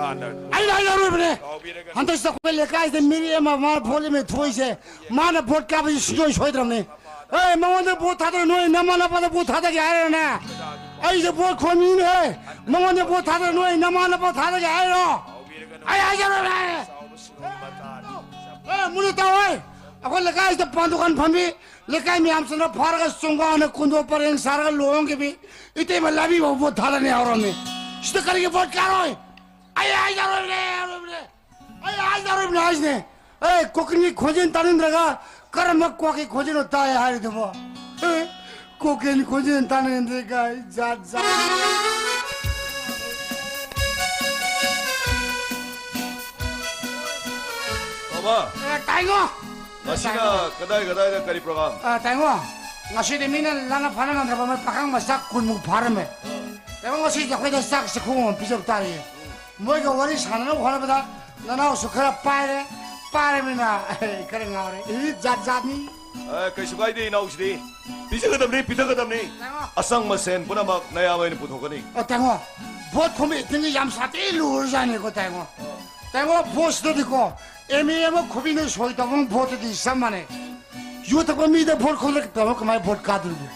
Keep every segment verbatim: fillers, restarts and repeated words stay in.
ꯑꯩꯅ ꯍꯥꯏꯖꯔꯣꯏꯕꯅꯦ꯫ ꯍꯟꯗꯛꯁꯤꯗ ꯑꯩꯈꯣꯏ ꯂꯩꯀꯥꯏꯁꯤꯗ ꯃꯤꯔꯦꯞ ꯑꯃ ꯃꯥꯅ ꯚꯣꯠ ꯂꯦꯝꯃꯦ ꯊꯣꯛꯏꯁꯦ, ꯃꯥꯅ ꯚꯣꯠ ꯀꯥꯕꯁꯤ ꯁꯨꯡꯁꯣꯏ ꯁꯣꯏꯗ꯭ꯔꯕꯅꯤ꯫ ꯑꯦ, ꯃꯉꯣꯟꯗ ꯚꯣꯠ ꯊꯥꯗꯔ ꯅꯣꯏ ꯅꯃꯥ ꯅꯄꯥꯗ ꯚꯣꯠ ꯊꯥꯗꯒꯦ ꯍꯥꯏꯔꯅꯦ? ꯑꯩꯁꯦ ꯚꯣꯠ ꯈꯣꯝꯃꯤꯅꯦ꯫ ꯃꯉꯣꯟꯗ ꯚꯣꯠ ꯊꯥꯗꯔ ꯅꯣꯏ ꯅꯃꯥ ꯅꯄꯥ ꯊꯥꯗꯒꯦ ꯍꯥꯏꯔꯣ? ꯑꯩ ꯍꯥꯏꯖꯔꯣꯏꯕꯅꯦ꯫ ꯑꯦ, ꯃꯨꯟꯅ ꯇꯥꯎ ꯍꯣꯏ꯫ ꯑꯩꯈꯣꯏ ꯂꯩꯀꯥꯏꯁꯤꯗ ꯄꯥꯟ ꯗꯨꯀꯥꯟ ꯐꯝꯃꯤ, ꯂꯩꯀꯥꯏ ꯃꯌꯥꯝꯁꯤꯅ ꯐꯥꯔꯒ ꯆꯣꯡꯒꯥꯅ ꯀꯨꯟꯗꯣ ꯄꯔꯦꯡ ꯁꯥꯔꯒ ꯂꯨꯍꯣꯡꯈꯤꯕꯤ ꯏꯇꯩꯃ ꯂꯥꯕꯤꯕ ꯚꯣꯠ ꯊꯥꯗꯅꯤ ꯍꯧꯔꯝꯃꯤ꯫ ꯁꯤꯗ ꯀꯔꯤꯒꯤ ꯚꯣꯠ ꯀꯥꯔꯣꯏ? ꯑꯩ ꯍꯥꯏꯖꯔꯣꯏꯕꯅꯦ, ꯍꯥꯏꯔꯣꯏꯕꯅꯦ꯫ ꯑꯩ ꯍꯥꯏꯖꯔꯣꯏꯕꯅꯦ ꯍꯥꯏꯁꯤꯅꯦ꯫ ꯑꯦ, ꯀꯣꯀꯤꯜꯒꯤ ꯈꯣꯟꯖꯦꯜ ꯇꯥꯅꯤꯡꯗ꯭ꯔꯒ ꯀꯔꯝꯕ ꯀ꯭ꯋꯥꯛꯀꯤ ꯈꯣꯟꯖꯦꯜꯅꯣ ꯇꯥꯏ ꯍꯥꯏꯔꯤꯗꯨꯕꯣ? ꯑꯦ, ꯀꯣꯀꯤꯜ ꯈꯣꯟꯖꯦꯜ ꯇꯥꯅꯤꯡꯗ꯭ꯔꯦ ꯀꯥꯏ, ꯖꯥꯠ ꯖꯥꯠ꯫ ꯕꯥꯕꯥ, ꯑꯦ, ꯇꯥꯏꯉꯣ꯫ ꯉꯁꯤꯅ ꯇꯥꯏꯉꯣ꯫ ꯀꯗꯥꯏ ꯀꯗꯥꯏꯗ ꯀꯔꯤ program? ꯑ, ꯇꯥꯏꯉꯣ, ꯉꯁꯤꯗꯤ ꯃꯤꯅ ꯂꯥꯟꯅ ꯐꯥꯅ ꯉꯝꯗ꯭ꯔꯕ ꯃꯣꯏ ꯄꯥꯈꯪ ꯃꯆꯥ ꯀꯨꯟꯃꯨꯛ ꯐꯥꯔꯝꯃꯦ꯫ ꯇꯥꯏꯉꯣ, ꯉꯁꯤꯗꯤ ꯑꯩꯈꯣꯏꯗ ꯆꯥꯛ ꯆꯥꯛꯈꯨꯝ ꯑꯃ ꯄꯤꯖꯕ ꯇꯥꯔꯦ꯫ ꯃꯣꯏꯒ ꯋꯥꯔꯤ ꯁꯥꯟꯅꯅꯕ ꯍꯣꯠꯅꯕꯗ ꯅꯅꯥꯎꯁꯨ ꯈꯔ ꯄꯥꯏꯔꯦ, ꯄꯥꯏꯔꯃꯤꯅ ꯑꯩ ꯈꯔ ꯉꯥꯎꯔꯦ꯫ ꯏ, ꯖꯥꯠ ꯖꯥꯠꯅꯤ꯫ ꯑꯦ, ꯀꯩꯁꯨ ꯀꯥꯏꯗꯦ, ꯏꯅꯥꯎꯁꯤꯗꯤ ꯄꯤꯖꯒꯗꯕꯅꯤ, ꯄꯤꯊꯛꯀꯗꯕꯅꯤ꯫ ꯇꯥꯏꯉꯣ꯫ ꯑꯆꯪ ꯃꯁꯦꯟ ꯄꯨꯝꯅꯃꯛ ꯅꯌꯥꯝꯕ ꯑꯩꯅ ꯄꯨꯊꯣꯛꯀꯅꯤ꯫ ꯑꯣ, ꯇꯥꯏꯉꯣ, ꯚꯣꯠ ꯈꯣꯝꯕ acting ꯁꯦ ꯌꯥꯝ ꯁꯥꯊꯤ ꯂꯨꯔꯖꯥꯠꯅꯤꯀꯣ, ꯇꯥꯏꯉꯣ꯫ ꯇꯥꯏꯉꯣ, ꯚꯣꯠꯁꯤꯗꯗꯤꯀꯣ, MLA ꯑꯃ ꯈꯣꯝꯃꯤꯅ ꯁꯣꯏ ꯇꯧꯕ ꯚꯣꯠꯇꯗꯤ ꯆꯞ ꯃꯥꯟꯅꯩ꯫ ꯌꯨ ꯊꯛꯄ ꯃꯤꯗ ꯚꯣꯠ ꯈꯣꯝꯂꯒ ꯇꯧꯔ ꯀꯃꯥꯏꯅ ꯚꯣꯠ ꯀꯥꯗꯣꯔꯤꯒꯦ?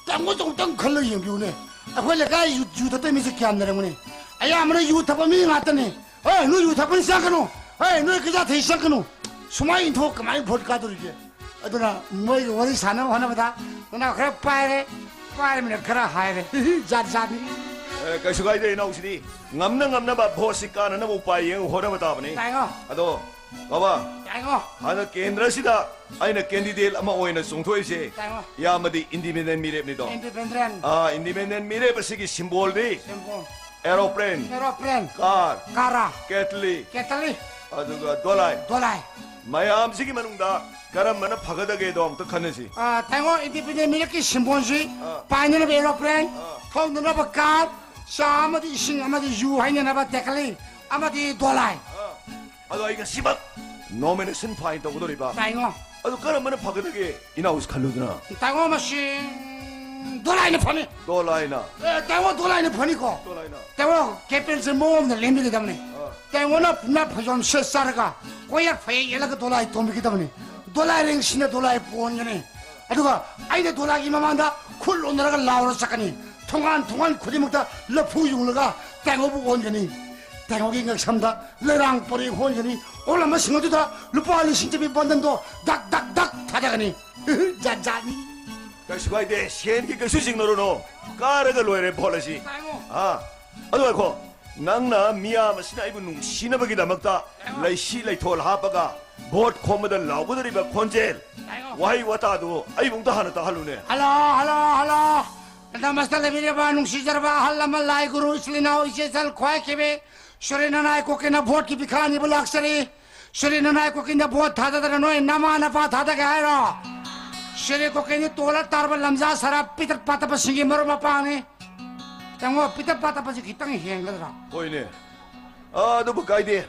ꯇꯥꯏꯉꯣ, ꯑꯃꯨꯛꯇꯪ ꯈꯜꯂ ꯌꯦꯡꯕꯤꯌꯨꯅꯦ꯫ ꯑꯩꯈꯣꯏ ꯂꯩꯀꯥꯏ ꯌꯨ, ꯌꯨ ꯊꯛꯇ ꯃꯤꯁꯦ ꯀꯌꯥꯝ ꯂꯩꯔꯝꯒꯅꯤ? ꯑꯌꯥꯝꯕꯅ ꯌꯨ ꯊꯛꯄ ꯃꯤ ꯉꯥꯛꯇꯅꯤ꯫ ꯑꯦ, ꯅꯣꯏ ꯌꯨ ꯊꯛꯄꯅꯤ ꯆꯪꯒꯅꯨ꯫ ꯑꯦ, ꯅꯣꯏ ꯀꯩꯖꯥ ꯊꯩ ꯆꯪꯒꯅꯨ꯫ ꯁꯨꯃꯥꯏꯅ ꯏꯟꯊꯣꯛ ꯀꯃꯥꯏꯅ ꯚꯣꯠ ꯀꯥꯗꯣꯔꯤꯒꯦ? ꯑꯗꯨꯅ ꯃꯣꯏꯒ ꯋꯥꯔꯤ ꯁꯥꯟꯅꯕ ꯍꯣꯠꯅꯕꯗ ꯅꯅꯥꯎ ꯈꯔ ꯄꯥꯏꯔꯦ, ꯄꯥꯏꯔꯃꯤꯅ ꯈꯔ ꯍꯥꯏꯔꯦ꯫ ꯖꯥꯠ ꯖꯥꯠꯅꯤ꯫ ꯑꯦ, ꯀꯩꯁꯨ ꯀꯥꯏꯗꯦ, ꯏꯅꯥꯎꯁꯤꯗꯤ ꯉꯝꯅ ꯉꯝꯅꯕ ꯚꯣꯠꯁꯤ ꯀꯥꯅꯅꯕ ꯎꯄꯥꯏ ꯌꯦꯡꯉ ꯍꯣꯠꯅꯕ ꯇꯥꯕꯅꯤ꯫ ꯇꯥꯏꯉꯣ꯫ ꯑꯗꯣ, ꯕꯥꯕꯥ, ꯇꯥꯏꯉꯣ꯫ ꯍꯟꯗꯛ ꯀꯦꯟꯗ꯭ꯔꯁꯤꯗ ꯑꯩꯅ candidate ꯑꯃ ꯑꯣꯏꯅ ꯆꯣꯡꯊꯣꯛꯏꯁꯦ, ꯇꯥꯏꯉꯣ꯫ ꯏꯌꯥꯝꯕꯗꯤ independent ꯃꯤꯔꯦꯞꯅꯤꯗꯣ꯫ Independent꯫ ꯑꯥ, independent ꯃꯤꯔꯦꯞ ꯑꯁꯤꯒꯤ symbolꯗꯤ symbol꯫ Aeroplane꯫ Aeroplane꯫ Car꯫ Car꯫ Kettle꯫ Kettle꯫ ꯑꯗꯨꯒ ꯗꯣꯂꯥꯏ꯫ ꯗꯣꯂꯥꯏ꯫ ꯃꯌꯥꯝꯁꯤꯒꯤ ꯃꯅꯨꯡꯗ ꯀꯔꯝꯕꯅ ꯐꯒꯗꯒꯦꯗꯣ ꯑꯝꯇ ꯈꯟꯅꯁꯤ꯫ ꯑꯥ, ꯇꯥꯏꯉꯣ, independent ꯃꯤꯔꯦꯞꯀꯤ symbolꯁꯤ ꯑꯥ꯫ ꯄꯥꯏꯅꯅꯕ aeroplane, ꯑꯥ꯫ ꯊꯧꯅꯅꯕ car, ꯆꯥ ꯑꯃꯗꯤ ꯏꯁꯤꯡ ꯑꯃꯗꯤ ꯌꯨ ꯍꯩꯅꯅꯕ ꯇꯦꯀꯂꯤ ꯑꯃꯗꯤ ꯗꯣꯂꯥꯏ꯫ ꯑꯥ꯫ ꯑꯗꯣ ꯑꯩ ꯉꯁꯤꯃꯛ nomination file ꯇꯧꯒꯗꯧꯔꯤꯕ꯫ ꯇꯥꯏꯉꯣ꯫ ꯑꯗꯨ ꯀꯔꯝꯕꯅ ꯐꯒꯗꯒꯦ? ꯏꯅꯥꯎꯁꯤ ꯈꯜꯂꯨꯗꯅ꯫ ꯇꯥꯏꯉꯣ, ꯃꯁꯤ ꯗꯣꯂꯥꯏꯅ ꯐꯅꯤ꯫ ꯗꯣꯂꯥꯏꯅ꯫ ꯑꯦ, ꯇꯥꯏꯉꯣ, ꯗꯣꯂꯥꯏꯅ ꯐꯅꯤꯀꯣ꯫ ꯗꯣꯂꯥꯏꯅ꯫ ꯇꯥꯏꯉꯣ, campaign ꯁꯦ ꯃꯑꯣꯡ ꯑꯃꯗ ꯂꯦꯡꯕꯤꯒꯗꯕꯅꯤ꯫ ꯑꯥ꯫ ꯇꯥꯏꯉꯣꯅ ꯄꯨꯝꯅ ꯐꯩꯖꯣꯝ ꯁꯦꯠ ꯆꯥꯔꯒ ꯀꯣꯌꯔ ꯐꯌꯦꯛ ꯌꯦꯠꯂꯒ ꯗꯣꯂꯥꯏ ꯇꯣꯡꯕꯤꯒꯗꯕꯅꯤ꯫ ꯗꯣꯂꯥꯏ ꯔꯦꯡꯁꯤꯅ ꯗꯣꯂꯥꯏ ꯄꯣꯟꯒꯅꯤ꯫ ꯑꯗꯨꯒ ꯑꯩꯅ ꯗꯣꯂꯥꯏꯒꯤ ꯃꯃꯥꯡꯗ ꯈꯨꯠ ꯂꯣꯟꯅꯔꯒ ꯂꯥꯎꯔ ꯆꯠꯀꯅꯤ꯫ ꯊꯣꯡꯒꯥꯟ ꯊꯣꯡꯒꯥꯟ ꯈꯨꯗꯤꯡꯃꯛꯇ ꯂꯐꯨ ꯌꯨꯡꯂꯒ ꯇꯥꯏꯉꯣꯕꯨ ꯑꯣꯟꯒꯅꯤ꯫ ꯇꯥꯏꯉꯣꯒꯤ ꯉꯛꯁꯝꯗ ꯂꯩꯔꯥꯡ ꯄꯔꯦꯡ ꯍꯣꯟꯒꯅꯤ꯫ ꯑꯣꯜꯂꯝꯕꯁꯤꯡ ꯑꯗꯨꯗ ꯂꯨꯄꯥ ꯂꯤꯁꯤꯡ ꯆꯠꯄꯤ ꯕꯟꯗꯟꯗꯣ ꯗꯛ ꯗꯛ ꯗꯛ ꯊꯥꯗꯒꯅꯤ꯫ ꯖꯥꯠ ꯖꯥꯠꯅꯤ꯫ ꯀꯩꯁꯨ ꯀꯥꯏꯗꯦ, ꯁꯦꯟꯒꯤ ꯀꯩꯁꯨ ꯆꯤꯡꯅꯔꯨꯅꯨ꯫ ꯀꯥꯔꯒ ꯂꯣꯏꯔꯦ ꯚꯣꯠ ꯑꯁꯤ꯫ ꯇꯥꯏꯉꯣ꯫ ꯑꯥ, ꯑꯗꯨ ꯉꯥꯏꯈꯣ꯫ ꯅꯪꯅ ꯃꯤꯌꯥꯝ ꯑꯁꯤꯅ ꯑꯩꯕꯨ ꯅꯨꯡꯁꯤꯅꯕꯒꯤꯗꯃꯛꯇ ꯂꯩꯁꯤ ꯂꯩꯊꯣꯜ ꯍꯥꯞꯄꯒ ꯚꯣꯠ ꯈꯣꯝꯕꯗ ꯂꯥꯎꯒꯗꯧꯔꯤꯕ ꯈꯣꯟꯖꯦꯜ, ꯋꯥꯍꯩ ꯋꯥꯇꯥꯗꯨ ꯑꯩꯕꯨ ꯑꯝꯇ ꯍꯥꯟꯅ ꯇꯥꯍꯜꯂꯨꯅꯦ꯫ Hello, hello, hello. ꯅꯃꯁꯇꯦ ꯂꯩꯕꯤꯔꯕ ꯅꯨꯡꯁꯤꯖꯔꯕ ꯑꯍꯜ ꯂꯃꯟ, ꯂꯥꯏ ꯒꯨꯔꯨ, ꯏꯆꯤꯜ ꯏꯅꯥꯎ, ꯏꯆꯦ ꯏꯆꯜ, ꯈ꯭ꯋꯥꯏ ꯀꯦꯕꯤ, ꯁꯨꯔꯦ ꯅꯅꯥꯏ ꯀꯣꯀꯤꯅ ꯚꯣꯠꯀꯤ ꯚꯤꯈꯥ ꯅꯤꯕ ꯂꯥꯛꯆꯔꯤ꯫ ꯁꯨꯔꯦ ꯅꯅꯥꯏ ꯀꯣꯀꯤꯅ ꯚꯣꯠ ꯊꯥꯗꯗꯅ ꯅꯣꯏ ꯅꯃꯥ ꯅꯄꯥ ꯊꯥꯗꯒꯦ ꯍꯥꯏꯔꯣ? ꯁꯨꯔꯦ ꯀꯣꯀꯤꯅꯤ ꯇꯣꯜꯂ ꯇꯥꯔꯕ ꯂꯝꯖꯥ ꯁꯔꯥ ꯄꯤꯇꯛ ꯄꯥꯇꯛꯄꯁꯤꯡꯒꯤ ꯃꯔꯨꯞ ꯃꯄꯥꯡꯅꯤ꯫ ꯇꯥꯏꯉꯣ, ꯄꯤꯇꯛ ꯄꯥꯇꯛꯄꯁꯤ ꯈꯤꯇꯪ ꯍꯦꯟꯒꯗ꯭ꯔꯥ? ꯍꯣꯏꯅꯦ꯫ ꯑꯥ, ꯑꯗꯨꯕꯨ ꯀꯥꯏꯗꯦ꯫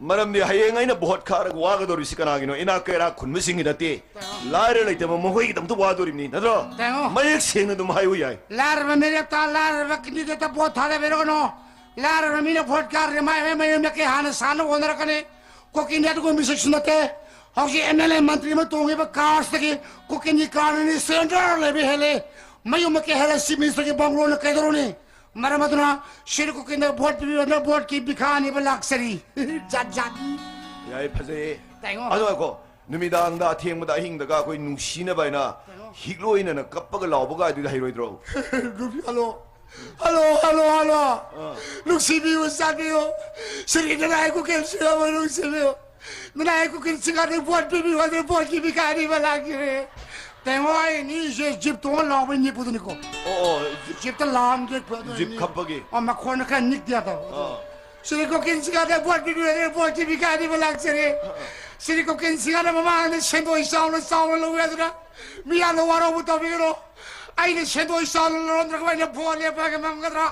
ꯃꯔꯝꯗꯤ ꯍꯌꯦꯡ ꯑꯩꯅ ꯚꯣꯠ ꯈꯥꯔꯒ ꯋꯥꯒꯗꯧꯔꯤꯁꯤ ꯀꯅꯥꯒꯤꯅꯣ? ꯏꯅꯥꯛ ꯀꯩꯔꯥꯛ ꯈꯨꯟꯕꯁꯤꯡꯒꯤ ꯅꯠꯇꯦ꯫ ꯇꯥꯏꯉꯣ꯫ ꯂꯥꯏꯔ ꯂꯩꯇꯕ ꯃꯈꯣꯏꯒꯤꯗꯃꯛꯇ ꯋꯥꯗꯣꯔꯤꯕꯅꯤ, ꯅꯠꯇ꯭ꯔꯣ? ꯇꯥꯏꯉꯣ꯫ ꯃꯌꯦꯛ ꯁꯦꯡꯅ ꯑꯗꯨꯝ ꯍꯥꯏꯌꯨ ꯌꯥꯏ꯫ ꯂꯥꯏꯔꯕ ꯃꯤꯔꯦꯞꯇ, ꯂꯥꯏꯔꯕ ꯀꯦꯟꯗꯤꯗꯦꯠꯇ ꯚꯣꯠ ꯊꯥꯗꯕꯤꯔꯒꯅꯨ꯫ ꯂꯥꯏꯔꯕ ꯃꯤꯅ ꯚꯣꯠ ꯀꯥꯔꯗꯤ ꯃꯥꯏ ꯃꯥꯏ ꯃꯌꯨꯝ ꯃꯀꯩ ꯍꯥꯟꯅ ꯁꯥꯅꯕ ꯍꯣꯠꯅꯔꯛꯀꯅꯤ꯫ ꯀꯣꯀꯤꯅꯤ ꯑꯗꯨꯒꯨꯝꯕ ꯃꯤꯁꯛꯁꯨ ꯅꯠꯇꯦ꯫ ꯍꯧꯖꯤꯛ ꯑꯦꯝ ꯑꯦꯜ ꯑꯦ ꯃꯟꯇ꯭ꯔꯤ ꯑꯃ ꯇꯣꯡꯉꯤꯕ ꯀꯥꯔꯁꯇꯒꯤ ꯀꯣꯀꯤꯅꯤ ꯀꯥꯔꯅ ꯁ꯭ꯇꯦꯟꯗꯔ ꯂꯩꯕ ꯍꯦꯜꯂꯦ꯫ ꯃꯌꯨꯝ ꯃꯀꯩ ꯍꯦꯜꯂꯦ ꯆꯤꯐ ꯃꯤꯅꯤꯁꯇꯔꯒꯤ ꯕꯪꯒ꯭ꯂꯣꯅ ꯀꯩꯗꯧꯔꯨꯅꯤ? ꯃꯔꯝ ꯑꯗꯨꯅ ꯁꯤꯔꯤ ꯀꯣꯀꯤꯅ ꯚꯣꯠ ꯄꯤꯕꯤꯌꯨ, ꯅꯪ ꯚꯣꯠꯀꯤ ꯚꯤꯈꯥ ꯅꯤꯕ ꯂꯥꯛꯆꯔꯤ꯫ ꯖꯥꯠ ꯖꯥꯠ꯫ ꯌꯥꯏ, ꯐꯖꯩꯌꯦ꯫ ꯇꯥꯏꯉꯣ꯫ ꯑꯗꯣ ꯉꯥꯏꯈꯣ, ꯅꯨꯃꯤꯗꯥꯡꯗ ꯑꯊꯦꯡꯕꯗ ꯑꯍꯤꯡꯗꯒ ꯑꯩꯈꯣꯏ ꯅꯨꯡꯁꯤꯅꯕ ꯍꯥꯏꯅ ꯀꯩꯅꯣ? ꯍꯤꯛꯂꯣꯏꯅꯅ ꯀꯞꯄꯒ ꯂꯥꯎꯕꯒ ꯑꯗꯨꯗꯤ ꯍꯩꯔꯣꯏꯗ꯭ꯔꯣ? ꯅꯨꯄꯤ, ꯍꯜꯂꯣ꯫ Hello, hello, hello. ꯑꯥ꯫ ꯅꯨꯡꯁꯤꯕꯤꯌꯨ, ꯆꯥꯟꯕꯤꯌꯨ꯫ ꯁꯤꯔꯤ ꯅꯅꯥꯏ ꯀꯨꯀꯤꯜ ꯁꯤꯔꯕ ꯅꯨꯡꯁꯤꯕꯤꯌꯨ꯫ ꯅꯅꯥꯏ ꯀꯨꯀꯤꯜ ꯁꯤꯡꯒꯥꯗ ꯚꯣꯠ ꯄꯤꯕꯤꯌꯨ ꯍꯥꯏꯗꯅ ꯚꯣꯠꯀꯤ ꯚꯤꯈꯥꯔꯤ ꯑꯃ ꯂꯥꯛꯈꯤꯔꯦ꯫ ꯇꯥꯏꯉꯣ, ꯑꯩ ꯅꯤꯛꯏꯁꯦ ꯖꯤꯞ ꯇꯣꯡꯉ ꯂꯥꯎꯕꯩ ꯅꯤꯛꯄꯗꯨꯅꯤꯀꯣ꯫ ꯑꯣ, ꯑꯣ, ꯖꯤꯞ-, ꯖꯤꯞꯇ ꯂꯥꯎꯔ ꯅꯤꯛꯄ ꯑꯗꯨ ꯖꯤꯞ ꯅꯤꯛ-, ꯈꯞꯄꯒꯤ꯫ ꯑꯣ, ꯃꯈꯣꯟꯅ ꯈꯔ ꯅꯤꯛꯇ ꯌꯥꯗꯕ꯫ ꯑꯥ꯫ ꯁꯤꯔꯤ ꯀꯣꯀꯤꯜ ꯁꯤꯡꯒꯥꯗ ꯚꯣꯠ ꯄꯤꯕꯤꯌꯨ ꯍꯥꯏꯗꯅ ꯚꯣꯠꯀꯤ ꯚꯤꯈꯥꯔꯤ ꯑꯃ ꯂꯥꯛꯆꯔꯦ꯫ ꯁꯤꯔꯤ ꯀꯣꯀꯤꯜ ꯁꯤꯡꯒꯥꯗ ꯃꯃꯥꯡꯗ ꯁꯦꯟꯗꯣꯏ ꯆꯥꯎꯅ ꯆꯥꯎꯅ ꯂꯧꯋꯦ ꯑꯗꯨꯅ ꯃꯤꯌꯥꯝꯅ ꯋꯥꯔꯧꯕ ꯇꯧꯕꯤꯒꯅꯨ꯫ ꯑꯩꯅ ꯁꯦꯟꯗꯣꯏ ꯆꯥꯎꯅ ꯂꯧꯔꯝꯗ꯭ꯔꯒ ꯑꯩꯅ ꯚꯣꯠ ꯂꯦꯞꯄꯒ ꯉꯝꯒꯗ꯭ꯔꯥ?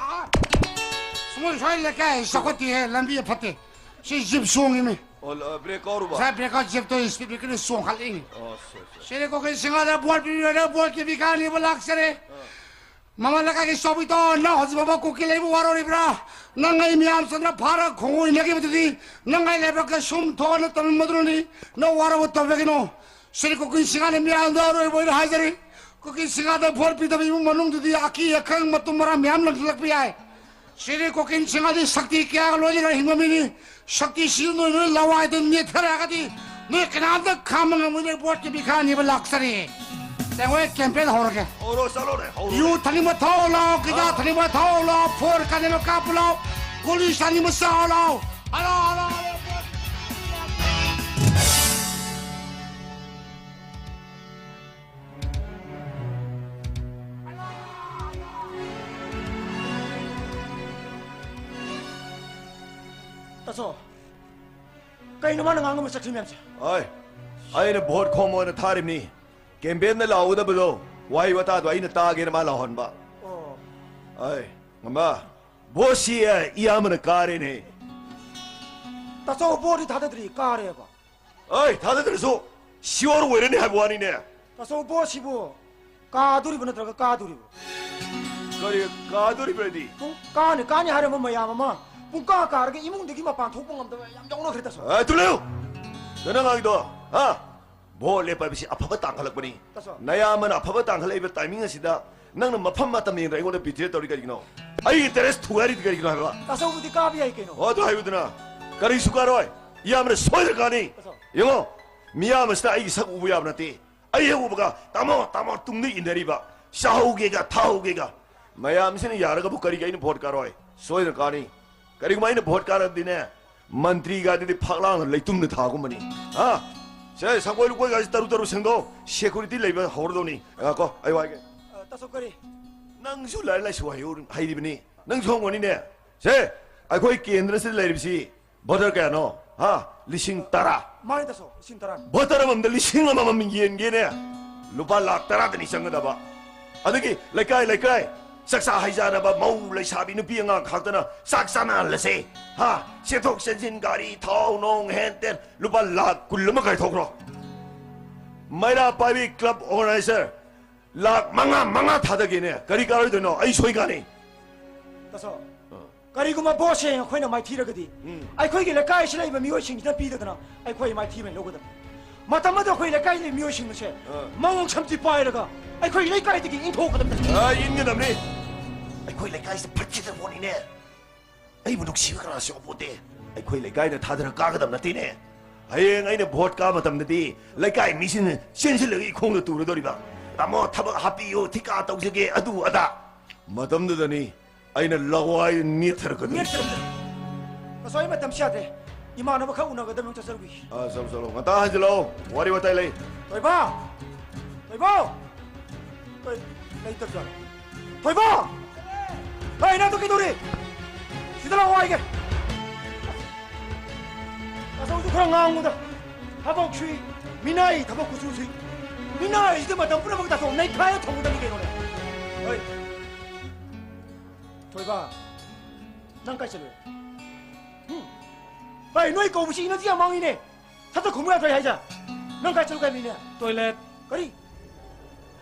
ꯁꯨꯃꯥꯏ ꯁ꯭ꯋꯥꯏ ꯂꯩꯀꯥꯏ ꯆꯥꯎꯈꯠꯇꯦꯍꯦ, ꯂꯝꯕꯤ ꯐꯠꯇꯦ꯫ ꯁꯤ ꯖꯤꯞ ꯁꯣꯡꯉꯤꯃꯤ꯫ ꯑꯣ, ꯂ-, ꯕ꯭ꯔꯦꯛ ꯀꯥꯎꯔꯨꯕ? ꯉꯁꯥꯏ ꯕ꯭ꯔꯦꯛ ꯀꯥꯎ ꯖꯤꯞꯇꯣ ꯁ꯭ꯄꯤꯗ ꯕ꯭ꯔꯦꯛꯀꯔꯅ ꯆꯣꯡꯈꯠꯂꯛꯏꯅꯤ꯫ ꯑꯣ, ꯁꯣꯔꯤ, ꯁꯣꯔꯤ꯫ ꯁꯤꯔꯤ ꯀꯣꯀꯤꯜ ꯁꯤꯡꯒꯥꯗ ꯚꯣꯠ ꯄꯤꯕꯤꯌꯨ ꯍꯥꯏꯅ ꯚꯣꯠꯀꯤ ꯚꯤꯈꯥꯔꯤ ꯑꯃ ꯂꯥꯛꯆꯔꯦ꯫ ꯑꯥ꯫ ꯃꯃꯜ ꯂꯩꯀꯥꯏꯒꯤ ꯆꯥꯎꯕꯤꯇꯣꯟ, ꯅꯪ ꯍꯧꯖꯤꯛ ꯐꯥꯎꯕ ꯀꯨꯀꯤ ꯂꯩꯕ ꯋꯥꯔꯧꯔꯤꯕ꯭ꯔꯥ? ꯅꯪ ꯑꯩ ꯃꯤꯌꯥꯝ ꯆꯪꯅ ꯐꯥꯔ ꯈꯣꯡꯒꯣꯏ ꯏꯟꯅꯈꯤꯕꯗꯨꯗꯤ ꯅꯪ ꯑꯩ ꯂꯥꯏꯕꯛꯇ ꯁꯨꯝ ꯊꯣꯛꯑꯅ ꯇꯝꯂꯝꯕꯗꯨꯅꯅꯤ꯫ ꯅꯪ ꯋꯥꯔꯧꯕ ꯇꯧꯕꯤꯒꯅꯨ꯫ ꯁꯤꯗꯤ ꯀꯨꯀꯤ ꯁꯤꯡꯉꯥꯅ ꯃꯤꯌꯥꯝꯗ ꯑꯔꯣꯏꯕ ꯑꯣꯏꯅ ꯍꯥꯏꯖꯔꯤ꯫ ꯀꯨꯀꯤ ꯁꯤꯡꯉꯥꯗ ꯚꯣꯠ ꯄꯤꯗꯕ ꯏꯃꯨꯡ ꯃꯅꯨꯡꯗꯨꯗꯤ ꯑꯀꯤ ꯑꯈꯪ ꯃꯇꯨꯡ ꯃꯔꯥꯡ ꯃꯌꯥꯝ ꯂꯪꯁꯤꯜꯂꯛꯄ ꯌꯥꯏ꯫ ꯁꯤꯗꯤ ꯀꯨꯀꯤ ꯁꯤꯡꯉꯥꯗꯤ ꯁꯛꯇꯤ ꯀꯌꯥꯒ ꯂꯣꯏꯅꯅ ꯍꯤꯡꯕ ꯃꯤꯅꯤ꯫ ꯁꯛꯇꯤ ꯁꯤꯖꯤꯟꯅ ꯅꯣꯏ ꯂꯋꯥꯏꯗ ꯅꯦꯠꯊꯔꯛꯑꯒꯗꯤ ꯅꯣꯏ ꯀꯅꯥꯝꯇ ꯈꯥꯝꯕ ꯉꯝꯃꯣꯏ꯫ ꯅꯣꯏ ꯚꯣꯠꯀꯤ ꯃꯤꯈꯥ ꯅꯤꯕ ꯂꯥꯛꯆꯔꯤ꯫ ꯇꯦꯡꯋꯦ ꯀꯦꯝꯄꯦꯟ ꯍꯧꯔꯒꯦ꯫ ꯍꯧꯔꯣ, ꯆꯠꯂꯣꯅꯦ, ꯍꯧꯔꯣꯅꯦ꯫ ꯌꯨ ꯊꯛꯅꯤꯡꯕ ꯊꯛꯑꯣ ꯂꯥꯎ, ꯒꯤꯖꯥ ꯊꯛꯅꯤꯡꯕ ꯊꯛꯑꯣ ꯂꯥꯎ, ꯐꯣꯔ ꯀꯥꯅꯤꯡꯕ ꯀꯥꯞꯄꯨ ꯂꯥꯎ, ꯒꯨꯂꯤ ꯆꯥꯅꯤꯡꯕ ꯆꯥꯎ ꯂꯥꯎ꯫ Hello, hello, hello. ꯇꯥꯆꯧ, ꯀꯩꯅꯣ ꯃꯥꯅ ꯉꯥꯡꯉꯝꯕ ꯆꯠꯈ꯭ꯔꯤ ꯃꯌꯥꯝꯁꯦ? ꯑꯩ, ꯑꯩꯅ ꯚꯣꯠ ꯈꯣꯝꯃꯣꯅ ꯊꯥꯔꯤꯕꯅꯤ꯫ ꯀꯦꯝꯄꯦꯟꯗ ꯂꯥꯎꯒꯗꯕꯗꯣ, ꯋꯥꯍꯩ ꯋꯥꯇꯥꯗꯣ ꯑꯩꯅ ꯇꯥꯒꯦꯅ ꯃꯥ ꯂꯥꯎꯍꯟꯕ꯫ ꯑꯣ꯫ ꯑꯩ, ꯉꯝꯕ, ꯚꯣꯠꯁꯤ, ꯑꯦ, ꯏꯌꯥꯝꯕꯅ ꯀꯥꯔꯦꯅꯦ꯫ ꯇꯥꯆꯧ, ꯚꯣꯠꯇꯤ ꯊꯥꯗꯗ꯭ꯔꯤ, ꯀꯥꯔꯦꯕ꯫ ꯑꯩ, ꯊꯥꯗꯗ꯭ꯔꯁꯨ ꯁꯤꯌꯣꯔ ꯑꯣꯏꯔꯅꯤ ꯍꯥꯏꯕ ꯋꯥꯅꯤꯅꯦ꯫ ꯇꯥꯆꯧ, ꯚꯣꯠꯁꯤꯕꯨ ꯀꯥꯗꯣꯔꯤꯕ ꯅꯠꯇ꯭ꯔꯒ ꯀꯥꯗꯣꯔꯤꯕ? ꯀꯔꯤ ꯀꯥꯗꯣꯔꯤꯕ꯭ꯔꯗꯤ? ꯄꯨꯡ ꯀꯥꯅꯤ, ꯀꯥꯅꯤ ꯍꯥꯏꯔꯝꯕ ꯃꯌꯥꯝ ꯑꯃ ꯄꯨꯡ ꯀꯥ ꯀꯥꯔꯒ ꯏꯃꯨꯡꯗꯒꯤ ꯃꯄꯥꯟ ꯊꯣꯛꯄ ꯉꯝꯗꯕ ꯌꯥꯝ ꯌꯥꯎꯅꯈ꯭ꯔꯦ, ꯇꯥꯆꯧ꯫ ꯑꯦ, ꯇꯨꯂꯤꯌꯨ! ꯀꯩꯅꯣ ꯉꯥꯡꯉꯤꯗꯣ? ꯍꯥ? ꯚꯣꯠ ꯂꯦꯞꯄ ꯍꯥꯏꯕꯁꯤ ꯑꯐꯕ ꯇꯥꯡꯈꯠꯂꯛꯄꯅꯤ꯫ ꯇꯥꯆꯧ꯫ ꯅꯌꯥꯝꯕꯅ ꯑꯐꯕ ꯇꯥꯡꯈꯠꯂꯛꯏꯕ ꯇꯥꯏꯃꯤꯡ ꯑꯁꯤꯗ ꯅꯪꯅ ꯃꯐꯝ ꯃꯇꯝ ꯌꯦꯡꯗ ꯑꯩꯉꯣꯟꯗ ꯕꯤꯇ꯭ꯔꯦ ꯇꯧꯔꯤ ꯀꯔꯤꯒꯤꯅꯣ? ꯑꯩꯒꯤ ꯏꯟꯇꯔꯦꯁ ꯊꯨꯒꯥꯏꯔꯤꯗꯤ ꯀꯔꯤꯒꯤꯅꯣ ꯍꯥꯏꯕ? ꯇꯥꯆꯧꯕꯨꯗꯤ ꯀꯥꯕ ꯌꯥꯏ ꯀꯩꯅꯣ꯫ ꯑꯣ, ꯑꯗꯨ ꯍꯥꯏꯕꯗꯨꯅ ꯀꯔꯤꯁꯨ ꯀꯥꯔꯣꯏ꯫ ꯏꯌꯥꯝꯕꯅ ꯁꯣꯏꯗꯅ ꯀꯥꯅꯤ꯫ ꯇꯥꯆꯧ꯫ ꯌꯦꯡꯉꯣ, ꯃꯤꯌꯥꯝꯕꯁꯤꯗ ꯑꯩꯒꯤ ꯁꯛ ꯎꯕ ꯌꯥꯕ ꯅꯠꯇꯦ꯫ ꯑꯩ ꯍꯦꯛ ꯎꯕꯒ, "ꯇꯥꯃꯣ, ꯇꯥꯃꯣ" ꯇꯨꯡꯗ ꯏꯟꯅꯔꯤꯕ, "ꯆꯥꯍꯧꯒꯦꯒ ꯊꯥꯍꯧꯒꯦꯒ"꯫ ꯃꯌꯥꯝꯁꯤꯅ ꯌꯥꯔꯒꯕꯨ ꯀꯔꯤꯒꯤ ꯑꯩꯅ ꯚꯣꯠ ꯀꯥꯔꯣꯏ? ꯁꯣꯏꯗꯅ ꯀꯥꯅꯤ꯫ ꯀꯔꯤꯒꯨꯝꯕ ꯑꯩꯅ ꯚꯣꯠ ꯀꯥꯔꯕꯗꯤꯅꯦ, ꯃꯟꯇ꯭ꯔꯤꯒꯗꯨꯗꯤ ꯐꯛꯂꯥꯡꯗ ꯂꯩꯇꯨꯝꯗ ꯊꯥꯒꯨꯝꯕꯅꯤ꯫ ꯍꯥ? ꯁꯦ, ꯁꯪꯒꯣꯏ ꯂꯨꯀꯣꯏꯒꯁꯤ ꯇꯔꯨ ꯇꯔꯨ ꯁꯦꯡꯗꯣꯛ, ꯁꯦꯀꯨꯔꯤꯇꯤ ꯂꯩꯕ ꯍꯧꯔꯗꯧꯅꯤ꯫ ꯉꯥꯏꯈꯣ, ꯑꯩ ꯋꯥꯏꯒꯦ꯫ ꯑ, ꯇꯥꯆꯧ ꯀꯔꯤ? ꯅꯪꯁꯨ ꯂꯥꯏꯔꯤꯛ ꯂꯥꯏꯁꯨ ꯍꯩꯍꯧ-, ꯍꯩꯔꯤꯕꯅꯤ꯫ ꯅꯪꯁꯨ ꯈꯪꯉꯝꯒꯅꯤꯅꯦ꯫ ꯁꯦ, ꯑꯩꯈꯣꯏ ꯀꯦꯟꯗ꯭ꯔꯁꯤꯗ ꯂꯩꯔꯤꯕꯁꯤ ꯚꯣꯇꯔ ꯀꯌꯥꯅꯣ? ꯍꯥ? ꯂꯤꯁꯤꯡ ꯇꯔꯥ꯫ ꯃꯥꯅꯤ ꯇꯥꯆꯧ, ꯂꯤꯁꯤꯡ ꯇꯔꯥꯅꯤ꯫ ꯚꯣꯇꯔ ꯑꯃꯃꯝꯗ ꯂꯤꯁꯤꯡ ꯑꯃꯃꯝ ꯌꯦꯟꯒꯦꯅꯦ, ꯂꯨꯄꯥ ꯂꯥꯈ ꯇꯔꯥꯗꯅꯤ ꯆꯪꯒꯗꯕ꯫ ꯑꯗꯒꯤ ꯂꯩꯀꯥꯏ ꯂꯩꯀꯥꯏ ꯆꯥꯛꯆꯥ ꯍꯩꯖꯥꯅꯕ ꯃꯧ ꯂꯩꯁꯥꯕꯤ ꯅꯨꯄꯤ ꯑꯉꯥꯡ ꯈꯥꯛꯇꯅ ꯆꯥꯛ ꯆꯥꯅꯍꯜꯂꯁꯦ꯫ ꯍꯥ? ꯆꯦꯟꯊꯣꯛ ꯆꯦꯟꯁꯤꯟ, ꯒꯥꯔꯤ ꯊꯥꯎ ꯅꯣꯡ ꯍꯦꯟ ꯇꯦꯟ ꯂꯨꯄꯥ ꯂꯥꯈ ꯀꯨꯟ ꯑꯃ ꯀꯥꯏꯊꯣꯛꯈ꯭ꯔꯣ꯫ ꯃꯩꯔꯥ ꯄꯥꯏꯕꯤ ꯀ꯭ꯂꯕ ꯑꯣꯔꯒꯅꯥꯏꯖꯔ ꯂꯥꯛ ꯃꯉꯥ, ꯃꯉꯥ ꯊꯥꯗꯒꯦꯅꯦ꯫ ꯀꯔꯤ ꯀꯥꯔꯣꯏꯗꯣꯏꯅꯣ? ꯑꯩ ꯁꯣꯏ ꯀꯥꯅꯤ꯫ ꯇꯥꯆꯧ, ꯑ꯫ ꯀꯔꯤꯒꯨꯝꯕ ꯚꯣꯠꯁꯦ ꯑꯩꯈꯣꯏꯅ ꯃꯥꯏꯊꯤꯔꯒꯗꯤ, ꯎꯝ꯫ ꯑꯩꯈꯣꯏꯒꯤ ꯂꯩꯀꯥꯏꯁꯤꯗ ꯂꯩꯕ ꯃꯤꯑꯣꯏꯁꯤꯡꯁꯤꯅ ꯄꯤꯗꯗꯅ ꯑꯩꯈꯣꯏ ꯃꯥꯏꯊꯤꯕ ꯑꯣꯏꯅ ꯂꯧꯒꯗꯕꯅꯤ꯫ ꯃꯇꯝ ꯑꯗꯨꯗ ꯑꯩꯈꯣꯏ ꯂꯩꯀꯥꯏꯒꯤ ꯃꯤꯑꯣꯏꯁꯤꯡ ꯑꯁꯦ ꯑ꯫ ꯃꯉꯛ ꯁꯝꯇꯤ ꯄꯥꯏꯔꯒ ꯑꯩꯈꯣꯏ ꯂꯩꯀꯥꯏꯗꯒꯤ ꯏꯟꯊꯣꯛꯀꯗꯕꯅꯤ꯫ ꯑ, ꯏꯟꯒꯗꯕꯅꯤ꯫ ꯑꯩꯈꯣꯏ ꯂꯩꯀꯥꯏꯁꯤꯗ ꯐꯠꯈꯤꯗ꯭ꯔ ꯄꯣꯠꯅꯤꯅꯦ꯫ ꯑꯩꯕꯨ ꯅꯨꯡꯁꯤꯕ ꯀꯅꯥꯁꯨ ꯌꯥꯎꯄꯣꯠꯇꯦ꯫ ꯑꯩꯈꯣꯏ ꯂꯩꯀꯥꯏꯗ ꯊꯥꯗꯔ ꯀꯥꯒꯗꯕ ꯅꯠꯇꯦꯅꯦ꯫ ꯍꯌꯦꯡ ꯑꯩꯅ ꯚꯣꯠ ꯀꯥ ꯃꯇꯝꯗꯗꯤ ꯂꯩꯀꯥꯏ ꯃꯤꯁꯤꯡꯅ ꯆꯦꯟꯁꯤꯜꯂꯒ ꯏꯈꯣꯡꯗ ꯇꯨꯔꯗꯧꯔꯤꯕ꯫ "ꯇꯥꯃꯣ, ꯊꯕꯛ ꯍꯥꯞꯄꯤꯌꯨ, ꯊꯤꯀꯥ ꯇꯧꯖꯒꯦ", ꯑꯗꯨ ꯑꯗꯥ꯫ ꯃꯇꯝꯗꯨꯗꯅꯤ ꯑꯩꯅ ꯂꯋꯥꯏ ꯅꯦꯠꯊꯔꯛꯀꯗꯣꯏꯁꯦ꯫ ꯅꯦꯠꯊꯔꯛꯀꯗꯣꯏ꯫ ꯇꯥꯆꯧ, ꯑꯩ ꯃꯇꯝ ꯁꯤ ꯌꯥꯗ꯭ꯔꯦ꯫ ꯏꯃꯥꯟꯅꯕ ꯈꯔ ꯎꯅꯒꯗꯕꯅꯤ, ꯑꯝꯇ ꯆꯠꯂꯨꯈꯤꯒꯦ꯫ ꯑꯥ, ꯆꯠꯂꯣ, ꯆꯠꯂꯣ꯫ ꯉꯟꯇꯥ ꯍꯟꯖꯤꯜꯂꯛꯑꯣ꯫ ꯋꯥꯔꯤ ꯋꯥꯇꯥꯏ ꯂꯩ꯫ ꯊꯣꯏꯕ! ꯊꯣꯏꯕ! ꯀꯩ ꯂꯩꯇꯕꯖꯥꯠꯂꯣ? ꯊꯣꯏꯕ! ꯍꯩ, ꯅꯪꯗꯣ ꯀꯩꯗꯧꯔꯤ? ꯁꯤꯗ ꯂꯥꯛꯑꯣ ꯍꯥꯏꯒꯦ꯫ ꯇꯥꯆꯧꯁꯨ ꯈꯔ ꯉꯥꯡꯉꯨꯗ꯫ ꯊꯕꯛ ꯁꯨꯏ, ꯃꯤꯅꯥꯏ ꯊꯕꯛ ꯈꯨꯁꯨ ꯁꯨꯏ꯫ ꯃꯤꯅꯥꯏꯁꯤꯗ ꯃꯇꯝ ꯄꯨꯝꯅꯃꯛ ꯇꯥꯆꯧ ꯅꯩꯈꯥꯏꯔ ꯊꯝꯒꯗꯕꯅꯤ ꯀꯩꯅꯣꯅꯦ꯫ ꯍꯣꯏ꯫ ꯊꯣꯏꯕ, ꯅꯪ ꯀꯥꯏ ꯆꯠꯂꯨꯏ? ꯍꯨꯝ? ꯍꯩ, ꯅꯣꯏ ꯀꯧꯕꯁꯤ ꯏꯅꯔꯖꯤ ꯌꯥꯝ ꯃꯥꯡꯉꯤꯅꯦ꯫ ꯁꯠ ꯁꯠ ꯈꯨꯝꯃꯨ ꯌꯥꯗ꯭ꯔꯣ ꯑꯩ ꯍꯥꯏꯁꯦ? ꯅꯪ ꯀꯥꯏ ꯆꯠꯂꯨꯒꯦ ꯍꯥꯏꯕꯅꯤꯅꯦ? ꯇꯣꯏꯂꯦꯠ꯫ ꯀꯔꯤ?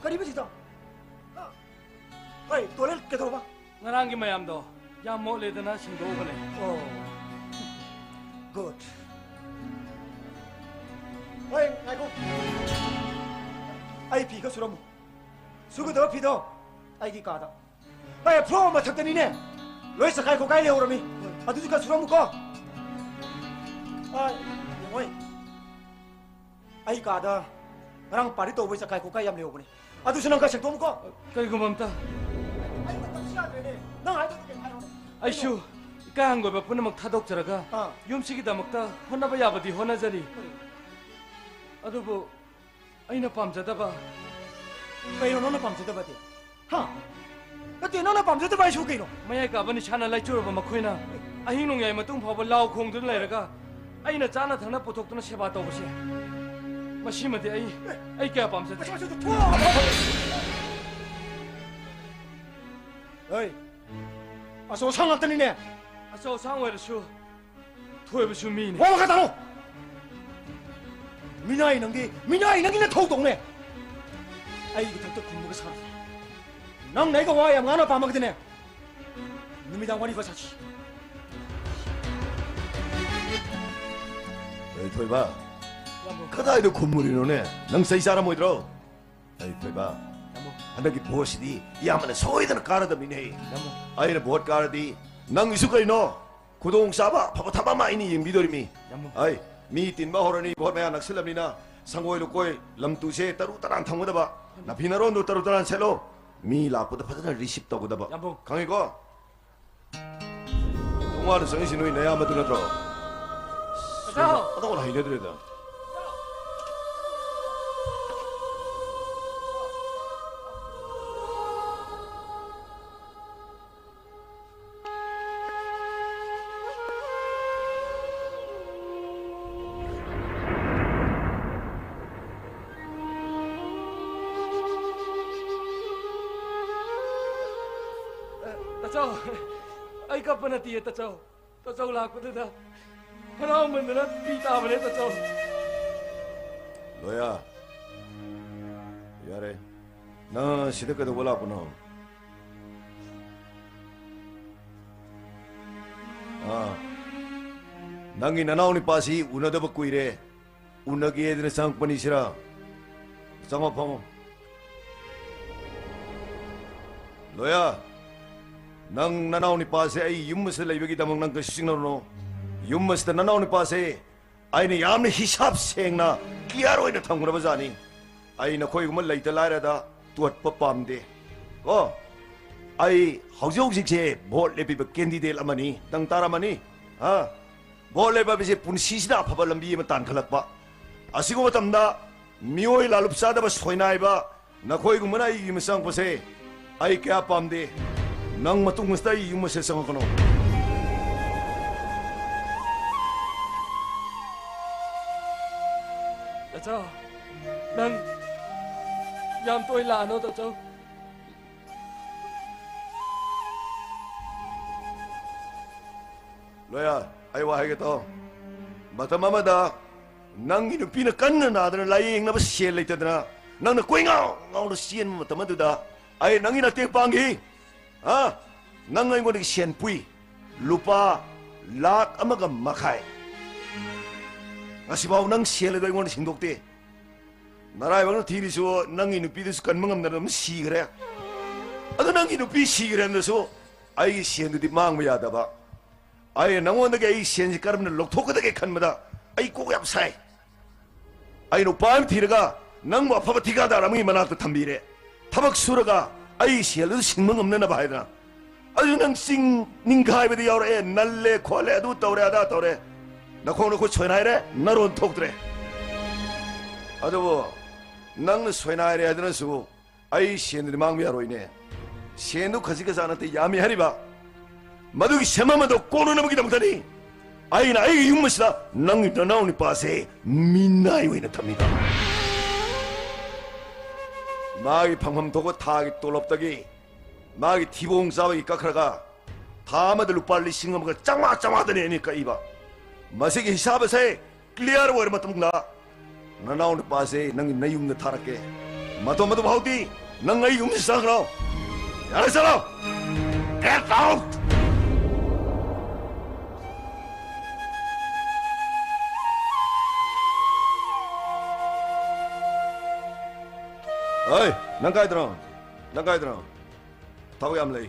ꯀꯔꯤꯕ ꯁꯤꯗ? ꯍꯥ? ꯍꯩ, ꯇꯣꯏꯂꯦꯠ ꯀꯩꯗꯧꯕ? ꯉꯔꯥꯡꯒꯤ ꯃꯌꯥꯝꯗꯣ ꯌꯥꯝ ꯃꯣꯠꯂꯦꯗꯅ ꯁꯦꯡꯗꯣꯛꯎꯕꯅꯦ꯫ ꯑꯣ꯫ ꯒꯨꯗ꯫ ꯍꯣꯏ, ꯉꯥꯏꯈꯣ꯫ ꯑꯩ ꯐꯤ ꯈꯔ ꯁꯨꯔꯝꯃꯨ꯫ ꯁꯨꯒꯗꯕ ꯐꯤꯗꯣ ꯑꯩꯒꯤ ꯀꯥꯗ꯫ ꯑꯦ, ꯐ꯭ꯂꯣꯔ ꯃꯊꯛꯇꯅꯤꯅꯦ꯫ ꯂꯣꯏ ꯆꯈꯥꯏ ꯈꯣꯠꯀꯥꯏ ꯂꯩꯍꯧꯔꯝꯃꯤ꯫ ꯑꯗꯨꯁꯨ ꯈꯔ ꯁꯨꯔꯝꯃꯨꯀꯣ꯫ ꯑ, ꯌꯦꯡꯉꯣꯏ꯫ ꯑꯩ ꯀꯥꯗ ꯉꯔꯥꯡ ꯄꯥꯔꯇꯤ ꯇꯧꯕꯩ ꯆꯈꯥꯏ ꯈꯣꯠꯀꯥꯏ ꯌꯥꯝ ꯂꯩꯍꯧꯕꯅꯦ꯫ ꯑꯗꯨꯁꯨ ꯅꯪ ꯈꯔ ꯁꯦꯡꯗꯣꯛꯑꯝꯃꯨꯀꯣ꯫ ꯀꯩꯒꯨꯝꯕ ꯑꯝꯇ꯫ ꯑꯩ ꯃꯇꯝꯁꯨ ꯌꯥꯗ꯭ꯔꯦꯅꯦ꯫ ꯅꯪ ꯍꯥꯏꯗꯣ ꯀꯩꯅꯣ ꯍꯥꯏꯔꯣꯅꯦ꯫ ꯑꯩꯁꯨ ꯏꯀꯥꯏ ꯍꯪꯒꯣꯏꯕ ꯄꯨꯝꯅꯃꯛ ꯊꯥꯗꯣꯛꯆꯔꯒ ꯑꯥ꯫ ꯌꯨꯝꯁꯤꯒꯤꯗꯃꯛꯇ ꯍꯣꯠꯅꯕ ꯌꯥꯕꯗꯤ ꯍꯣꯠꯅꯖꯔꯤ꯫ ꯀꯔꯤ? ꯑꯗꯨꯕꯨ ꯑꯩꯅ ꯄꯥꯝꯖꯗꯕ꯫ ꯀꯩꯅꯣ ꯅꯪꯅ ꯄꯥꯝꯖꯗꯕꯗꯤ? ꯍꯥ? ꯅꯠꯇꯦ, ꯅꯪꯅ ꯄꯥꯝꯖꯗꯕ ꯍꯥꯏꯁꯤꯕꯨ ꯀꯩꯅꯣ? ꯃꯌꯥꯏ ꯀꯥꯕ ꯅꯤꯁꯥꯅ ꯂꯥꯏꯆꯨꯔꯕ ꯃꯈꯣꯏꯅ ꯑꯍꯤꯡ ꯅꯣꯡꯌꯥꯏ ꯃꯇꯨꯡ ꯐꯥꯎꯕ ꯂꯥꯎ ꯈꯣꯡꯗꯨꯅ ꯂꯩꯔꯒ ꯑꯩꯅ ꯆꯥꯅ ꯊꯛꯅ ꯄꯨꯊꯣꯛꯇꯨꯅ ꯁꯦꯕꯥ ꯇꯧꯕꯁꯦ, ꯃꯁꯤꯃꯗꯤ ꯑꯩ, ꯑꯩ ꯀꯌꯥ ꯄꯥꯝꯖꯗꯦ꯫ ꯃꯁꯤ, ꯃꯁꯤ ꯊꯣꯛꯑꯣ! ꯍꯩ! ꯑꯆꯧ ꯑꯁꯥꯡ ꯉꯥꯛꯇꯅꯤꯅꯦ! ꯑꯆꯧ ꯑꯁꯥꯡ ꯑꯣꯏꯔꯁꯨ ꯊꯣꯏꯕꯁꯨ ꯃꯤꯅꯦ꯫ ꯋꯥ ꯃꯈꯥ ꯇꯥꯔꯣ! ꯃꯤꯅꯥꯏ ꯅꯪꯗꯤ, ꯃꯤꯅꯥꯏ ꯅꯪꯒꯤ ꯅꯊꯧ ꯇꯧꯅꯦ! ꯑꯩꯒꯤ ꯊꯛꯇ ꯈꯨꯝꯃꯒ ꯁꯥꯔꯣ꯫ ꯅꯪꯅ ꯑꯩꯒ ꯋꯥ ꯌꯥꯝ ꯉꯥꯡꯅ ꯄꯥꯝꯃꯒꯗꯤꯅꯦ, ꯅꯨꯃꯤꯗꯥꯡ ꯋꯥꯔꯤ ꯐꯖ ꯁꯥꯁꯤ꯫ ꯑꯩ ꯊꯣꯏꯕ, ꯌꯥꯝꯕꯨꯡ꯫ ꯀꯗꯥꯏꯗ ꯈꯨꯝꯃꯨꯔꯤꯅꯣꯅꯦ? ꯅꯪ ꯆꯩ ꯆꯥꯔꯝꯃꯣꯏꯗ꯭ꯔꯣ? ꯑꯩ ꯊꯣꯏꯕ, ꯌꯥꯝꯕꯨꯡ꯫ ꯍꯟꯗꯛꯀꯤ ꯚꯣꯠꯁꯤꯗꯤ ꯏꯌꯥꯝꯕꯅ ꯁꯣꯏꯗꯅ ꯀꯥꯔꯗꯕꯅꯤꯅꯦ꯫ ꯌꯥꯝꯕꯨꯡ꯫ ꯑꯩꯅ ꯚꯣꯠ ꯀꯥꯔꯗꯤ ꯅꯪꯒꯤꯁꯨ ꯀꯩꯅꯣ? ꯈꯨꯗꯣꯡꯆꯥꯕ ꯑꯐꯕ ꯊꯕꯛ ꯑꯃ ꯑꯩꯅ ꯌꯦꯡꯕꯤꯗꯣꯔꯤꯃꯤ꯫ ꯌꯥꯝꯕꯨꯡ꯫ ꯑꯩ ꯃꯤ ꯇꯤꯟꯕ ꯍꯧꯔꯅꯤ, ꯚꯣꯠ ꯃꯌꯥ ꯅꯛꯁꯤꯜꯂꯝꯅꯤꯅ꯫ ꯁꯪꯒꯣꯏ ꯂꯨꯀꯣꯏ, ꯂꯝ ꯇꯨꯁꯦ ꯇꯔꯨ ꯇꯔꯥꯟ ꯊꯝꯒꯗꯕ꯫ ꯌꯥꯝꯕꯨꯡ꯫ ꯅꯥꯐꯤ ꯅꯔꯣꯟꯗꯣ ꯇꯔꯨ ꯇꯔꯥꯟ ꯁꯦꯠꯂꯣ꯫ ꯃꯤ ꯂꯥꯛꯄꯗ ꯐꯖꯅ receive ꯇꯧꯒꯗꯕ꯫ ꯌꯥꯝꯕꯨꯡ꯫ ꯈꯪꯉꯤꯀꯣ? ꯊꯣꯡꯒꯥꯟꯗ ꯆꯪꯉꯤꯁꯤ ꯅꯣꯏ ꯅꯌꯥꯝꯕꯗꯨ ꯅꯠꯇ꯭ꯔꯣ? ꯇꯥꯆꯧ! ꯑꯗꯣ ꯍꯩꯅꯗ꯭ꯔꯦꯗ꯫ ꯇꯥꯆꯧ, ꯑꯩ ꯀꯞꯄ ꯅꯠꯇꯤꯌꯦ, ꯇꯥꯆꯧ꯫ ꯇꯥꯆꯧ ꯂꯥꯛꯄꯗꯨꯗ ꯍꯔꯥꯎꯃꯟꯗꯅ ꯄꯤ ꯇꯥꯕꯅꯦ, ꯇꯥꯆꯧ꯫ ꯂꯣꯌꯥ, ꯌꯥꯔꯦ꯫ ꯅꯪ ꯁꯤꯗ ꯀꯩꯗꯧꯕ ꯂꯥꯛꯄꯅꯣ? ꯑꯥ, ꯅꯪꯒꯤ ꯅꯅꯥꯎ ꯅꯨꯄꯥꯁꯤ ꯎꯅꯗꯕ ꯀꯨꯏꯔꯦ꯫ ꯎꯅꯒꯦꯗꯅ ꯆꯪꯉꯛꯄꯅꯤ ꯁꯤꯔꯥ? ꯆꯪꯉꯣ, ꯐꯝꯃꯣ꯫ ꯂꯣꯌꯥ, ꯅꯪ ꯅꯅꯥꯎ ꯅꯨꯄꯥꯁꯦ ꯑꯩ ꯌꯨꯝ ꯑꯁꯤꯗ ꯂꯩꯕꯒꯤꯗꯃꯛ ꯅꯪ ꯀꯩꯁꯨ ꯆꯤꯡꯅꯔꯨꯅꯣ꯫ ꯌꯨꯝ ꯑꯁꯤꯗ ꯅꯅꯥꯎ ꯅꯨꯄꯥꯁꯦ ꯑꯩꯅ ꯌꯥꯝꯅ ꯍꯤꯁꯥꯞ ꯁꯦꯡꯅ, clear ꯑꯣꯏꯅ ꯊꯝꯈ꯭ꯔꯕ ꯖꯥꯠꯅꯤ꯫ ꯑꯩ ꯅꯈꯣꯏꯒꯨꯝꯕ ꯂꯩꯇ ꯂꯥꯏꯔꯗ ꯇꯣꯠꯄ ꯄꯥꯝꯗꯦ꯫ ꯀꯣ, ꯑꯩ ꯍꯧꯖꯤꯛ ꯍꯧꯖꯤꯛꯁꯦ ꯚꯣꯠ ꯂꯦꯞꯄꯤꯕ candidate ꯑꯃꯅꯤ꯫ ꯅꯪ ꯇꯥꯔꯝꯃꯅꯤ? ꯍꯥ? ꯚꯣꯠ ꯂꯦꯞꯄ ꯍꯥꯏꯕꯁꯤ ꯄꯨꯟꯁꯤꯁꯤꯗ ꯑꯐꯕ ꯂꯝꯕꯤ ꯑꯃ ꯇꯥꯟꯈꯠꯂꯛꯄ꯫ ꯑꯁꯤꯒꯨꯝꯕ ꯃꯇꯝꯗ ꯃꯤꯑꯣꯏ ꯂꯥꯂꯨꯞ ꯆꯥꯗꯕ ꯁꯣꯏꯅꯥꯏꯕ ꯅꯈꯣꯏꯒꯨꯝꯕꯅ ꯑꯩꯒꯤ ꯌꯨꯝꯗ ꯆꯪꯉꯛꯄꯁꯦ ꯑꯩ ꯀꯌꯥ ꯄꯥꯝꯗꯦ꯫ ꯅꯪ ꯃꯇꯨꯡ ꯑꯁꯤꯗ ꯑꯩꯒꯤ ꯌꯨꯝ ꯑꯁꯤꯗ ꯆꯪꯉꯛꯀꯅꯨ꯫ ꯇꯥꯆꯧ, ꯅꯪ ꯌꯥꯝ ꯇꯣꯏ ꯂꯥꯛꯑꯅꯣ, ꯇꯥꯆꯧ꯫ ꯂꯣꯌꯥ, ꯑꯩ ꯋꯥ ꯍꯥꯏꯒꯦ ꯇꯥꯎ꯫ ꯃꯇꯝ ꯑꯃꯗ ꯅꯪꯒꯤ ꯅꯨꯄꯤꯅ ꯀꯟꯅ ꯅꯥꯗꯅ ꯂꯥꯌꯦꯡꯅꯕ ꯁꯦꯜ ꯂꯩꯇꯗꯅ ꯅꯪꯅ ꯀꯣꯏꯉꯥꯎ ꯉꯥꯎꯅ ꯆꯦꯟꯕ ꯃꯇꯝ ꯑꯗꯨꯗ ꯑꯩ ꯅꯪꯒꯤ ꯃꯇꯦꯡ ꯄꯥꯡꯈꯤ꯫ ꯑ? ꯅꯪ ꯑꯩꯉꯣꯟꯗꯒꯤ ꯁꯦꯟ ꯄꯨꯏ, ꯂꯨꯄꯥ ꯂꯥꯈ ꯑꯃꯒ ꯃꯈꯥꯏ꯫ ꯉꯁꯤꯐꯥꯎ ꯅꯪ ꯁꯦꯜ ꯑꯗꯨ ꯑꯩꯉꯣꯟꯗ ꯁꯤꯡꯗꯣꯛꯇꯦ꯫ ꯅꯔꯥꯏꯕꯛꯅ ꯊꯤꯔꯤꯁꯨ ꯅꯪꯒꯤ ꯅꯨꯄꯤꯗꯨꯁꯨ ꯀꯟꯕ ꯉꯝꯗꯅ ꯑꯗꯨꯝ ꯁꯤꯈ꯭ꯔꯦ꯫ ꯑꯗꯨ ꯅꯪꯒꯤ ꯅꯨꯄꯤ ꯁꯤꯈ꯭ꯔꯦ ꯍꯥꯏꯔꯁꯨ ꯑꯩꯒꯤ ꯁꯦꯟꯗꯨꯗꯤ ꯃꯥꯡꯕ ꯌꯥꯗꯕ꯫ ꯑꯩꯅ ꯅꯪꯉꯣꯟꯗꯒꯤ ꯑꯩ ꯁꯦꯟꯁꯤ ꯀꯔꯝꯅ ꯂꯧꯊꯣꯛꯀꯗꯒꯦ ꯈꯟꯕꯗ ꯑꯩ ꯀꯣꯛ ꯌꯥꯝ ꯁꯥꯏ꯫ ꯑꯩꯅ ꯎꯄꯥꯏ ꯑꯃ ꯊꯤꯔꯒ ꯅꯪꯕꯨ ꯑꯐꯕ ꯊꯤꯀꯥꯗꯥꯔ ꯑꯃꯒꯤ ꯃꯅꯥꯛꯇ ꯊꯝꯕꯤꯔꯦ꯫ ꯊꯕꯛ ꯁꯨꯔꯒ ꯑꯩ ꯁꯦꯜꯗꯨ ꯁꯤꯡꯕ ꯉꯝꯅꯅꯕ ꯍꯥꯏꯗꯅ꯫ ꯑꯗꯨ ꯅꯪ ꯆꯤꯡ ꯅꯤꯡꯈꯥꯏꯕꯗꯤ ꯌꯥꯎꯔꯛꯑꯦ, ꯅꯜꯂꯦ ꯈꯣꯠꯂꯦ, ꯑꯗꯨ ꯇꯧꯔꯦ ꯑꯗꯥ ꯇꯧꯔꯦ꯫ ꯅꯈꯣꯡ ꯅꯈꯨꯠ ꯁꯣꯏꯅꯥꯏꯔꯦ, ꯅꯔꯣꯟ ꯊꯣꯛꯇ꯭ꯔꯦ꯫ ꯑꯗꯨꯕꯨ ꯅꯪꯅ ꯁꯣꯏꯅꯥꯏꯔꯦ ꯍꯥꯏꯗꯨꯅꯁꯨ ꯑꯩ ꯁꯦꯟꯗꯨꯗꯤ ꯃꯥꯡꯕ ꯌꯥꯔꯣꯏꯅꯦ꯫ ꯁꯦꯟꯗꯨ ꯈꯖꯤꯛ ꯈꯖꯥ ꯅꯠꯇꯦ, ꯌꯥꯝꯃꯤ ꯍꯥꯏꯔꯤꯕ꯫ ꯃꯗꯨꯒꯤ ꯁꯦꯟꯐꯝ ꯑꯗꯣ ꯀꯣꯟꯅꯅꯕꯒꯤꯗꯃꯛꯇꯅꯤ ꯑꯩꯅ ꯑꯩꯒꯤ ꯌꯨꯝ ꯑꯁꯤꯗ ꯅꯪꯒꯤ ꯅꯅꯥꯎ ꯅꯨꯄꯥꯁꯦ ꯃꯤꯅꯥꯏ ꯑꯣꯏꯅ ꯊꯝꯃꯤꯕ꯫ ꯃꯥꯒꯤ ꯐꯪꯐꯝ ꯊꯣꯛꯄ ꯊꯥꯒꯤ ꯇꯣꯂꯣꯞꯇꯒꯤ ꯃꯥꯒꯤ ꯊꯤꯕꯣꯡ ꯆꯥꯕꯒꯤ ꯀꯛꯈ꯭ꯔꯒ ꯊꯥ ꯑꯃꯗ ꯂꯨꯄꯥ ꯂꯤꯁꯤꯡ ꯑꯃꯒ ꯆꯥꯝꯃꯉꯥ, ꯆꯥꯝꯃꯉꯥꯗꯅꯦ ꯑꯩꯅ ꯀꯛꯏꯕ꯫ ꯃꯁꯤꯒꯤ ꯍꯤꯁꯥꯕ ꯑꯁꯦ ꯀ꯭ꯂꯤꯌꯥꯔ ꯑꯣꯏꯔ ꯃꯇꯨꯡꯗ ꯅꯅꯥꯎ ꯅꯨꯄꯥꯁꯦ ꯅꯪꯒꯤ ꯅꯌꯨꯝꯗ ꯊꯥꯔꯛꯀꯦ꯫ ꯃꯇꯝ ꯑꯗꯨ ꯐꯥꯎꯗꯤ ꯅꯪ ꯑꯩ ꯌꯨꯝꯁꯤ ꯆꯪꯈ꯭ꯔꯣ꯫ ꯌꯥꯔꯦ, ꯆꯠꯂꯣ꯫ Get out! ꯍꯣꯏ, ꯅꯪ ꯀꯥꯏꯗꯅꯣ? ꯅꯪ ꯀꯥꯏꯗꯅꯣ? ꯊꯕꯛ ꯌꯥꯝ ꯂꯩ꯫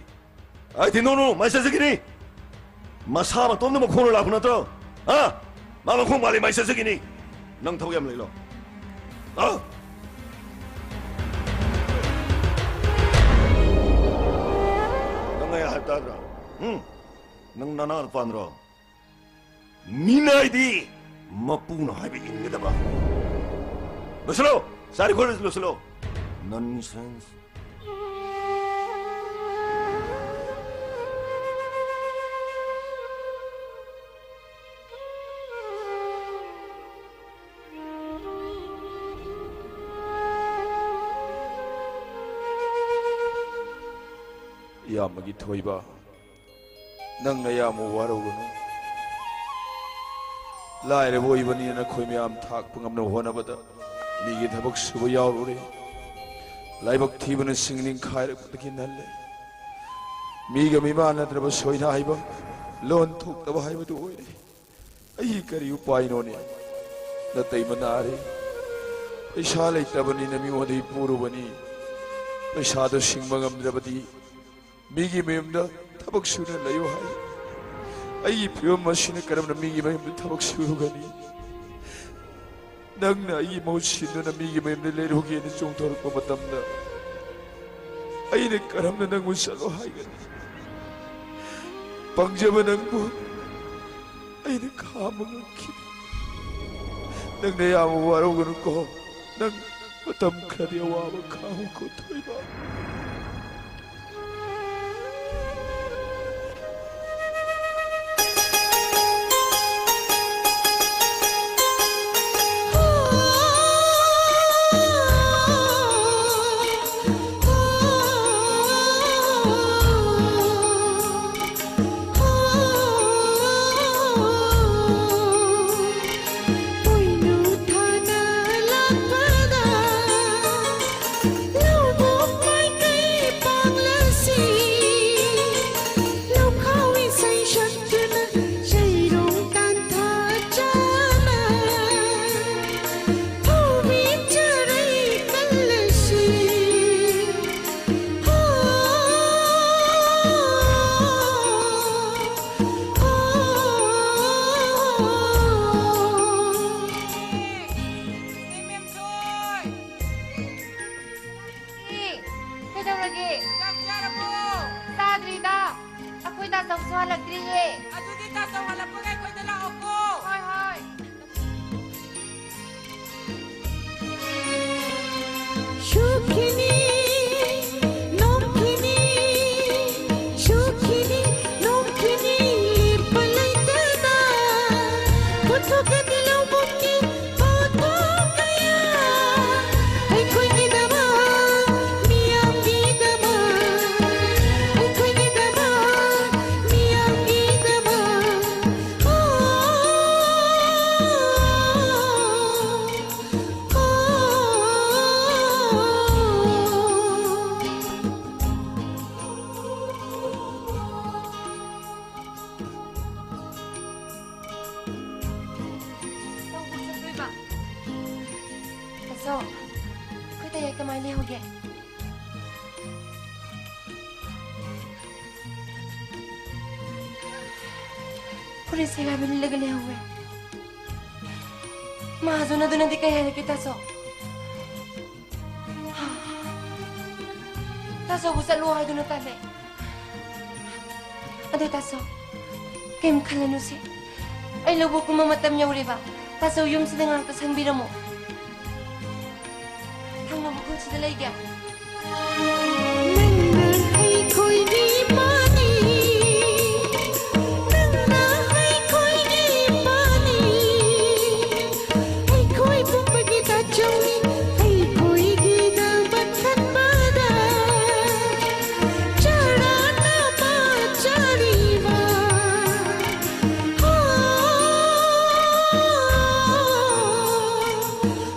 ꯑꯩ ꯊꯤꯟꯗꯣꯛꯅꯨ, ꯃꯥꯏ ꯆꯠꯆꯈꯤꯅꯤ꯫ ꯃꯁꯥ ꯃꯇꯣꯝꯗ ꯃꯈꯣꯡꯅ ꯂꯥꯛꯄ ꯅꯠꯇ꯭ꯔꯣ? ꯍꯥ? ꯃꯥ ꯃꯈꯣꯡ ꯄꯥꯜꯂꯤ, ꯃꯥꯏ ꯆꯠꯆꯈꯤꯅꯤ꯫ ꯅꯪ ꯊꯕꯛ ꯌꯥꯝ ꯂꯩ ꯂꯥꯎ꯫ ꯂꯥꯎ꯫ ꯅꯪ ꯑꯩ ꯍꯥꯏꯕ ꯇꯥꯗ꯭ꯔꯣ? ꯎꯝ? ꯅꯪ ꯅꯅꯥ ꯄꯥꯟꯗ꯭ꯔꯣ? ꯃꯤꯅꯥꯏꯗꯤ ꯃꯄꯨꯅ ꯍꯥꯏꯕ ꯏꯟꯒꯗꯕ꯫ ꯂꯣꯏꯁꯤꯜꯂꯣ! ꯆꯥꯔꯤ ꯈꯣꯠꯂꯤ ꯂꯣꯏꯁꯤꯜꯂꯣ꯫ Nonsense. ꯏꯌꯥꯝꯕꯒꯤ ꯊꯣꯏꯕ, ꯅꯪ ꯅꯌꯥꯝꯕ ꯋꯥꯔꯧꯒꯅꯨ꯫ ꯂꯥꯏꯔꯕ ꯑꯣꯏꯕꯅꯤꯅ ꯅꯈꯣꯏ ꯃꯌꯥꯝ ꯊꯥꯛꯄ ꯉꯝꯅꯕ ꯍꯣꯠꯅꯕꯗ ꯃꯤꯒꯤ ꯊꯕꯛ ꯁꯨꯕ ꯌꯥꯎꯔꯨꯔꯦ꯫ ꯂꯥꯏꯕꯛ ꯊꯤꯕꯅ ꯁꯤꯡ ꯅꯤꯡꯈꯥꯏꯔꯛꯄꯗꯒꯤ ꯅꯜꯂꯦ꯫ ꯃꯤꯒ ꯃꯤꯃꯥꯟꯅꯗ꯭ꯔꯕ ꯁꯣꯏꯅꯥꯏꯕ, ꯂꯣꯟ ꯊꯣꯛꯇꯕ ꯍꯥꯏꯕꯗꯨ ꯑꯣꯏꯔꯦ꯫ ꯑꯩ ꯀꯔꯤ ꯎꯄꯥꯏꯅꯣꯅꯦ? ꯅꯇꯩꯃ ꯅꯥꯔꯦ꯫ ꯄꯩꯁꯥ ꯂꯩꯇꯕꯅꯤꯅ ꯃꯤꯉꯣꯟꯗꯒꯤ ꯄꯨꯔꯨꯕꯅꯤ꯫ ꯄꯩꯁꯥꯗꯣ ꯁꯤꯡꯕ ꯉꯝꯗ꯭ꯔꯕꯗꯤ ꯃꯤꯒꯤ ꯃꯌꯨꯝꯗ ꯊꯕꯛ ꯁꯨꯅ ꯂꯩꯌꯨ ꯍꯥꯏ꯫ ꯑꯩꯒꯤ ꯐꯤꯕꯝ ꯑꯁꯤꯅ ꯀꯔꯝꯅ ꯃꯤꯒꯤ ꯃꯌꯨꯝꯗ ꯊꯕꯛ ꯁꯨꯔꯨꯒꯅꯤ? ꯅꯪꯅ ꯑꯩꯒꯤ ꯃꯍꯨꯠ ꯁꯤꯟꯗꯨꯅ ꯃꯤꯒꯤ ꯃꯌꯨꯝꯗ ꯂꯩꯔꯨꯒꯦꯅ ꯆꯣꯡꯊꯣꯔꯛꯄ ꯃꯇꯝꯗ ꯑꯩꯅ ꯀꯔꯝꯅ ꯅꯪꯕꯨ ꯆꯠꯂꯣ ꯍꯥꯏꯒꯅꯤ? ꯄꯪꯖꯕ ꯅꯪꯕꯨ ꯑꯩꯅ ꯈꯥꯝꯕ ꯉꯝꯈꯤꯗꯦ꯫ ꯅꯪꯅ ꯌꯥꯝ ꯋꯥꯔꯧꯒꯅꯨꯀꯣ꯫ ꯅꯪ ꯃꯇꯝ ꯈꯔꯗꯤ ꯑꯋꯥꯕ ꯈꯥꯡꯉꯨꯀꯣ, ꯊꯣꯏꯕ꯫ ꯑꯗꯣ ꯑꯩꯈꯣꯏ ꯇꯌꯥꯏ ꯀꯃꯥꯏꯅ ꯂꯩꯍꯧꯒꯦ? ꯐꯨꯔꯤꯠ ꯁꯦꯒꯥꯏꯕ ꯂꯤꯠꯂꯒ ꯂꯩꯍꯧꯋꯦ꯫ ꯃꯍꯥꯖꯣꯟ ꯑꯗꯨꯅꯗꯤ ꯀꯩ ꯍꯥꯏꯔꯛꯀꯦ, ꯇꯥꯆꯧ? ꯇꯥꯆꯧꯕꯨ ꯆꯠꯂꯣ ꯍꯥꯏꯗꯨꯅ ꯇꯥꯜꯂꯦ꯫ ꯑꯗꯣ ꯇꯥꯆꯧ, ꯀꯩꯝ ꯈꯜꯂꯅꯨꯁꯦ꯫ ꯑꯩ ꯂꯧꯕꯨꯛ ꯀꯨꯝꯕ ꯃꯇꯝ ꯌꯧꯔꯦꯕ꯫ ꯇꯥꯆꯧ ꯌꯨꯝꯁꯤꯗ ꯉꯥꯛꯇ ꯁꯪꯕꯤꯔꯝꯃꯣ꯫ ꯊꯪꯅꯕ ꯈꯨꯜꯁꯤꯗ ꯂꯩꯒꯦ꯫ ꯅꯪꯅ ꯑꯩꯈꯣꯏꯒꯤ ꯏꯄꯥꯅꯤ, ꯅꯪꯅ ꯑꯩꯈꯣꯏꯒꯤ ꯏꯄꯥꯅꯤ, ꯑꯩꯈꯣꯏ ꯄꯨꯝꯕꯒꯤ ꯇꯥꯆꯧꯅꯤ, ꯑꯩꯈꯣꯏꯒꯤꯗꯃꯛ ꯈꯟꯕꯗ ꯆꯔꯥꯅ ꯄꯥꯟꯖꯔꯤꯕ꯫ ꯍꯣ,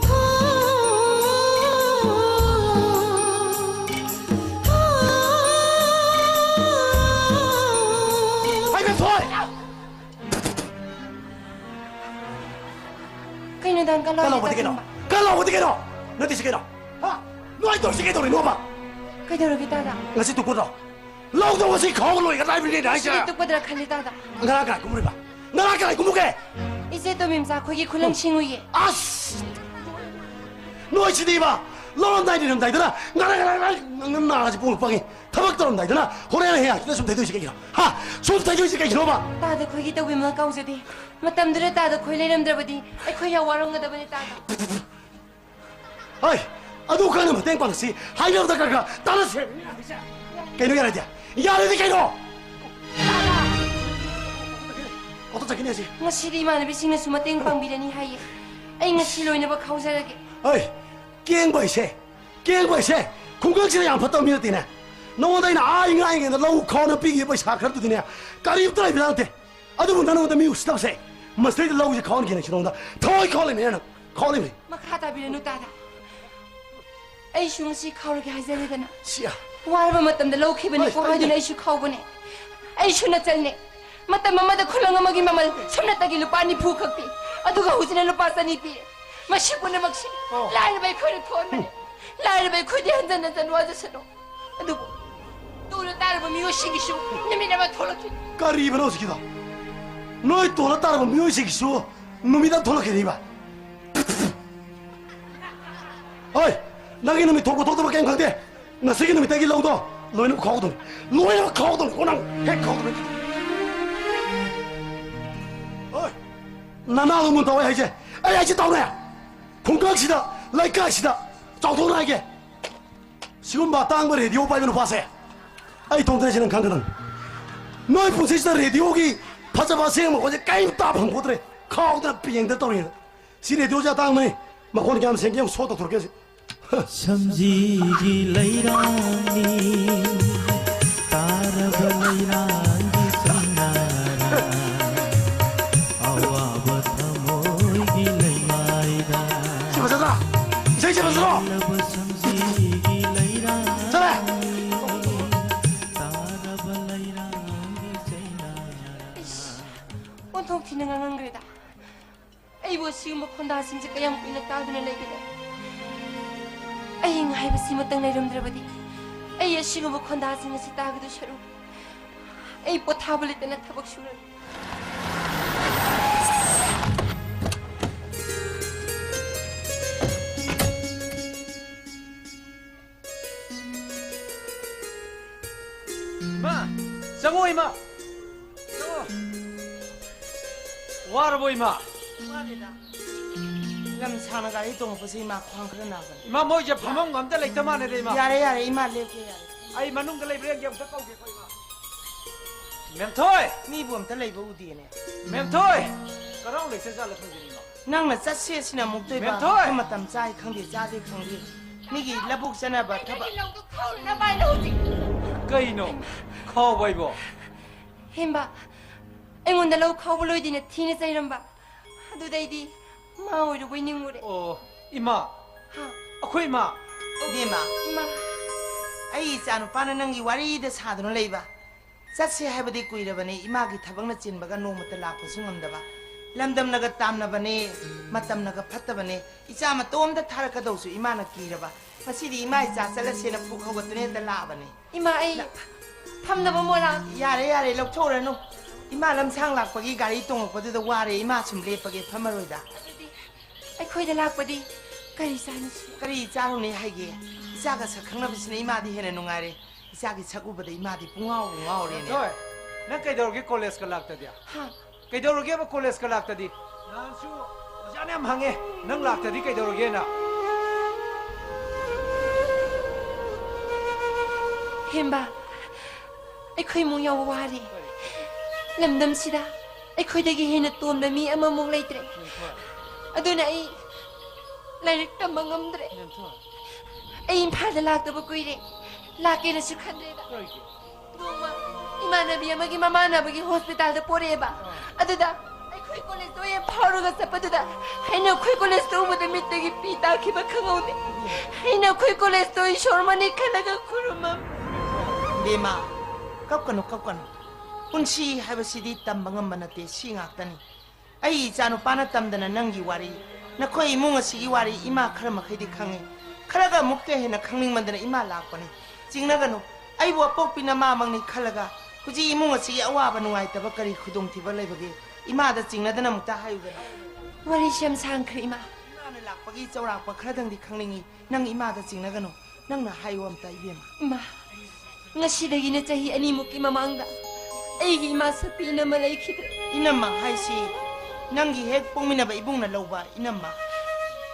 ꯍꯣ, ꯍꯣ꯫ ꯍꯥꯏꯕ ꯊꯣꯏ! ꯀꯩꯅꯣ ꯗꯥ, ꯀꯂꯥꯎꯗꯤ ꯀꯂꯥꯎꯕꯗꯤ ꯀꯩꯅꯣ? ꯇꯥꯅꯤꯡꯕ? ꯀꯂꯥꯎꯕꯗꯤ ꯀꯩꯅꯣ? ꯅꯠꯇꯦ ꯁꯤ ꯀꯩꯅꯣ? ꯍꯥ? ꯅꯣꯏ ꯇꯧꯔꯤꯁꯤ ꯀꯩꯗꯧꯔꯤꯅꯣꯕ? ꯀꯩꯗꯧꯔꯒꯦ ꯇꯥꯗ? ꯉꯁꯤ ꯇꯨꯝꯒꯗ꯭ꯔꯣ? ꯂꯧꯗꯣ ꯉꯁꯤ ꯈꯥꯎꯕ ꯂꯣꯏꯒꯗ꯭ꯔꯥ ꯍꯥꯏꯕꯅꯤꯅꯦ ꯑꯩꯅ ꯍꯥꯏꯁꯦ꯫ ꯉꯁꯤꯗꯤ ꯇꯨꯞꯀꯗ꯭ꯔꯥ ꯈꯜꯂꯤ ꯇꯥꯗ꯫ ꯉꯔꯥꯡ ꯀꯅꯥ ꯀꯨꯝꯃꯨꯔꯤꯕ? ꯉꯔꯥꯡ ꯀꯅꯥ ꯀꯨꯝꯃꯨꯒꯦ? ꯏꯆꯦ ꯇꯣꯃꯤꯝꯆꯥ ꯑꯩꯈꯣꯏꯒꯤ ꯈꯨꯂꯪ ꯁꯤꯡꯉꯨꯏꯌꯦ꯫ ꯑꯁ! ꯅꯣꯏꯁꯤꯗꯤꯕ! ꯂꯧꯔꯝꯗꯥꯏ ꯂꯩꯔꯝꯗꯥꯏꯗꯅ ꯉꯔꯥꯡ ꯉꯔꯥꯡ ꯉꯔꯥꯡ ꯉꯔꯥꯡ ꯅꯥꯁꯤ ꯄꯣꯡ ꯄꯪꯉꯤ꯫ ꯊꯕꯛ ꯇꯧꯔꯝꯗꯥꯏꯗꯅ ꯍꯣꯔꯦꯟ ꯍꯌꯦꯡ ꯍꯥꯡꯆꯤꯠꯅ ꯁꯨꯝ ꯊꯩꯗꯣꯏꯁꯤ ꯀꯩꯒꯤꯅꯣ? ꯍꯥ? ꯁꯨꯝ ꯊꯩꯗꯣꯏꯁꯤ ꯀꯩꯒꯤꯅꯣꯕ? ꯇꯥꯗ ꯑꯩꯈꯣꯏꯒꯤ ꯇꯧꯕꯤꯃꯜ ꯀꯥꯎꯖꯗꯦ꯫ ꯃꯇꯝꯗꯨꯗ ꯇꯥꯗ ꯑꯩꯈꯣꯏ ꯂꯩꯔꯝꯗ꯭ꯔꯕꯗꯤ ꯑꯩꯈꯣꯏ ꯌꯥꯝ ꯋꯥꯔꯝꯒꯗꯕꯅꯤ ꯇꯥꯗ꯫ ꯍꯣꯏ, ꯑꯗꯨ ꯈꯔꯅ ꯃꯇꯦꯡ ꯄꯥꯡꯁꯤ ꯍꯥꯏꯅꯕꯗ ꯈꯔ ꯈꯔ ꯇꯥꯟꯅꯁꯦ꯫ ꯀꯩꯅꯣ ꯌꯥꯔꯗꯤ? ꯌꯥꯔꯗꯤ ꯀꯩꯅꯣ? ꯑꯣꯇꯣ ꯆꯠꯈꯤꯅꯦ ꯑꯁꯤ꯫ ꯉꯁꯤꯗꯤ ꯏꯃꯥꯟꯅꯕꯤꯁꯤꯡꯅꯁꯨ ꯃꯇꯦꯡ ꯄꯥꯡꯕꯤꯔꯅꯤ ꯍꯥꯏꯌꯦ꯫ ꯑꯩ ꯉꯁꯤ ꯂꯣꯏꯅꯕ ꯈꯥꯎꯖꯔꯒꯦ꯫ ꯍꯣꯏ, ꯀꯦꯡꯕ ꯍꯥꯏꯁꯦ, ꯀꯦꯡꯕ ꯍꯥꯏꯁꯦ, ꯈꯨꯡꯒꯪꯁꯤꯗ ꯌꯥꯝ ꯐꯠꯇꯕ ꯃꯤ ꯅꯠꯇꯦꯅꯦ꯫ ꯅꯉꯣꯟꯗ ꯑꯩꯅ ꯑꯥ ꯏꯉꯥꯏꯉꯩꯗ ꯂꯧ ꯈꯥꯎꯅ ꯄꯤꯈꯤꯕ ꯄꯩꯁꯥ ꯈꯔꯗꯨꯗꯤꯅꯦ, ꯀꯔꯤꯝꯇ ꯂꯩꯕ ꯅꯠꯇꯦ꯫ ꯑꯗꯨꯕꯨ ꯅꯪꯉꯣꯟꯗ ꯃꯤ ꯎꯁꯤꯠꯇꯕꯁꯦ, ꯃꯁꯤꯗꯩꯗ ꯂꯧꯁꯦ ꯈꯥꯎꯍꯟꯒꯦꯅ ꯁꯤ ꯅꯉꯣꯟꯗ ꯊꯋꯥꯏ ꯈꯥꯎꯍꯜꯂꯤꯕꯅꯦ ꯅꯪ, ꯈꯥꯎꯍꯜꯂꯤꯕꯅꯦ꯫ ꯃꯈꯥ ꯇꯥꯕꯤꯔꯅꯨ ꯇꯥꯗ꯫ ꯑꯩꯁꯨ ꯉꯁꯤ ꯈꯥꯎꯔꯒꯦ ꯍꯥꯏꯖꯔꯦꯗꯅ꯫ ꯁꯤꯌꯥ꯫ ꯋꯥꯔꯕ ꯃꯇꯝꯗ ꯂꯧꯈꯤꯕꯅꯤꯀꯣ ꯍꯣꯏ, ꯍꯥꯏꯗꯨꯅ ꯍꯣꯏ꯫ ꯑꯩꯁꯨ ꯈꯥꯎꯕꯅꯦ꯫ ꯑꯩꯁꯨ ꯅꯆꯜꯅꯦ꯫ ꯃꯇꯝ ꯑꯃꯗ ꯈꯨꯂꯪ ꯑꯃꯒꯤ ꯃꯃꯜ ꯁꯨꯞꯅꯇꯒꯤ ꯂꯨꯄꯥ ꯅꯤꯐꯨ ꯈꯛ ꯄꯤ꯫ ꯑꯗꯨꯒ ꯍꯧꯖꯤꯛꯅ ꯂꯨꯄꯥ ꯆꯅꯤ ꯄꯤ꯫ ꯃꯁꯤ ꯄꯨꯝꯅꯃꯛꯁꯤ ꯑꯣ꯫ ꯂꯥꯏꯔꯕ ꯑꯩꯈꯣꯏꯅ ꯊꯣꯛꯍꯟꯕꯅꯤ꯫ ꯂꯥꯏꯔꯕ ꯑꯩꯈꯣꯏꯗꯤ ꯍꯟꯖꯟ ꯍꯟꯖꯟ ꯋꯥꯖꯁꯅꯨ꯫ ꯑꯗꯨꯕꯨ ꯇꯣꯂ ꯇꯥꯔꯕ ꯃꯤꯑꯣꯏꯁꯤꯡꯒꯤꯁꯨ ꯅꯨꯃꯤꯠ ꯑꯃ ꯊꯣꯛꯂꯛꯈꯤꯅꯤ꯫ ꯀꯔꯤꯕꯅꯣ ꯍꯧꯖꯤꯛꯀꯤꯗꯣ? ꯅꯣꯏ ꯇꯣꯂ ꯇꯥꯔꯕ ꯃꯤꯑꯣꯏꯁꯤꯡꯒꯤꯁꯨ ꯅꯨꯃꯤꯠ ꯑꯃ ꯊꯣꯛꯂꯛꯈꯤꯅꯤꯕ? ꯍꯣꯏ, ꯅꯪꯒꯤ ꯅꯨꯃꯤꯠ ꯊꯣꯛꯄ ꯊꯣꯛꯇꯕ ꯀꯩꯝ ꯈꯪꯗꯦ꯫ ꯉꯁꯤꯒꯤ ꯅꯨꯃꯤꯠꯇꯒꯤ ꯂꯧꯗꯣ ꯂꯣꯏꯅꯃꯛ ꯈꯥꯎꯗꯧꯅꯤ꯫ ꯂꯣꯏꯅꯃꯛ ꯈꯥꯎꯗꯧꯅꯤ꯫ ꯀꯣ ꯅꯪ ꯍꯦꯛ ꯈꯥꯎꯗꯧꯅꯤ꯫ ꯍꯣꯏ, ꯅꯅꯥꯗꯣ ꯃꯨꯟ ꯇꯧꯋꯦ ꯍꯥꯏꯁꯦ꯫ ꯑꯩ ꯍꯥꯏꯁꯦ ꯇꯧꯅꯦ꯫ ꯈꯨꯡꯒꯪꯁꯤꯗ, ꯂꯩꯀꯥꯏꯁꯤꯗ ꯆꯥꯎꯊꯣꯛꯅ ꯍꯥꯏꯒꯦ꯫ ꯁꯤꯒꯨꯝꯕ ꯑꯇꯥꯡꯕ ꯔꯦꯗꯤꯑꯣ ꯄꯥꯏꯕ ꯅꯨꯄꯥꯁꯦ ꯑꯩ ꯏꯇꯣꯝꯇꯅꯤ ꯍꯥꯏꯁꯦ ꯅꯪ ꯈꯪꯒꯗꯕꯅꯤ꯫ ꯅꯣꯏ ꯄꯨꯟꯁꯤꯁꯤꯗ ꯔꯦꯗꯤꯑꯣꯒꯤ ꯐꯖꯕ ꯑꯁꯦꯡꯕ ꯃꯈꯣꯟꯁꯦ ꯀꯔꯤꯝꯇ ꯐꯪꯄꯣꯠꯇ꯭ꯔꯦ꯫ ꯈꯥꯎꯗꯅ ꯄꯦꯡꯗꯅ ꯇꯧꯔꯤꯉꯩꯗ꯫ ꯁꯤ ꯔꯦꯗꯤꯑꯣꯁꯦ ꯑꯇꯥꯡꯕꯅꯤ꯫ ꯃꯈꯣꯟ ꯀꯌꯥꯝ ꯁꯦꯡꯒꯦ ꯌꯦꯡꯉꯨ, ꯁꯣ ꯇꯧꯊꯣꯔꯛꯀꯦ ꯍꯧꯖꯤꯛ꯫ ꯁꯝꯖꯤꯒꯤ ꯂꯩꯔꯥꯡꯅꯤ, ꯇꯥꯔꯕ ꯂꯩꯔꯥꯡꯒꯤ ꯆꯩꯅꯥꯔꯥ, ꯑꯋꯥꯕ ꯊꯃꯣꯏꯒꯤ ꯂꯩꯃꯥꯏꯗ꯫ ꯁꯤ ꯐꯖꯗ꯭ꯔꯥ? ꯏꯁꯩꯁꯦ ꯐꯖꯗ꯭ꯔꯣ? ꯂꯩꯔꯥꯡ, ꯆꯠꯂꯦ꯫ ꯇꯥꯔꯕ ꯂꯩꯔꯥꯡꯒꯤ ꯆꯩꯅꯥꯔꯥ꯫ ꯏꯁ, ꯑꯣꯟꯊꯣꯛ ꯊꯤꯅ ꯉꯥꯡꯉꯝꯈ꯭ꯔꯦꯗ꯫ ꯑꯩꯕꯨ ꯑꯁꯤꯒꯨꯝꯕ ꯈꯣꯟꯗꯥꯁꯤꯡꯁꯦ ꯀꯌꯥꯝ ꯀꯨꯏꯅ ꯇꯥꯗꯨꯅ ꯂꯩꯒꯅꯤ? ꯑꯩ ꯉꯥꯏꯕꯁꯤꯃꯇꯪ ꯂꯩꯔꯝꯗ꯭ꯔꯕꯗꯤ ꯑꯩ ꯑꯁꯤꯒꯨꯝꯕ ꯈꯣꯟꯗꯥꯁꯤꯡ ꯑꯁꯤ ꯇꯥꯒꯗꯧ ꯁꯔꯨꯛ ꯑꯩ ꯄꯣꯊꯥꯕ ꯂꯩꯇꯅ ꯊꯕꯛ ꯁꯨꯔꯒꯦ꯫ ꯏꯃꯥ! ꯆꯪꯉꯣ, ꯏꯃꯥ! ꯆꯪꯉꯣ! ꯋꯥꯔꯕꯣ, ꯏꯃꯥ? ꯋꯥꯔꯦꯗ꯫ ꯂꯝ ꯁꯥꯡꯅ ꯒꯥꯔꯤ ꯇꯣꯡꯉꯛꯄꯁꯦ ꯏꯃꯥ ꯈ꯭ꯋꯥꯡ ꯈꯔ ꯅꯥꯕꯅꯤ꯫ ꯏꯃꯥ, ꯃꯣꯏꯁꯦ ꯐꯝꯐꯝꯒ ꯑꯝꯇ ꯂꯩꯇ ꯃꯥꯟꯅꯦꯗ, ꯏꯃꯥ꯫ ꯌꯥꯔꯦ, ꯌꯥꯔꯦ, ꯏꯃꯥ ꯂꯦꯞꯀꯦ, ꯌꯥꯔꯦ꯫ ꯑꯩ ꯃꯅꯨꯡꯗ ꯂꯩꯕ꯭ꯔꯥ ꯌꯦꯡꯒꯦ, ꯑꯝꯇ ꯀꯧꯒꯦꯀꯣ, ꯏꯃꯥ꯫ ꯃꯦꯝꯊꯣꯏ! ꯃꯤꯕꯨ ꯑꯝꯇ ꯂꯩꯕ ꯎꯗꯦꯅꯦ꯫ ꯃꯦꯝꯊꯣꯏ! ꯀꯔꯥꯎ ꯂꯩꯇ ꯖꯥꯠꯂ ꯈꯪꯗꯦꯅꯦ, ꯏꯃꯥ꯫ ꯅꯪꯅ ꯆꯠꯁꯦ ꯁꯤꯅ ꯑꯃꯨꯛꯇꯣꯏꯕ꯫ ꯃꯦꯝꯊꯣꯏ! ꯑꯩꯈꯣꯏ ꯃꯇꯝ ꯆꯥꯏ ꯈꯪꯗꯦ, ꯆꯥꯗꯦ ꯈꯪꯗꯦ꯫ ꯃꯤꯒꯤ ꯂꯧꯕꯨꯛ ꯆꯠꯅꯕ ꯊꯕꯛ꯫ ꯂꯧꯗꯣ ꯈꯥꯎꯅꯅꯕ ꯍꯥꯏꯅ ꯍꯧꯖꯤꯛ꯫ ꯀꯩꯅꯣ? ꯈꯥꯎꯕ ꯍꯥꯏꯕꯣ? ꯍꯦꯝꯕ, ꯑꯩꯉꯣꯟꯗ ꯂꯧ ꯈꯥꯎꯕ ꯂꯣꯏꯗꯦꯅ ꯊꯤꯅ ꯆꯩꯔꯝꯕ꯫ ꯑꯗꯨꯗꯩꯗꯤ ꯃꯥ ꯑꯣꯏꯔꯨꯕꯣꯏ ꯅꯤꯡꯉꯨꯔꯦ꯫ ꯑꯣ, ꯏꯃꯥ꯫ ꯍꯥ? ꯑꯩꯈꯣꯏ ꯏꯃꯥ꯫ ꯏꯕꯦꯝꯃ, ꯏꯃꯥ꯫ ꯑꯩ ꯏꯆꯥ ꯅꯨꯄꯥꯅ ꯅꯪꯒꯤ ꯋꯥꯔꯤꯗ ꯁꯥꯗꯨꯅ ꯂꯩꯕ꯫ ꯆꯠꯁꯦ ꯍꯥꯏꯕꯗꯤ ꯀꯨꯏꯔꯕꯅꯤ, ꯏꯃꯥꯒꯤ ꯊꯕꯛꯅ ꯆꯤꯟꯕꯒ ꯅꯣꯡꯃꯇ ꯂꯥꯛꯄꯁꯨ ꯉꯝꯗꯕ꯫ ꯂꯝꯗꯝꯅꯒ ꯇꯥꯝꯅꯕꯅꯦ, ꯃꯇꯝꯅꯒ ꯐꯠꯇꯕꯅꯦ꯫ ꯏꯆꯥ ꯃꯇꯣꯝꯇ ꯊꯥꯔꯛꯀꯗꯧꯁꯨ ꯏꯃꯥꯅ ꯀꯤꯔꯕ꯫ ꯉꯁꯤꯗꯤ ꯏꯃꯥ ꯏꯆꯥ ꯆꯠꯂꯁꯦꯅ ꯄꯨꯛ ꯍꯧꯒꯠꯇꯨꯅ ꯍꯦꯛꯇ ꯂꯥꯛꯑꯕꯅꯦ꯫ ꯏꯃꯥ, ꯑꯩ ꯐꯝꯅꯕ ꯃꯣꯔꯥ꯫ ꯌꯥꯔꯦ, ꯌꯥꯔꯦ, ꯂꯧꯊꯣꯛꯎꯔꯅꯨ꯫ ꯏꯃꯥ ꯂꯝꯁꯥꯡ ꯂꯥꯛꯄꯒꯤ ꯒꯥꯔꯤ ꯇꯣꯡꯉꯛꯄꯗꯨꯗ ꯋꯥꯔꯦ꯫ ꯏꯃꯥ ꯁꯨꯝ ꯂꯦꯞꯄꯒꯦ, ꯐꯝꯃꯔꯣꯏꯗ꯫ ꯑꯗꯨꯗꯤ ꯑꯩꯈꯣꯏꯗ ꯂꯥꯛꯄꯗꯤ ꯀꯔꯤ ꯆꯥꯅꯁꯤ? ꯀꯔꯤ ꯆꯥꯔꯨꯅꯤ ꯍꯥꯏꯒꯦ? ꯏꯆꯥꯒ ꯁꯛ ꯈꯪꯅꯕꯁꯤꯅ ꯏꯃꯥꯗꯤ ꯍꯦꯟꯅ ꯅꯨꯡꯉꯥꯏꯔꯦ꯫ ꯏꯆꯥꯒꯤ ꯁꯛ ꯎꯕꯗ ꯏꯃꯥꯗꯤ ꯄꯨꯡꯉꯥꯎꯕꯨ ꯉꯥꯎꯔꯦꯅꯦ꯫ ꯊꯣꯏ, ꯅꯪ ꯀꯩꯗꯧꯔꯒꯦ ꯀꯣꯂꯦꯖꯀ ꯂꯥꯛꯇꯗꯤ? ꯍꯥ? ꯀꯩꯗꯧꯔꯒꯦꯕ ꯀꯣꯂꯦꯖꯀ ꯂꯥꯛꯇꯗꯤ? ꯅꯍꯥꯟꯁꯨ ꯑꯣꯖꯥꯅ ꯌꯥꯝ ꯍꯪꯉꯦ, ꯅꯪ ꯂꯥꯛꯇꯗꯤ ꯀꯩꯗꯧꯔꯒꯦꯅ꯫ ꯍꯦꯝꯕ, ꯑꯩꯈꯣꯏ ꯏꯃꯨꯡ ꯌꯥꯎꯕ ꯋꯥꯔꯦ꯫ ꯂꯝꯗꯝꯁꯤꯗ ꯑꯩꯈꯣꯏꯗꯒꯤ ꯍꯦꯟꯅ ꯇꯣꯟꯕ ꯃꯤ ꯑꯃꯃꯨꯛ ꯂꯩꯇ꯭ꯔꯦ꯫ ꯑꯗꯨꯅ ꯑꯩ ꯂꯥꯏꯔꯤꯛ ꯇꯝꯕ ꯉꯝꯗ꯭ꯔꯦ꯫ ꯑꯩ ꯏꯝꯐꯥꯜꯗ ꯂꯥꯛꯇꯕ ꯀꯨꯏꯔꯦ꯫ ꯂꯥꯛꯀꯦꯅꯁꯨ ꯈꯟꯗ꯭ꯔꯦꯗ꯫ ꯅꯣꯡꯃ ꯏꯃꯥꯟꯅꯕꯤ ꯑꯃꯒꯤ ꯃꯃꯥꯟꯅꯕꯒꯤ ꯍꯣꯁꯄꯤꯇꯥꯜꯗ ꯄꯣꯔꯛꯑꯦꯕ꯫ ꯑꯗꯨꯗ ꯑꯩꯈꯣꯏ ꯀꯣꯂꯦꯖꯇ ꯑꯣꯏꯅ ꯐꯥꯎꯔꯒ ꯆꯠꯄꯗꯨꯗ ꯑꯩꯅ ꯑꯩꯈꯣꯏ ꯀꯣꯂꯦꯖꯇ ꯎꯕꯗ ꯃꯤꯠꯇꯒꯤ ꯄꯤ ꯇꯥꯈꯤꯕ ꯈꯪꯍꯧꯗꯦ꯫ ꯑꯩꯅ ꯑꯩꯈꯣꯏ ꯀꯣꯂꯦꯖꯇ ꯏꯁꯣꯔꯃꯅꯤ ꯈꯜꯂꯒ ꯈꯨꯔꯨꯝꯃꯝ꯫ ꯕꯦꯝꯃ, ꯀꯞꯀꯅꯨ, ꯀꯞꯀꯅꯨ꯫ ꯄꯨꯟꯁꯤ ꯍꯥꯏꯕꯁꯤꯗꯤ ꯇꯝꯕ ꯉꯝꯕ ꯅꯠꯇꯦ, ꯁꯤ ꯉꯥꯛꯇꯅꯤ꯫ ꯑꯩ ꯏꯆꯥꯅꯨꯄꯥꯅ ꯇꯝꯗꯅ ꯅꯪꯒꯤ ꯋꯥꯔꯤ, ꯅꯈꯣꯏ ꯏꯃꯨꯡ ꯑꯁꯤꯒꯤ ꯋꯥꯔꯤ ꯏꯃꯥ ꯈꯔ ꯃꯈꯩꯗꯤ ꯈꯪꯉꯤ꯫ ꯈꯔꯒ ꯑꯃꯨꯛꯀ ꯍꯦꯟꯅ ꯈꯪꯅꯤꯡꯃꯟꯗꯅ ꯏꯃꯥ ꯂꯥꯛꯄꯅꯤ꯫ ꯆꯤꯡꯅꯒꯅꯨ, ꯑꯩꯕꯨ ꯑꯄꯣꯛꯄꯤ ꯅꯃꯥꯃꯛꯅꯤ ꯈꯜꯂꯒ ꯍꯧꯖꯤꯛ ꯏꯃꯨꯡ ꯑꯁꯤꯒꯤ ꯑꯋꯥꯕ ꯅꯨꯡꯉꯥꯏꯇꯕ ꯀꯔꯤ ꯈꯨꯗꯣꯡꯊꯤꯕ ꯂꯩꯕꯒꯦ? ꯏꯃꯥꯗ ꯆꯤꯡꯅꯗꯅ ꯑꯃꯨꯛꯇ ꯍꯥꯏꯌꯨꯗꯅ꯫ ꯋꯥꯔꯤꯁꯤ ꯌꯥꯝ ꯁꯥꯡꯈ꯭ꯔꯦ, ꯏꯃꯥ꯫ ꯏꯃꯥꯅ ꯂꯥꯛꯄꯒꯤ ꯆꯥꯎꯔꯥꯛꯄ ꯈꯔꯗꯪꯗꯤ ꯈꯪꯅꯤꯡꯉꯤ꯫ ꯅꯪ ꯏꯃꯥꯗ ꯆꯤꯡꯅꯒꯅꯨ꯫ ꯅꯪꯅ ꯍꯥꯏꯌꯨ ꯑꯝꯇ, ꯏꯕꯦꯝꯃ꯫ ꯏꯃꯥ, ꯉꯁꯤꯗꯒꯤꯅ ꯆꯍꯤ ꯑꯅꯤꯃꯨꯛꯀꯤ ꯃꯃꯥꯡꯗ ꯑꯩꯒꯤ ꯏꯃꯥ ꯁꯛꯄꯤ ꯏꯅꯝꯃ ꯂꯩꯈꯤꯗ꯭ꯔꯦ꯫ ꯏꯅꯝꯃ ꯍꯥꯏꯁꯤ ꯅꯪꯒꯤ ꯍꯦꯛ ꯄꯣꯛꯃꯤꯟꯅꯕ ꯏꯕꯨꯡꯅ ꯂꯧꯕ ꯏꯅꯝꯃ?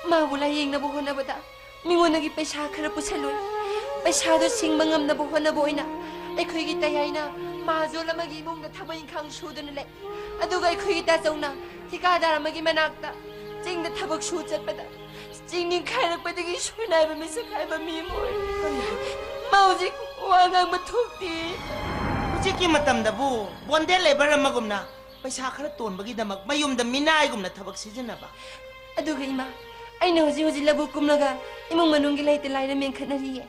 ꯃꯥꯕꯨ ꯂꯥꯌꯦꯡꯅꯕ ꯍꯣꯠꯅꯕꯗ ꯃꯤꯉꯣꯟꯗꯒꯤ ꯄꯩꯁꯥ ꯈꯔ ꯄꯨꯁꯜꯂꯨꯏ꯫ ꯄꯩꯁꯥꯗꯨ ꯁꯤꯡꯕ ꯉꯝꯅꯕ ꯍꯣꯠꯅꯕ ꯑꯣꯏꯅ ꯑꯩꯈꯣꯏꯒꯤ ꯇꯌꯥꯏꯅ ꯃꯍꯥꯖꯣꯟ ꯑꯃꯒꯤ ꯏꯃꯨꯡꯗ ꯊꯕꯛ ꯏꯪꯈꯥꯡ ꯁꯨꯗꯨꯅ ꯂꯩ꯫ ꯑꯗꯨꯒ ꯑꯩꯈꯣꯏꯒꯤ ꯇꯥꯆꯧꯅ ꯊꯤꯀꯥꯗꯥꯔ ꯑꯃꯒꯤ ꯃꯅꯥꯛꯇ ꯆꯤꯡꯗ ꯊꯕꯛ ꯁꯨ ꯆꯠꯄꯗ ꯆꯤꯡ ꯅꯤꯡꯈꯥꯏꯔꯛꯄꯗꯒꯤ ꯁꯣꯏꯅꯥꯏꯕ ꯃꯤꯁꯛ ꯍꯥꯏꯕ ꯃꯤ ꯑꯃ ꯑꯣꯏꯔꯦ꯫ ꯃꯥ ꯍꯧꯖꯤꯛ ꯋꯥ ꯉꯥꯡꯕ ꯊꯣꯛꯇꯦ꯫ ꯍꯧꯖꯤꯛꯀꯤ ꯃꯇꯝꯗꯕꯨ ꯕꯣꯟꯗꯦ ꯂꯦꯕꯔ ꯑꯃꯒꯨꯝꯅ ꯄꯩꯁꯥ ꯈꯔ ꯇꯣꯟꯕꯒꯤꯗꯃꯛ ꯃꯌꯨꯝꯗ ꯃꯤꯅꯥꯏꯒꯨꯝꯅ ꯊꯕꯛ ꯁꯤꯖꯤꯟꯅꯕ꯫ ꯑꯗꯨꯒ ꯏꯃꯥ, ꯑꯩꯅ ꯍꯧꯖꯤꯛ ꯍꯧꯖꯤꯛ ꯂꯧꯕꯨꯛ ꯀꯨꯝꯂꯒ ꯏꯃꯨꯡ ꯃꯅꯨꯡꯒꯤ ꯂꯩꯇ ꯂꯥꯏꯔ ꯃꯦꯟꯈꯠꯅꯔꯤꯌꯦ꯫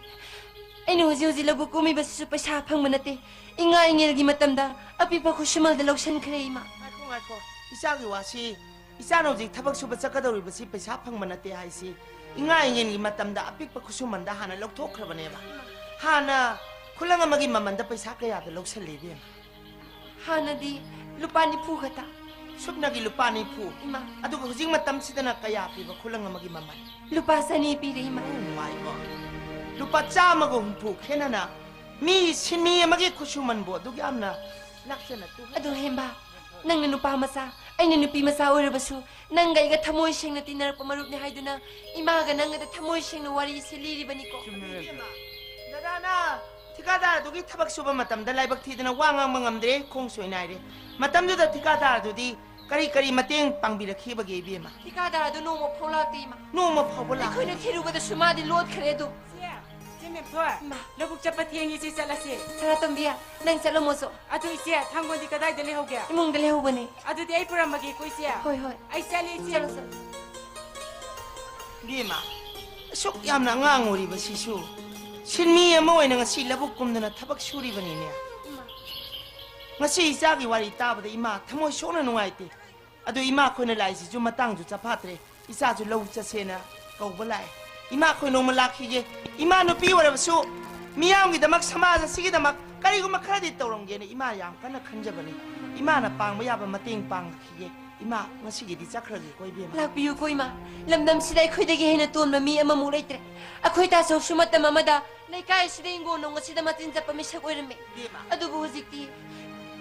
ꯑꯩꯅ ꯍꯧꯖꯤꯛ ꯍꯧꯖꯤꯛ ꯂꯧꯕꯨꯛ ꯀꯨꯝꯃꯤꯕꯁꯤꯁꯨ ꯄꯩꯁꯥ ꯐꯪꯕ ꯅꯠꯇꯦ꯫ ꯏꯉꯥ ꯏꯉꯦꯜꯒꯤ ꯃꯇꯝꯗ ꯑꯄꯤꯛꯄ ꯈꯨꯠꯁꯨꯃꯜꯗ ꯂꯧꯁꯤꯟꯈ꯭ꯔꯦ, ꯏꯃꯥ꯫ ꯉꯥꯏꯈꯣ, ꯉꯥꯏꯈꯣ, ꯏꯆꯥꯒꯤ ꯋꯥꯁꯤ, ꯏꯆꯥꯅ ꯍꯧꯖꯤꯛ ꯊꯕꯛ ꯁꯨꯕ ꯆꯠꯀꯗꯧꯔꯤꯕꯁꯤ ꯄꯩꯁꯥ ꯐꯪꯕ ꯅꯠꯇꯦ ꯍꯥꯏꯁꯤ, ꯏꯉꯥ ꯏꯉꯦꯟꯒꯤ ꯃꯇꯝꯗ ꯑꯄꯤꯛꯄ ꯈꯨꯠꯁꯨꯃꯟꯗ ꯍꯥꯟꯅ ꯂꯧꯊꯣꯛꯈ꯭ꯔꯕꯅꯦꯕ꯫ ꯍꯥꯟꯅ ꯈꯨꯂꯪ ꯑꯃꯒꯤ ꯃꯃꯜꯗ ꯄꯩꯁꯥ ꯀꯌꯥꯗ ꯂꯧꯁꯜꯂꯤ, ꯏꯕꯦꯝꯃ? ꯍꯥꯟꯅꯗꯤ ꯂꯨꯄꯥ ꯅꯤꯐꯨ ꯈꯛꯇ꯫ ꯁꯨꯞꯅꯒꯤ ꯂꯨꯄꯥ ꯅꯤꯐꯨ? ꯏꯃꯥ꯫ ꯑꯗꯨꯒ ꯍꯧꯖꯤꯛ ꯃꯇꯝꯁꯤꯗꯅ ꯀꯌꯥ ꯄꯤꯕ ꯈꯨꯂꯪ ꯑꯃꯒꯤ ꯃꯃꯜ? ꯂꯨꯄꯥ ꯆꯅꯤ ꯄꯤꯔꯦ, ꯏꯃꯥ꯫ Oh my God! ꯂꯨꯄꯥ ꯆꯥꯝꯃꯒ ꯍꯨꯝꯐꯨ ꯈꯦꯠꯅꯅ ꯃꯤ ꯁꯤꯟꯃꯤ ꯑꯃꯒꯤ ꯈꯨꯠꯁꯨꯃꯟꯕꯨ ꯑꯗꯨꯛ ꯌꯥꯝꯅ ꯂꯥꯛꯆꯅ ꯇꯨ- ꯑꯗꯣ ꯍꯦꯝꯕ, ꯅꯪꯅ ꯅꯨꯄꯥ ꯃꯆꯥ, ꯑꯩꯅ ꯅꯨꯄꯤ ꯃꯆꯥ ꯑꯣꯏꯔꯕꯁꯨ, ꯅꯪꯒ ꯑꯩꯒ ꯊꯃꯣꯏ ꯁꯦꯡꯅ ꯇꯤꯟꯅꯔꯛꯄ ꯃꯔꯨꯞꯅꯤ ꯍꯥꯏꯗꯨꯅ ꯏꯃꯥꯒ ꯅꯪꯒꯗ ꯊꯃꯣꯏ ꯁꯦꯡꯅ ꯋꯥꯔꯤꯁꯦ ꯂꯤꯔꯤꯕꯅꯤꯀꯣ꯫ ꯆꯨꯝꯃꯦ, ꯏꯕꯦꯝꯃ꯫ ꯗꯗꯥꯅ ꯊꯤꯀꯥꯗꯥꯔꯗꯨꯒꯤ ꯊꯕꯛ ꯁꯨꯕ ꯃꯇꯝꯗ ꯂꯥꯏꯕꯛ ꯊꯤꯗꯅ ꯋꯥ ꯉꯥꯡꯕ ꯉꯝꯗ꯭ꯔꯦ, ꯈꯣꯡ ꯁꯣꯏꯅꯥꯏꯔꯦ꯫ ꯃꯇꯝꯗꯨꯗ ꯊꯤꯀꯥꯗꯥꯔꯗꯨꯗꯤ ꯀꯔꯤ ꯀꯔꯤ ꯃꯇꯦꯡ ꯄꯥꯡꯕꯤꯔꯛꯈꯤꯕꯒꯦ, ꯏꯕꯦꯝꯃ? ꯊꯤꯀꯥꯗꯥꯔꯗꯨ ꯅꯣꯡꯃ ꯐꯥꯎ ꯂꯥꯛꯇꯦ, ꯏꯃꯥ꯫ ꯅꯣꯡꯃ ꯐꯥꯎꯕ ꯂꯥꯛꯇꯦ꯫ ꯑꯩꯈꯣꯏꯅ ꯊꯤꯔꯨꯕꯗ ꯁꯨꯃꯥꯗꯤ ꯂꯣꯠꯈ꯭ꯔꯦ ꯑꯗꯨ꯫ ꯏꯆꯦ, ꯏꯆꯦ ꯃꯦꯝꯊꯣꯏ, ꯏꯃꯥ꯫ ꯂꯧꯕꯨꯛ ꯆꯠꯄ ꯊꯦꯡꯉꯤ, ꯏꯆꯦ ꯆꯠꯂꯁꯤ꯫ ꯁꯅꯥꯇꯣꯝꯕꯤ, ꯅꯪ ꯆꯠꯂꯝꯃꯣꯁꯨ꯫ ꯑꯗꯨ ꯏꯆꯦ, ꯊꯥꯡꯒꯣꯟꯗꯤ ꯀꯗꯥꯏꯗ ꯂꯩꯍꯧꯒꯦ? ꯏꯃꯨꯡꯗ ꯂꯩꯍꯧꯕꯅꯦ꯫ ꯑꯗꯨꯗꯤ ꯑꯩ ꯄꯨꯔꯝꯃꯒꯦꯀꯣ, ꯏꯆꯦ꯫ ꯍꯣꯏ, ꯍꯣꯏ꯫ ꯑꯩ ꯆꯠꯂꯤ, ꯏꯆꯦ꯫ ꯆꯠꯂꯣ, ꯆꯠꯂꯣ꯫ ꯏꯕꯦꯝꯃ, ꯑꯁꯨꯛ ꯌꯥꯝꯅ ꯑꯉꯥꯡ ꯑꯣꯏꯔꯤꯕꯁꯤꯁꯨ ꯁꯤꯟꯃꯤ ꯑꯃ ꯑꯣꯏꯅ ꯉꯁꯤ ꯂꯧꯕꯨꯛ ꯀꯨꯝꯗꯅ ꯊꯕꯛ ꯁꯨꯔꯤꯕꯅꯤꯅꯦ꯫ ꯏꯃꯥ꯫ ꯉꯁꯤ ꯏꯆꯥꯒꯤ ꯋꯥꯔꯤ ꯇꯥꯕꯗ ꯏꯃꯥ ꯊꯃꯣꯏ ꯁꯣꯛꯅ ꯅꯨꯡꯉꯥꯏꯇꯦ꯫ ꯑꯗꯨ ꯏꯃꯥ ꯑꯩꯈꯣꯏꯅ ꯂꯥꯛꯏꯁꯤꯁꯨ ꯃꯇꯥꯡꯁꯨ ꯆꯐꯥꯠꯇ꯭ꯔꯦ꯫ ꯏꯆꯥꯁꯨ ꯂꯧ ꯆꯠꯁꯦꯅ ꯀꯧꯕ ꯂꯥꯛꯑꯦ꯫ ꯏꯃꯥ ꯑꯩꯈꯣꯏ ꯅꯣꯡꯃ ꯂꯥꯛꯈꯤꯒꯦ꯫ ꯏꯃꯥ ꯅꯨꯄꯤ ꯑꯣꯏꯔꯕꯁꯨ ꯃꯤꯌꯥꯝꯒꯤꯗꯃꯛ, ꯁꯃꯥꯖ ꯑꯁꯤꯒꯤꯗꯃꯛ ꯀꯔꯤꯒꯨꯝꯕ ꯈꯔꯗꯤ ꯇꯧꯔꯝꯒꯦꯅ ꯏꯃꯥ ꯌꯥꯝ ꯀꯟꯅ ꯈꯟꯖꯕꯅꯤ꯫ ꯏꯃꯥꯅ ꯄꯥꯡꯕ ꯌꯥꯕ ꯃꯇꯦꯡ ꯄꯥꯡꯈꯤꯒꯦ꯫ ꯏꯃꯥ, ꯉꯁꯤꯒꯤꯗꯤ ꯆꯠꯈ꯭ꯔꯒꯦꯀꯣ, ꯏꯕꯦꯝꯃ꯫ ꯂꯥꯛꯄꯤꯌꯨꯀꯣ, ꯏꯃꯥ꯫ ꯂꯝꯗꯝꯁꯤꯗ ꯑꯩꯈꯣꯏꯗꯒꯤ ꯍꯦꯟꯅ ꯇꯣꯟꯕ ꯃꯤ ꯑꯃꯃꯨꯛ ꯂꯩꯇ꯭ꯔꯦ꯫ ꯑꯩꯈꯣꯏ ꯇꯥꯆꯧꯁꯨ ꯃꯇꯝ ꯑꯃꯗ ꯂꯩꯀꯥꯏ ꯑꯁꯤꯗ ꯍꯤꯡꯒꯣꯜ ꯅꯨꯡ ꯑꯁꯤꯗ ꯃꯆꯤꯟ ꯆꯠꯄ ꯃꯤꯁꯛ ꯑꯣꯏꯔꯝꯃꯤ꯫ ꯏꯕꯦꯝꯃ꯫ ꯑꯗꯨꯕꯨ ꯍꯧꯖꯤꯛꯇꯤ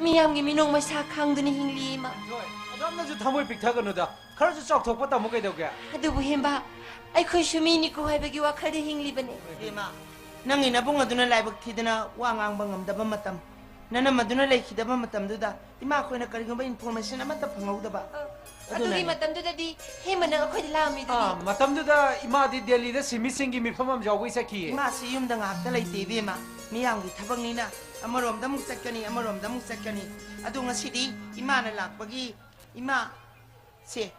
ꯃꯤꯌꯥꯝꯒꯤ ꯃꯤꯅꯣꯛ ꯃꯩꯁꯥ ꯈꯥꯡꯗꯨꯅ ꯍꯤꯡꯂꯤ, ꯏꯃꯥ꯫ ꯍꯣꯏ, ꯑꯗꯨꯝꯅꯁꯨ ꯊꯃꯣꯏ ꯄꯤꯛꯊꯒꯅꯨꯗ꯫ ꯈꯔꯁꯨ ꯆꯥꯎꯊꯣꯛꯄ ꯇꯝꯃꯨ ꯀꯩꯗꯧꯒꯦ? ꯑꯗꯨꯕꯨ ꯍꯦꯝꯕ, ꯑꯩꯈꯣꯏꯁꯨ ꯃꯤꯅꯤꯀꯣ ꯍꯥꯏꯕꯒꯤ ꯋꯥꯈꯜꯗ ꯍꯤꯡꯂꯤꯕꯅꯦ꯫ ꯏꯕꯦꯝꯃ, ꯅꯪꯒꯤ ꯅꯕꯨꯡ ꯑꯗꯨꯅ ꯂꯥꯏꯕꯛ ꯊꯤꯗꯅ ꯋꯥ ꯉꯥꯡꯕ ꯉꯝꯗꯕ ꯃꯇꯝ, ꯅꯅꯝ ꯑꯗꯨꯅ ꯂꯩꯈꯤꯗꯕ ꯃꯇꯝꯗꯨꯗ ꯏꯃꯥ ꯑꯩꯈꯣꯏꯅ ꯀꯔꯤꯒꯨꯝꯕ information ꯑꯃꯠꯇ ꯐꯪꯍꯧꯗꯕ꯫ ꯑ, ꯑꯗꯨꯒꯤ ꯑꯗꯨꯅꯅꯦ꯫ ꯃꯇꯝꯗꯨꯗꯗꯤ ꯍꯦꯝꯕ ꯅꯪ ꯑꯩꯈꯣꯏꯗ ꯂꯥꯛꯑꯝꯃꯤꯗꯨꯗꯤ꯫ ꯑꯥ, ꯃꯇꯝꯗꯨꯗ ꯏꯃꯥꯗꯤ ꯗꯦꯜꯂꯤꯗ ꯁꯤꯟꯃꯤꯁꯤꯡꯒꯤ ꯃꯤꯐꯝ ꯑꯃ ꯌꯥꯎꯕꯩ ꯆꯠꯈꯤꯌꯦ꯫ ꯏꯃꯥꯁꯤ ꯌꯨꯝꯗ ꯉꯥꯛꯇ ꯂꯩꯇꯦ, ꯏꯕꯦꯝꯃ꯫ ꯃꯤꯌꯥꯝꯒꯤ ꯊꯕꯛꯅꯤꯅ ꯑꯃꯔꯣꯝꯗ ꯑꯃꯨꯛ ꯆꯠꯀꯅꯤ, ꯑꯃꯔꯣꯝꯗ ꯑꯃꯨꯛ ꯆꯠꯀꯅꯤ꯫ ꯑꯗꯣ ꯉꯁꯤꯗꯤ ꯏꯃꯥꯅ ꯂꯥꯛꯄꯒꯤ, ꯏꯃꯥ, ꯁꯦ꯫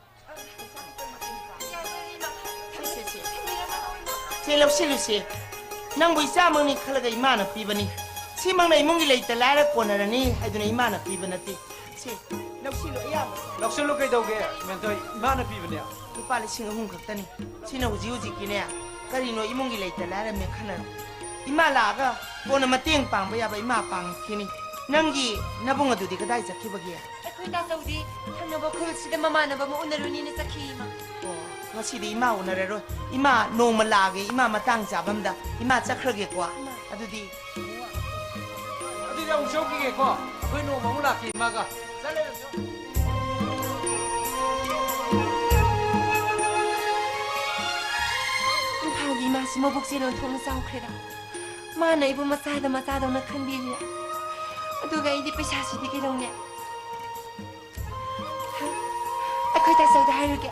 ꯁꯦ, ꯁꯦ, ꯁꯦ꯫ ꯁꯦ, ꯂꯧꯁꯤꯜꯂꯨꯁꯦ꯫ ꯅꯪꯕꯨ ꯏꯆꯥꯃꯛꯅꯤ ꯈꯜꯂꯒ ꯏꯃꯥꯅ ꯄꯤꯕꯅꯤ꯫ ꯁꯤꯃꯛꯅ ꯏꯃꯨꯡꯒꯤ ꯂꯩꯇ ꯂꯥꯏꯔ ꯀꯣꯟꯅꯔꯅꯤ ꯍꯥꯏꯗꯨꯅ ꯏꯃꯥꯅ ꯄꯤꯕ ꯅꯠꯇꯦ꯫ ꯁꯦ, ꯂꯧꯁꯤꯜꯂꯨ ꯑꯌꯥꯝꯕ꯫ ꯂꯧꯁꯤꯜꯂꯨ ꯀꯩꯗꯧꯒꯦ, ꯃꯦꯟꯊꯣꯏ? ꯏꯃꯥꯅ ꯄꯤꯕꯅꯦ꯫ ꯂꯨꯄꯥ ꯂꯤꯁꯤꯡ ꯑꯍꯨꯝ ꯈꯛꯇꯅꯤ꯫ ꯁꯤꯅ ꯍꯧꯖꯤꯛ ꯍꯧꯖꯤꯛꯀꯤꯅꯦ, ꯀꯔꯤꯅꯣ ꯏꯃꯨꯡꯒꯤ ꯂꯩꯇ ꯂꯥꯏꯔ ꯃꯦꯟꯈꯠꯅꯔꯣ꯫ ꯏꯃꯥ ꯂꯥꯛꯑꯒ ꯀꯣꯟꯅ ꯃꯇꯦꯡ ꯄꯥꯡꯕ ꯌꯥꯕ ꯏꯃꯥ ꯄꯥꯡꯈꯤꯅꯤ꯫ ꯅꯪꯒꯤ ꯅꯕꯨꯡ ꯑꯗꯨꯗꯤ ꯀꯗꯥꯏ ꯆꯠꯈꯤꯕꯒꯦ? ꯑꯩꯈꯣꯏ ꯇꯥꯆꯧꯗꯤ ꯊꯪꯅꯕ ꯈꯨꯜꯁꯤꯗ ꯃꯃꯥꯟꯅꯕ ꯑꯃ ꯎꯅꯔꯨꯅꯤꯅ ꯆꯠꯈꯤ, ꯏꯃꯥ꯫ ꯑꯣ, ꯉꯁꯤꯗꯤ ꯏꯃꯥ ꯎꯅꯔꯔꯣꯏ꯫ ꯏꯃꯥ ꯅꯣꯡꯃ ꯂꯥꯛꯑꯒꯦ, ꯏꯃꯥ ꯃꯇꯥꯡ ꯆꯥꯕꯝꯗ꯫ ꯏꯃꯥ ꯆꯠꯈ꯭ꯔꯒꯦꯀꯣ꯫ ꯏꯃꯥ꯫ ꯑꯗꯨꯗꯤ ꯑꯗꯨꯗꯤ ꯑꯃꯨꯛ ꯆꯧꯈꯤꯒꯦꯀꯣ꯫ ꯑꯩꯈꯣꯏ ꯅꯣꯡꯃ ꯑꯃꯨꯛ ꯂꯥꯛꯀꯦ ꯏꯃꯥꯒ꯫ ꯆꯠꯂꯦ꯫ ꯏꯝꯐꯥꯜꯒꯤ ꯏꯃꯥꯁꯤ ꯃꯕꯨꯛꯁꯦ ꯂꯣꯟꯊꯣꯛꯅ ꯆꯥꯎꯈ꯭ꯔꯦꯗ꯫ ꯃꯥꯅ ꯑꯩꯕꯨ ꯃꯆꯥꯗ ꯃꯆꯥꯗꯧꯅ ꯈꯟꯕꯤꯔꯦ꯫ ꯑꯗꯨꯒ ꯑꯩꯗꯤ ꯄꯩꯁꯥꯁꯤꯗꯤ ꯀꯩꯗꯧꯅꯤ? ꯑꯩꯈꯣꯏ ꯇꯥꯆꯧꯗ ꯍꯥꯏꯔꯨꯒꯦ꯫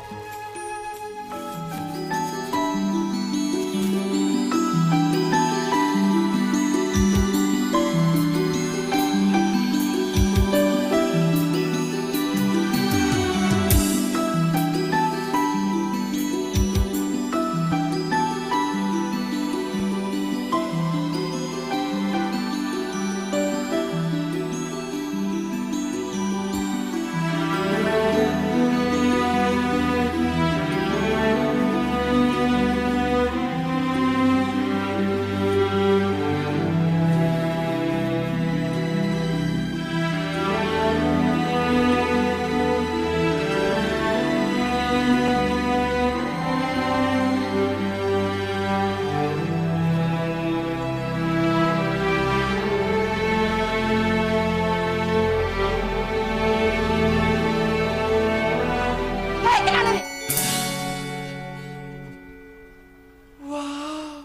ꯋꯥꯎ!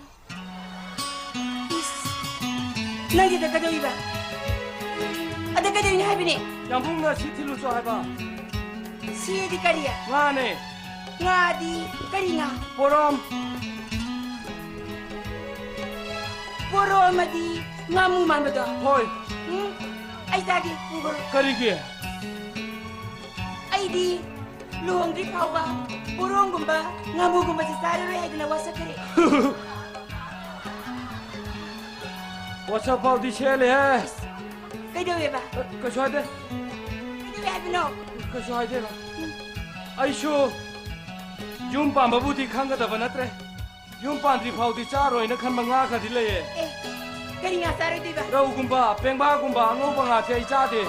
ꯏꯁ! ꯅꯪꯒꯤꯗ ꯀꯩꯗꯧꯔꯤꯕ? ꯑꯗ ꯀꯩꯗꯧꯔꯤꯅꯣ ꯍꯥꯏꯕꯅꯦ? ꯌꯥꯝꯕꯨꯡꯅ ꯁꯤ ꯊꯤꯜꯂꯨꯆꯣ ꯍꯥꯏꯕ꯫ ꯁꯤꯗꯤ ꯀꯔꯤ? ꯉꯥꯅꯦ꯫ ꯉꯥꯗꯤ ꯀꯔꯤ ꯉꯥ? ꯄꯣꯔꯣꯝ꯫ ꯄꯣꯔꯣꯝꯑꯗꯤ ꯉꯥꯃꯨ ꯃꯥꯟꯕꯗꯣ꯫ ꯍꯣꯏ꯫ ꯎꯝ, ꯑꯩ ꯆꯥꯒꯦ, ꯄꯨꯈ꯭ꯔꯣ꯫ ꯀꯔꯤꯒꯤ? ꯑꯩꯗꯤ ꯂꯨꯍꯣꯡꯗ꯭ꯔꯤ ꯐꯥꯎꯕ ꯄꯣꯔꯣꯝꯒꯨꯝꯕ, ꯉꯥꯃꯨꯒꯨꯝꯕꯁꯦ ꯆꯥꯔꯔꯣꯏ ꯍꯥꯏꯗꯅ ꯋꯥꯁꯛꯈ꯭ꯔꯦ꯫ ꯋꯥꯁꯛ ꯐꯥꯎꯗꯤ ꯁꯦꯜꯂꯦꯍꯦ꯫ ꯀꯩꯗꯧꯋꯦꯕ? ꯑ, ꯀꯩꯁꯨ ꯍꯥꯏꯗꯦ꯫ ꯀꯩꯗꯧꯋꯦ ꯍꯥꯏꯕ? ꯀꯩꯁꯨ ꯍꯥꯏꯗꯦ, ꯃꯥ꯫ ꯑꯩꯁꯨ ꯌꯨꯝ ꯄꯥꯟꯕꯕꯨꯗꯤ ꯈꯪꯒꯗꯕ ꯅꯠꯇ꯭ꯔꯦ꯫ ꯌꯨꯝ ꯄꯥꯟꯗ꯭ꯔꯤ ꯐꯥꯎꯗꯤ ꯆꯥꯔꯣꯏꯅ ꯈꯟꯕ ꯉꯥ ꯈꯔꯗꯤ ꯂꯩꯌꯦ꯫ ꯑꯦ, ꯀꯔꯤ ꯉꯥ ꯆꯥꯔꯣꯏꯗꯣꯏꯕ? ꯔꯧꯒꯨꯝꯕ, ꯄꯦꯡꯕꯥꯒꯨꯝꯕ, ꯑꯉꯧꯕ ꯉꯥꯁꯦ ꯑꯩ ꯆꯥꯗꯦ꯫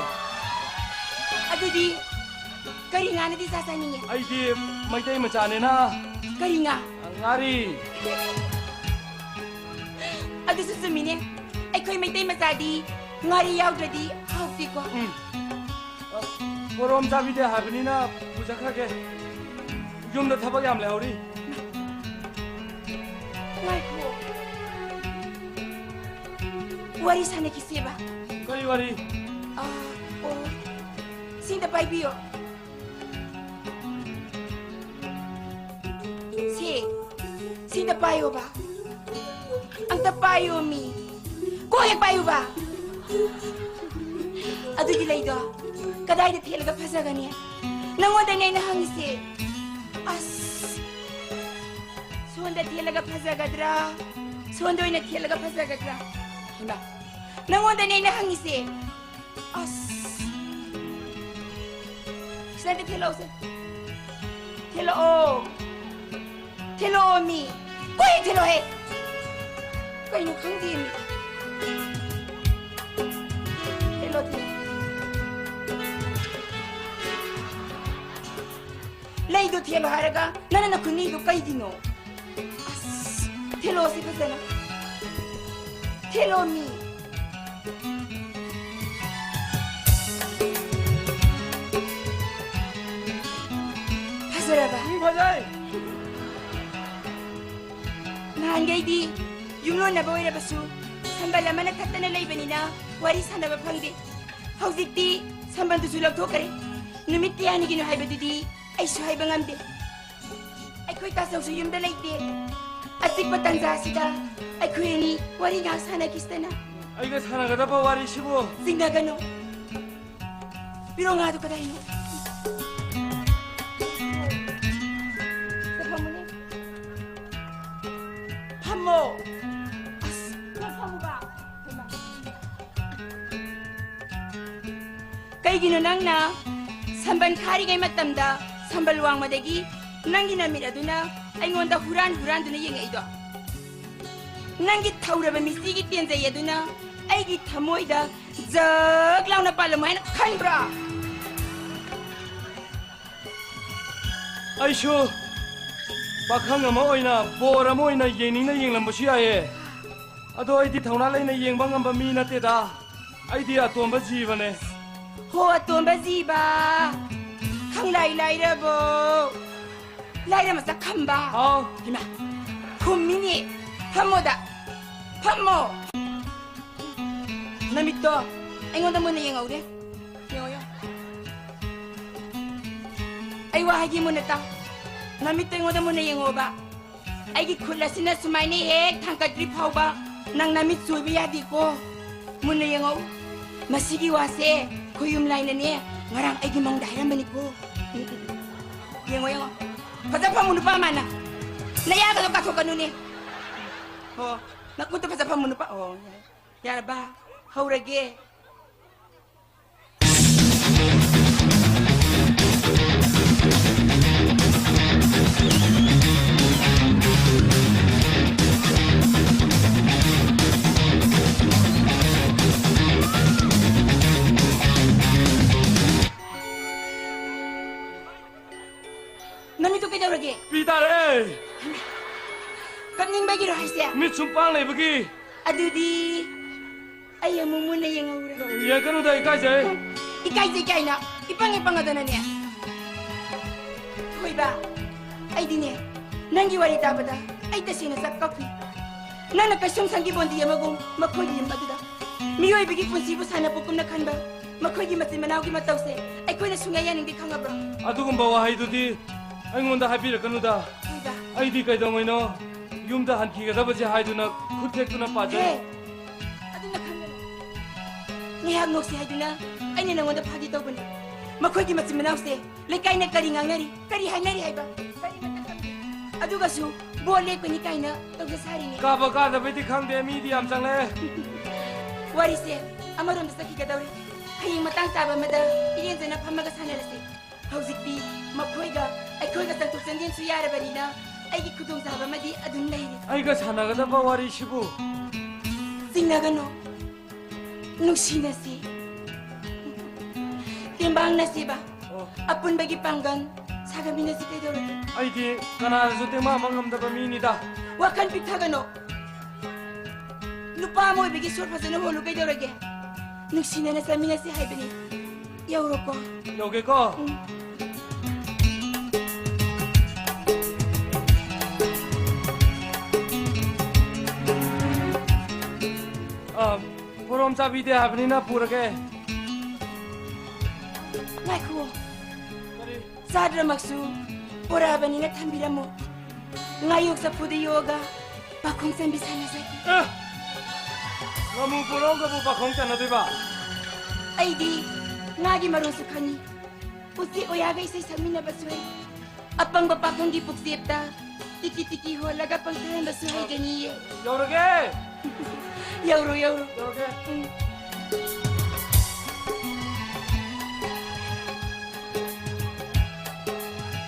ꯑꯗꯨꯗꯤ ꯀꯔꯤ ꯉꯥꯅꯗꯤ ꯆꯥ ꯆꯥꯅꯤꯡꯉꯦ? ꯑꯩꯗꯤ ꯃꯩꯇꯩ ꯃꯆꯥꯅꯤꯅ꯫ ꯀꯔꯤ ꯉꯥ? ꯉꯥꯔꯤ꯫ ꯑꯗꯨꯁꯨ ꯆꯨꯝꯃꯤꯅꯦ꯫ ꯑꯩꯈꯣꯏ ꯃꯩꯇꯩ ꯃꯆꯥꯗꯤ ꯉꯥꯔꯤ ꯌꯥꯎꯗ꯭ꯔꯗꯤ ꯍꯥꯎꯇꯦꯀꯣ꯫ ꯎꯝ꯫ ꯑ, ꯄꯣꯔꯣꯝ ꯆꯥꯕꯤꯗꯦ ꯍꯥꯏꯕꯅꯤꯅ ꯄꯨꯖꯈ꯭ꯔꯒꯦ꯫ ꯌꯨꯝꯗ ꯊꯕꯛ ꯌꯥꯝ ꯂꯩꯍꯧꯔꯤ꯫ ꯉꯥꯏꯈꯣ꯫ ꯋꯥꯔꯤ ꯁꯥꯟꯅꯈꯤꯁꯦꯕ꯫ ꯀꯔꯤ ꯋꯥꯔꯤ? ꯑ, ꯑꯣ꯫ ꯁꯤꯗ ꯄꯥꯏꯕꯤꯌꯣ꯫ ꯁꯤ, ꯁꯤꯗ ꯄꯥꯏꯌꯣꯕ꯫ ꯑꯝꯇ ꯄꯥꯏꯌꯣ ꯃꯤ꯫ ꯀꯣꯛ ꯍꯦꯛ ꯄꯥꯏꯌꯨꯕ꯫ ꯑꯗꯨꯒꯤ ꯂꯩꯗꯣ ꯀꯗꯥꯏꯗ ꯊꯦꯠꯂꯒ ꯐꯖꯒꯅꯤ? ꯅꯪꯉꯣꯟꯗꯅꯦ ꯑꯩꯅ ꯍꯪꯉꯤꯁꯦ꯫ ꯑꯁ, ꯁꯣꯟꯗ ꯊꯦꯠꯂꯒ ꯐꯖꯒꯗ꯭ꯔꯥ? ꯁꯣꯟꯗ ꯑꯣꯏꯅ ꯊꯦꯠꯂꯒ ꯐꯖꯒꯗ꯭ꯔꯥ? ꯍꯩꯃꯥ, ꯅꯪꯉꯣꯟꯗꯅꯦ ꯑꯩꯅ ꯍꯪꯉꯤꯁꯦ꯫ ꯑꯁ꯫ ꯁꯤꯗ ꯊꯦꯠꯂꯛꯑꯣꯁꯦ꯫ ꯊꯦꯠꯂꯛꯑꯣ꯫ ꯊꯦꯠꯂꯛꯑꯣ ꯃꯤ꯫ ꯀꯣꯏ ꯊꯦꯠꯂꯛꯑꯣꯍꯦ꯫ ꯀꯩꯅꯣ ꯈꯪꯗꯦ ꯃꯤ꯫ ꯊꯦꯠꯂꯣ, ꯊꯦꯠꯂꯣ꯫ ꯂꯩꯗꯣ ꯊꯦꯠꯂꯣ ꯍꯥꯏꯔꯒ ꯅꯪꯅ ꯅꯈꯨꯠ ꯅꯤꯛꯏꯗꯣ ꯀꯩꯒꯤꯅꯣ? ꯑꯁ, ꯊꯦꯠꯂꯣꯁꯤ ꯐꯖꯅ꯫ ꯊꯦꯠꯂꯣ ꯃꯤ꯫ ꯐꯖꯔꯕ? ꯎꯝ, ꯐꯖꯩ꯫ ꯅꯍꯥꯟꯈꯩꯗꯤ ꯌꯨꯝꯂꯣꯟꯅꯕ ꯑꯣꯏꯔꯕꯁꯨ ꯁꯝꯕꯜ ꯑꯃꯅ ꯊꯠꯇꯅ ꯂꯩꯕꯅꯤꯅ ꯋꯥꯔꯤ ꯁꯥꯟꯅꯕ ꯐꯪꯗꯦ꯫ ꯍꯧꯖꯤꯛꯇꯤ ꯁꯝꯕꯜꯗꯨꯁꯨ ꯂꯧꯊꯣꯛꯈ꯭ꯔꯦ꯫ ꯅꯨꯃꯤꯠ ꯀꯌꯥꯅꯤꯒꯤꯅꯣ ꯍꯥꯏꯕꯗꯨꯗꯤ ꯑꯩꯁꯨ ꯍꯥꯏꯕ ꯉꯝꯗꯦ꯫ ꯑꯩꯈꯣꯏ ꯇꯥꯆꯧꯁꯨ ꯌꯨꯝꯗ ꯂꯩꯇꯦ꯫ ꯑꯆꯤꯛꯄ ꯇꯥꯟꯖꯥꯁꯤꯗ ꯑꯩꯈꯣꯏ ꯑꯅꯤ ꯋꯥꯔꯤ ꯉꯥꯏꯍꯥꯛ ꯁꯥꯟꯅꯈꯤꯁꯤꯗꯅ꯫ ꯑꯩꯒ ꯁꯥꯟꯅꯒꯗꯕ ꯋꯥꯔꯤꯁꯤꯕꯨ? ꯆꯤꯡꯅꯒꯅꯨ꯫ ꯄꯤꯔꯣ ꯉꯥꯗꯨ ꯀꯗꯥꯏꯅꯣ? ꯁꯤꯗ ꯐꯝꯃꯨꯅꯦ꯫ ꯐꯝꯃꯣ꯫ ꯑꯁ, ꯅꯪ ꯐꯝꯃꯨꯕ꯫ ꯍꯩꯃꯥ꯫ ꯀꯩꯒꯤꯅꯣ ꯅꯪꯅ ꯁꯝꯕꯜ ꯈꯥꯔꯤꯉꯩ ꯃꯇꯝꯗ ꯁꯝꯕꯜ ꯋꯥꯡꯃꯗꯒꯤ ꯅꯪꯒꯤ ꯅꯃꯤꯠ ꯑꯗꯨꯅ ꯑꯩꯉꯣꯟꯗ ꯍꯨꯔꯥꯟ ꯍꯨꯔꯥꯟꯗꯨꯅ ꯌꯦꯡꯉꯛꯏꯗꯣ? ꯅꯪꯒꯤ ꯊꯧꯔꯕ ꯃꯤꯆꯤꯒꯤ ꯇꯦꯟꯖꯩ ꯑꯗꯨꯅ ꯑꯩꯒꯤ ꯊꯃꯣꯏꯗ ꯖꯛ ꯂꯥꯎꯅ ꯄꯥꯜꯂꯝꯃꯣ ꯍꯥꯏꯅ ꯈꯟꯕ꯭ꯔꯣ? ꯑꯩꯁꯨ ꯄꯥꯈꯪ ꯑꯃ ꯑꯣꯏꯅ, ꯕꯣꯔ ꯑꯃ ꯑꯣꯏꯅ ꯌꯦꯡꯅꯤꯡꯅ ꯌꯦꯡꯂꯝꯕꯁꯨ ꯌꯥꯏꯌꯦ꯫ ꯑꯗꯣ ꯑꯩꯗꯤ ꯊꯧꯅꯥ ꯂꯩꯅ ꯌꯦꯡꯕ ꯉꯝꯕ ꯃꯤ ꯅꯠꯇꯦꯗ꯫ ꯑꯩꯗꯤ ꯑꯇꯣꯝꯕ ꯖꯤꯕꯅꯦ꯫ ꯍꯣ, ꯑꯇꯣꯝꯕ ꯖꯤꯕ꯫ ꯈꯪꯂꯥꯏ ꯂꯥꯏꯔꯕꯣ? ꯂꯥꯏꯔ ꯃꯆꯥ ꯈꯝꯕ꯫ ꯍꯥꯎ꯫ ꯏꯃꯥ, ꯈꯨꯝꯃꯤꯅꯦ꯫ ꯐꯝꯃꯣꯗ꯫ ꯐꯝꯃꯣ꯫ ꯅꯃꯤꯠꯇꯣ ꯑꯩꯉꯣꯟꯗ ꯃꯨꯟꯅ ꯌꯦꯡꯍꯧꯗꯦ꯫ ꯌꯦꯡꯉꯣ, ꯌꯦꯡꯉꯣ꯫ ꯑꯩ ꯋꯥ ꯍꯥꯏꯒꯦ ꯃꯨꯟꯅ ꯇꯥꯎ꯫ ꯅꯃꯤꯠꯇꯣ ꯑꯩꯉꯣꯟꯗ ꯃꯨꯟꯅ ꯌꯦꯡꯉꯣꯕ꯫ ꯑꯩꯒꯤ ꯈꯨꯠ ꯑꯁꯤꯅ ꯁꯨꯃꯥꯏꯅ ꯍꯦꯛ ꯊꯥꯡꯒꯠꯇ꯭ꯔꯤ ꯐꯥꯎꯕ ꯅꯪ ꯅꯃꯤꯠ ꯆꯣꯏꯕ ꯌꯥꯗꯦꯀꯣ꯫ ꯃꯨꯟꯅ ꯌꯦꯡꯉꯧ꯫ ꯃꯁꯤꯒꯤ ꯋꯥꯁꯦ ꯈꯣꯌꯨꯝ ꯂꯥꯏꯅꯅꯦ ꯉꯔꯥꯡ ꯑꯩꯒꯤ ꯃꯪꯗ ꯍꯥꯏꯔꯝꯕꯅꯤꯀꯣ꯫ ꯎꯝ, ꯎꯝ, ꯎꯝ꯫ ꯌꯦꯡꯉꯣ, ꯌꯦꯡꯉꯣ꯫ ꯐꯖ ꯐꯝꯃꯨ ꯅꯨꯄꯥ ꯃꯥꯅ꯫ ꯅꯌꯥꯒꯗꯣ ꯀꯥꯊꯣꯛꯀꯅꯨꯅꯦ꯫ ꯍꯣ, ꯅꯈꯨꯠꯇꯣ ꯐꯖ ꯐꯝꯃꯨ ꯅꯨꯄꯥ꯫ ꯑꯣ, ꯌꯥꯔꯦ꯫ ꯌꯥꯔꯕ? ꯍꯧꯔꯒꯦ꯫ ꯅꯃꯤꯠꯇꯨ ꯀꯩꯗꯧꯔꯒꯦ? ꯄꯤ ꯇꯥꯔꯦ꯫ ꯀꯞꯅꯤꯡꯕꯒꯤꯔꯣ ꯍꯥꯏꯁꯦ? ꯃꯤꯠ ꯁꯨꯝ ꯄꯥꯡ ꯂꯩꯕꯒꯤ꯫ ꯑꯗꯨꯗꯤ ꯑꯩ ꯑꯃꯨꯛ ꯃꯨꯟꯅ ꯌꯦꯡꯍꯧꯔꯦ꯫ ꯌꯦꯡꯀꯅꯨꯗ, ꯏꯀꯥꯏꯖꯩ꯫ ꯏꯀꯥꯏꯖꯩ ꯀꯥꯏꯅ ꯏꯄꯪ ꯍꯦꯛ ꯄꯪꯉꯗꯅꯅꯦ꯫ ꯊꯣꯏꯕ, ꯑꯩꯗꯤꯅꯦ, ꯅꯪꯒꯤ ꯋꯥꯔꯤ ꯇꯥꯕꯗ ꯑꯩ ꯇꯁꯦꯡꯅ ꯆꯞ ꯀꯞꯈꯤ꯫ ꯅꯪꯅ ꯀꯩꯁꯨꯝ ꯁꯪꯒꯤ ꯕꯣꯟꯗꯤ ꯑꯃꯒꯨꯝ ꯃꯈꯣꯏꯒꯤ ꯌꯨꯝ ꯑꯗꯨꯗ ꯃꯤꯑꯣꯏꯕꯒꯤ ꯄꯨꯟꯁꯤꯕꯨ ꯁꯥꯟꯅꯄꯣꯠꯀꯨꯝꯅ ꯈꯟꯕ ꯃꯈꯣꯏꯒꯤ ꯃꯆꯤꯟ ꯃꯅꯥꯎꯒꯤ ꯃꯇꯧꯁꯦ ꯑꯩꯈꯣꯏꯅ ꯁꯨꯡꯌꯥ ꯌꯥꯅꯤꯡꯗꯦ, ꯈꯪꯉꯕ꯭ꯔꯣ? ꯑꯗꯨꯒꯨꯝꯕ ꯋꯥꯍꯩꯗꯨꯗꯤ ꯑꯩꯉꯣꯟꯗ ꯍꯥꯏꯕꯤꯔꯛꯀꯅꯨꯗ꯫ ꯊꯣꯏꯕ꯫ ꯑꯩꯗꯤ ꯀꯩꯗꯧꯉꯩꯅꯣ ꯌꯨꯝꯗ ꯍꯟꯈꯤꯒꯗꯕꯁꯦ ꯍꯥꯏꯗꯨꯅ ꯈꯨꯠ ꯊꯦꯛꯇꯨꯅ ꯄꯥꯖꯩ꯫ ꯍꯦ! ꯑꯗꯨꯅ ꯈꯪꯒꯅꯨ꯫ ꯉꯥꯏꯍꯥꯛ ꯅꯣꯛꯁꯤ ꯍꯥꯏꯗꯨꯅ ꯑꯩꯅ ꯅꯉꯣꯟꯗ ꯐꯥꯒꯤ ꯇꯧꯕꯅꯤ꯫ ꯃꯈꯣꯏꯒꯤ ꯃꯆꯤꯟ ꯃꯅꯥꯎꯁꯦ ꯂꯩꯀꯥꯏꯅ ꯀꯔꯤ ꯉꯥꯡꯅꯔꯤ, ꯀꯔꯤ ꯍꯥꯏꯅꯔꯤ ꯍꯥꯏꯕ ꯀꯔꯤꯃꯠꯇ ꯈꯪꯗꯦ꯫ ꯑꯗꯨꯒꯁꯨ ꯕꯣꯜ ꯂꯦꯞꯀꯅꯤ ꯀꯥꯏꯅ ꯇꯧꯖ ꯁꯥꯔꯤꯅꯦ꯫ ꯀꯥꯕ ꯀꯥꯗꯕꯩꯗꯤ ꯈꯪꯗꯦ, ꯃꯤꯗꯤ ꯌꯥꯝ ꯆꯪꯂꯛꯑꯦ꯫ ꯋꯥꯔꯤꯁꯦ ꯑꯃꯔꯣꯝꯗ ꯆꯠꯈꯤꯒꯗꯧꯔꯤ꯫ ꯍꯌꯦꯡ ꯃꯇꯥꯡ ꯆꯥꯕ ꯑꯃꯗ ꯏꯔꯦꯟꯖꯅ ꯐꯝꯃꯒ ꯁꯥꯟꯅꯔꯁꯤ꯫ ꯍꯧꯖꯤꯛꯇꯤ ꯃꯈꯣꯏꯒ ꯑꯩꯈꯣꯏꯒ ꯆꯪꯊꯣꯛ ꯆꯪꯁꯤꯟꯁꯨ ꯌꯥꯔꯕꯅꯤꯅ ꯑꯩꯒꯤ ꯈꯨꯗꯣꯡꯆꯥꯕ ꯑꯃꯗꯤ ꯑꯗꯨꯝ ꯂꯩꯔꯦ꯫ ꯑꯩꯒ ꯁꯥꯟꯅꯒꯗꯕ ꯋꯥꯔꯤꯁꯤꯕꯨ? ꯆꯤꯡꯅꯒꯅꯨ꯫ ꯅꯨꯡꯁꯤꯅꯁꯤ꯫ ꯇꯦꯡꯕꯥꯡꯅꯁꯤꯕ꯫ ꯑꯣ꯫ ꯑꯄꯨꯟꯕꯒꯤ ꯄꯥꯡꯒꯜ ꯁꯥꯒꯠꯃꯤꯟꯅꯁꯤ ꯀꯩꯗꯧꯔꯒꯦ? ꯑꯩꯗꯤ ꯀꯅꯥꯗꯁꯨ ꯇꯦꯡꯕꯥꯡ ꯑꯃ ꯉꯝꯗꯕ ꯃꯤꯅꯤꯗ꯫ ꯋꯥꯈꯜ ꯄꯤꯛꯊꯒꯅꯨ꯫ ꯅꯨꯄꯥ ꯑꯃ ꯑꯣꯏꯕꯒꯤ ꯁꯣꯔ ꯐꯖꯅ ꯍꯣꯜꯂꯨ ꯀꯩꯗꯧꯔꯒꯦ? ꯅꯨꯡꯁꯤꯅꯅ ꯆꯠꯃꯤꯟꯅꯁꯤ ꯍꯥꯏꯕꯅꯤ꯫ ꯌꯧꯔꯣꯀꯣ꯫ ꯌꯧꯒꯦꯀꯣ꯫ ꯎꯝ꯫ ꯑ, ꯄꯣꯔꯣꯝ ꯆꯥꯕꯤꯗꯦ ꯍꯥꯏꯕꯅꯤꯅ ꯄꯨꯔꯒꯦ꯫ ꯉꯥꯏꯈꯨꯑꯣ꯫ ꯀꯔꯤ? ꯆꯥꯗ꯭ꯔꯃꯛꯁꯨ ꯄꯨꯔꯛꯑꯕꯅꯤꯅ ꯊꯝꯕꯤꯔꯝꯃꯨ꯫ ꯉꯥꯌꯣꯛ ꯆꯐꯨꯗ ꯌꯣꯛꯑꯒ ꯄꯥꯈꯣꯡ ꯆꯟꯕꯤ ꯁꯥꯟꯅꯖꯒꯦ꯫ ꯑꯦ! ꯉꯥꯃꯨ ꯄꯣꯔꯣꯝꯒꯕꯨ ꯄꯥꯈꯣꯡ ꯆꯟꯅꯗꯣꯏꯕ? ꯑꯩꯗꯤ ꯉꯥꯒꯤ ꯃꯔꯣꯜꯁꯨ ꯈꯪꯉꯤ꯫ ꯎꯆꯦꯛ ꯑꯣꯌꯥꯒ ꯏꯁꯩ ꯁꯛꯃꯤꯟꯅꯕꯁꯨ ꯍꯩ꯫ ꯑꯄꯪꯕ ꯄꯥꯈꯪꯒꯤ ꯄꯨꯛꯆꯦꯞꯇ ꯇꯤꯀꯤ ꯇꯤꯀꯤ ꯍꯣꯜꯂꯒ ꯄꯪꯊꯍꯟꯕꯁꯨ ꯍꯩꯒꯅꯤꯌꯦ꯫ ꯌꯧꯔꯒꯦ! ꯌꯧꯔꯣ, ꯌꯧꯔꯣ꯫ ꯌꯧꯔꯒꯦ꯫ ꯎꯝ꯫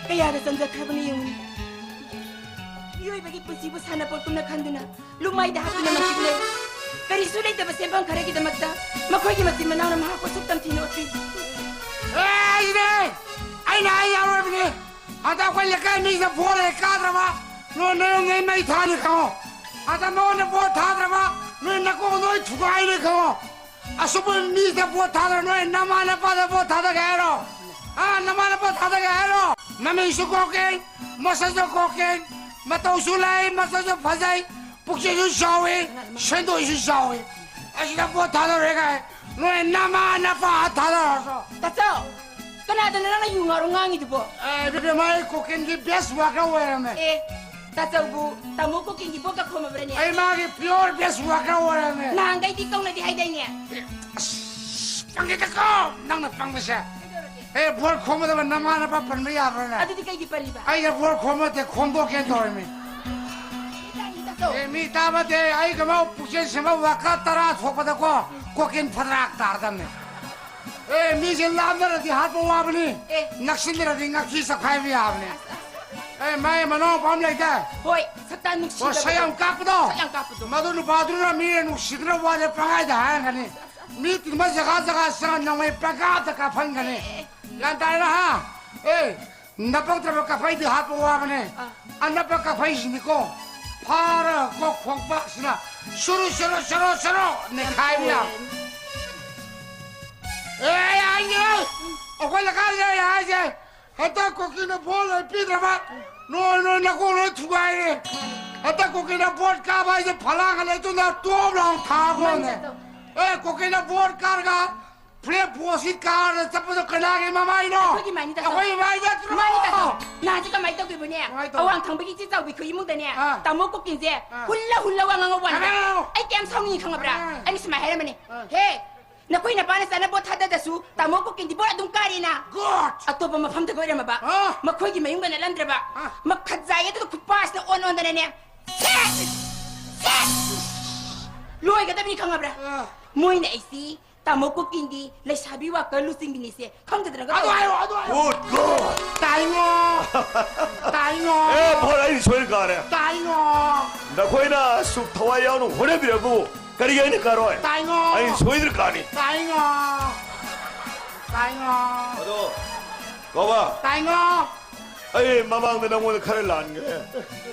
ꯀꯌꯥꯗ ꯆꯪꯖꯈ꯭ꯔꯕꯅꯣ ꯌꯦꯡꯉꯨꯅꯦ꯫ ꯃꯤꯑꯣꯏꯕꯒꯤ ꯄꯨꯟꯁꯤꯕꯨ ꯁꯥꯟꯅꯄꯣꯠꯀꯨꯝꯅ ꯈꯟꯗꯨꯅ ꯂꯨꯃꯥꯏꯗ ꯍꯥꯞꯇꯨꯅ ꯃꯁꯤꯕꯨ ꯂꯩ꯫ ꯀꯔꯤꯁꯨ ꯂꯩꯇꯕ ꯁꯦꯟꯐꯝ ꯈꯔꯒꯤꯗꯃꯛꯇ ꯃꯈꯣꯏꯒꯤ ꯃꯆꯤꯟ ꯃꯅꯥꯎꯅ ꯃꯍꯥꯛꯄꯨ ꯑꯁꯨꯛ ꯇꯝꯊꯤꯅ ꯑꯣꯠꯄꯤ꯫ ꯑꯦ, ꯑꯩꯅꯦ! ꯑꯩꯅ ꯑꯩ ꯌꯥꯔꯣꯏꯕꯅꯦ꯫ ꯑꯗ ꯑꯩꯈꯣꯏ ꯂꯩꯀꯥꯏ ꯃꯤꯁꯤꯅ ꯚꯣꯠ ꯍꯦꯛ ꯀꯥꯗ꯭ꯔꯕ, ꯅꯣꯏ ꯅꯌꯨꯝ ꯅꯩ ꯃꯩ ꯊꯥꯅꯤ ꯈꯪꯉꯣ꯫ ꯑꯗ ꯃꯉꯣꯟꯗ ꯚꯣꯠ ꯊꯥꯗ꯭ꯔꯕ, ꯅꯣꯏ ꯅꯀꯣꯛ ꯂꯣꯏ ꯊꯨꯒꯥꯏꯅꯤ ꯈꯪꯉꯣ꯫ ꯑꯁꯨꯝꯕ ꯃꯤꯗ ꯚꯣꯠ ꯊꯥꯗ꯭ꯔ ꯅꯣꯏ ꯅꯃꯥ ꯅꯄꯥꯗ ꯚꯣꯠ ꯊꯥꯗꯒꯦ ꯍꯥꯏꯔꯣ? ꯑ, ꯅꯃꯥ ꯅꯄꯥ ꯊꯥꯗꯒꯦ ꯍꯥꯏꯔꯣ? ꯅꯃꯤꯡꯁꯨ ꯀꯣꯀꯦꯟ, ꯃꯁꯛꯁꯨ ꯀꯣꯀꯦꯟ, ꯃꯇꯧꯁꯨ ꯂꯩ, ꯃꯁꯛꯁꯨ ꯐꯖꯩ, ꯄꯨꯛꯆꯦꯜꯁꯨ ꯆꯥꯎꯏ, ꯁꯦꯟꯗꯣꯏꯁꯨ ꯆꯥꯎꯏ꯫ ꯑꯁꯤꯗ ꯚꯣꯠ ꯊꯥꯗꯔꯦ ꯀꯥꯏ ꯅꯣꯏ ꯅꯃꯥ ꯅꯄꯥ ꯊꯥꯗꯔꯁꯨ꯫ ꯇꯥꯆꯧ, ꯀꯅꯥꯗꯅꯣ ꯅꯪꯅ ꯌꯨ ꯉꯥꯎꯔꯣ ꯉꯥꯡꯉꯤꯗꯨꯕꯣ? ꯑꯦ, ꯏꯕꯦꯝꯃ, ꯑꯩ ꯀꯣꯀꯦꯟꯒꯤ best worker ꯑꯣꯏꯔꯝꯃꯦ꯫ ꯑꯦ, ꯇꯥꯆꯧꯕꯨ ꯇꯥꯃꯣ ꯀꯣꯀꯦꯟꯒꯤ ꯚꯣꯠꯀ ꯈꯣꯝꯃꯕ꯭ꯔꯅꯦ? ꯑꯩ ꯃꯥꯒꯤ pure best worker ꯑꯣꯏꯔꯝꯃꯦ꯫ ꯅꯍꯥꯟꯒꯩꯗꯤ ꯀꯧꯅꯗꯦ ꯍꯥꯏꯗꯥꯏꯅꯦ? ꯑꯁ, ꯄꯪꯉꯤꯗꯀꯣ ꯅꯪꯅ ꯄꯪꯕꯁꯦ꯫ ꯀꯩꯗꯧꯔꯒꯦ? ꯑꯦ, ꯚꯣꯠ ꯈꯣꯝꯕꯗꯕ ꯅꯃꯥ ꯅꯄꯥ ꯄꯟꯕ ꯌꯥꯕ꯭ꯔꯅꯦ? ꯑꯗꯨꯗꯤ ꯀꯩꯒꯤ ꯄꯜꯂꯤꯕ? ꯑꯩꯅ ꯚꯣꯠ ꯈꯣꯝꯕ ꯅꯠꯇꯦ, ꯈꯣꯝꯗꯣꯛꯀꯦꯅ ꯇꯧꯔꯤꯃꯤ꯫ ꯃꯤ ꯇꯥꯏꯅꯤ ꯇꯥꯆꯧ꯫ ꯑꯦ, ꯃꯤ ꯇꯥꯕ ꯅꯠꯇꯦ, ꯑꯩ ꯀꯃꯥꯏ ꯄꯨꯛꯆꯦꯜ ꯁꯦꯝꯕ worker ꯇꯔꯥ ꯊꯣꯛꯄꯗꯀꯣ ꯀꯣꯀꯦꯟ ꯐꯗ꯭ꯔꯥꯛ ꯇꯥꯔꯗꯝꯅꯦ꯫ ꯑꯦ, ꯃꯤꯁꯦ ꯂꯥꯞꯅꯔꯗꯤ ꯍꯥꯠꯄ ꯋꯥꯕꯅꯤ꯫ ꯑꯦ꯫ ꯅꯛꯁꯤꯟꯅꯔꯗꯤ ꯉꯛꯈꯤ ꯆꯞꯈꯥꯏꯕ ꯌꯥꯕꯅꯤ꯫ ꯑꯦ, ꯃꯥꯏ ꯃꯅꯥꯎꯄꯥ ꯑꯃ ꯂꯩꯗꯥꯏ? ꯍꯣꯏ, ꯁꯛꯇꯥ ꯅꯨꯡꯁꯤꯗꯕꯗꯣ꯫ ꯁꯛ ꯌꯥꯝ ꯀꯥꯞꯄꯗꯣ? ꯁꯛ ꯌꯥꯝ ꯀꯥꯞꯄꯗꯣ꯫ ꯃꯗꯨ ꯅꯨꯄꯥꯗꯨꯅ ꯃꯤꯅ ꯅꯨꯡꯁꯤꯗꯅ ꯋꯥꯁꯦ ꯄꯪꯍꯥꯏꯗ ꯍꯥꯏꯔꯝꯒꯅꯤ꯫ ꯃꯤ ꯇꯤꯟꯕ ꯖꯒꯥ ꯖꯒꯥ ꯆꯪꯉ ꯅꯣꯡꯃꯩ ꯄꯪꯀꯥꯞꯇ ꯀꯥꯞꯍꯟꯒꯅꯤ꯫ ꯑꯦ, ꯑꯦ꯫ ꯒ꯭ꯌꯥꯟ ꯇꯥꯏꯅ, ꯍꯥ? ꯑꯦ, ꯅꯄꯛꯇ꯭ꯔꯕ ꯀꯥꯐꯩꯗꯤ ꯍꯥꯠꯄ ꯋꯥꯕꯅꯦ꯫ ꯑꯥ꯫ ꯑꯅꯞꯄ ꯀꯥꯐꯩꯁꯤꯡꯗꯤꯀꯣ, ꯐꯥꯔꯒꯀꯣ ꯈꯣꯡꯄꯥꯛꯁꯤꯅ ꯁꯨꯔꯨ, ꯁꯨꯔꯨ, ꯁꯨꯔꯨ, ꯁꯨꯔꯨ ꯅꯦꯈꯥꯏꯕ ꯌꯥꯝ꯫ ꯑꯦ, ꯑꯩ ꯍꯥꯏꯁꯦ, ꯑꯩꯈꯣꯏ ꯂꯩꯀꯥꯏꯗ ꯑꯩ ꯍꯥꯏꯁꯦ, ꯍꯟꯗꯛ ꯀꯨꯀꯤꯅ ꯚꯣꯠ ꯂꯣꯏ ꯄꯤꯗ꯭ꯔꯕ, ꯅꯣꯏ, ꯅꯣꯏ ꯅꯀꯣꯛ ꯂꯣꯏ ꯊꯨꯒꯥꯏꯔꯦ꯫ ꯍꯟꯗꯛ ꯀꯨꯀꯤꯅ ꯚꯣꯠ ꯀꯥꯕ ꯍꯥꯏꯁꯦ ꯐꯂꯥꯡꯒ ꯂꯩꯇꯨꯅ ꯇꯣꯞ ꯂꯥꯎ ꯊꯥꯈꯣꯅꯦ꯫ ꯃꯥꯅꯤ, ꯇꯥꯇꯣ꯫ ꯑꯦ, ꯀꯨꯀꯤꯅ ꯚꯣꯠ ꯀꯥꯔꯒ ꯐ꯭ꯂꯦꯛ ꯄꯣꯁꯀꯤ ꯀꯥꯔꯗ ꯆꯠꯄꯗꯣ ꯀꯅꯥꯒꯤ ꯃꯃꯥꯏꯅꯣ? ꯑꯩꯈꯣꯏꯒꯤ ꯃꯥꯏꯅꯤ, ꯇꯥꯇꯣ꯫ ꯑꯩꯈꯣꯏꯒꯤ ꯃꯥꯏ ꯅꯠꯇ꯭ꯔꯣ? ꯃꯥꯅꯤ, ꯇꯥꯇꯣ꯫ ꯅꯍꯥꯟꯁꯦ ꯀꯃꯥꯏꯅ ꯇꯧꯒꯦꯕꯨꯅꯦ? ꯀꯃꯥꯏꯅ ꯇꯧꯕ? ꯑꯋꯥꯡ ꯊꯪꯕꯒꯤ ꯏꯆꯦ ꯆꯥꯎꯕꯤ ꯈꯣꯏ ꯏꯃꯨꯡꯗꯅꯦ, ꯑꯥ꯫ ꯇꯥꯃꯣ ꯀꯨꯀꯤꯟꯁꯦ ꯑꯥ꯫ ꯍꯨꯜꯂ ꯍꯨꯜꯂ ꯋꯥ ꯉꯥꯡꯉ ꯋꯥꯅꯤꯗ꯫ ꯑꯥ꯫ ꯑꯩ ꯀꯌꯥꯝ ꯁꯥꯎꯅꯤꯡꯉꯤ ꯈꯪꯉꯕ꯭ꯔꯥ? ꯑꯥ꯫ ꯑꯩꯅ ꯁꯨꯃꯥꯏꯅ ꯍꯥꯏꯔꯝꯕꯅꯤ, ꯑꯥ꯫ "ꯍꯦ, ꯅꯈꯣꯏ ꯅꯄꯥꯅ ꯆꯥꯅ ꯕꯣꯠ ꯊꯥꯗꯗꯁꯨ ꯇꯥꯃꯣ ꯀꯨꯀꯤꯟꯗꯤ ꯕꯣꯠ ꯑꯗꯨꯝ ꯀꯥꯔꯤꯅ?" ꯒꯨꯗ! ꯑꯇꯣꯞꯄ ꯃꯐꯝꯗꯒ ꯑꯣꯏꯔꯝꯃꯕ, ꯑꯥ꯫ ꯃꯈꯣꯏꯒꯤ ꯃꯌꯨꯝꯗ ꯅꯠꯂꯝꯗ꯭ꯔꯕ, ꯑꯥ꯫ ꯃꯈꯠ ꯆꯥꯏꯌꯦ, ꯑꯗꯨꯒ ꯈꯨꯠꯄꯥꯁꯤꯅ ꯑꯣꯟ ꯑꯣꯟꯗꯅꯅꯦ, ꯁꯦꯠ! ꯁꯦꯠ! ꯂꯣꯏꯒꯗꯕꯅꯤ ꯈꯪꯉꯕ꯭ꯔꯥ? ꯑꯥ꯫ ꯃꯣꯏꯅ ꯑꯩꯁꯤ ꯇꯥꯃꯣ ꯀꯨꯀꯤꯟꯗꯤ ꯂꯩꯁꯥꯕꯤ ꯋꯥꯀꯔ ꯂꯨꯆꯤꯡꯕꯤꯅꯤꯁꯦ ꯈꯪꯗꯗꯅꯒ ꯑꯗꯨ ꯇꯧꯔꯤ꯫ ꯍꯥꯏꯌꯣ, ꯑꯗꯨ ꯍꯥꯏꯌꯣ꯫ Good, good. ꯇꯥꯏꯉꯣ꯫ ꯇꯥꯏꯉꯣ꯫ ꯑꯦ, ꯚꯣꯠ ꯑꯩ ꯁꯣꯏꯅ ꯀꯥꯔꯦ꯫ ꯇꯥꯏꯉꯣ꯫ ꯅꯈꯣꯏꯅ ꯑꯁꯨꯛ ꯊꯋꯥꯏ ꯌꯥꯎꯅ ꯍꯣꯠꯅꯕꯤꯔꯛꯄꯕꯨ ꯀꯔꯤꯒꯤ ꯑꯩꯅ ꯀꯥꯔꯣꯏ? ꯇꯥꯏꯉꯣ꯫ ꯑꯩ ꯁꯣꯏꯗꯅ ꯀꯥꯅꯤ꯫ ꯇꯥꯏꯉꯣ꯫ ꯇꯥꯏꯉꯣ꯫ ꯑꯗꯣ, ꯀꯧꯕ꯫ ꯇꯥꯏꯉꯣ꯫ ꯑꯩ ꯃꯃꯥꯡꯗ ꯅꯪꯉꯣꯟꯗ ꯈꯔ ꯂꯥꯟꯈ꯭ꯔꯦ꯫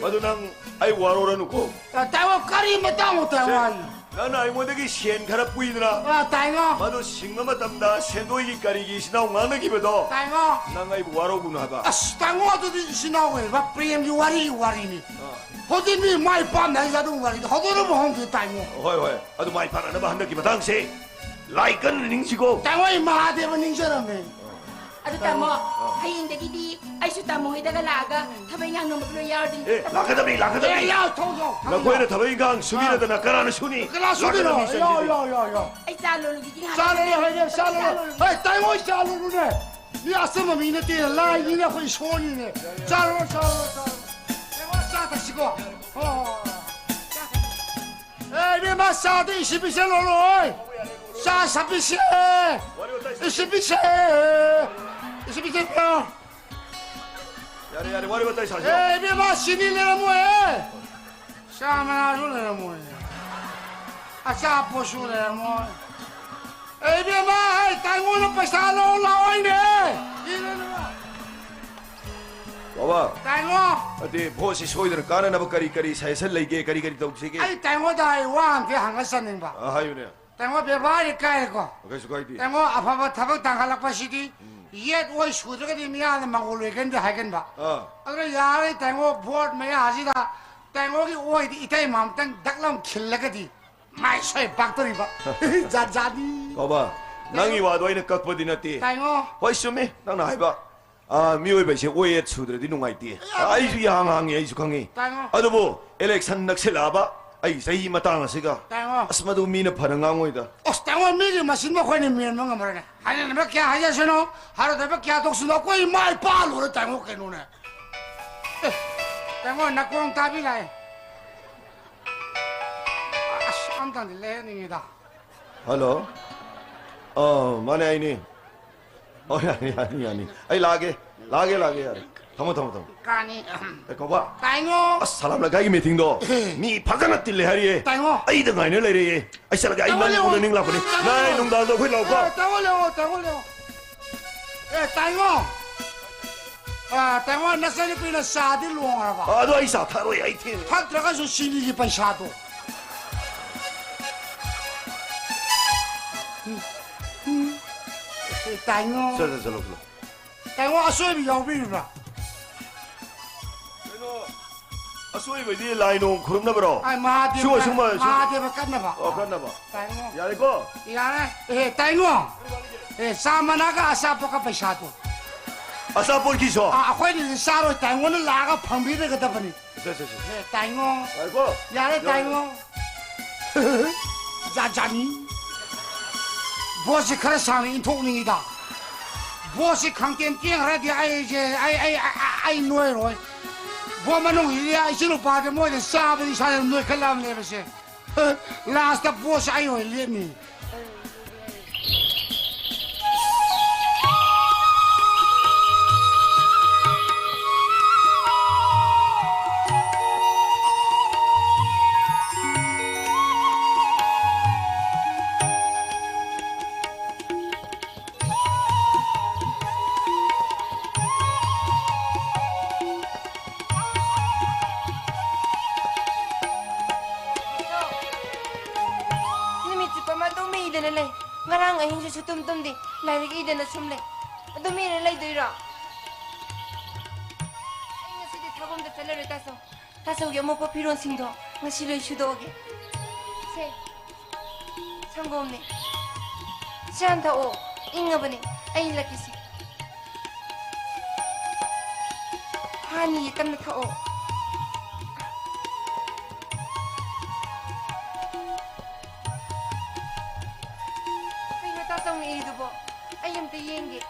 ꯃꯗꯨ ꯅꯪ ꯑꯩ ꯋꯥꯔꯧꯔꯅꯨꯀꯣ꯫ ꯑ, ꯇꯥꯏꯉꯣ, ꯀꯔꯤ ꯃꯇꯥꯡꯅꯣ, ꯇꯥꯏꯉꯣ? ꯁꯦ, ꯅꯪꯅ ꯑꯩꯉꯣꯟꯗꯒꯤ ꯁꯦꯟ ꯈꯔ ꯄꯨꯏꯗꯅ, ꯑ, ꯇꯥꯏꯉꯣ꯫ ꯃꯗꯨ ꯁꯤꯡꯕ ꯃꯇꯝꯗ ꯁꯦꯟꯗꯣꯏꯒꯤ ꯀꯔꯤꯒꯤ ꯏꯆꯤꯟ ꯏꯅꯥꯎ ꯉꯥꯡꯅꯈꯤꯕꯗꯣ, ꯇꯥꯏꯉꯣ꯫ ꯅꯪ ꯑꯩꯕꯨ ꯋꯥꯔꯧꯒꯅꯨ ꯍꯥꯏꯕ꯫ ꯑꯁ, ꯇꯥꯏꯉꯣ, ꯑꯗꯨꯗꯤ ꯏꯆꯤꯟ ꯏꯅꯥꯎ ꯑꯣꯏꯕ ꯄ꯭ꯔꯦꯝꯒꯤ ꯋꯥꯔꯤꯒꯤ ꯋꯥꯔꯤꯅꯤ꯫ ꯑ꯫ ꯍꯧꯖꯤꯛ ꯃꯤ ꯃꯥꯏ ꯄꯥꯝꯅ ꯍꯥꯏꯁꯦ ꯑꯗꯨꯝ ꯋꯥꯔꯤꯗꯣ ꯍꯧꯗꯣꯛꯅꯕ ꯍꯧꯗꯦ, ꯇꯥꯏꯉꯣ꯫ ꯍꯣꯏ, ꯍꯣꯏ꯫ ꯑꯗꯨ ꯃꯥꯏ ꯄꯥꯛꯅꯅꯕ ꯍꯟꯗꯛꯀꯤ ꯃꯇꯥꯡꯁꯦ ꯂꯥꯏ ꯀꯟꯅ ꯅꯤꯡꯁꯤꯀꯣ꯫ ꯇꯥꯏꯉꯣ, ꯑꯩ ꯃꯍꯥꯗꯦꯕ ꯅꯤꯡꯖꯔꯝꯃꯦ꯫ ꯑꯗꯨ ꯇꯥꯃꯣ, ꯑ꯫ ꯍꯌꯦꯡꯗꯒꯤꯗꯤ ꯑꯩꯁꯨ ꯇꯥꯃꯣ ꯍꯣꯏꯗꯒ ꯂꯥꯛꯑꯒ ꯊꯕꯛ ꯏꯪꯈꯥꯡ ꯅꯣꯝꯕ ꯂꯣꯏ ꯌꯥꯎꯔꯗꯣꯏꯅꯤ꯫ ꯑꯦ, ꯂꯥꯛꯀꯗꯕꯅꯤ, ꯂꯥꯛꯀꯗꯕꯅꯤ꯫ ꯑꯦ, ꯌꯥꯎ, ꯊꯣꯛ, ꯊꯣꯛ, ꯊꯣꯛ, ꯅꯈꯣꯏꯅ ꯌꯥꯎ꯫ ꯊꯕꯛ ꯏꯪꯈꯥꯡ ꯁꯨꯕꯤꯔꯗꯅ ꯑ꯫ ꯀꯅꯥꯅ ꯁꯨꯅꯤ? ꯀꯅꯥ ꯁꯨꯗꯣꯏꯅꯣ? ꯂꯥꯛꯀꯗꯕꯅꯤ, ꯌꯥꯎ, ꯁꯦꯟꯁꯤꯗꯤ꯫ ꯌꯥꯎ, ꯌꯥꯎ, ꯌꯥꯎ꯫ ꯑꯩ ꯆꯥ ꯂꯣꯜꯂꯨꯈꯤꯒꯦ ꯉꯥꯏꯍꯥꯛ꯫ ꯆꯥ ꯂꯣꯜꯂꯨ ꯍꯥꯏꯔꯦ, ꯆꯥ ꯂꯣꯜꯂꯨ꯫ ꯆꯥ ꯂꯣꯜꯂꯨ꯫ ꯍꯦ, ꯇꯥꯏꯉꯣ, ꯆꯥ ꯂꯣꯜꯂꯨꯅꯦ꯫ ꯃꯤ ꯑꯆꯝꯕ ꯃꯤ ꯅꯠꯇꯦ, ꯂꯥꯏꯅꯤꯅꯦ, ꯑꯩꯈꯣꯏ ꯏꯁꯣꯔꯅꯤꯅꯦ꯫ ꯆꯥ ꯂꯣꯜꯂꯨ, ꯆꯥ ꯂꯣꯜꯂꯨ, ꯆꯥ ꯂꯣꯜꯂꯨ꯫ ꯇꯥꯏꯉꯣ, ꯆꯥ ꯊꯛꯁꯤꯀꯣ꯫ ꯍꯣ, ꯍꯣ, ꯍꯣ꯫ ꯆꯥ ꯊꯛꯁꯤ꯫ ꯑꯦ, ꯏꯕꯦꯝꯃ, ꯆꯥꯗ ꯏꯁꯤꯡ ꯄꯤꯁꯜꯂꯣ, ꯂꯣꯏ꯫ ꯆꯥ ꯁꯥꯕꯤꯁꯦ꯫ ꯏꯁꯤꯕꯤꯁꯦ꯫ ꯏꯁꯤꯕꯤꯁꯦ꯫ ꯌꯥꯔꯦ, ꯌꯥꯔꯦ, ꯋꯥꯔꯤ ꯋꯥꯇꯥꯏ ꯁꯥꯁꯤ꯫ ꯑꯦ, ꯏꯕꯦꯝꯃ, ꯆꯤꯅꯤ ꯂꯩꯔꯝꯃꯣꯏ꯫ ꯆꯥ ꯃꯅꯥꯁꯨ ꯂꯩꯔꯝꯃꯣꯏ꯫ ꯑꯆꯥꯄꯣꯠꯁꯨ ꯂꯩꯔꯝꯃꯣꯏ꯫ ꯑꯦ, ꯏꯕꯦꯝꯃ, ꯑꯩ ꯇꯥꯏꯉꯣꯟꯗ ꯄꯩꯁꯥ ꯂꯧ ꯂꯥꯛꯑꯣꯏꯅꯦ꯫ ꯕꯥꯕꯥ꯫ ꯇꯥꯏꯉꯣ꯫ ꯑꯗꯨꯗꯤ ꯚꯣꯠꯁꯤ ꯁꯣꯏꯗꯅ ꯀꯥꯟꯅꯅꯕ ꯀꯔꯤ ꯀꯔꯤ suggestion ꯂꯩꯒꯦ? ꯀꯔꯤ ꯀꯔꯤ ꯇꯧꯁꯤꯒꯦ? ꯑꯩ ꯇꯥꯏꯉꯣꯟꯗ ꯑꯩ ꯋꯥ ꯑꯝꯇ ꯍꯪꯉ ꯆꯠꯅꯤꯡꯕ꯫ ꯑ, ꯍꯥꯏꯌꯨꯅꯦ꯫ ꯇꯥꯏꯉꯣ, ꯕꯦꯕꯥꯔꯗꯤ ꯀꯥꯏꯔꯦꯀꯣ꯫ ꯀꯩꯁꯨ ꯀꯥꯏꯗꯦ꯫ ꯇꯥꯏꯉꯣ, ꯑꯐꯕ ꯊꯕꯛ ꯇꯥꯡꯈꯠꯂꯛꯄꯁꯤꯗꯤ ꯎꯝ꯫ ꯌꯦꯠ ꯑꯣꯏ ꯁꯨꯗ꯭ꯔꯒꯗꯤ ꯃꯤꯌꯥꯝꯅ ꯃꯪꯒꯣꯜ ꯑꯣꯏꯒꯅꯤꯗꯤ ꯍꯥꯏꯒꯟꯕ꯫ ꯑꯥ꯫ ꯑꯗꯨꯅ ꯌꯥꯔꯦ ꯇꯥꯏꯉꯣ, ꯚꯣꯠ ꯃꯌꯥꯁꯤꯗ ꯇꯥꯏꯉꯣꯒꯤ ꯑꯣꯏꯗꯤ ꯏꯇꯩꯃ ꯑꯝꯇꯪ ꯗꯛ ꯂꯥꯎ ꯈꯤꯜꯂꯒꯗꯤ ꯃꯥꯏ ꯁꯣꯏ ꯄꯥꯛꯇꯣꯔꯤꯕ꯫ ꯖꯥꯠ ꯖꯥꯠꯅꯤ꯫ ꯕꯥꯕꯥ, ꯅꯪꯒꯤ ꯋꯥꯗꯣ ꯑꯩꯅ ꯀꯛꯄꯗꯤ ꯅꯠꯇꯦ꯫ ꯇꯥꯏꯉꯣ꯫ ꯍꯣꯏ, ꯆꯨꯝꯃꯤ ꯅꯪꯅ ꯍꯥꯏꯕ꯫ ꯑꯥ, ꯃꯤꯑꯣꯏꯕ ꯍꯥꯏꯁꯦ ꯑꯣꯏ ꯌꯦꯠ ꯁꯨꯗ꯭ꯔꯗꯤ ꯅꯨꯡꯉꯥꯏꯇꯦ꯫ ꯑꯩꯁꯨ ꯏꯍꯥꯡ ꯍꯥꯡꯉꯤ, ꯑꯩꯁꯨ ꯈꯪꯉꯤ꯫ ꯇꯥꯏꯉꯣ꯫ ꯑꯗꯨꯕꯨ election ꯅꯛꯁꯤꯜꯂꯛꯑꯕ ꯑꯩ ꯆꯍꯤ ꯃꯇꯥꯡ ꯑꯁꯤꯒ, ꯇꯥꯏꯉꯣ꯫ ꯑꯁ, ꯃꯗꯨ ꯃꯤꯅ ꯐꯅ ꯉꯥꯡꯉꯣꯏꯗ꯫ ꯑꯁ, ꯇꯥꯏꯉꯣ, ꯃꯤꯒꯤ ꯃꯆꯤꯟ ꯃꯈꯣꯏꯅ ꯃꯦꯟꯕ ꯉꯝꯃꯔꯣꯏꯅꯦ꯫ ꯍꯥꯏꯅꯅꯕ ꯀꯌꯥ ꯍꯥꯏꯖꯁꯅꯨ, ꯍꯥꯏꯔꯣꯏꯗꯕ ꯀꯌꯥ ꯇꯧꯁꯅꯨ, ꯑꯩꯈꯣꯏ ꯏꯃꯥ ꯏꯄꯥ ꯂꯣꯏꯔꯦ ꯇꯥꯏꯉꯣ, ꯀꯩꯅꯣꯅꯦ꯫ ꯑꯦ, ꯇꯥꯏꯉꯣ, ꯅꯥꯀꯣꯡ ꯇꯥꯕꯤ ꯂꯥꯛꯑꯦ꯫ ꯑꯁ, ꯑꯝꯇꯪꯗꯤ ꯂꯩꯍꯟꯅꯤꯡꯉꯤꯗ꯫ Hello. ꯑ, ꯃꯥꯅꯦ, ꯑꯩꯅꯤ꯫ ꯑꯣ, ꯌꯥꯅꯤ, ꯌꯥꯅꯤ, ꯌꯥꯅꯤ꯫ ꯑꯩ ꯂꯥꯛꯑꯒꯦ꯫ ꯂꯥꯛꯑꯒꯦ, ꯂꯥꯛꯑꯒꯦ, ꯌꯥꯔꯦ꯫ ꯊꯝꯃꯣ, ꯊꯝꯃꯣ, ꯊꯝꯃꯣ꯫ ꯀꯥꯅꯤ꯫ ꯑꯦ, ꯀꯣꯕꯥ꯫ ꯇꯥꯏꯉꯣ꯫ ꯑꯁ, ꯁꯂꯥꯝ ꯂꯩꯀꯥꯏꯒꯤ meetingꯗꯣ ꯃꯤ ꯐꯖꯅ ꯇꯤꯜꯂꯦ ꯍꯥꯏꯔꯤꯌꯦ꯫ ꯇꯥꯏꯉꯣ꯫ ꯑꯩꯗ ꯉꯥꯏꯅ ꯂꯩꯔꯦꯌꯦ꯫ ꯑꯩ ꯆꯠꯂꯒꯦ, ꯑꯩ ꯇꯥꯏꯉꯣ, ꯅꯪ ꯂꯩꯉꯣ꯫ ꯎꯅꯅꯤꯡ ꯂꯥꯛꯄꯅꯤ꯫ ꯇꯥꯏꯉꯣ꯫ ꯅꯥꯏ ꯅꯨꯡꯗꯥꯡꯗ ꯑꯩꯈꯣꯏ ꯂꯥꯛꯎꯀꯣ꯫ ꯑꯦ, ꯇꯥꯏꯉꯣ, ꯂꯩꯉꯣ, ꯇꯥꯏꯉꯣ, ꯂꯩꯉꯣ꯫ ꯑꯦ, ꯇꯥꯏꯉꯣ꯫ ꯑ, ꯇꯥꯏꯉꯣ, ꯅꯆꯟꯅꯨꯄꯤꯅ ꯆꯥꯗꯤ ꯂꯣꯡꯉꯔꯕ? ꯑ, ꯑꯗꯣ ꯑꯩ ꯆꯥ ꯊꯛꯑꯔꯣꯏ, ꯑꯩ ꯊꯦꯡꯉꯦ꯫ ꯊꯛꯇ꯭ꯔꯒꯁꯨ ꯆꯤꯅꯤꯒꯤ ꯄꯩꯁꯥꯗꯣ꯫ ꯎꯝ, ꯎꯝ꯫ ꯑꯦ, ꯇꯥꯏꯉꯣ꯫ ꯆꯠꯂꯣ, ꯆꯠꯂꯣ, ꯆꯠꯂꯣ꯫ ꯇꯥꯏꯉꯣ, ꯑꯁꯣꯏꯕ ꯌꯥꯎꯕꯤꯔꯤꯕ꯭ꯔꯥ? ꯀꯩꯅꯣ, ꯑꯁꯣꯏꯕꯗꯤ ꯂꯥꯏ ꯅꯣꯡ ꯈꯨꯔꯨꯝꯅꯕꯔꯣ? ꯑꯥꯏ, ꯃꯍꯥꯗꯦꯕ ꯁꯨꯝꯕ, ꯀꯠ-, ꯁꯨꯝꯕ, ꯁꯨꯝ-, ꯃꯍꯥꯗꯦꯕ ꯀꯠꯅꯕ꯫ ꯑꯣ, ꯀꯠꯅꯕ꯫ ꯇꯥꯏꯉꯣ꯫ ꯌꯥꯔꯦꯀꯣ? ꯌꯥꯔꯦ꯫ ꯑꯦ, ꯇꯥꯏꯉꯣ꯫ ꯑꯦ, ꯆꯥ ꯃꯅꯥꯒ ꯑꯆꯥꯄꯣꯠꯀ ꯄꯩꯁꯥꯗꯣ꯫ ꯑꯆꯥꯄꯣꯠꯀꯤꯁꯣ? ꯑꯥ, ꯑꯩꯈꯣꯏꯅꯗꯤ ꯆꯥꯔꯣꯏ, ꯇꯥꯏꯉꯣꯅ ꯂꯥꯛꯑꯒ ꯐꯪꯕꯤꯔꯒꯗꯕꯅꯤ꯫ ꯁꯦ, ꯁꯦ, ꯁꯦ꯫ ꯑꯦ, ꯇꯥꯏꯉꯣ꯫ ꯌꯥꯔꯦꯀꯣ? ꯌꯥꯔꯦ, ꯌꯥꯔꯦ꯫ ꯇꯥꯏꯉꯣ꯫ ꯖꯥꯠ ꯖꯥꯠꯅꯤ꯫ ꯚꯣꯠꯁꯤ ꯈꯔ ꯁꯥꯡꯅ ꯏꯟꯊꯣꯛꯅꯤꯡꯉꯤꯗ꯫ ꯚꯣꯠꯁꯤ ꯈꯪꯇꯦꯟ ꯇꯦꯡꯈ꯭ꯔꯗꯤ ꯑꯩꯁꯦ, ꯑꯩ, ꯑꯩ, ꯑꯩ, ꯑꯩ ꯅꯣꯏꯔꯣꯏ꯫ ꯚꯣꯠ ꯃꯅꯨꯡꯁꯤꯗꯤ ꯏꯆꯤꯜ ꯏꯅꯥꯎꯄꯥꯗꯤ ꯃꯣꯏꯗ ꯆꯥꯕꯗꯤ ꯏꯁꯥꯅ ꯅꯣꯏꯈꯠꯂꯛꯑꯕꯅꯦꯕꯁꯦ꯫ Lastꯇ ꯚꯣꯠꯁꯦ ꯑꯩ ꯑꯣꯏꯅ ꯂꯦꯞꯅꯤ꯫ ꯑꯍꯤꯡꯁꯨ ꯁꯨꯇꯨꯝ ꯇꯨꯝꯗꯦ, ꯂꯥꯏꯔꯤꯛ ꯏꯗꯅ ꯁꯨꯝ ꯂꯩ꯫ ꯑꯗꯨꯝ ꯏꯔ ꯂꯩꯗꯣꯏꯔꯣ? ꯑꯩ ꯉꯁꯤꯗꯤ ꯊꯕꯛ ꯑꯝꯇ ꯆꯠꯂꯔꯣꯏ, ꯇꯥꯆꯧ꯫ ꯇꯥꯆꯧꯒꯤ ꯑꯃꯣꯠꯄ ꯐꯤꯔꯣꯜꯁꯤꯡꯗꯣ ꯉꯁꯤ ꯂꯣꯏ ꯁꯨꯗꯣꯛꯑꯒꯦ꯫ ꯁꯦ, ꯁꯪꯒꯣꯝꯅꯦ꯫ ꯆꯥ ꯊꯛꯑꯣ, ꯏꯪꯉꯕꯅꯦ꯫ ꯑꯩ ꯏꯜꯂꯛꯀꯦꯁꯦ꯫ ꯍꯥꯅꯤꯌꯦ, ꯇꯞꯅ ꯊꯛꯑꯣ꯫ ꯀꯩꯅꯣ ꯇꯥꯆꯧꯅ ꯏꯔꯤꯗꯨꯕꯣ? ꯑꯩ ꯑꯝꯇ ꯌꯦꯡꯒꯦ꯫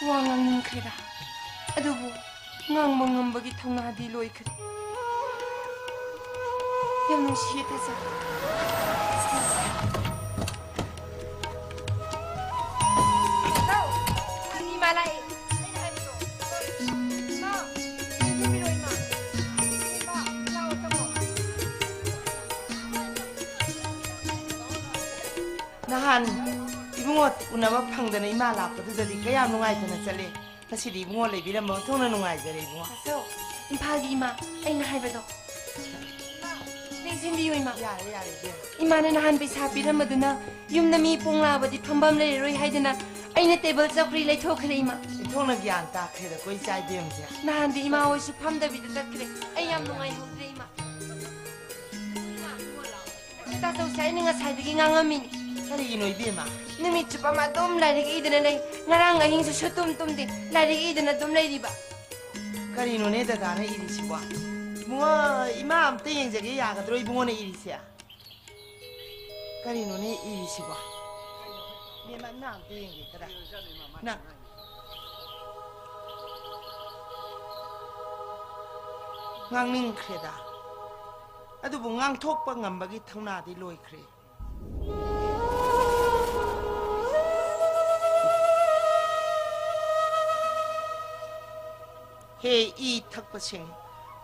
ꯋꯥ ꯉꯥꯡꯅꯤꯡꯈ꯭ꯔꯦꯗ, ꯑꯗꯨꯕꯨ ꯉꯥꯡꯕ ꯉꯝꯕꯒꯤ ꯊꯧꯅꯥꯗꯤ ꯂꯣꯏꯈ꯭ꯔꯦ꯫ ꯌꯥꯝ ꯅꯨꯡꯁꯤꯌꯦ ꯇꯥꯆꯧ꯫ ꯇꯥꯆꯧ, ꯏꯃꯥ ꯂꯥꯛꯑꯦ꯫ ꯑꯩꯅ ꯍꯥꯏꯕꯗꯣ꯫ ꯏꯃꯥ, ꯌꯦꯡꯕꯤꯔꯣ, ꯏꯃꯥ꯫ ꯏꯃꯥ, ꯂꯥꯛꯑꯣ, ꯆꯪꯉꯣ꯫ ꯅꯍꯥꯟ ꯏꯕꯨꯡꯉꯣ ꯎꯅꯕ ꯐꯪꯗꯅ ꯏꯃꯥ ꯂꯥꯛꯄꯗꯨꯗꯗꯤ ꯀꯌꯥꯝ ꯅꯨꯡꯉꯥꯏꯇꯅ ꯆꯠꯂꯦ꯫ ꯉꯁꯤꯗꯤ ꯏꯕꯨꯡꯉꯣ ꯂꯩꯕꯤꯔꯝꯕ ꯑꯣꯟꯊꯣꯛꯅ ꯅꯨꯡꯉꯥꯏꯖꯔꯦ ꯏꯕꯨꯡꯉꯣ꯫ ꯇꯥꯆꯧ, ꯏꯝꯐꯥꯜꯒꯤ ꯏꯃꯥ, ꯑꯩꯅ ꯍꯥꯏꯕꯗꯣ꯫ ꯅꯤꯡꯁꯤꯡꯕꯤꯌꯨ, ꯏꯃꯥ꯫ ꯌꯥꯔꯦ, ꯌꯥꯔꯦ, ꯏꯕꯦꯝꯃ꯫ ꯏꯃꯥꯅ ꯅꯍꯥꯟ ꯄꯩꯁꯥ ꯄꯤꯔꯝꯕꯗꯨꯅ ꯌꯨꯝꯗ ꯃꯤ ꯄꯣꯡ ꯂꯥꯛꯑꯕꯗꯤ ꯐꯝꯐꯝ ꯂꯩꯔꯔꯣꯏ ꯍꯥꯏꯗꯅ ꯑꯩꯅ ꯇꯦꯕꯜ ꯆꯧꯀ꯭ꯔꯤ ꯂꯩꯊꯣꯛꯈ꯭ꯔꯦ, ꯏꯃꯥ꯫ ꯏꯟꯊꯣꯛꯅ ꯒ꯭ꯌꯥꯟ ꯇꯥꯈ꯭ꯔꯦꯗ, ꯀꯣꯏ ꯆꯥꯏꯕꯦꯝꯁꯦ꯫ ꯅꯍꯥꯟꯗꯤ ꯏꯃꯥ ꯍꯣꯏꯁꯨ ꯐꯝꯗꯕꯤꯗ ꯆꯠꯈ꯭ꯔꯦ꯫ ꯑꯩ ꯌꯥꯝ ꯅꯨꯡꯉꯥꯏꯍꯧꯗ꯭ꯔꯦ, ꯏꯃꯥ꯫ ꯇꯥꯆꯧꯁꯦ ꯑꯩꯅ ꯉꯁꯥꯏꯗꯒꯤ ꯉꯥꯡꯉꯝꯃꯤꯅꯤ꯫ ꯀꯔꯤꯒꯤꯅꯣ, ꯏꯕꯦꯝꯃ? ꯅꯨꯃꯤꯠ ꯆꯨꯞꯄ ꯑꯃ ꯑꯗꯨꯝ ꯂꯥꯏꯔꯤꯛ ꯏꯗꯅ ꯂꯩ꯫ ꯉꯔꯥꯡ ꯑꯍꯤꯡꯁꯨ ꯁꯨꯇꯨꯝ ꯇꯨꯝꯗꯦ꯫ ꯂꯥꯏꯔꯤꯛ ꯏꯗꯅ ꯑꯗꯨꯝ ꯂꯩꯔꯤꯕ꯫ ꯀꯔꯤꯅꯣꯅꯦ ꯗꯗꯥꯅ ꯏꯔꯤꯁꯤꯕꯣ? ꯏꯕꯨꯡꯉꯣ, ꯏꯃꯥ ꯑꯝꯇ ꯌꯦꯡꯖꯒꯦ, ꯌꯥꯒꯗ꯭ꯔꯣ ꯏꯕꯨꯡꯉꯣꯅ ꯏꯔꯤꯁꯦ? ꯀꯔꯤꯅꯣꯅꯦ ꯏꯔꯤꯁꯤꯕꯣ? ꯏꯕꯦꯝꯃ, ꯏꯃꯥ ꯑꯝꯇ ꯌꯦꯡꯒꯦ, ꯀꯗꯥꯏ? ꯅꯪ ꯉꯥꯡꯅꯤꯡꯈ꯭ꯔꯦꯗ꯫ ꯑꯗꯨꯕꯨ ꯉꯥꯡꯊꯣꯛꯄ ꯉꯝꯕꯒꯤ ꯊꯧꯅꯥꯗꯤ ꯂꯣꯏꯈ꯭ꯔꯦ꯫ ꯍꯦ ꯏ ꯊꯛꯄꯁꯤꯡ,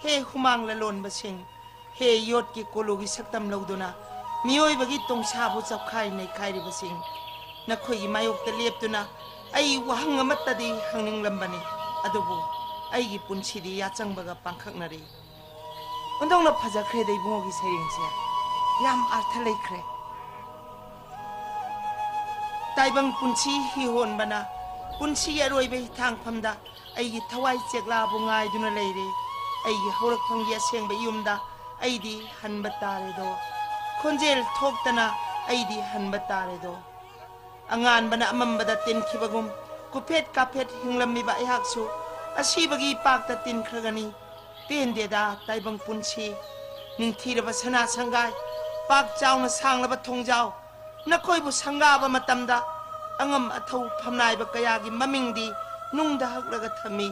ꯍꯦ ꯍꯨꯃꯥꯡ ꯂꯂꯣꯟꯕꯁꯤꯡ, ꯍꯦ ꯌꯣꯠꯀꯤ ꯀꯣꯂꯨꯒꯤ ꯁꯛꯇꯝ ꯂꯧꯗꯨꯅ ꯃꯤꯑꯣꯏꯕꯒꯤ ꯇꯣꯡꯁꯥꯕꯨ ꯆꯞꯈꯥꯏ ꯅꯩꯈꯥꯏꯔꯤꯕꯁꯤꯡ, ꯅꯈꯣꯏꯒꯤ ꯃꯥꯌꯣꯛꯇ ꯂꯦꯞꯇꯨꯅ ꯑꯩ ꯋꯥꯍꯪ ꯑꯃꯠꯇꯗꯤ ꯍꯪꯅꯤꯡꯂꯝꯕꯅꯤ, ꯑꯗꯨꯕꯨ ꯑꯩꯒꯤ ꯄꯨꯟꯁꯤꯗꯤ ꯌꯥꯆꯪꯕꯒ ꯄꯥꯡꯈꯛꯅꯔꯤ꯫ ꯑꯣꯟꯊꯣꯛꯅ ꯐꯖꯈ꯭ꯔꯦꯗ ꯏꯕꯨꯡꯉꯣꯒꯤ ꯁꯩꯔꯦꯡꯁꯦ꯫ ꯌꯥꯝ ꯑꯥꯔꯊ ꯂꯩꯈ꯭ꯔꯦ꯫ ꯇꯥꯏꯕꯪ ꯄꯨꯟꯁꯤ ꯍꯤ ꯍꯣꯟꯕꯅ ꯄꯨꯟꯁꯤꯒꯤ ꯑꯔꯣꯏꯕ ꯍꯤꯊꯥꯡꯐꯝꯗ ꯑꯩꯒꯤ ꯊꯋꯥꯏ ꯆꯦꯛꯂꯥꯕꯨ ꯉꯥꯏꯗꯨꯅ ꯂꯩꯔꯦ꯫ ꯑꯩꯒꯤ ꯍꯧꯔꯛꯐꯝꯒꯤ ꯑꯁꯦꯡꯕ ꯌꯨꯝꯗ ꯑꯩꯗꯤ ꯍꯟꯕ ꯇꯥꯔꯦꯗꯣ꯫ ꯈꯣꯟꯖꯦꯜ ꯊꯣꯛꯇꯅ ꯑꯩꯗꯤ ꯍꯟꯕ ꯇꯥꯔꯦꯗꯣ꯫ ꯑꯉꯥꯟꯕꯅ ꯑꯃꯝꯕꯗ ꯇꯤꯟꯈꯤꯕꯒꯨꯝ ꯀꯨꯐꯦꯠ ꯀꯥꯐꯦꯠ ꯍꯤꯡꯂꯝꯃꯤꯕ ꯑꯩꯍꯥꯛꯁꯨ ꯑꯁꯤꯕꯒꯤ ꯏꯄꯥꯛꯇ ꯇꯤꯟꯈ꯭ꯔꯒꯅꯤ꯫ ꯄꯦꯟꯗꯦꯗ ꯇꯥꯏꯕꯪ ꯄꯨꯟꯁꯤ꯫ ꯅꯤꯡꯊꯤꯔꯕ ꯁꯅꯥ ꯁꯪꯒꯥꯏ, ꯄꯥꯛ ꯆꯥꯎꯅ ꯁꯥꯡꯂꯕ ꯊꯣꯡꯖꯥꯎ, ꯅꯈꯣꯏꯕꯨ ꯁꯪꯒꯥꯕ ꯃꯇꯝꯗ ꯑꯉꯝ ꯑꯊꯧ ꯐꯝꯅꯥꯏꯕ ꯀꯌꯥꯒꯤ ꯃꯃꯤꯡꯗꯤ ꯅꯨꯡꯗ ꯍꯛꯂꯒ ꯊꯝꯃꯤ꯫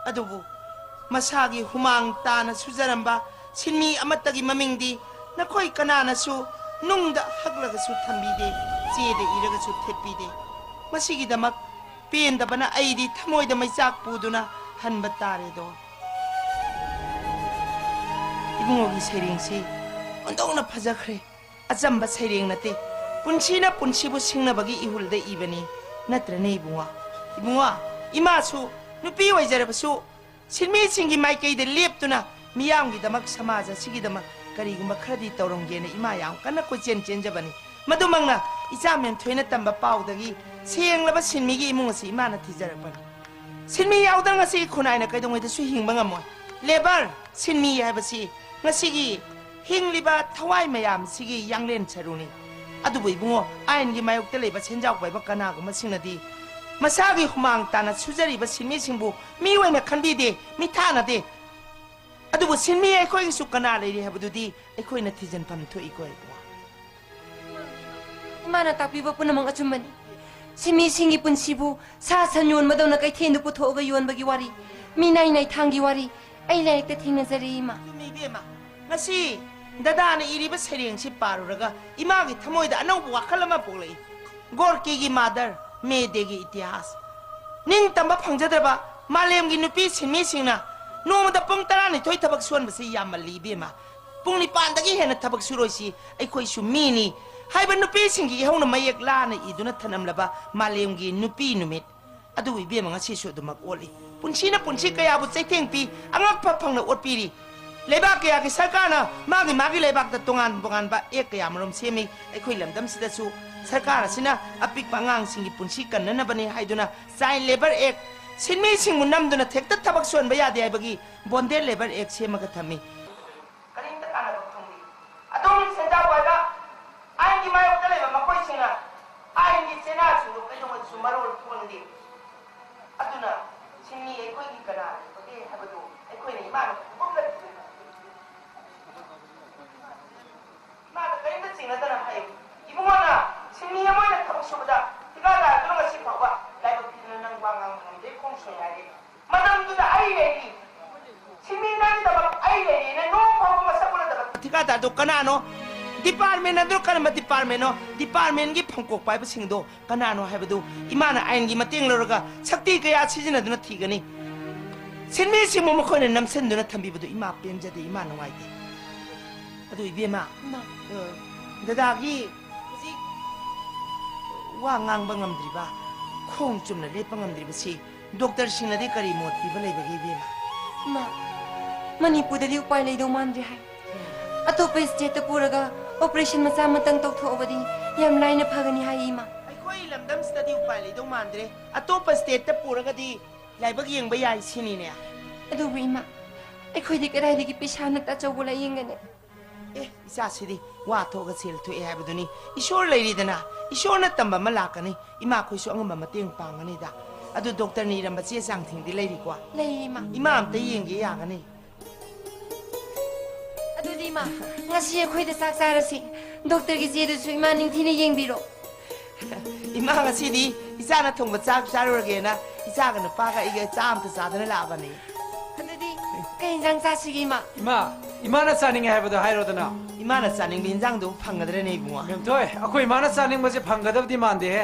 ꯑꯗꯨꯕꯨ ꯃꯁꯥꯒꯤ ꯍꯨꯃꯥꯡ ꯇꯥꯅ ꯁꯨꯖꯔꯝꯕ ꯁꯤꯟꯃꯤ ꯑꯃꯠꯇꯒꯤ ꯃꯃꯤꯡꯗꯤ ꯅꯈꯣꯏ ꯀꯅꯥꯅꯁꯨ ꯅꯨꯡꯗ ꯍꯛꯂꯒꯁꯨ ꯊꯝꯕꯤꯗꯦ, ꯆꯦꯗ ꯏꯔꯒꯁꯨ ꯊꯦꯠꯄꯤꯗꯦ꯫ ꯃꯁꯤꯒꯤꯗꯃꯛ ꯄꯦꯟꯗꯕꯅ ꯑꯩꯗꯤ ꯊꯃꯣꯏꯗ ꯃꯩꯆꯥꯛ ꯄꯨꯗꯨꯅ ꯍꯟꯕ ꯇꯥꯔꯦꯗꯣ꯫ ꯏꯕꯨꯡꯉꯣꯒꯤ ꯁꯩꯔꯦꯡꯁꯤ ꯑꯣꯟꯊꯣꯛꯅ ꯐꯖꯈ꯭ꯔꯦ꯫ ꯑꯆꯝꯕ ꯁꯩꯔꯦꯡ ꯅꯠꯇꯦ꯫ ꯄꯨꯟꯁꯤꯅ ꯄꯨꯟꯁꯤꯕꯨ ꯁꯤꯡꯅꯕꯒꯤ ꯏꯍꯨꯜꯗ ꯏꯕꯅꯤ꯫ ꯅꯠꯇ꯭ꯔꯅꯦ ꯏꯕꯨꯡꯉꯣ? ꯏꯕꯨꯡꯉꯣ, ꯏꯃꯥꯁꯨ ꯅꯨꯄꯤ ꯑꯣꯏꯖꯔꯕꯁꯨ ꯁꯤꯟꯃꯤꯁꯤꯡꯒꯤ ꯃꯥꯏꯀꯩꯗ ꯂꯦꯞꯇꯨꯅ ꯃꯤꯌꯥꯝꯒꯤꯗꯃꯛ, ꯁꯃꯥꯖ ꯑꯁꯤꯒꯤꯗꯃꯛ ꯀꯔꯤꯒꯨꯝꯕ ꯈꯔꯗꯤ ꯇꯧꯔꯝꯒꯦꯅ ꯏꯃꯥ ꯌꯥꯝ ꯀꯟꯅ ꯀꯣꯏꯆꯦꯟ ꯆꯦꯟꯖꯕꯅꯤ꯫ ꯃꯗꯨꯃꯛꯅ ꯏꯆꯥ ꯃꯦꯝꯊꯣꯏꯅ ꯇꯝꯕ ꯄꯥꯎꯗꯒꯤ ꯁꯦꯡꯂꯕ ꯁꯤꯟꯃꯤꯒꯤ ꯏꯃꯨꯡ ꯑꯁꯤ ꯏꯃꯥꯅ ꯊꯤꯖꯔꯛꯄꯅꯤ꯫ ꯁꯤꯟꯃꯤ ꯌꯥꯎꯗꯅ ꯉꯁꯤꯒꯤ ꯈꯨꯟꯅꯥꯏꯅ ꯀꯩꯗꯧꯉꯩꯗꯁꯨ ꯍꯤꯡꯕ ꯉꯝꯃꯣꯏ꯫ ꯂꯦꯕꯔ, ꯁꯤꯟꯃꯤ ꯍꯥꯏꯕꯁꯤ ꯉꯁꯤꯒꯤ ꯍꯤꯡꯂꯤꯕ ꯊꯋꯥꯏ ꯃꯌꯥꯝꯁꯤꯒꯤ ꯌꯥꯡꯂꯦꯟ ꯁꯔꯨꯅꯤ꯫ ꯑꯗꯨꯕꯨ ꯏꯕꯨꯡꯉꯣ, ꯑꯥꯏꯟꯒꯤ ꯃꯥꯌꯣꯛꯇ ꯂꯩꯕ ꯁꯦꯟꯖꯥꯎ ꯄꯥꯏꯕ ꯀꯅꯥꯒꯨꯝꯕꯁꯤꯡꯅꯗꯤ ꯃꯁꯥꯒꯤ ꯍꯨꯃꯥꯡ ꯇꯥꯅ ꯁꯨꯖꯔꯤꯕ ꯁꯤꯟꯃꯤꯁꯤꯡꯕꯨ ꯃꯤ ꯑꯣꯏꯅ ꯈꯟꯕꯤꯗꯦ, ꯃꯤꯊꯥꯅꯗꯦ꯫ ꯑꯗꯨꯕꯨ ꯁꯤꯟꯃꯤ ꯑꯩꯈꯣꯏꯒꯤꯁꯨ ꯀꯅꯥ ꯂꯩꯔꯤ ꯍꯥꯏꯕꯗꯨꯗꯤ ꯑꯩꯈꯣꯏꯅ ꯊꯤꯖꯤꯟꯐꯝ ꯊꯣꯛꯏꯀꯣ ꯏꯕꯨꯡꯉꯣ꯫ ꯏꯃꯥꯅ ꯇꯥꯛꯄꯤꯕ ꯄꯨꯝꯅꯃꯛ ꯑꯆꯨꯝꯕꯅꯤ꯫ ꯁꯤꯟꯃꯤꯁꯤꯡꯒꯤ ꯄꯨꯟꯁꯤꯕꯨ ꯁꯥ ꯁꯟ ꯌꯣꯟꯕꯗꯧꯅ ꯀꯩꯊꯦꯜꯗ ꯄꯨꯊꯣꯛꯑꯒ ꯌꯣꯟꯕꯒꯤ ꯋꯥꯔꯤ, ꯃꯤꯅꯥꯏ ꯅꯥꯏꯊꯥꯡꯒꯤ ꯋꯥꯔꯤ ꯑꯩ ꯂꯥꯏꯔꯤꯛꯇ ꯊꯦꯡꯅꯖꯔꯦ, ꯏꯃꯥ꯫ ꯑꯗꯨꯅꯤ ꯏꯕꯦꯝꯃ, ꯉꯁꯤ ꯗꯗꯥꯅ ꯏꯔꯤꯕ ꯁꯩꯔꯦꯡꯁꯤ ꯄꯥꯔꯨꯔꯒ ꯏꯃꯥꯒꯤ ꯊꯃꯣꯏꯗ ꯑꯅꯧꯕ ꯋꯥꯈꯜ ꯑꯃ ꯄꯣꯛꯂꯛꯏ꯫ ꯒꯣꯔꯀꯤꯒꯤ ꯃꯥꯗꯔ ꯃꯦꯗꯦꯒꯤ ꯏꯇꯤꯍꯥꯁ꯫ ꯅꯤꯡꯇꯝꯕ ꯐꯪꯖꯗ꯭ꯔꯕ ꯃꯥꯂꯦꯝꯒꯤ ꯅꯨꯄꯤ ꯁꯤꯟꯃꯤꯁꯤꯡꯅ ꯅꯣꯡꯃꯗ ꯄꯨꯡ ꯇꯔꯥꯅꯤꯊꯣꯏ ꯊꯕꯛ ꯁꯨꯍꯟꯕꯁꯤ ꯌꯥꯝꯃꯜꯂꯤ ꯏꯕꯦꯝꯃ꯫ ꯄꯨꯡ ꯅꯤꯄꯥꯟꯗꯒꯤ ꯍꯦꯟꯅ ꯊꯕꯛ ꯁꯨꯔꯣꯏꯁꯤ, ꯑꯩꯈꯣꯏꯁꯨ ꯃꯤꯅꯤ ꯍꯥꯏꯕ ꯅꯨꯄꯤꯁꯤꯡꯒꯤ ꯏꯍꯧꯅ ꯃꯌꯦꯛ ꯂꯥꯅ ꯏꯗꯨꯅ ꯊꯅꯝꯂꯕ ꯃꯥꯂꯦꯝꯒꯤ ꯅꯨꯄꯤ ꯅꯨꯃꯤꯠ꯫ ꯑꯗꯨꯕꯨ ꯏꯕꯦꯝꯃ, ꯉꯁꯤꯁꯨ ꯑꯗꯨꯃꯛ ꯑꯣꯠꯂꯤ꯫ ꯄꯨꯟꯁꯤꯅ ꯄꯨꯟꯁꯤ ꯀꯌꯥꯕꯨ ꯆꯩꯊꯦꯡ ꯄꯤ, ꯑꯉꯛꯄ ꯐꯪꯅ ꯑꯣꯠꯄꯤꯔꯤ꯫ ꯂꯩꯕꯥꯛ ꯀꯌꯥꯒꯤ ꯁꯔꯀꯥꯔꯅ ꯃꯥꯒꯤ ꯃꯥꯒꯤ ꯂꯩꯕꯥꯛꯇ ꯇꯣꯉꯥꯟ ꯇꯣꯉꯥꯟꯕ ꯑꯦꯛ ꯀꯌꯥ ꯃꯔꯨꯝ ꯁꯦꯝꯃꯤ꯫ ꯑꯩꯈꯣꯏ ꯂꯝꯗꯝꯁꯤꯗꯁꯨ ꯁꯔꯀꯥꯔ ꯑꯁꯤꯅ ꯑꯄꯤꯛꯄ ꯑꯉꯥꯡꯁꯤꯡꯒꯤ ꯄꯨꯟꯁꯤ ꯀꯟꯅꯅꯕꯅꯤ ꯍꯥꯏꯗꯨꯅ ꯆꯥꯏꯜ ꯂꯦꯕꯔ ꯑꯦꯛ, ꯁꯤꯟꯃꯤꯁꯤꯡꯕꯨ ꯅꯝꯗꯨꯅ ꯊꯦꯛꯇ ꯊꯕꯛ ꯁꯨꯍꯟꯕ ꯌꯥꯗꯦ ꯍꯥꯏꯕꯒꯤ ꯕꯣꯟꯗꯦꯠ ꯂꯦꯕꯔ ꯑꯦꯛ ꯁꯦꯝꯃꯒ ꯊꯝꯃꯤ꯫ ꯀꯔꯤꯝꯇ ꯀꯥꯟꯅꯕ ꯐꯪꯗꯦ꯫ ꯑꯗꯨꯝ ꯁꯦꯟꯖꯥ ꯄꯥꯏꯕ, ꯑꯥꯏꯟꯒꯤ ꯃꯥꯌꯣꯛꯇ ꯂꯩꯕ ꯃꯈꯣꯏꯁꯤꯡꯅ ꯑꯥꯏꯟꯒꯤ ꯆꯦꯅꯥꯁꯤꯡꯗꯨ ꯀꯩꯗꯧꯉꯩꯗꯁꯨ ꯃꯔꯣꯜ ꯊꯣꯛꯍꯟꯗꯦ꯫ ꯑꯗꯨꯅ ꯁꯤꯟꯃꯤ ꯑꯩꯈꯣꯏꯒꯤ ꯀꯅꯥ ꯂꯩꯕꯒꯦ ꯍꯥꯏꯕꯗꯨ ꯑꯩꯈꯣꯏꯅ ꯏꯃꯥꯅ ꯈꯪꯄꯣꯛ ꯅꯠꯇꯦ꯫ ꯏꯃꯥꯗ ꯀꯔꯤꯝꯇ ꯆꯤꯡꯅꯗꯅ ꯍꯥꯏꯌꯨ꯫ ꯏꯕꯨꯡꯉꯣꯅ ꯁꯤꯟꯃꯤ ꯑꯃ ꯑꯣꯏꯅ ꯊꯕꯛ ꯁꯨꯕꯗ ꯊꯤꯀꯥꯗꯥꯔꯗꯨꯅ ꯉꯁꯤ ꯐꯥꯎꯕ ꯂꯥꯏꯕꯛ ꯊꯤꯗꯅ ꯅꯪ ꯋꯥ ꯉꯥꯡꯕ ꯉꯝꯗꯦ, ꯈꯣꯡ ꯁꯣꯏ ꯍꯥꯏꯔꯦ꯫ ꯃꯇꯝꯗꯨꯗ ꯑꯩ ꯂꯩꯔꯤ꯫ ꯁꯤꯟꯃꯤ ꯅꯪꯒꯤꯗꯃꯛ ꯑꯩ ꯂꯩꯔꯤꯅ ꯅꯣꯡ ꯐꯥꯎꯕ ꯃꯁꯛ ꯎꯅꯗꯕ ꯊꯤꯀꯥꯗꯥꯔꯗꯣ ꯀꯅꯥꯅꯣ? ꯗꯤꯄꯥꯔꯠꯃꯦꯟ ꯑꯗꯨ ꯀꯔꯝꯕ ꯗꯤꯄꯥꯔꯠꯃꯦꯟꯅꯣ? ꯗꯤꯄꯥꯔꯠꯃꯦꯟꯒꯤ ꯐꯝꯀꯣꯛ ꯄꯥꯏꯕꯁꯤꯡꯗꯣ ꯀꯅꯥꯅꯣ ꯍꯥꯏꯕꯗꯨ ꯏꯃꯥꯅ ꯑꯥꯏꯟꯒꯤ ꯃꯇꯦꯡ ꯂꯧꯔꯒ ꯁꯛꯇꯤ ꯀꯌꯥ ꯁꯤꯖꯤꯟꯅꯗꯨꯅ ꯊꯤꯒꯅꯤ꯫ ꯁꯤꯟꯃꯤꯁꯤꯡꯕꯨ ꯃꯈꯣꯏꯅ ꯅꯝꯁꯤꯟꯗꯨꯅ ꯊꯝꯕꯤꯕꯗꯨ ꯏꯃꯥ ꯄꯦꯟꯖꯗꯦ, ꯏꯃꯥ ꯅꯨꯡꯉꯥꯏꯇꯦ꯫ ꯑꯗꯨ ꯏꯕꯦꯝꯃ, ꯏꯃꯥ꯫ ꯑ, ꯗꯗꯥꯒꯤ ꯍꯧꯖꯤꯛ ꯋꯥ ꯉꯥꯡꯕ ꯉꯝꯗ꯭ꯔꯤꯕ, ꯈꯣꯡ ꯆꯨꯝꯅ ꯂꯦꯞꯄ ꯉꯝꯗ꯭ꯔꯤꯕꯁꯤ ꯗꯣꯛꯇꯔꯁꯤꯡꯅꯗꯤ ꯀꯔꯤ ꯃꯣꯠ ꯄꯤꯕ ꯂꯩꯕꯒꯦ ꯏꯕꯦꯝꯃ? ꯏꯃꯥ, ꯃꯅꯤꯄꯨꯔꯗꯗꯤ ꯎꯄꯥꯏ ꯂꯩꯗꯧ ꯃꯥꯟꯗ꯭ꯔꯦ ꯍꯥꯏ꯫ ꯑꯇꯣꯞꯄ ꯁ꯭ꯇꯦꯠꯇ ꯄꯨꯔꯒ ꯑꯣꯄꯔꯦꯁꯟ ꯃꯆꯥ ꯑꯃꯇꯪ ꯇꯧꯊꯣꯛꯑꯕꯗꯤ ꯌꯥꯝ ꯂꯥꯏꯅ ꯐꯒꯅꯤ ꯍꯥꯏ ꯏꯃꯥ꯫ ꯑꯩꯈꯣꯏ ꯂꯝꯗꯝꯁꯤꯗꯗꯤ ꯎꯄꯥꯏ ꯂꯩꯗꯧ ꯃꯥꯟꯗ꯭ꯔꯦ꯫ ꯑꯇꯣꯞꯄ ꯁ꯭ꯇꯦꯠꯇ ꯄꯨꯔꯒꯗꯤ ꯂꯥꯏꯕꯛ ꯌꯦꯡꯕ ꯌꯥꯏ ꯁꯤꯅꯤꯅꯦ꯫ ꯑꯗꯨꯕꯨ ꯏꯃꯥ, ꯑꯩꯈꯣꯏꯗꯤ ꯀꯗꯥꯏꯗꯒꯤ ꯄꯩꯁꯥ ꯅꯠꯇ ꯑꯆꯧꯕ ꯂꯥꯏꯌꯦꯡꯒꯅꯤ? ꯑꯦ, ꯏꯆꯥꯁꯤꯗꯤ ꯋꯥ ꯊꯣꯛꯑꯒ ꯁꯦꯜ ꯊꯣꯛꯑꯦ ꯍꯥꯏꯕꯗꯨꯅꯤ꯫ ꯏꯁꯣꯔ ꯂꯩꯔꯤꯗꯅ, ꯏꯁꯣꯔꯅ ꯇꯝꯕ ꯑꯃ ꯂꯥꯛꯀꯅꯤ꯫ ꯏꯃꯥꯈꯣꯏꯁꯨ ꯑꯉꯝꯕ ꯃꯇꯦꯡ ꯄꯥꯡꯒꯅꯤꯗ꯫ ꯑꯗꯨ ꯗꯣꯛꯇꯔꯅ ꯏꯔꯝꯕ ꯆꯦ ꯆꯥꯡꯁꯤꯡꯗꯤ ꯂꯩꯔꯤꯀꯣ? ꯂꯩ, ꯏꯃꯥ꯫ ꯏꯃꯥ ꯑꯝꯇ ꯌꯦꯡꯒꯦ ꯌꯥꯒꯅꯤ? ꯑꯗꯨꯗꯤ ꯏꯃꯥ, ꯉꯁꯤ ꯑꯩꯈꯣꯏꯗ ꯆꯥꯛ ꯆꯥꯔꯁꯤ꯫ ꯗꯣꯛꯇꯔꯒꯤ ꯆꯦꯗꯨꯁꯨ ꯏꯃꯥ ꯅꯤꯡꯊꯤꯅ ꯌꯦꯡꯕꯤꯔꯣ꯫ ꯏꯃꯥ ꯉꯁꯤꯗꯤ ꯏꯆꯥꯅ ꯊꯣꯡꯕ ꯆꯥꯛ ꯆꯥꯔꯨꯔꯒꯦꯅ ꯏꯆꯥꯒ ꯅꯨꯄꯥꯒ ꯑꯩꯒ ꯆꯥ ꯑꯝꯇ ꯆꯥꯗꯅ ꯂꯥꯛꯑꯕꯅꯦ꯫ ꯑꯗꯨꯗꯤ ꯀꯩ ꯏꯟꯖꯥꯡ ꯆꯥꯁꯤꯒꯦ ꯏꯃꯥ? ꯏꯃꯥ, ꯏꯃꯥꯅ ꯆꯥꯅꯤꯡꯉꯦ ꯍꯥꯏꯕꯗꯣ ꯍꯥꯏꯔꯣꯗꯅ꯫ ꯏꯃꯥꯅ ꯆꯥꯅꯤꯡꯕ ꯏꯟꯖꯥꯡꯗꯨ ꯐꯪꯒꯗ꯭ꯔꯅꯦ ꯏꯕꯨꯡꯉꯣ? ꯃꯦꯝꯊꯣꯏ, ꯑꯩꯈꯣꯏ ꯏꯃꯥꯅ ꯆꯥꯅꯤꯡꯕꯁꯦ ꯐꯪꯒꯗꯕꯗꯤ ꯃꯥꯟꯗꯦꯍꯦ꯫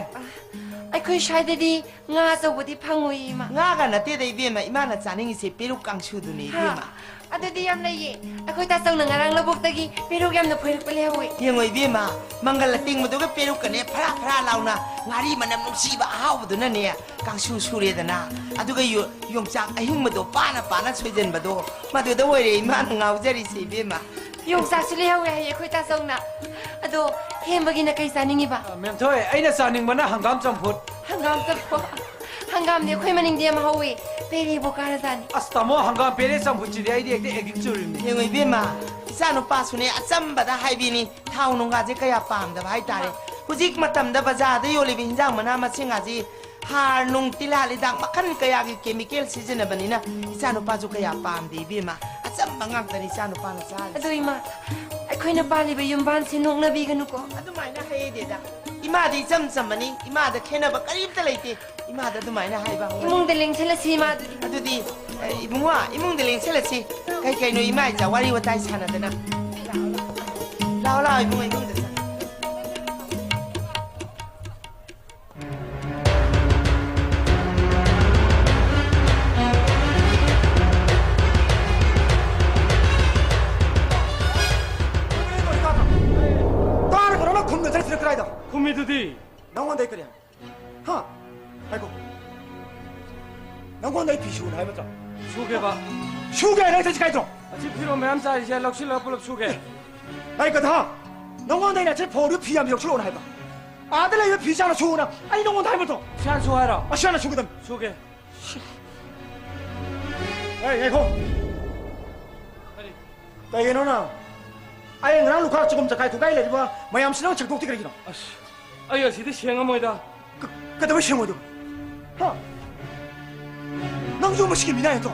ꯑꯩꯈꯣꯏ ꯁ꯭ꯋꯥꯏꯗꯗꯤ ꯉꯥ ꯑꯆꯧꯕꯗꯤ ꯐꯪꯉꯣꯏ ꯏꯃꯥ꯫ ꯉꯥꯒ ꯅꯠꯇꯦꯗ ꯏꯕꯦꯝꯃ, ꯏꯃꯥꯅ ꯆꯥꯅꯤꯡꯉꯤꯁꯦ ꯄꯦꯔꯨꯛ ꯀꯥꯡꯁꯨꯗꯨꯅꯦ ꯍꯥ? ꯏꯕꯦꯝꯃ꯫ ꯑꯗꯨꯗꯤ ꯌꯥꯝ ꯂꯩꯌꯦ꯫ ꯑꯩꯈꯣꯏ ꯇꯥꯆꯧꯅ ꯉꯔꯥꯡ ꯂꯧꯕꯨꯛꯇꯒꯤ ꯄꯦꯔꯨꯛ ꯌꯥꯝꯅ ꯐꯣꯏꯔꯛꯄ ꯂꯩꯍꯧꯋꯦ꯫ ꯌꯦꯡꯉꯣ ꯏꯕꯦꯝꯃ, ꯃꯪꯒꯜ ꯑꯇꯤꯡꯕꯗꯨꯒ ꯄꯦꯔꯨꯛꯀꯅꯦ ꯐꯔꯥ ꯐꯔꯥ ꯂꯥꯎꯅ ꯉꯥꯔꯤ ꯃꯅꯝ ꯅꯨꯡꯁꯤꯕ ꯑꯍꯥꯎꯕꯗꯨꯅꯅꯦ ꯀꯥꯡꯁꯨ ꯁꯨꯔꯦꯗꯅ, ꯑꯗꯨꯒ ꯌꯣ-, ꯌꯣꯡꯆꯥꯛ ꯑꯍꯤꯡꯕꯗꯣ ꯄꯥꯅ ꯄꯥꯅ ꯁꯣꯏꯖꯟꯕꯗꯣ, ꯃꯗꯨꯗ ꯑꯣꯏꯔꯦ ꯏꯃꯥꯅ ꯉꯥꯎꯖꯔꯤꯁꯦ ꯏꯕꯦꯝꯃ꯫ ꯌꯣꯡꯆꯥꯛꯁꯨ ꯂꯩꯍꯧꯋꯦ ꯍꯥꯏꯌꯦ ꯑꯩꯈꯣꯏ ꯇꯥꯆꯧꯅ꯫ ꯑꯗꯣ ꯍꯦꯝꯕꯒꯤꯅ ꯀꯩ ꯆꯥꯅꯤꯡꯉꯤꯕ? ꯑ, ꯃꯦꯝꯊꯣꯏ, ꯑꯩꯅ ꯆꯥꯅꯤꯡꯕꯅ ꯍꯪꯒꯥꯝ ꯆꯝꯐꯨꯠ꯫ ꯍꯪꯒꯥꯝ ꯆꯝꯐꯨꯠ? ꯍꯪꯒꯥꯝꯗꯤ ꯑꯩꯈꯣꯏ ꯃꯅꯤꯡꯗꯤ ꯌꯥꯝ ꯍꯧꯋꯦ꯫ ꯄꯦꯔꯦꯕꯨ ꯀꯥꯔꯖꯥꯠꯅꯤ꯫ ꯑꯁ, ꯇꯥꯃꯣ, ꯍꯪꯒꯥꯝ ꯄꯦꯔꯦ ꯆꯝꯐꯨꯠꯁꯤꯗꯤ ꯑꯩꯗꯤ ꯍꯦꯛꯇ addict ꯆꯨꯔꯤꯅꯤ꯫ ꯌꯦꯡꯉꯣ ꯏꯕꯦꯝꯃ, ꯏꯆꯥꯅꯨꯄꯥꯁꯨꯅꯦ ꯑꯆꯝꯕꯗ ꯍꯥꯏꯕꯤꯅꯤ, ꯊꯥꯎ ꯅꯨꯡꯒꯥꯁꯦ ꯀꯌꯥ ꯄꯥꯝꯗꯕ ꯍꯥꯏꯇꯥꯔꯦ꯫ ꯍꯧꯖꯤꯛ ꯃꯇꯝꯗ ꯕꯖꯥꯔꯗ ꯌꯣꯜꯂꯤꯕ ꯍꯤꯟꯖꯥꯡ ꯃꯅꯥ ꯃꯁꯤꯡꯒꯥꯁꯤ ꯍꯥꯔ ꯅꯨꯡ, ꯇꯤꯜꯍꯥꯠ ꯍꯤꯗꯥꯛ ꯃꯈꯜ ꯀꯌꯥꯒꯤ chemical ꯁꯤꯖꯤꯟꯅꯕꯅꯤꯅ ꯏꯆꯥꯅꯨꯄꯥꯁꯨ ꯀꯌꯥ ꯄꯥꯝꯗꯦ ꯏꯕꯦꯝꯃ꯫ ꯑꯆꯝꯕ ꯉꯥꯛꯇꯅꯤ ꯏꯆꯥꯅꯨꯄꯥꯅ ꯆꯥꯔꯤꯁꯦ꯫ ꯑꯗꯣ ꯏꯃꯥ, ꯑꯩꯈꯣꯏꯅ ꯄꯥꯜꯂꯤꯕ ꯌꯨꯝꯕꯥꯟꯁꯦ ꯅꯣꯛꯅꯕꯤꯒꯅꯨꯀꯣ꯫ ꯑꯗꯨꯃꯥꯏꯅ ꯍꯥꯏꯗꯦꯗ꯫ ꯏꯃꯥꯗꯤ ꯏꯆꯝ ꯆꯝꯕꯅꯤ, ꯏꯃꯥꯗ ꯈꯦꯠꯅꯕ ꯀꯔꯤꯝꯇ ꯂꯩꯇꯦ꯫ ꯏꯃꯥꯗ ꯑꯗꯨꯃꯥꯏꯅ ꯍꯥꯏꯕ ꯍꯧꯅꯗꯦ꯫ ꯏꯃꯨꯡꯗ ꯂꯦꯡꯁꯜꯂꯁꯤ ꯏꯃꯥꯗꯨꯗꯤ꯫ ꯑꯗꯨꯗꯤ, ꯑꯦ, ꯏꯕꯨꯡꯉꯣ, ꯏꯃꯨꯡꯗ ꯂꯦꯡꯁꯜꯂꯁꯤ꯫ ꯀꯩ ꯀꯩꯅꯣ ꯏꯃꯥ ꯏꯆꯥ ꯋꯥꯔꯤ ꯋꯥꯇꯥꯏ ꯁꯥꯟꯅꯗꯅ꯫ ꯂꯥꯛꯑꯣ, ꯂꯥꯛꯑꯣ ꯏꯕꯨꯡꯉꯣ, ꯏꯃꯨꯡꯗ ꯆꯪ꯫ ꯇꯥꯔꯒ ꯅꯪꯅ ꯈꯨꯝꯗ ꯆꯠꯂꯤꯁꯤꯅ ꯀꯗꯥꯏꯗ? ꯈꯨꯝꯃꯤꯗꯨꯗꯤ꯫ ꯅꯉꯣꯟꯗ ꯑꯩ ꯀꯔꯤ ꯍꯥꯏ? ꯍꯥ? ꯍꯥꯏꯀꯣ꯫ ꯅꯪꯉꯣꯟꯗ ꯑꯩ ꯐꯤ ꯁꯨꯅ ꯍꯥꯏꯕ ꯅꯠꯇ꯭ꯔꯣ? ꯁꯨꯒꯦꯕ꯫ ꯁꯨꯒꯦ ꯍꯥꯏꯅ ꯅꯪ ꯆꯠꯁꯤ ꯀꯥꯏꯗ꯭ꯔꯣ? ꯑꯁꯤ ꯐꯤꯔꯣꯜ ꯃꯌꯥꯝ ꯆꯥꯏꯔꯤꯁꯦ ꯂꯧꯁꯤꯜꯂꯒ ꯄꯨꯂꯞ ꯁꯨꯒꯦ꯫ ꯑꯩ ꯀꯗꯥ? ꯅꯉꯣꯟꯗ ꯑꯩꯅ ꯑꯁꯤ ꯐꯧꯔꯤ ꯐꯤ ꯌꯥꯝ ꯌꯧꯁꯤꯜꯂꯛꯑꯣꯅ ꯍꯥꯏꯕ? ꯑꯥꯗ ꯂꯩꯕ ꯐꯤ ꯆꯥꯅ ꯁꯨꯅ ꯑꯩ ꯅꯉꯣꯟꯗ ꯍꯥꯏꯕ ꯅꯠꯇ꯭ꯔꯣ? ꯁꯤꯌꯥꯟ ꯁꯨ ꯍꯥꯏꯔꯣ? ꯑꯁꯤꯌꯥꯅ ꯁꯨꯒꯗꯝ꯫ ꯁꯨꯒꯦ꯫ ꯑꯩ, ꯉꯥꯏꯈꯣ꯫ ꯀꯔꯤ? ꯀꯩꯒꯤꯅꯣ ꯅꯪ? ꯑꯩ ꯉꯔꯥꯡ ꯂꯨꯈꯥꯛ ꯆꯒꯨꯝ ꯆꯈꯥꯏ ꯊꯨꯒꯥꯏ ꯂꯩꯔꯤꯕ ꯃꯌꯥꯝꯁꯤ ꯅꯪ ꯆꯦꯡꯊꯣꯛꯇꯦ ꯀꯔꯤꯒꯤꯅꯣ? ꯑꯁ, ꯑꯩ ꯑꯁꯤꯗꯤ ꯁꯦꯡꯉꯝꯃꯣꯏꯗ꯫ ꯀ-, ꯀꯩꯗꯧꯕꯩ ꯁꯦꯡꯉꯣꯏꯗꯣꯏꯕ? ꯍꯥ? ꯅꯪꯁꯨ ꯃꯁꯤꯒꯤ ꯃꯤꯅꯥꯏ ꯅꯠꯇ꯭ꯔꯣ?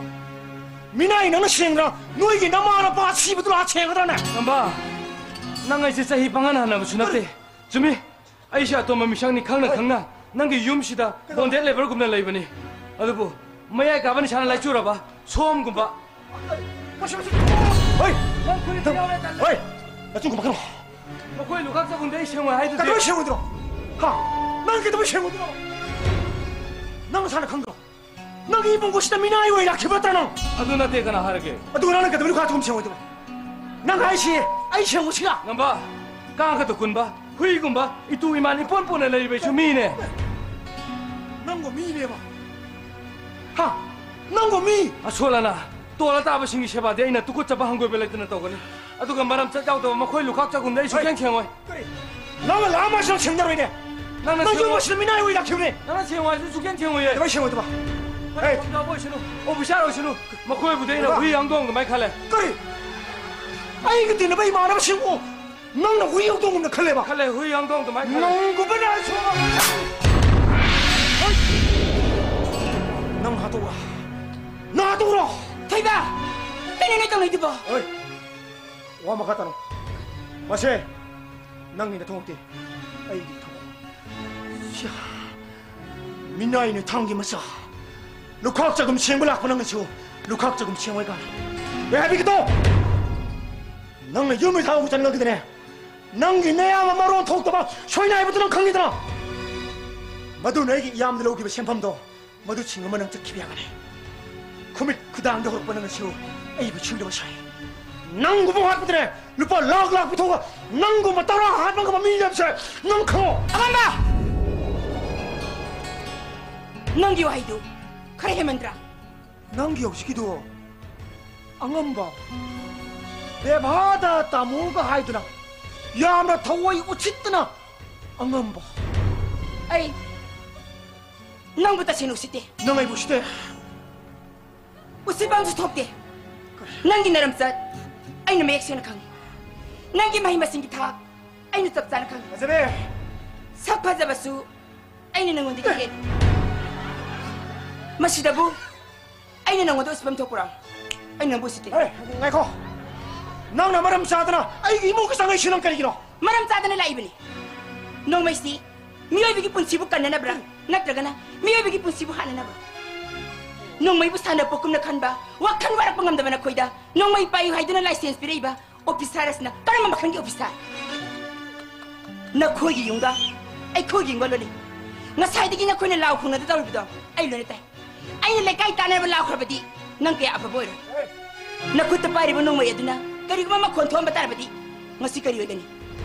ꯃꯤꯅꯥꯏ ꯅꯪꯅ ꯁꯦꯡꯗ꯭ꯔꯥ? ꯅꯣꯏꯒꯤ ꯅꯃꯥ ꯅꯄꯥ ꯁꯤꯕꯗꯨ ꯂꯥꯛꯑ ꯁꯦꯡꯒꯗ꯭ꯔꯥꯅꯦ? ꯉꯝꯕ, ꯅꯪ ꯑꯩꯁꯦ ꯆꯍꯤ ꯄꯪꯍꯟ ꯍꯟꯅꯕꯁꯨ ꯅꯠꯇꯦ꯫ ꯀꯔꯤ? ꯆꯨꯝꯃꯤ, ꯑꯩꯁꯦ ꯑꯇꯣꯝꯕ ꯃꯤꯁꯛꯅꯤ ꯈꯪꯅ ꯍꯣꯏ꯫ ꯈꯪꯅ ꯅꯪꯒꯤ ꯌꯨꯝꯁꯤꯗ ꯀꯩꯗꯧ-, bonded labour ꯒꯨꯝꯅ ꯂꯩꯕꯅꯤ꯫ ꯑꯗꯨꯕꯨ ꯃꯌꯥꯏ ꯀꯥꯕ ꯅꯤꯁꯥꯅ ꯂꯥꯏꯆꯨꯔꯕ ꯁꯣꯝꯒꯨꯝꯕ꯫ ꯃꯁꯤ, ꯃꯁꯤ, ꯍꯣꯏ! ꯅꯪ ꯐꯨꯔꯤꯠꯇ ꯌꯥꯎꯔꯦ, ꯇꯜꯂꯦ꯫ ꯍꯣꯏ! ꯅꯆꯤꯟ ꯈꯨꯝꯃꯛꯀꯅꯨ꯫ ꯃꯈꯣꯏ ꯂꯨꯈꯥꯛ ꯆꯒꯨꯝꯗ ꯑꯩ ꯁꯦꯡꯉꯣꯏ ꯍꯥꯏꯗꯨꯗꯤ꯫ ꯀꯩꯗꯧꯕꯩ ꯁꯦꯡꯉꯣꯏꯗ꯭ꯔꯣ? ꯍꯥ? ꯅꯪ ꯀꯩꯗꯧꯕꯩ ꯁꯦꯡꯉꯣꯏꯗ꯭ꯔꯣ? ꯅꯪ ꯅꯁꯥꯅ ꯈꯪꯗ꯭ꯔꯣ? ꯅꯪꯒꯤ ꯏꯃꯨꯡ ꯑꯁꯤꯗ ꯃꯤꯅꯥꯏ ꯑꯣꯏ ꯂꯥꯛꯈꯤꯕ ꯅꯠꯇ꯭ꯔꯥ ꯅꯪ? ꯑꯗꯨ ꯅꯠꯇꯦ, ꯀꯅꯥ ꯍꯥꯏꯔꯒꯦ? ꯑꯗꯨ ꯅꯪꯅ ꯀꯩꯗꯧꯕꯩ ꯂꯨꯈꯥꯛ ꯆꯒꯨꯝ ꯁꯦꯡꯉꯣꯏꯗꯕ? ꯅꯪ ꯍꯥꯏꯁꯤ ꯑꯩ ꯁꯦꯡꯉꯨꯁꯤꯔꯥ? ꯉꯝꯕ, ꯀꯥꯡ ꯈꯛꯇ ꯀꯨꯟꯕ, ꯍꯨꯏꯒꯨꯝꯕ ꯏꯇꯨ ꯏꯃꯥꯟ ꯏꯄꯣꯟ ꯄꯣꯟꯅ ꯂꯩꯔꯤꯕ ꯑꯩꯁꯨ ꯃꯤꯅꯦ꯫ ꯅꯪꯕꯨ ꯃꯤꯅꯦꯕ? ꯍꯥ? ꯅꯪꯕꯨ ꯃꯤ? ꯑꯁꯣꯜ ꯑꯅꯥ, ꯇꯣꯜꯂ ꯇꯥꯕꯁꯤꯡꯒꯤ ꯁꯦꯕꯥꯗꯤ ꯑꯩꯅ ꯇꯨꯀꯠꯆꯕ ꯍꯪꯒꯣꯏꯕ ꯂꯩꯇꯅ ꯇꯧꯒꯅꯤ꯫ ꯑꯗꯨꯒ ꯃꯔꯝ ꯆꯠ ꯌꯥꯎꯗꯕ ꯃꯈꯣꯏ ꯂꯨꯈꯥꯛ ꯆꯒꯨꯝꯗ ꯑꯩ ꯁꯨꯛꯁꯦꯡ ꯁꯦꯡꯉꯣꯏ꯫ ꯀꯔꯤ? ꯅꯪꯅ ꯂꯥꯛꯑꯝꯃꯁꯨ ꯅꯪ ꯁꯦꯡꯅꯔꯣꯏꯅꯦ꯫ ꯅꯪꯅ ꯅꯪ ꯁꯦꯡꯉꯣ-, ꯌꯨꯝ ꯑꯁꯤꯗ ꯃꯤꯅꯥꯏ ꯑꯣꯏ ꯂꯥꯛꯈꯤꯕꯅꯦ꯫ ꯅꯪꯅ ꯁꯦꯡꯉꯣ ꯍꯥꯏꯔꯁꯨ ꯁꯨꯛꯁꯦꯡ ꯁꯦꯡꯉꯣꯏꯌꯦ꯫ ꯀꯃꯥꯏ ꯁꯦꯡꯉꯣꯏꯗꯕ? ꯐꯔꯦ, ꯑꯦ꯫ ꯄꯟꯖꯥꯕ ꯑꯣꯏꯁꯅꯨ, ꯑꯣꯐꯤꯁꯥꯔ ꯑꯣꯏꯁꯅꯨ, ꯃꯈꯣꯏꯕꯨꯗꯤ ꯑꯩꯅ ꯏꯃꯥ꯫ ꯍꯨꯏ ꯍꯧꯗꯣꯡ ꯑꯗꯨꯃꯥꯏ ꯈꯜꯂꯦ꯫ ꯀꯔꯤ? ꯑꯩꯒ ꯇꯤꯟꯅꯕ ꯏꯃꯥꯟꯅꯕꯁꯤꯡꯕꯨ ꯅꯪꯅ ꯍꯨꯏ ꯍꯧꯗꯣꯡꯒꯨꯝꯅ ꯈꯜꯂꯦꯕ? ꯈꯜꯂꯦ, ꯍꯨꯏ ꯍꯧꯗꯣꯡ ꯑꯗꯨꯃꯥꯏ ꯈꯜꯂꯦ꯫ ꯅꯪꯒꯨꯝꯕ ꯅꯥꯏ ꯁꯣ-, ꯅꯪ ꯍꯥꯠꯇꯣꯛꯎꯔꯣ꯫ ꯅꯪ ꯍꯥꯠꯇꯣꯛꯎꯔꯣ꯫ ꯊꯣꯏꯕ! ꯀꯩꯅꯣ ꯅꯣꯏ ꯇꯧꯅꯩꯗꯨꯕꯣ? ꯍꯣꯏ꯫ ꯋꯥ ꯃꯈꯥ ꯇꯥꯔꯣ꯫ ꯃꯁꯦ ꯅꯪꯒꯤ ꯅꯊꯧ ꯅꯠꯇꯦ, ꯑꯩꯒꯤ ꯊꯕꯛ꯫ ꯁ꯭ꯌꯥ, ꯃꯤꯅꯥꯏ ꯅꯣꯏ ꯊꯥꯡꯒꯤ ꯃꯆꯥ꯫ ꯂꯨꯈꯥꯛ ꯆꯒꯨꯝ ꯁꯦꯡꯕ ꯂꯥꯛꯄ ꯅꯪꯅꯁꯨ ꯂꯨꯈꯥꯛ ꯆꯒꯨꯝ ꯁꯦꯡꯉꯣꯏ ꯀꯥꯏꯅ꯫ ꯑꯦ, ꯍꯥꯏꯕꯤꯒꯗꯣ! ꯅꯪꯅ ꯌꯨꯝ ꯏꯊꯥꯎ ꯆꯪꯂꯒꯗꯅꯦ, ꯅꯪꯒꯤ ꯅꯌꯥꯝꯕ ꯃꯔꯣꯟ ꯊꯣꯛꯇꯕ ꯁꯣꯏꯅꯥꯏꯕꯗꯨ ꯅꯪ ꯈꯪꯉꯤꯗꯅ? ꯃꯗꯨꯅ ꯑꯩꯒꯤ ꯏꯌꯥꯝꯕꯗ ꯂꯧꯈꯤꯕ ꯁꯦꯟꯐꯝꯗꯣ ꯃꯗꯨ ꯁꯤꯡ ꯑꯃ ꯅꯪ ꯆꯠꯈꯤꯕ ꯌꯥꯒꯅꯤ꯫ ꯈꯨꯃꯤꯠ ꯈꯨꯗꯥꯡꯗ ꯍꯧꯔꯛꯄ ꯅꯪꯅꯁꯨ ꯑꯩꯕꯨ ꯁꯤꯡꯗꯕ ꯁꯥꯏ꯫ ꯅꯪꯒꯨꯝꯕ ꯍꯥꯠꯄꯗꯅꯦ ꯂꯨꯄꯥ ꯂꯥꯛ ꯂꯥꯛ ꯄꯤꯊꯣꯛꯑꯒ ꯅꯪꯒꯨꯝꯕ ꯇꯔꯥ ꯍꯥꯠꯄ ꯉꯝꯕ ꯃꯤ ꯂꯩꯕꯁꯦ ꯅꯪ ꯈꯪꯉꯣ꯫ ꯑꯉꯝꯕ! ꯅꯪꯒꯤ ꯋꯥꯍꯩꯗꯨ ꯈꯔ ꯍꯦꯟꯃꯟꯗ꯭ꯔꯥ? ꯅꯪꯒꯤ ꯍꯧꯖꯤꯛꯀꯤꯗꯨ ꯑꯉꯝꯕ, ꯕꯦꯕꯥꯗ ꯇꯥꯃꯣꯒ ꯍꯥꯏꯗꯨꯅ ꯌꯥꯝꯅ ꯊꯑꯣꯏ ꯎꯁꯤꯠꯇꯅ ꯑꯉꯝꯕ꯫ ꯑꯩ ꯅꯪꯕꯨ ꯇꯁꯦꯡꯅ ꯎꯁꯤꯠꯇꯦ꯫ ꯅꯪ ꯑꯩꯕꯨ ꯎꯁꯤꯠꯇꯦ? ꯎꯁꯤꯠꯄ ꯑꯃꯁꯨ ꯊꯣꯛꯇꯦ꯫ ꯅꯪꯒꯤ ꯅꯔꯝꯆꯠ ꯑꯩꯅ ꯃꯌꯦꯛ ꯁꯦꯡꯅ ꯈꯪꯉꯤ꯫ ꯅꯪꯒꯤ ꯃꯍꯩ ꯃꯁꯤꯡꯒꯤ ꯊꯥꯛ ꯑꯩꯅ ꯆꯞ ꯆꯥꯅ ꯈꯪꯉꯤ꯫ ꯐꯖꯔꯦ꯫ ꯁꯛ ꯐꯖꯕꯁꯨ ꯑꯩꯅ ꯅꯪꯉꯣꯟꯗꯒꯤ ꯍꯦꯜꯂꯤ꯫ ꯃꯁꯤꯗꯕꯨ ꯑꯩꯅ ꯅꯪꯉꯣꯟꯗ ꯎꯁꯤꯠꯐꯝ ꯊꯣꯛꯄ꯭ꯔꯣ? ꯑꯩꯅ ꯅꯪꯕꯨ ꯎꯁꯤꯠꯇꯦ꯫ ꯑꯦ, ꯉꯥꯏꯈꯣ꯫ ꯅꯪꯅ ꯃꯔꯝ ꯆꯥꯗꯅ ꯑꯩꯒꯤ ꯏꯃꯨꯡꯒꯤ ꯆꯪꯉꯛꯏꯁꯤ ꯅꯪ ꯀꯔꯤꯒꯤꯅꯣ? ꯃꯔꯝ ꯆꯥꯗꯅ ꯂꯥꯛꯏꯕꯅꯤ꯫ ꯅꯣꯡꯃꯩꯁꯤ ꯃꯤꯑꯣꯏꯕꯒꯤ ꯄꯨꯟꯁꯤꯕꯨ ꯀꯟꯅꯅꯕ꯭ꯔꯥ? ꯅꯠꯇ꯭ꯔꯒꯅ ꯃꯤꯑꯣꯏꯕꯒꯤ ꯄꯨꯟꯁꯤꯕꯨ ꯍꯥꯠꯅꯅꯕ꯭ꯔꯥ? ꯅꯣꯡꯃꯩꯕꯨ ꯁꯥꯟꯅꯄꯣꯠꯀꯨꯝꯅ ꯈꯟꯕ, ꯋꯥꯈꯜ ꯋꯥꯔꯛꯄ ꯉꯝꯗꯕ ꯅꯈꯣꯏꯗ ꯅꯣꯡꯃꯩ ꯄꯥꯏꯌꯨ ꯍꯥꯏꯗꯨꯅ ꯂꯥꯏꯁꯦꯟꯁ ꯄꯤꯔꯛꯏꯕ ꯑꯣꯐꯤꯁꯥꯔ ꯑꯁꯤꯅ ꯀꯔꯝꯕ ꯃꯈꯜꯒꯤ ꯑꯣꯐꯤꯁꯥꯔ? ꯅꯈꯣꯏꯒꯤ ꯌꯨꯝꯒ ꯑꯩꯈꯣꯏꯒꯤ ꯌꯨꯝꯒ ꯂꯣꯟꯅꯩ꯫ ꯉꯁꯥꯏꯗꯒꯤ ꯅꯈꯣꯏꯅ ꯂꯥꯎ ꯈꯣꯡꯅꯗ ꯇꯧꯔꯤꯕꯗꯣ ꯑꯩ ꯂꯣꯏꯅ ꯇꯥꯏ꯫ ꯑꯩꯅ ꯂꯩꯀꯥꯏ ꯇꯥꯟꯅꯕ ꯂꯥꯎꯈ꯭ꯔꯕꯗꯤ ꯅꯪ ꯀꯌꯥ ꯑꯐꯕ ꯑꯣꯏꯔꯣꯏ꯫ ꯅꯈꯨꯠꯇ ꯄꯥꯏꯔꯤꯕ ꯅꯣꯡꯃꯩ ꯑꯗꯨꯅ ꯀꯔꯤꯒꯨꯝꯕ ꯃꯈꯣꯟ ꯊꯣꯛꯍꯟꯕ ꯇꯥꯔꯕꯗꯤ ꯉꯁꯤ ꯀꯔꯤ ꯑꯣꯏꯒꯅꯤ?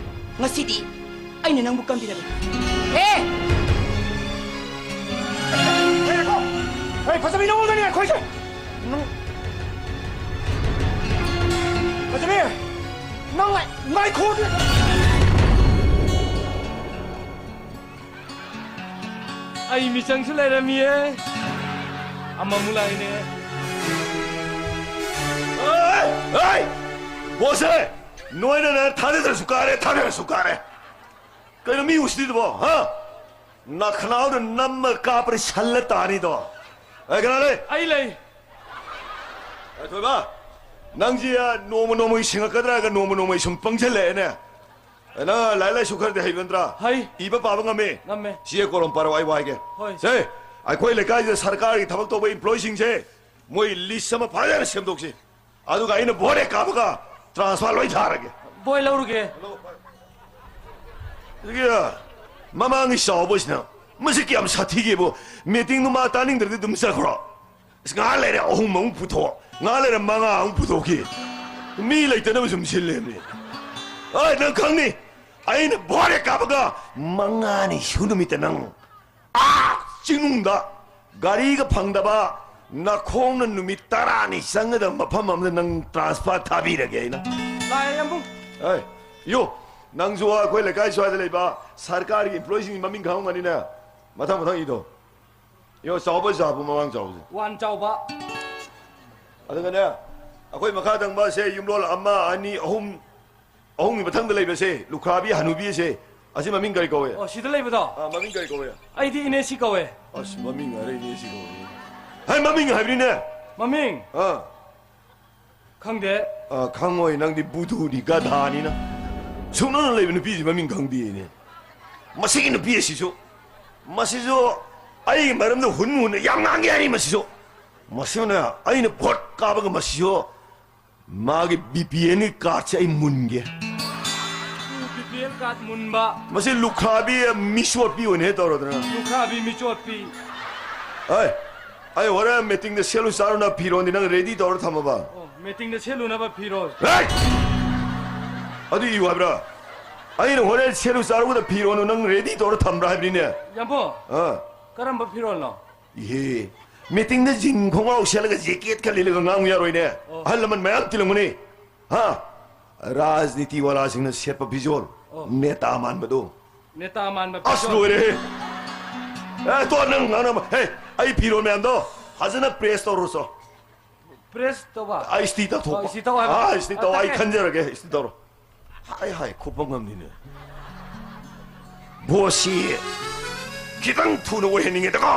ꯉꯁꯤꯗꯤ ꯑꯩꯅ ꯅꯪꯕꯨ ꯀꯝꯕꯤꯔꯕꯅꯤ꯫ ꯍꯦ! ꯍꯦ, ꯉꯥꯏꯈꯣ! ꯍꯦ, ꯐꯖꯕꯤ, ꯅꯉꯣꯟꯗꯅꯦ ꯑꯩꯈꯣꯏꯁꯦ! ꯅꯪ-, ꯐꯖꯕꯤ! ꯅꯪ ꯉꯥꯏ-, ꯉꯥꯏꯈꯣ! ꯑꯩ ꯃꯤꯆꯪꯁꯨ ꯂꯩꯔꯝꯃꯤꯌꯦ꯫ ꯑꯃꯃꯨꯛ ꯂꯥꯛꯏꯅꯦ꯫ ꯑꯦ! ꯑꯦ! ꯕꯣꯁꯁꯦ! ꯅꯣꯏꯅꯅꯦ ꯊꯥꯗꯗ꯭ꯔꯁꯨ ꯀꯥꯔꯦ, ꯊꯥꯗꯔꯁꯨ ꯀꯥꯔꯦ꯫ ꯀꯩꯅꯣ ꯃꯤ ꯎꯁꯤꯠꯇ꯭ꯔꯤꯗꯨꯕꯣ, ꯍꯥ? ꯅꯈꯅꯥꯎꯗ ꯅꯝꯃ ꯀꯥꯞꯄꯗꯤ ꯁꯜꯂ ꯇꯥꯅꯤꯗꯣ꯫ ꯑꯦ, ꯀꯅꯥ ꯂꯩ? ꯑꯩ ꯂꯩ꯫ ꯑꯦ, ꯊꯣꯏꯕ, ꯅꯪꯁꯤ, ꯑ, ꯅꯣꯡꯃ ꯅꯣꯡꯃꯒꯤ ꯁꯤꯡꯉꯛꯀꯗ꯭ꯔꯥꯒ ꯅꯣꯡꯃ ꯅꯣꯡꯃꯒꯤ ꯁꯨꯝ ꯄꯪꯁꯤꯜꯂꯛꯑꯦꯅꯦ꯫ ꯑꯦ, ꯅꯪ ꯂꯥꯏꯔꯤꯛ ꯂꯥꯏꯁꯨ ꯈꯔꯗꯤ ꯍꯩꯕ ꯅꯠꯇ꯭ꯔꯥ? ꯍꯩ꯫ ꯏꯕ ꯄꯥꯕ ꯉꯝꯃꯤ? ꯉꯝꯃꯦ꯫ ꯁꯤ ꯀꯣꯂꯣꯝ ꯄꯥꯔꯣ, ꯑꯩ ꯋꯥ ꯍꯥꯏꯒꯦ꯫ ꯍꯣꯏ꯫ ꯁꯦ, ꯑꯩꯈꯣꯏ ꯂꯩꯀꯥꯏꯁꯤꯗ ꯁꯔꯀꯥꯔꯒꯤ ꯊꯕꯛ ꯇꯧꯕ employeeꯁꯤꯡꯁꯦ, ꯃꯣꯏ list ꯑꯃ ꯐꯖꯅ ꯁꯦꯝꯗꯣꯛꯁꯤ꯫ ꯑꯗꯨꯒ ꯑꯩꯅ vote ꯍꯦꯛ ꯀꯥꯞꯄꯒ transfer ꯂꯣꯏ ꯊꯥꯔꯒꯦ꯫ ꯕꯣꯏ ꯂꯧꯔꯨꯒꯦ꯫ ꯑꯗꯨꯒꯤ ꯃꯃꯥꯡꯒꯤ ꯆꯥꯎꯕꯁꯤꯅ ꯃꯁꯤ ꯀꯌꯥꯝ ꯁꯥꯊꯤꯒꯦꯕꯨ, meetingꯗꯨ ꯃꯥ ꯇꯥꯅꯤꯡꯗ꯭ꯔꯗꯤ ꯑꯗꯨꯝ ꯆꯠꯈ꯭ꯔꯣ꯫ ꯑꯁ, ꯉꯥꯏꯍꯥꯛ ꯂꯩꯔꯦ ꯑꯍꯨꯝ ꯑꯃꯨꯛ ꯄꯨꯊꯣꯛ, ꯉꯥꯏꯍꯥꯛ ꯂꯩꯔꯦ ꯃꯉꯥ ꯑꯃꯨꯛ ꯄꯨꯊꯣꯛꯈꯤ꯫ ꯃꯤ ꯂꯩꯇꯅꯕ ꯁꯨꯝ ꯁꯤꯜꯂꯦꯃꯤ꯫ ꯑꯩ ꯅꯪ ꯈꯪꯅꯤ, ꯑꯩꯅ vote ꯍꯦꯛ ꯀꯥꯞꯄꯒ ꯃꯉꯥꯅꯤ ꯁꯨ ꯅꯨꯃꯤꯠꯇ ꯅꯪ ꯑꯥ ꯆꯤꯡꯅꯨꯡꯗ ꯒꯥꯔꯤꯒ ꯐꯪꯗꯕ, ꯅꯈꯣꯡꯅ ꯅꯨꯃꯤꯠ ꯇꯔꯥꯅꯤ ꯆꯪꯒꯗꯕ ꯃꯐꯝ ꯑꯃꯗ ꯅꯪ transfer ꯊꯥꯕꯤꯔꯒꯦ ꯑꯩꯅ꯫ ꯂꯥꯛꯑꯦ, ꯌꯥꯝꯕꯨꯡ꯫ ꯑꯦ, ꯌꯣ, ꯅꯪꯁꯨ ꯑꯩꯈꯣꯏ ꯂꯩꯀꯥꯏ ꯁ꯭ꯋꯥꯏꯗ ꯂꯩꯕ ꯁꯔꯀꯥꯔꯒꯤ employeeꯁꯤꯡꯒꯤ ꯃꯃꯤꯡ ꯈꯪꯉꯝꯒꯅꯤꯅꯦ꯫ ꯃꯊꯪ ꯃꯊꯪ ꯏꯗꯣ꯫ ꯌꯣ, ꯆꯥꯎꯕ ꯖꯥꯕꯨ ꯃꯃꯥꯡ ꯆꯥꯎꯕꯁꯦ꯫ ꯋꯥꯟ ꯆꯥꯎꯕ꯫ ꯑꯗꯨꯒꯅꯦ, ꯑꯩꯈꯣꯏ ꯃꯈꯥ ꯊꯪꯕꯁꯦ ꯌꯨꯝꯂꯣꯟ ꯑꯃ, ꯑꯅꯤ, ꯑꯍꯨꯝ, ꯑꯍꯨꯝꯒꯤ ꯃꯊꯪꯗ ꯂꯩꯕꯁꯦ, ꯂꯨꯈ꯭ꯔꯥꯕꯤ ꯍꯅꯨꯕꯤ ꯑꯁꯦ, ꯑꯁꯤ ꯃꯃꯤꯡ ꯀꯔꯤ ꯀꯧꯋꯦ? ꯑꯣ, ꯁꯤꯗ ꯂꯩꯕꯗꯣ? ꯑꯥ, ꯃꯃꯤꯡ ꯀꯔꯤ ꯀꯧꯋꯦ? ꯑꯩꯗꯤ ꯏꯅꯦꯁꯤ ꯀꯧꯋꯦ꯫ ꯑꯁ, ꯃꯃꯤꯡ ꯍꯥꯏꯔ ꯏꯅꯦꯁꯤ ꯀꯧꯋꯦ꯫ ꯍꯥꯏ, ꯃꯃꯤꯡ ꯍꯥꯏꯕꯅꯤꯅꯦ꯫ ꯃꯃꯤꯡ? ꯑꯥ꯫ ꯈꯪꯗꯦ꯫ ꯑꯥ, ꯈꯪꯉꯣꯏ, ꯅꯪꯗꯤ ꯕꯨꯙꯨꯅꯤ, ꯒꯙꯥꯅꯤꯅ꯫ ꯁꯨꯡꯅꯅ ꯂꯩꯕ ꯅꯨꯄꯤꯁꯤ ꯃꯃꯤꯡ ꯈꯪꯗꯦꯅꯦ꯫ ꯃꯁꯤꯒꯤ ꯅꯨꯄꯤ ꯑꯁꯤꯁꯨ, ꯃꯁꯤꯁꯨ ꯑꯩꯒꯤ ꯃꯔꯝꯗ ꯍꯨꯟ ꯍꯨꯟꯅ ꯌꯥꯝ ꯉꯥꯡꯒꯦ ꯍꯥꯏꯔꯤ ꯃꯁꯤꯁꯨ꯫ ꯃꯁꯤꯅ ꯑꯩꯅ vote ꯀꯥꯕꯒ ꯃꯁꯤꯁꯨ ꯃꯥꯒꯤ BPLꯒꯤ cardꯁꯦ ꯑꯩ ꯃꯨꯟꯒꯦ꯫ BPL card ꯃꯨꯟꯕ꯫ ꯃꯁꯤ ꯂꯨꯈ꯭ꯔꯥꯕꯤ ꯃꯤꯆꯣꯠꯄꯤ ꯑꯣꯏꯅ ꯍꯦꯛ ꯇꯧꯔꯗꯅ꯫ ꯂꯨꯈ꯭ꯔꯥꯕꯤ ꯃꯤꯆꯣꯠꯄꯤ꯫ ꯍꯣꯏ꯫ ꯑꯩ ꯍꯣꯔꯦꯟ ꯃꯤꯇꯤꯡꯗ ꯁꯦꯠꯂꯨ ꯆꯥꯔꯨꯅ ꯐꯤꯔꯣꯟꯗꯤ ꯅꯪ ꯔꯦꯗꯤ ꯇꯧꯔ ꯊꯝꯃꯕ? ꯑꯣ, ꯃꯤꯇꯤꯡꯗ ꯁꯦꯠꯂꯨꯅꯕ ꯐꯤꯔꯣꯜ꯫ ꯍꯦ! ꯑꯗꯨ ꯏꯌꯨ ꯍꯥꯏꯕ꯭ꯔꯥ? ꯑꯩꯅ ꯍꯣꯔꯦꯟ ꯁꯦꯠꯂꯨ ꯆꯥꯔꯨꯅ ꯐꯤꯔꯣꯟꯗꯨ ꯅꯪ ꯔꯦꯗꯤ ꯇꯧꯔ ꯊꯝꯕ꯭ꯔꯥ ꯍꯥꯏꯕꯅꯤꯅꯦ꯫ ꯌꯥꯝꯕꯣ, ꯑꯥ꯫ ꯀꯔꯝꯕ ꯐꯤꯔꯣꯜꯅꯣ? ꯏꯍꯦ, ꯃꯤꯇꯤꯡꯗ ꯖꯤꯟ ꯈꯣꯡꯒ꯭ꯔꯥꯎ ꯁꯦꯠꯂꯒ ꯖꯦꯀꯦꯠꯀ ꯂꯤꯠꯂꯒ ꯉꯥꯡꯉꯨ ꯌꯥꯔꯣꯏꯅꯦ꯫ ꯑꯣ꯫ ꯑꯍꯜ ꯂꯃꯟ ꯃꯌꯥꯝ ꯇꯤꯜꯂꯝꯒꯅꯤ꯫ ꯍꯥ? ꯔꯥꯖꯅꯤꯇꯤ ꯋꯥꯂꯥꯁꯤꯡꯅ ꯁꯦꯠꯄ ꯐꯤꯖꯣꯜ, ꯑꯣ꯫ ꯅꯦꯇꯥ ꯃꯥꯟꯕꯗꯣ꯫ ꯅꯦꯇꯥ ꯃꯥꯟꯕ ꯑꯁ, ꯐꯤꯖꯣꯜ꯫ ꯂꯣꯏꯔꯦꯍꯦ꯫ ꯑꯦ, ꯇꯣ, ꯅꯪ ꯉꯥꯡꯅꯕ꯫ ꯍꯦ, ꯑꯩ ꯐꯤꯔꯣꯜ ꯃꯌꯥꯝꯗꯣ ꯐꯖꯅ ꯄ꯭ꯔꯦꯁ ꯇꯧꯔꯨꯆꯣ꯫ ꯄ꯭ꯔꯦꯁ ꯇꯧꯕ? ꯑꯥ, ꯏꯁꯇꯤ ꯇꯧꯊꯣꯛꯄ꯫ ꯑꯥ, ꯏꯁꯇꯤ ꯇꯧ ꯍꯥꯏꯕ? ꯑꯥ, ꯏꯁꯇꯤ ꯇꯧ꯫ ꯑꯥ, ꯑꯩ ꯇꯛꯀꯦ꯫ ꯈꯟꯖꯔꯒꯦ, ꯏꯁꯇꯤ ꯇꯧꯔꯣ꯫ ꯍꯥꯏ, ꯍꯥꯏ, ꯈꯨꯐꯝ ꯉꯝꯅꯤꯅꯦ꯫ ꯕꯣꯁꯁꯤ ꯈꯤꯇꯪ ꯊꯨꯅ ꯑꯣꯏꯍꯟꯅꯤꯡꯉꯦꯗꯀꯣ꯫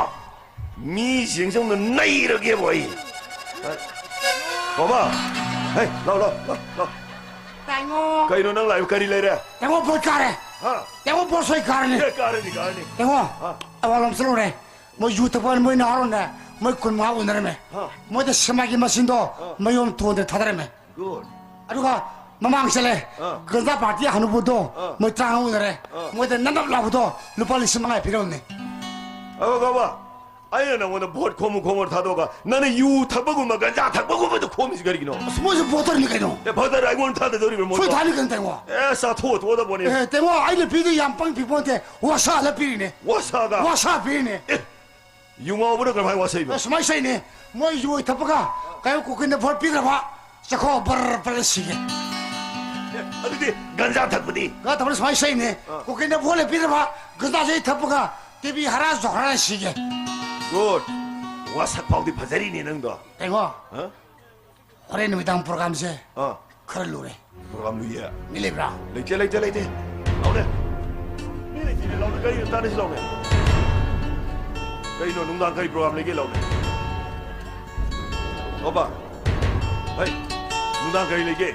ꯃꯤꯁꯤꯡꯁꯦ ꯑꯃꯨꯛ ꯅꯩꯔꯒꯦꯕ ꯑꯩ꯫ ꯕꯥꯕꯥ, ꯍꯦ, ꯂꯥꯎ, ꯂꯥꯎ, ꯂꯥꯎ, ꯂꯥꯎ꯫ ꯇꯥꯏꯉꯣ꯫ ꯀꯩꯅꯣ ꯅꯪ ꯂꯥꯛꯏꯕ? ꯀꯔꯤ ꯂꯩꯔꯦ? ꯇꯥꯏꯉꯣ, ꯚꯣꯠ ꯀꯥꯔꯦ꯫ ꯍꯥ? ꯇꯥꯏꯉꯣ, ꯚꯣꯠ ꯁꯣꯏ ꯀꯥꯔꯅꯤ꯫ ꯑꯦ, ꯀꯥꯔꯅꯤ, ꯀꯥꯔꯅꯤ꯫ ꯇꯥꯏꯉꯣ, ꯍꯥ? ꯑꯋꯥꯡꯂꯣꯝ ꯆꯠꯂꯨꯔꯦ꯫ ꯃꯣꯏ ꯌꯨ ꯊꯛꯄ, ꯃꯣꯏ ꯅꯍꯥꯔꯣꯜꯅꯦ, ꯃꯣꯏ ꯀꯨꯟ ꯃꯉꯥ ꯎꯅꯔꯝꯃꯦ꯫ ꯍꯥ꯫ ꯃꯣꯏꯗ ꯁꯦꯛꯃꯥꯏꯒꯤ ꯃꯁꯤꯡꯗꯣ ꯑꯥ꯫ ꯃꯌꯨꯝ ꯇꯣꯟꯗ ꯊꯥꯗꯔꯝꯃꯦ꯫ Good꯫ ꯑꯗꯨꯒ ꯃꯃꯥꯡ ꯆꯠꯂꯦ, ꯑꯥ꯫ ꯒꯟꯖꯥ ꯄꯥꯔꯇꯤ ꯍꯅꯨꯕꯗꯣ, ꯑꯥ꯫ ꯃꯣꯏ ꯇꯔꯥꯃꯉꯥ ꯎꯅꯔꯦ꯫ ꯑꯥ꯫ ꯃꯣꯏꯗ ꯅꯞ ꯅꯞ ꯂꯥꯎꯕꯗꯣ ꯂꯨꯄꯥ ꯂꯤꯁꯤꯡ ꯃꯉꯥ ꯄꯤꯔꯝꯃꯦ꯫ ꯑꯣ, ꯕꯥꯕꯥ, ꯑꯩꯅ ꯅꯪꯉꯣꯟꯗ ꯚꯣꯠ ꯈꯣꯝꯃꯨ ꯈꯣꯝꯃꯨ ꯊꯥꯗꯣꯛꯑꯒ ꯅꯪꯅ ꯌꯨ ꯊꯛꯄꯒꯨꯝꯕ, ꯒꯟꯖꯥ ꯊꯛꯄꯒꯨꯝꯕꯗ ꯈꯣꯝꯃꯤꯁꯤ ꯀꯔꯤꯒꯤꯅꯣ? ꯑꯁ, ꯃꯣꯏꯁꯨ ꯚꯣꯇꯔꯅꯤ ꯀꯩꯅꯣ꯫ ꯑꯦ, ꯚꯣꯇꯔ ꯑꯩꯉꯣꯟꯗ ꯊꯥꯗꯗꯧꯔꯤꯕ꯭ꯔꯥ ꯃꯣꯏ? ꯁꯣꯏ ꯊꯥꯅꯤ ꯀꯩꯅꯣ, ꯇꯥꯏꯉꯣ꯫ ꯑꯦ, ꯆꯥꯊꯣꯛꯑ ꯇꯣꯛꯑꯗꯕꯅꯤ꯫ ꯑꯦ, ꯇꯥꯏꯉꯣ, ꯑꯩꯅ ꯄꯤꯗꯣꯏ ꯌꯥꯝ ꯄꯪ ꯄꯤꯄꯣꯟꯇꯦ꯫ ꯋꯥꯁꯥ ꯍꯜꯂ ꯄꯤꯔꯤꯅꯦ꯫ ꯋꯥꯁꯥꯒ? ꯋꯥꯁꯥ ꯄꯤꯔꯤꯅꯦ꯫ ꯑꯦ, ꯌꯨ ꯉꯥꯎꯕꯅ ꯀꯔꯝꯍꯥꯏꯅ ꯋꯥꯁꯛꯏꯕ? ꯑꯦ, ꯁꯨꯃꯥꯏꯅ ꯁꯛꯏꯅꯦ꯫ ꯃꯣꯏ ꯌꯨ ꯊꯛꯄꯒ ꯀꯩꯅꯣ ꯀꯣꯀꯤꯟꯗ ꯚꯣꯠ ꯄꯤꯗ꯭ꯔꯕ ꯆꯈꯥꯎ ꯕꯔ ꯕꯔ ꯁꯤꯒꯦ꯫ ꯑꯦ, ꯑꯗꯨꯗꯤ ꯒꯟꯖꯥ ꯊꯛꯄꯗꯤ? ꯒꯟꯖꯥ ꯊꯛꯄꯅ ꯁꯨꯃꯥꯏꯅ ꯁꯛꯏꯅꯦ꯫ ꯑꯥ꯫ ꯀꯣꯀꯤꯟꯗ ꯚꯣꯠ ꯂꯦꯞꯄꯤꯗ꯭ꯔꯕ ꯒꯟꯖꯥꯁꯦ ꯊꯛꯄꯒ ꯇꯤꯕꯤ ꯍꯔꯥ ꯖꯣꯍꯔꯥ ꯁꯤꯒꯦ꯫ Good꯫ ꯋꯥꯁꯛ ꯐꯥꯎꯗꯤ ꯐꯖꯔꯤꯅꯦ ꯅꯪꯗꯣ꯫ ꯇꯥꯏꯉꯣ꯫ ꯍꯥ? ꯍꯣꯔꯦꯟ ꯅꯨꯃꯤꯗꯥꯡ ꯄ꯭ꯔꯣꯒ꯭ꯔꯥꯝꯁꯦ ꯑꯥ꯫ ꯈꯔ ꯂꯨꯔꯦ꯫ ꯄ꯭ꯔꯣꯒ꯭ꯔꯥꯝ ꯂꯨꯏꯌꯦ? ꯃꯤ ꯂꯩꯕ꯭ꯔꯥ? ꯂꯩꯇꯦ, ꯂꯩꯇꯦ, ꯂꯩꯇꯦ꯫ ꯂꯥꯎꯅꯦ꯫ ꯃꯤ ꯂꯩꯇꯦꯅꯦ, ꯂꯥꯎꯅꯦ꯫ ꯀꯔꯤꯅꯣ ꯇꯥꯟꯅꯁꯤ ꯂꯥꯎꯅꯦ꯫ ꯀꯩꯅꯣ ꯅꯨꯡꯗꯥꯡ ꯀꯔꯤ ꯄ꯭ꯔꯣꯒ꯭ꯔꯥꯝ ꯂꯩꯒꯦ ꯂꯥꯎꯅꯦ? ꯑꯣꯄꯥ꯫ ꯍꯩ꯫ ꯅꯨꯡꯗꯥꯡ ꯀꯔꯤ ꯂꯩꯒꯦ?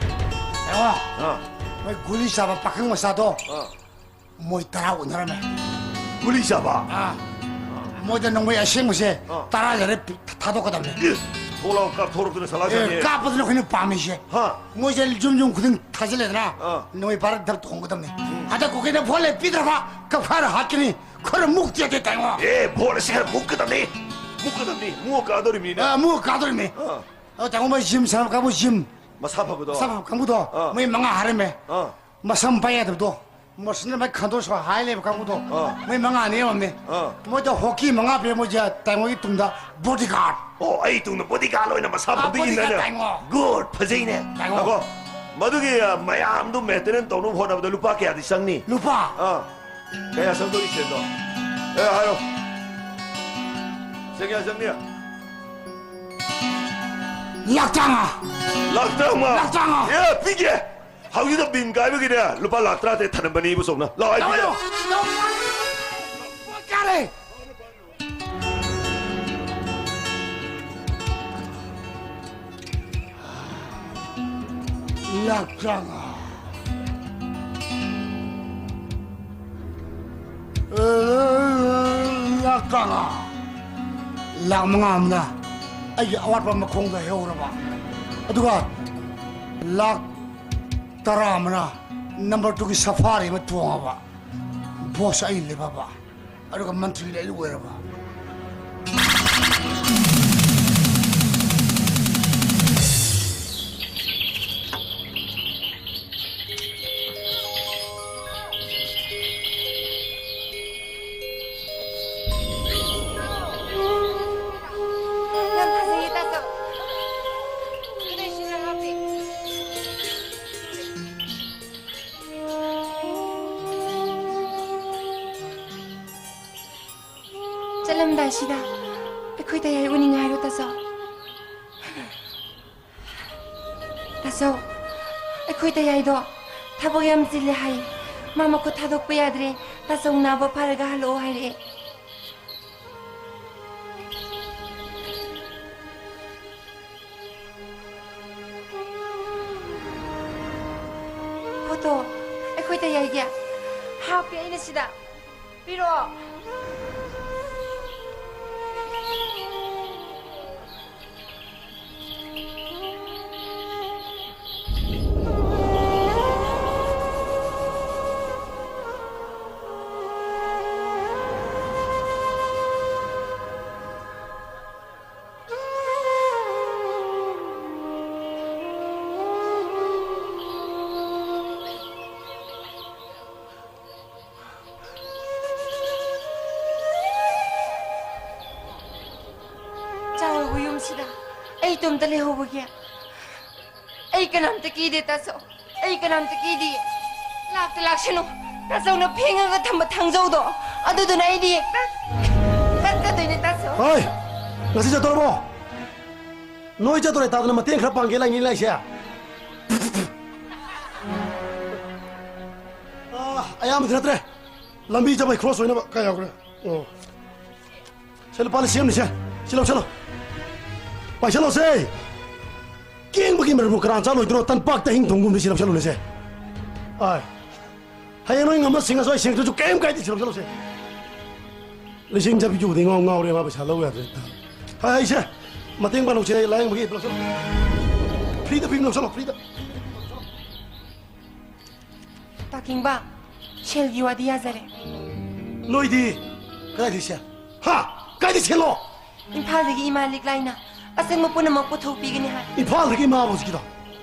ꯑꯦ, ꯑꯥ꯫ ꯃꯣꯏ ꯒꯨꯂꯤ ꯆꯥꯕ ꯄꯥꯈꯪ ꯃꯆꯥꯗꯣ꯫ ꯑꯥ꯫ ꯃꯣꯏ ꯇꯔꯥ ꯎꯅꯔꯝꯃꯦ꯫ ꯒꯨꯂꯤ ꯆꯥꯕ? ꯑꯥ꯫ ꯃꯣꯏꯗ ꯅꯣꯡꯃꯩ ꯑꯁꯦꯡꯕꯁꯦ ꯑꯥ꯫ ꯇꯔꯥ ꯂꯩꯔꯦ ꯄꯤ-, ꯊꯥꯗꯣꯛꯀꯗꯕꯅꯦ꯫ ꯑꯦ, ꯊꯣꯛꯂꯥꯎ ꯀꯥꯞꯊꯣꯔꯛꯇꯅ ꯁꯂꯥꯛ ꯑꯦ, ꯆꯥꯅꯤ꯫ ꯀꯥꯞꯄꯗꯨꯅ ꯑꯩꯈꯣꯏꯅ ꯄꯥꯝꯃꯤꯁꯦ꯫ ꯍꯥ꯫ ꯃꯣꯏꯁꯦ ꯌꯨꯝ ꯌꯨꯝ ꯈꯨꯗꯤꯡ ꯊꯥꯖꯤꯜꯂꯦꯗꯅ, ꯑꯥ꯫ ꯅꯣꯡꯃꯩ ꯄꯥꯏꯔ ꯗꯞ ꯊꯣꯡꯒꯗꯕꯅꯦ꯫ ꯎꯝ꯫ ꯍꯟꯗꯛ ꯀꯨꯀꯤꯅ ꯚꯣꯠ ꯂꯦꯞꯄꯤꯗ꯭ꯔꯕ ꯀꯛꯐꯥꯔ ꯍꯥꯠꯀꯅꯤ꯫ ꯈꯔ ꯃꯨꯛꯇꯤ ꯌꯥꯗꯦ ꯇꯥꯏꯉꯣ꯫ ꯑꯦ, ꯚꯣꯠ ꯑꯁꯤ ꯈꯔ ꯃꯨꯛꯀꯗꯕꯅꯤ꯫ ꯃꯨꯛꯀꯗꯕꯅꯤ, ꯃꯨꯛ ꯀꯥꯗꯧꯔꯤꯕꯅꯤꯅ꯫ ꯑ, ꯃꯨꯛ ꯀꯥꯗꯧꯔꯤꯕꯅꯤ꯫ ꯑꯥ꯫ ꯑ, ꯇꯥꯃꯣ, ꯃꯣꯏ ꯖꯤꯝ ꯁꯥꯟꯅꯕ ꯀꯥꯡꯕꯨ, ꯖꯤꯝ꯫ ꯃꯁꯥ ꯐꯕꯗꯣ? ꯃꯁꯥ ꯐꯕ ꯀꯥꯡꯕꯨꯗꯣ, ꯑꯥ꯫ ꯃꯣꯏ ꯃꯉꯥ ꯍꯥꯏꯔꯝꯃꯦ꯫ ꯑꯥ꯫ ꯃꯁꯝ ꯄꯥꯏ ꯌꯥꯗꯕꯗꯣ, ꯃꯁꯤꯅ ꯃꯥꯏ ꯈꯟꯗꯣꯛ ꯁꯣ ꯍꯥꯏ ꯂꯩꯕ ꯀꯥꯡꯕꯨꯗꯣ, ꯑꯥ꯫ ꯃꯣꯏ ꯃꯉꯥꯅꯤ ꯌꯧꯔꯝꯃꯤ꯫ ꯑꯥ꯫ ꯃꯣꯏꯗ ꯍꯣꯀꯤ ꯃꯉꯥ ꯄꯤꯔꯦ, ꯃꯣꯏꯁꯦ ꯇꯥꯏꯉꯣꯒꯤ ꯇꯨꯡꯗ ꯕꯣꯗꯤꯒꯥꯔꯗ꯫ ꯑꯣ, ꯑꯩ ꯇꯨꯡꯗ ꯕꯣꯗꯤꯒꯥꯔꯗ ꯑꯣꯏꯅ ꯃꯁꯥ ꯑꯥ, ꯐꯕꯗ ꯕꯣꯗꯤꯒꯥꯔꯗ ꯏꯟꯅꯅꯦ꯫ ꯇꯥꯏꯉꯣ꯫ ꯒꯨꯗ, ꯐꯖꯩꯅꯦ꯫ ꯇꯥꯏꯉꯣ꯫ ꯉꯥꯏꯈꯣ, ꯃꯗꯨꯒꯤ, ꯑ, ꯃꯌꯥꯝꯗꯨ ꯃꯦꯟꯇꯦꯅꯦꯟꯁ ꯇꯧꯅꯕ ꯍꯣꯠꯅꯕꯗ ꯂꯨꯄꯥ ꯀꯌꯥꯗꯤ ꯆꯪꯅꯤ? ꯂꯨꯄꯥ? ꯑꯥ꯫ ꯀꯌꯥ ꯆꯪꯗꯣꯔꯤ ꯁꯦꯟꯗꯣ? ꯑꯦ, ꯍꯥꯏꯔꯣ꯫ ꯁꯦꯟ ꯀꯌꯥ ꯆꯪꯅꯤ? ꯂꯥꯛ ꯇꯔꯥꯃꯉꯥ꯫ ꯂꯥꯛ ꯇꯔꯥꯃꯉꯥ? ꯂꯥꯛ ꯇꯔꯥꯃꯉꯥ꯫ ꯑꯦ, ꯄꯤꯒꯦ꯫ ꯍꯧꯖꯤꯛꯇ ꯕꯤꯟ ꯀꯥꯏꯕꯒꯤꯅꯦ, ꯂꯨꯄꯥ ꯂꯥꯛ ꯇꯔꯥꯇꯔꯦꯠ ꯊꯅꯝꯕꯅꯤ ꯏꯕꯨꯆꯧꯅ꯫ ꯂꯥꯛꯑꯣ, ꯑꯩ ꯄꯤꯒꯦ꯫ ꯌꯥꯔꯦ꯫ ꯂꯥꯛ ꯇꯔꯥꯃꯉꯥ꯫ ꯂꯥꯛ ꯇꯔꯥꯃꯉꯥ꯫ ꯂꯥꯛ ꯃꯉꯥ ꯑꯃꯅ ꯑꯩꯒꯤ ꯑꯋꯥꯠꯄ ꯃꯈꯣꯡꯗ ꯍꯩꯍꯧꯔꯕ꯫ ꯑꯗꯨꯒ ꯂꯥꯛ ꯇꯔꯥ ꯑꯃꯅ ꯅꯝꯕꯔ ꯇꯨꯒꯤ ꯁꯐꯥꯔꯤ ꯑꯃ ꯇꯣꯡꯉꯕ꯫ ꯕꯣꯁ ꯑꯩ ꯂꯦꯞꯄꯕ꯫ ꯑꯗꯨꯒ ꯃꯟꯇ꯭ꯔꯤꯅ ꯑꯩ ꯑꯣꯏꯔꯕ꯫ ꯌꯥꯝ ꯐꯖꯩꯌꯦ, ꯇꯥꯆꯧ꯫ ꯀꯗꯥꯏ ꯁꯤꯗ ꯍꯥꯞꯄꯤ? ꯆꯠꯂꯝꯗꯥꯏꯁꯤꯗ ꯑꯩꯈꯣꯏ ꯇꯌꯥꯏ ꯎꯅꯤꯡꯉꯥꯏꯔꯣ, ꯇꯥꯆꯧ? ꯇꯥꯆꯧ, ꯑꯩꯈꯣꯏ ꯇꯌꯥꯏꯗꯣ ꯊꯕꯛ ꯌꯥꯝ ꯆꯤꯜꯂꯦ ꯍꯥꯏ꯫ ꯃꯥ ꯃꯈꯨꯠ ꯊꯥꯗꯣꯛꯄ ꯌꯥꯗ꯭ꯔꯦ꯫ ꯇꯥꯆꯧ ꯅꯥꯕ ꯐꯔꯒ ꯍꯜꯂꯛꯑꯣ ꯍꯥꯏꯔꯛꯑꯦ꯫ ꯐꯣꯇꯣ ꯑꯩꯈꯣꯏ ꯇꯌꯥꯏꯒꯤ ꯍꯥꯞꯀꯦ ꯑꯩꯅ ꯁꯤꯗ꯫ ꯄꯤꯔꯛꯑꯣ꯫ ꯁꯤꯗ ꯑꯩ ꯏꯇꯣꯝꯇ ꯂꯩꯍꯧꯕꯒꯤ꯫ ꯑꯩ ꯀꯅꯥꯝꯇ ꯀꯤꯗꯦ, ꯇꯥꯆꯧ꯫ ꯑꯩ ꯀꯅꯥꯝꯇ ꯀꯤꯗꯦ꯫ ꯂꯥꯛꯇ ꯂꯥꯛꯁꯅꯨ꯫ ꯇꯥꯆꯧꯅ ꯐꯦꯡꯉꯒ ꯊꯝꯕ ꯊꯥꯡꯖꯧꯗꯣ, ꯑꯗꯨꯗꯨꯅ ꯑꯩꯗꯤ ꯍꯦꯛꯇ ꯇꯠꯀꯗꯣꯏꯅꯦ, ꯇꯥꯆꯧ꯫ ꯍꯣꯏ, ꯉꯁꯤ ꯆꯠꯇꯣꯔꯕꯣ? ꯅꯣꯏ ꯆꯠꯇꯣꯔꯦ ꯇꯥꯗꯅ ꯃꯇꯦꯡ ꯈꯔ ꯄꯥꯡꯒꯦ ꯂꯥꯛꯏꯅꯤ ꯂꯥꯛꯏꯁꯦ꯫ ꯑꯥ, ꯑꯌꯥꯝꯕꯗꯤ ꯅꯠꯇ꯭ꯔꯦ꯫ ꯂꯝꯕꯤ ꯆꯠꯄꯩ ꯈ꯭ꯔꯣꯁ ꯑꯣꯏꯅꯕ ꯀꯥꯏ ꯌꯥꯎꯈ꯭ꯔꯦ? ꯑꯣ꯫ ꯁꯦ, ꯂꯨꯄꯥ ꯂꯤꯁꯤꯡ ꯑꯃꯅꯤ ꯁꯦ꯫ ꯁꯤ ꯂꯧꯁꯜꯂꯣ꯫ ꯄꯥꯏꯁꯜꯂꯣꯁꯦ꯫ ꯀꯦꯡꯕꯒꯤ ꯃꯔꯨꯝꯕꯨ ꯀꯅꯥ ꯆꯥ ꯂꯣꯏꯗꯣꯏꯅꯣ? ꯇꯟꯄꯥꯛꯇ ꯍꯤꯡ ꯊꯨꯝꯒꯨꯝꯗꯤ ꯁꯤ ꯂꯧꯁꯜꯂꯨꯅꯦꯁꯦ꯫ ꯑꯥꯏ꯫ ꯍꯌꯦꯡ ꯅꯣꯏ ꯉꯝꯃ ꯁꯤꯡꯉꯁꯨ ꯑꯩ ꯁꯤꯡꯉꯛꯇ꯭ꯔꯁꯨ ꯀꯩꯝ ꯀꯥꯏꯗꯦ, ꯁꯤ ꯂꯧꯁꯜꯂꯨꯁꯦ꯫ ꯂꯤꯁꯤꯡ ꯆꯠꯄꯤꯁꯨꯕꯨꯗꯤ ꯉꯥꯎ ꯉꯥꯎꯔꯦ, ꯃꯥ ꯄꯩꯁꯥ ꯂꯧ ꯌꯥꯗ꯭ꯔꯦ꯫ ꯍꯥꯏ, ꯑꯩꯁꯦ ꯃꯇꯦꯡ ꯄꯥꯡꯊꯣꯛꯁꯦ, ꯂꯥꯏꯌꯦꯡꯕꯒꯤ ꯂꯧꯁꯜꯂꯣ꯫ ꯐ꯭ꯔꯤꯗ ꯐ꯭ꯔꯤꯗ ꯂꯧꯁꯜꯂꯣ, ꯐ꯭ꯔꯤꯗ꯫ ꯇꯥꯀꯤꯡꯕ, ꯁꯦꯜꯒꯤ ꯋꯥꯗꯤ ꯌꯥꯖꯔꯦ꯫ ꯅꯣꯏꯗꯤ ꯀꯗꯥꯏꯗꯩ ꯁꯦꯜ? ꯍꯥ? ꯀꯥꯏꯗꯩ ꯁꯦꯜꯂꯣ? ꯏꯝꯐꯥꯜꯗꯒꯤ ꯏꯃꯥ ꯂꯤꯛꯂꯥꯏꯅ ꯑꯆꯪꯕ ꯄꯨꯝꯅꯃꯛ ꯄꯨꯊꯣꯛꯄꯤꯒꯅꯤ ꯍꯥꯏ꯫ ꯏꯝꯐꯥꯜꯗꯒꯤ ꯏꯃꯥꯕꯨ ꯍꯧꯖꯤꯛꯀꯤꯗꯣ?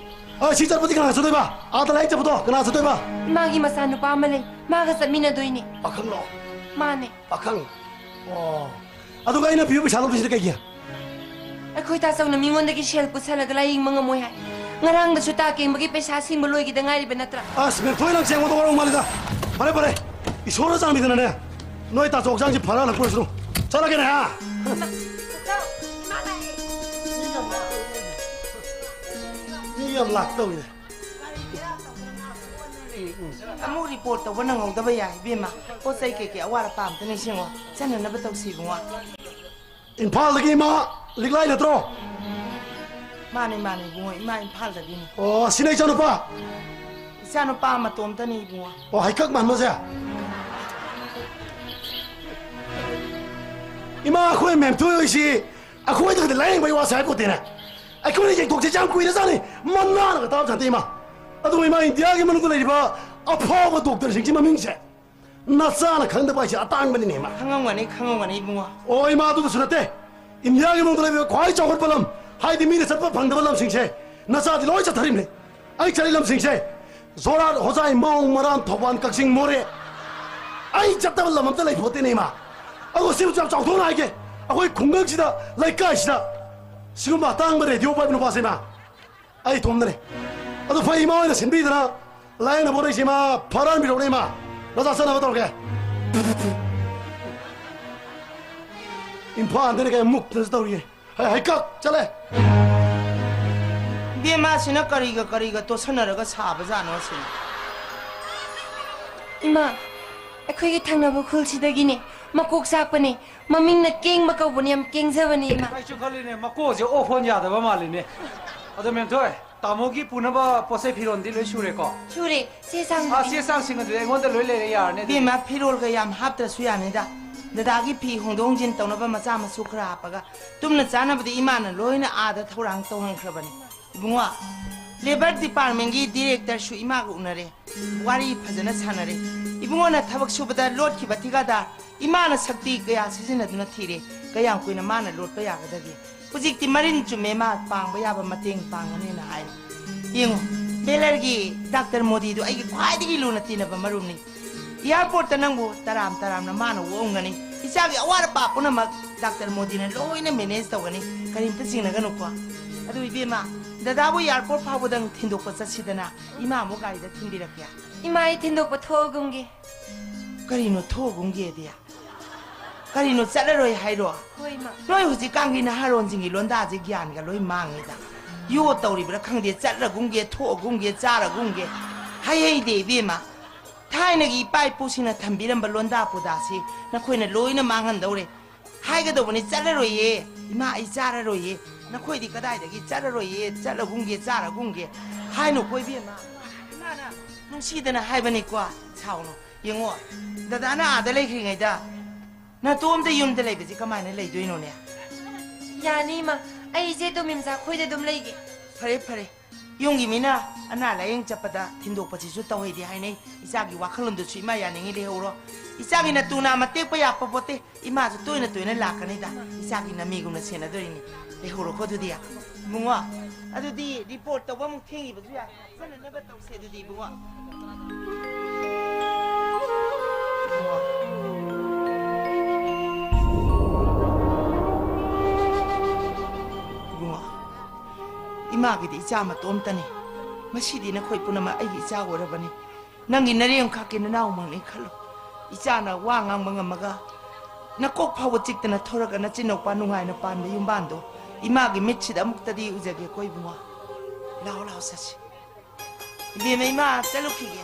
ꯑ, ꯁꯤ ꯆꯠꯄꯗꯤ ꯀꯅꯥ ꯆꯠꯇꯣꯏꯕ? ꯑꯥꯗ ꯂꯥꯏꯌꯦꯡ ꯆꯠꯄꯗꯣ ꯀꯅꯥ ꯆꯠꯇꯣꯏꯕ? ꯏꯃꯥꯒꯤ ꯃꯆꯥꯅꯨꯄꯥ ꯑꯃ ꯂꯩ, ꯃꯥꯒ ꯆꯠꯃꯤꯟꯅꯗꯣꯏꯅꯤ꯫ ꯄꯥꯈꯪꯂꯣ? ꯃꯥꯅꯦ꯫ ꯄꯥꯈꯪ? ꯑꯣ꯫ ꯑꯗꯨꯒ ꯑꯩꯅ ꯄꯤꯕ ꯄꯩꯁꯥ ꯂꯧꯗꯣꯏꯁꯤꯅ ꯀꯩꯒꯤ? ꯑꯩꯈꯣꯏ ꯇꯥꯆꯧꯅ ꯃꯤꯉꯣꯟꯗꯒꯤ ꯁꯦꯜ ꯄꯨꯁꯜꯂꯒ ꯂꯥꯏꯌꯦꯡꯕ ꯉꯝꯃꯣꯏ ꯍꯥꯏ꯫ ꯉꯔꯥꯡꯗꯁꯨ ꯇꯥ ꯀꯦꯡꯕꯒꯤ ꯄꯩꯁꯥ ꯁꯤꯡꯕ ꯂꯣꯏꯈꯤꯗ ꯉꯥꯏꯔꯤꯕ ꯅꯠꯇ꯭ꯔꯥ? ꯑꯁ, ꯃꯦꯝꯊꯣꯏ, ꯅꯪ ꯆꯦꯡꯕꯗ ꯋꯥꯔꯧ ꯃꯥꯜꯂꯤꯗ꯫ ꯐꯔꯦ, ꯐꯔꯦ꯫ ꯏꯁꯣꯔꯅ ꯆꯥꯟꯕꯤꯗꯅꯅꯦ, ꯅꯣꯏ ꯇꯥꯆꯧ ꯍꯛꯆꯥꯡꯁꯤ ꯐꯔ ꯍꯜꯂꯛꯄ ꯑꯣꯏꯔꯁꯅꯨ꯫ ꯆꯠꯂꯒꯦꯅꯦ, ꯍꯥ? ꯇꯥꯆꯧ, ꯏꯃꯥ ꯂꯥꯛꯑꯦ꯫ ꯃꯤ ꯌꯥꯝ ꯂꯥꯛꯇꯧꯔꯤꯅꯦ꯫ ꯑꯃꯨꯛ ꯔꯤꯄꯣꯔꯠ ꯇꯧꯕ ꯅꯪꯍꯧꯗꯕ ꯌꯥꯏ, ꯏꯕꯦꯝꯃ꯫ ꯄꯣꯠ ꯆꯩ ꯀꯩꯀꯩ ꯑꯋꯥꯠ ꯑꯄꯥ ꯑꯝꯇ ꯅꯤꯡꯁꯤꯡꯉꯣ꯫ ꯆꯠꯅꯅꯕ ꯇꯧꯁꯤ, ꯏꯕꯨꯡꯉꯣ꯫ ꯏꯝꯐꯥꯜꯗꯒꯤ ꯏꯃꯥ ꯂꯤꯛꯂꯥꯏ ꯅꯠꯇ꯭ꯔꯣ? ꯃꯥꯅꯦ, ꯃꯥꯅꯦ, ꯏꯕꯨꯡꯉꯣ, ꯏꯃꯥ ꯏꯝꯐꯥꯜꯗꯒꯤꯅꯤ꯫ ꯑꯣ, ꯁꯤꯅ ꯏꯆꯥꯅꯨꯄꯥ? ꯏꯆꯥꯅꯨꯄꯥ ꯃꯇꯣꯝꯇꯅꯤ, ꯏꯕꯨꯡꯉꯣ꯫ ꯑꯣ, ꯍꯩꯀꯛ ꯃꯥꯟꯕꯁꯦ? ꯏꯃꯥ, ꯑꯩꯈꯣꯏ ꯃꯦꯝꯊꯣꯏ ꯍꯣꯏꯁꯤ ꯑꯩꯈꯣꯏꯗ ꯈꯛꯇ ꯂꯥꯏꯌꯦꯡꯕꯩ ꯋꯥꯁꯦ ꯍꯥꯏꯄꯣꯠꯇꯦꯅꯦ꯫ ꯑꯩꯈꯣꯏꯅ ꯌꯦꯡꯊꯣꯛꯆꯦ ꯌꯥꯝ ꯀꯨꯏꯔꯖꯥꯠꯅꯤ, ꯃꯅꯥꯅꯒ ꯇꯥꯕ ꯖꯥꯠꯅꯠꯇꯦ, ꯏꯃꯥ꯫ ꯑꯗꯨꯕꯨ ꯏꯃꯥ, ꯏꯟꯗꯤꯌꯥꯒꯤ ꯃꯅꯨꯡꯗ ꯂꯩꯔꯤꯕ ꯑꯐꯥꯎꯕ ꯗꯣꯛꯇꯔꯁꯤꯡꯁꯤ ꯃꯃꯤꯡꯁꯦ ꯅꯆꯥꯅ ꯈꯪꯗꯕ ꯍꯥꯏꯁꯦ ꯑꯇꯥꯡꯕꯅꯤꯅꯦ, ꯏꯃꯥ꯫ ꯈꯪꯉꯝꯒꯅꯤ, ꯈꯪꯉꯝꯒꯅꯤ, ꯏꯕꯨꯡꯉꯣ꯫ ꯑꯣ, ꯏꯃꯥ, ꯑꯗꯨꯗꯁꯨ ꯅꯠꯇꯦ꯫ ꯏꯟꯗꯤꯌꯥꯒꯤ ꯃꯅꯨꯡꯗ ꯂꯩꯕ ꯈ꯭ꯋꯥꯏ ꯆꯥꯎꯈꯠꯄ ꯂꯝ, ꯍꯥꯏꯗꯤ ꯃꯤꯅ ꯆꯠꯄ ꯐꯪꯗꯕ ꯂꯝꯁꯤꯡꯁꯦ ꯅꯆꯥꯗꯤ ꯂꯣꯏ ꯆꯠꯊꯔꯤꯕꯅꯦ꯫ ꯑꯩ ꯆꯠꯂꯤ ꯂꯝꯁꯤꯡꯁꯦ ꯖꯣꯔꯥꯠ, ꯍꯣꯖꯥꯏ, ꯃꯥꯎ, ꯃꯔꯥꯝ, ꯊꯧꯕꯥꯜ, ꯀꯛꯆꯤꯡ, ꯃꯣꯔꯦ꯫ ꯑꯩ ꯆꯠꯇꯕ ꯂꯝ ꯑꯝꯇ ꯂꯩꯄꯣꯠꯇꯦꯅꯦ, ꯏꯃꯥ꯫ ꯑꯗꯣ ꯁꯤꯕꯨ ꯌꯥꯝ ꯆꯥꯎꯊꯣꯛꯅ ꯍꯥꯏꯒꯦ, ꯑꯩꯈꯣꯏ ꯈꯨꯡꯒꯪꯁꯤꯗ, ꯂꯩꯀꯥꯏꯁꯤꯗ ꯁꯤꯒꯨꯝꯕ ꯑꯇꯥꯡꯕ ꯔꯦꯗꯤꯑꯣ ꯄꯥꯏꯕ ꯅꯨꯄꯥꯁꯦ ꯏꯃꯥ, ꯑꯩ ꯏꯇꯣꯝꯗꯅꯦ꯫ ꯑꯗꯨ ꯐꯩ, ꯏꯃꯥ ꯍꯣꯏꯅ ꯁꯤꯟꯕꯤꯗꯅ ꯂꯥꯏꯌꯦꯡꯅꯕ ꯍꯣꯠꯅꯩꯁꯦ ꯏꯃꯥ꯫ ꯐꯔ ꯍꯟꯕꯤꯔꯛꯎꯅꯦ ꯏꯃꯥ꯫ ꯅꯆꯥ ꯆꯠꯅꯕ ꯇꯧꯔꯒꯦ꯫ ꯏꯝꯐꯥꯜꯗꯅ ꯀꯩ ꯃꯨꯛꯇꯅꯁꯨ ꯇꯧꯔꯤꯌꯦ꯫ ꯍꯩ, ꯍꯩꯀꯛ ꯆꯠꯂꯦ꯫ ꯏꯕꯦꯝꯃꯁꯤꯅ ꯀꯔꯤꯒ ꯀꯔꯤꯒ ꯇꯣꯠꯁꯟꯅꯔꯒ ꯁꯥꯕꯖꯥꯠꯅꯣ ꯑꯁꯤꯅ? ꯏꯃꯥ, ꯑꯩꯈꯣꯏꯒꯤ ꯊꯪꯅꯕ ꯈꯨꯜꯁꯤꯗꯒꯤꯅꯦ, ꯃꯀꯣꯛ ꯆꯥꯛꯄꯅꯦ, ꯃꯃꯤꯡꯅ ꯀꯦꯡꯕ ꯀꯧꯕꯅꯦ, ꯌꯥꯝ ꯀꯦꯡꯖꯕꯅꯦ ꯏꯃꯥ꯫ ꯑꯩꯁꯨ ꯈꯜꯂꯤꯅꯦ, ꯃꯀꯣꯛꯁꯦ ꯑꯣꯐ ꯑꯣꯟ ꯌꯥꯗꯕ ꯃꯥꯜꯂꯤꯅꯦ꯫ ꯑꯗꯣ ꯃꯦꯝꯊꯣꯏ, ꯇꯥꯃꯣꯒꯤ ꯄꯨꯅꯕ ꯄꯣꯠ ꯆꯩ ꯐꯤꯔꯣꯟꯗꯤ ꯂꯣꯏ ꯁꯨꯔꯦꯀꯣ? ꯁꯨꯔꯦ, ꯆꯦ ꯆꯥꯡꯗꯨꯗꯤ? ꯑꯥ, ꯆꯦ ꯆꯥꯡꯁꯤꯡ ꯑꯗꯨꯗꯤ ꯑꯩꯉꯣꯟꯗ ꯂꯣꯏ ꯂꯩꯔꯦ, ꯌꯥꯔꯅꯤ ꯑꯗꯨꯗꯤ꯫ ꯏꯕꯦꯝꯃ, ꯐꯤꯔꯣꯜꯒ ꯌꯥꯝ ꯍꯥꯞꯇ꯭ꯔꯁꯨ ꯌꯥꯅꯤꯗ꯫ ꯗꯗꯥꯒꯤ ꯐꯤ ꯍꯣꯡꯗꯣꯛ ꯍꯣꯡꯖꯤꯟ ꯇꯧꯅꯕ ꯃꯆꯥ ꯃꯁꯨ ꯈꯔ ꯍꯥꯞꯄꯒ, ꯇꯨꯝꯅ ꯆꯥꯅꯕꯗꯤ ꯏꯃꯥꯅ ꯂꯣꯏꯅ ꯑꯥꯗ ꯊꯧꯔꯥꯡ ꯇꯧꯍꯟꯈ꯭ꯔꯕꯅꯤ꯫ ꯏꯕꯨꯡꯉꯣ, ꯂꯦꯕꯔ ꯗꯤꯄꯥꯔꯠꯃꯦꯟꯒꯤ ꯗꯤꯔꯦꯛꯇꯔꯁꯨ ꯏꯃꯥꯒ ꯎꯅꯔꯦ, ꯋꯥꯔꯤ ꯐꯖꯅ ꯁꯥꯟꯅꯔꯦ꯫ ꯏꯕꯨꯡꯉꯣꯅ ꯊꯕꯛ ꯁꯨꯕꯗ ꯂꯣꯠꯈꯤꯕ ꯊꯤꯀꯥꯗꯥꯔ ꯏꯃꯥꯅ ꯁꯛꯇꯤ ꯀꯌꯥ ꯁꯤꯖꯤꯟꯅꯗꯨꯅ ꯊꯤꯔꯦ, ꯀꯌꯥꯝ ꯀꯨꯏꯅ ꯃꯥꯅ ꯂꯣꯠꯄ ꯌꯥꯒꯗꯒꯦ? ꯍꯧꯖꯤꯛꯇꯤ ꯃꯔꯤꯟ ꯆꯨꯝꯃꯦ, ꯃꯥ ꯄꯥꯡꯕ ꯌꯥꯕ ꯃꯇꯦꯡ ꯄꯥꯡꯒꯅꯦꯅ ꯍꯥꯏꯔꯦ꯫ ꯌꯦꯡꯉꯣ, ꯕꯦꯂꯔꯒꯤ ꯗꯥꯛꯇꯔ ꯃꯣꯗꯤꯗꯨ ꯑꯩꯒꯤ ꯈ꯭ꯋꯥꯏꯗꯒꯤ ꯂꯨꯅ ꯇꯤꯟꯅꯕ ꯃꯔꯨꯞꯅꯤ꯫ ꯑꯦꯌꯥꯔꯄꯣꯔꯠꯇ ꯅꯪꯕꯨ ꯇꯔꯥꯝ ꯇꯔꯥꯝꯅ ꯃꯥꯅ ꯑꯣꯛꯑꯝꯒꯅꯤ꯫ ꯏꯆꯥꯒꯤ ꯑꯋꯥꯠ ꯑꯄꯥ ꯄꯨꯝꯅꯃꯛ ꯗꯥꯛꯇꯔ ꯃꯣꯗꯤꯅ ꯂꯣꯏꯅ ꯃꯦꯅꯦꯖ ꯇꯧꯒꯅꯤ꯫ ꯀꯔꯤꯝꯇ ꯆꯤꯡꯅꯒꯅꯨꯀꯣ꯫ ꯑꯗꯨ ꯏꯕꯦꯝꯃ, ꯗꯗꯥꯕꯨ ꯑꯦꯌꯥꯔꯄꯣꯔꯠ ꯐꯥꯎꯕꯗꯪ ꯊꯤꯟꯗꯣꯛꯄ ꯆꯠꯁꯤꯗꯅ꯫ ꯏꯃꯥ ꯑꯃꯨꯛ ꯒꯥꯔꯤꯗ ꯊꯤꯟꯕꯤꯔꯛꯀꯦ꯫ ꯏꯃꯥ, ꯑꯩ ꯊꯤꯟꯗꯣꯛꯄ ꯊꯣꯛꯑꯒꯨꯝꯒꯦ꯫ ꯀꯔꯤꯅꯣ ꯊꯣꯛꯑꯒꯨꯝꯒꯦꯗꯤ? ꯀꯔꯤꯅꯣ ꯆꯠꯂꯔꯣꯏ ꯍꯥꯏꯔꯣ? ꯍꯣꯏ, ꯏꯃꯥ꯫ ꯅꯣꯏ ꯍꯧꯖꯤꯛꯀꯥꯟꯒꯤ ꯅꯍꯥꯔꯣꯟꯁꯤꯡꯒꯤ ꯂꯣꯟꯗꯥꯁꯦ ꯒ꯭ꯌꯥꯟꯒ ꯂꯣꯏ ꯃꯥꯡꯉꯤꯗ꯫ ꯌꯣ ꯇꯧꯔꯤꯕ꯭ꯔꯥ ꯈꯪꯗꯦ, ꯆꯠꯂꯒꯨꯝꯒꯦ, ꯊꯣꯛꯑꯒꯨꯝꯒꯦ, ꯆꯥꯔꯒꯨꯝꯒꯦ꯫ ꯍꯩ ꯍꯩꯗꯦ ꯏꯕꯦꯝꯃ꯫ ꯊꯥꯏꯅꯒꯤ ꯏꯄꯥ ꯏꯄꯨꯁꯤꯡꯅ ꯊꯝꯕꯤꯔꯝꯕ ꯂꯣꯟꯗꯥ ꯄꯨꯗꯥꯁꯤ ꯅꯈꯣꯏꯅ ꯂꯣꯏꯅ ꯃꯥꯡꯍꯟꯗꯧꯔꯦ꯫ ꯍꯥꯏꯒꯗꯧꯕꯅꯤ, "ꯆꯠꯂꯔꯣꯏꯌꯦ, ꯏꯃꯥ, ꯑꯩ ꯆꯥꯔꯔꯣꯏꯌꯦ"꯫ ꯅꯈꯣꯏꯗꯤ ꯀꯗꯥꯏꯗꯒꯤ "ꯆꯠꯂꯔꯣꯏꯌꯦ, ꯆꯠꯂꯒꯨꯝꯒꯦ, ꯆꯥꯔꯒꯨꯝꯒꯦ" ꯍꯥꯏꯅꯣꯀꯣ ꯏꯕꯦꯝꯃ? ꯏꯃꯥꯅ ꯅꯨꯡꯁꯤꯗꯅ ꯍꯥꯏꯕꯅꯤꯀꯣ, ꯁꯥꯎꯅꯨ꯫ ꯌꯦꯡꯉꯣ, ꯗꯗꯥꯅ ꯑꯥꯗ ꯂꯩꯈ꯭ꯔꯤꯉꯩꯗ ꯅꯇꯣꯝꯇ ꯌꯨꯝꯗ ꯂꯩꯕꯁꯤ ꯀꯃꯥꯏꯅ ꯂꯩꯗꯣꯏꯅꯣꯅꯦ? ꯌꯥꯅꯤ, ꯏꯃꯥ꯫ ꯑꯩ ꯏꯆꯦ ꯇꯣꯃꯤꯝꯆꯥ ꯈꯣꯏꯗ ꯑꯗꯨꯝ ꯂꯩꯒꯦ꯫ ꯐꯔꯦ, ꯐꯔꯦ꯫ ꯌꯨꯝꯒꯤ ꯃꯤꯅ ꯑꯅꯥ ꯂꯥꯌꯦꯡ ꯆꯠꯄꯗ ꯊꯤꯟꯗꯣꯛꯄꯁꯤꯁꯨ ꯇꯧꯍꯩꯗꯦ ꯍꯥꯏꯅꯩ꯫ ꯏꯆꯥꯒꯤ ꯋꯥꯈꯜꯂꯣꯟꯗꯨꯁꯨ ꯏꯃꯥ ꯌꯥꯅꯤꯡꯉꯤ, ꯂꯩꯍꯧꯔꯣ꯫ ꯏꯆꯥꯒꯤ ꯅꯇꯨ ꯅꯥꯝꯃ ꯇꯦꯛꯄ ꯌꯥꯄꯣꯠꯇꯦ꯫ ꯏꯃꯥꯁꯨ ꯇꯣꯏꯅ ꯇꯣꯏꯅ ꯂꯥꯛꯀꯅꯤꯗ꯫ ꯏꯆꯥꯒꯤ ꯅꯃꯤꯒꯨꯝꯅ ꯁꯦꯟꯅꯗꯣꯏꯅꯤ꯫ ꯂꯩꯍꯧꯔꯣꯀꯣ ꯑꯗꯨꯗꯤ꯫ ꯏꯕꯨꯡꯉꯣ, ꯑꯗꯨꯗꯤ ꯔꯤꯄꯣꯔꯠ ꯇꯧꯕ ꯑꯃꯨꯛ ꯊꯦꯡꯈꯤꯕꯁꯨ ꯌꯥꯏ꯫ ꯆꯠꯅꯅꯕ ꯇꯧꯁꯦ ꯑꯗꯨꯗꯤ, ꯏꯕꯨꯡꯉꯣ꯫ ꯏꯃꯥꯒꯤꯗꯤ ꯏꯆꯥ ꯃꯇꯣꯝꯇꯅꯤ꯫ ꯃꯁꯤꯗꯤ ꯅꯈꯣꯏ ꯄꯨꯝꯅꯃꯛ ꯑꯩꯒꯤ ꯏꯆꯥ ꯑꯣꯏꯔꯕꯅꯤ꯫ ꯅꯪꯒꯤ ꯅꯔꯦꯝꯈꯥꯛꯀꯤ ꯅꯅꯥꯎꯃꯛꯅꯤ ꯈꯜꯂꯨ꯫ ꯏꯆꯥꯅ ꯋꯥ ꯉꯥꯡꯕ ꯉꯝꯃꯒ, ꯅꯀꯣꯛ ꯐꯥꯎꯕ ꯆꯤꯛꯇꯅ ꯊꯣꯔꯒ ꯅꯆꯤꯟꯅꯧꯄꯥ ꯅꯨꯡꯉꯥꯏꯅ ꯄꯥꯟꯕ ꯌꯨꯝꯕꯥꯟꯗꯣ ꯏꯃꯥꯒꯤ ꯃꯤꯠꯁꯤꯗ ꯑꯃꯨꯛꯇꯗꯤ ꯎꯖꯒꯦꯀꯣ ꯏꯕꯨꯡꯉꯣ꯫ ꯂꯥꯛꯑꯣ, ꯂꯥꯛꯑꯣ, ꯆꯠꯁꯤ꯫ ꯏꯕꯦꯝꯃ, ꯏꯃꯥ ꯆꯠꯂꯨꯈꯤꯒꯦ꯫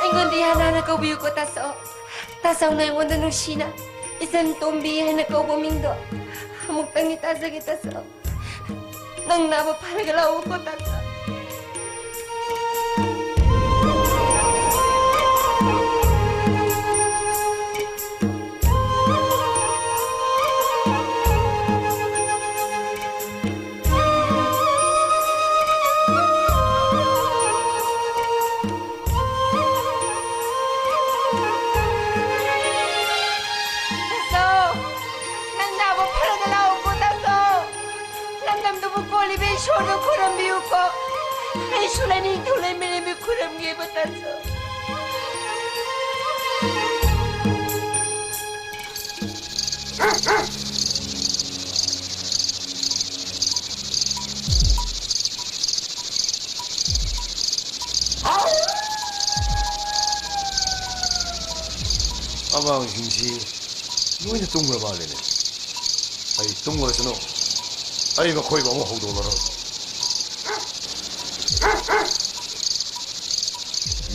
ꯑꯩꯉꯣꯟꯗ ꯏꯍꯥꯟ ꯍꯥꯟꯅ ꯀꯧꯕꯤꯌꯨꯀꯣ, ꯇꯥꯆꯧ꯫ ꯇꯥꯆꯧꯅ ꯑꯩꯉꯣꯟꯗ ꯅꯨꯡꯁꯤꯅ ꯏꯆꯟ ꯇꯣꯝꯕꯤ ꯍꯥꯏꯅ ꯀꯧꯕ ꯃꯤꯡꯗꯣ ꯑꯃꯨꯛꯇꯪꯗꯤ ꯇꯥꯖꯒꯦ, ꯇꯥꯆꯧ꯫ ꯅꯪ ꯅꯥꯕ ꯐꯔꯒ ꯂꯥꯛꯎꯀꯣ, ꯇꯥꯆꯧ꯫ ꯇꯥꯆꯧ, ꯅꯪ ꯅꯥꯕ ꯐꯔꯒ ꯂꯥꯛꯎꯀꯣ, ꯇꯥꯆꯧ꯫ ꯂꯝꯗꯝꯗꯨꯕꯨ ꯀꯣꯜꯂꯤꯕ ꯏꯁꯣꯔꯗ ꯈꯨꯔꯨꯝꯕꯤꯌꯨꯀꯣ꯫ ꯑꯩꯁꯨ ꯂꯥꯏꯅꯤꯡꯊꯧ ꯂꯩꯃꯔꯦꯝꯕꯤ ꯈꯨꯔꯨꯝꯒꯦꯕ, ꯇꯥꯆꯧ꯫ ꯑꯉꯥꯡꯁꯤꯡꯁꯤ ꯂꯣꯏꯅ ꯇꯨꯝꯈ꯭ꯔ ꯃꯥꯜꯂꯦꯅꯦ꯫ ꯑꯩ ꯇꯨꯝꯈ꯭ꯔꯁꯅꯨ꯫ ꯑꯩ ꯃꯈꯣꯏꯕꯨ ꯑꯃꯨꯛ ꯍꯧꯗꯣꯛꯂꯔꯣꯏ꯫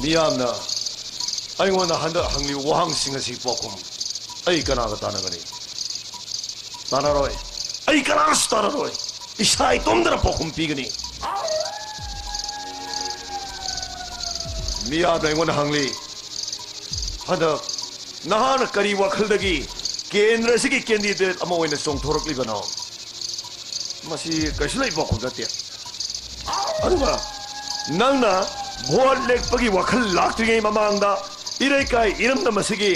ꯃꯤꯌꯥꯝꯅ ꯑꯩꯉꯣꯟꯗ ꯍꯟꯗꯛ ꯍꯪꯂꯤꯕ ꯋꯥꯍꯪꯁꯤꯡ ꯑꯁꯤ ꯄꯥꯎꯈꯨꯝ ꯑꯩ ꯀꯅꯥꯒ ꯇꯥꯟꯅꯒꯅꯤ? ꯇꯥꯟꯅꯔꯣꯏ꯫ ꯑꯩ ꯀꯅꯥꯒꯁꯨ ꯇꯥꯟꯅꯔꯣꯏ꯫ ꯏꯁꯥ ꯏꯇꯣꯝꯇꯅ ꯄꯥꯎꯈꯨꯝ ꯄꯤꯒꯅꯤ꯫ ꯃꯤꯌꯥꯝꯅ ꯑꯩꯉꯣꯟꯗ ꯍꯪꯂꯤ, ꯍꯟꯗꯛ ꯅꯍꯥꯛꯅ ꯀꯔꯤ ꯋꯥꯈꯜꯗꯒꯤ ꯀꯦꯟꯗ꯭ꯔ ꯑꯁꯤꯒꯤ candidate ꯑꯃ ꯑꯣꯏꯅ ꯆꯣꯡꯊꯣꯔꯛꯂꯤꯕꯅꯣ? ꯃꯁꯤ ꯀꯩꯁꯨ ꯂꯩꯕ ꯋꯥꯐꯝ ꯅꯠꯇꯦ꯫ ꯑꯗꯨꯒ ꯅꯪꯅ ꯚꯣꯠ ꯂꯦꯞꯄꯒꯤ ꯋꯥꯈꯜ ꯂꯥꯛꯇ꯭ꯔꯤꯉꯩ ꯃꯃꯥꯡꯗ ꯏꯔꯩꯀꯥꯏ ꯏꯔꯝꯗꯝ ꯑꯁꯤꯒꯤ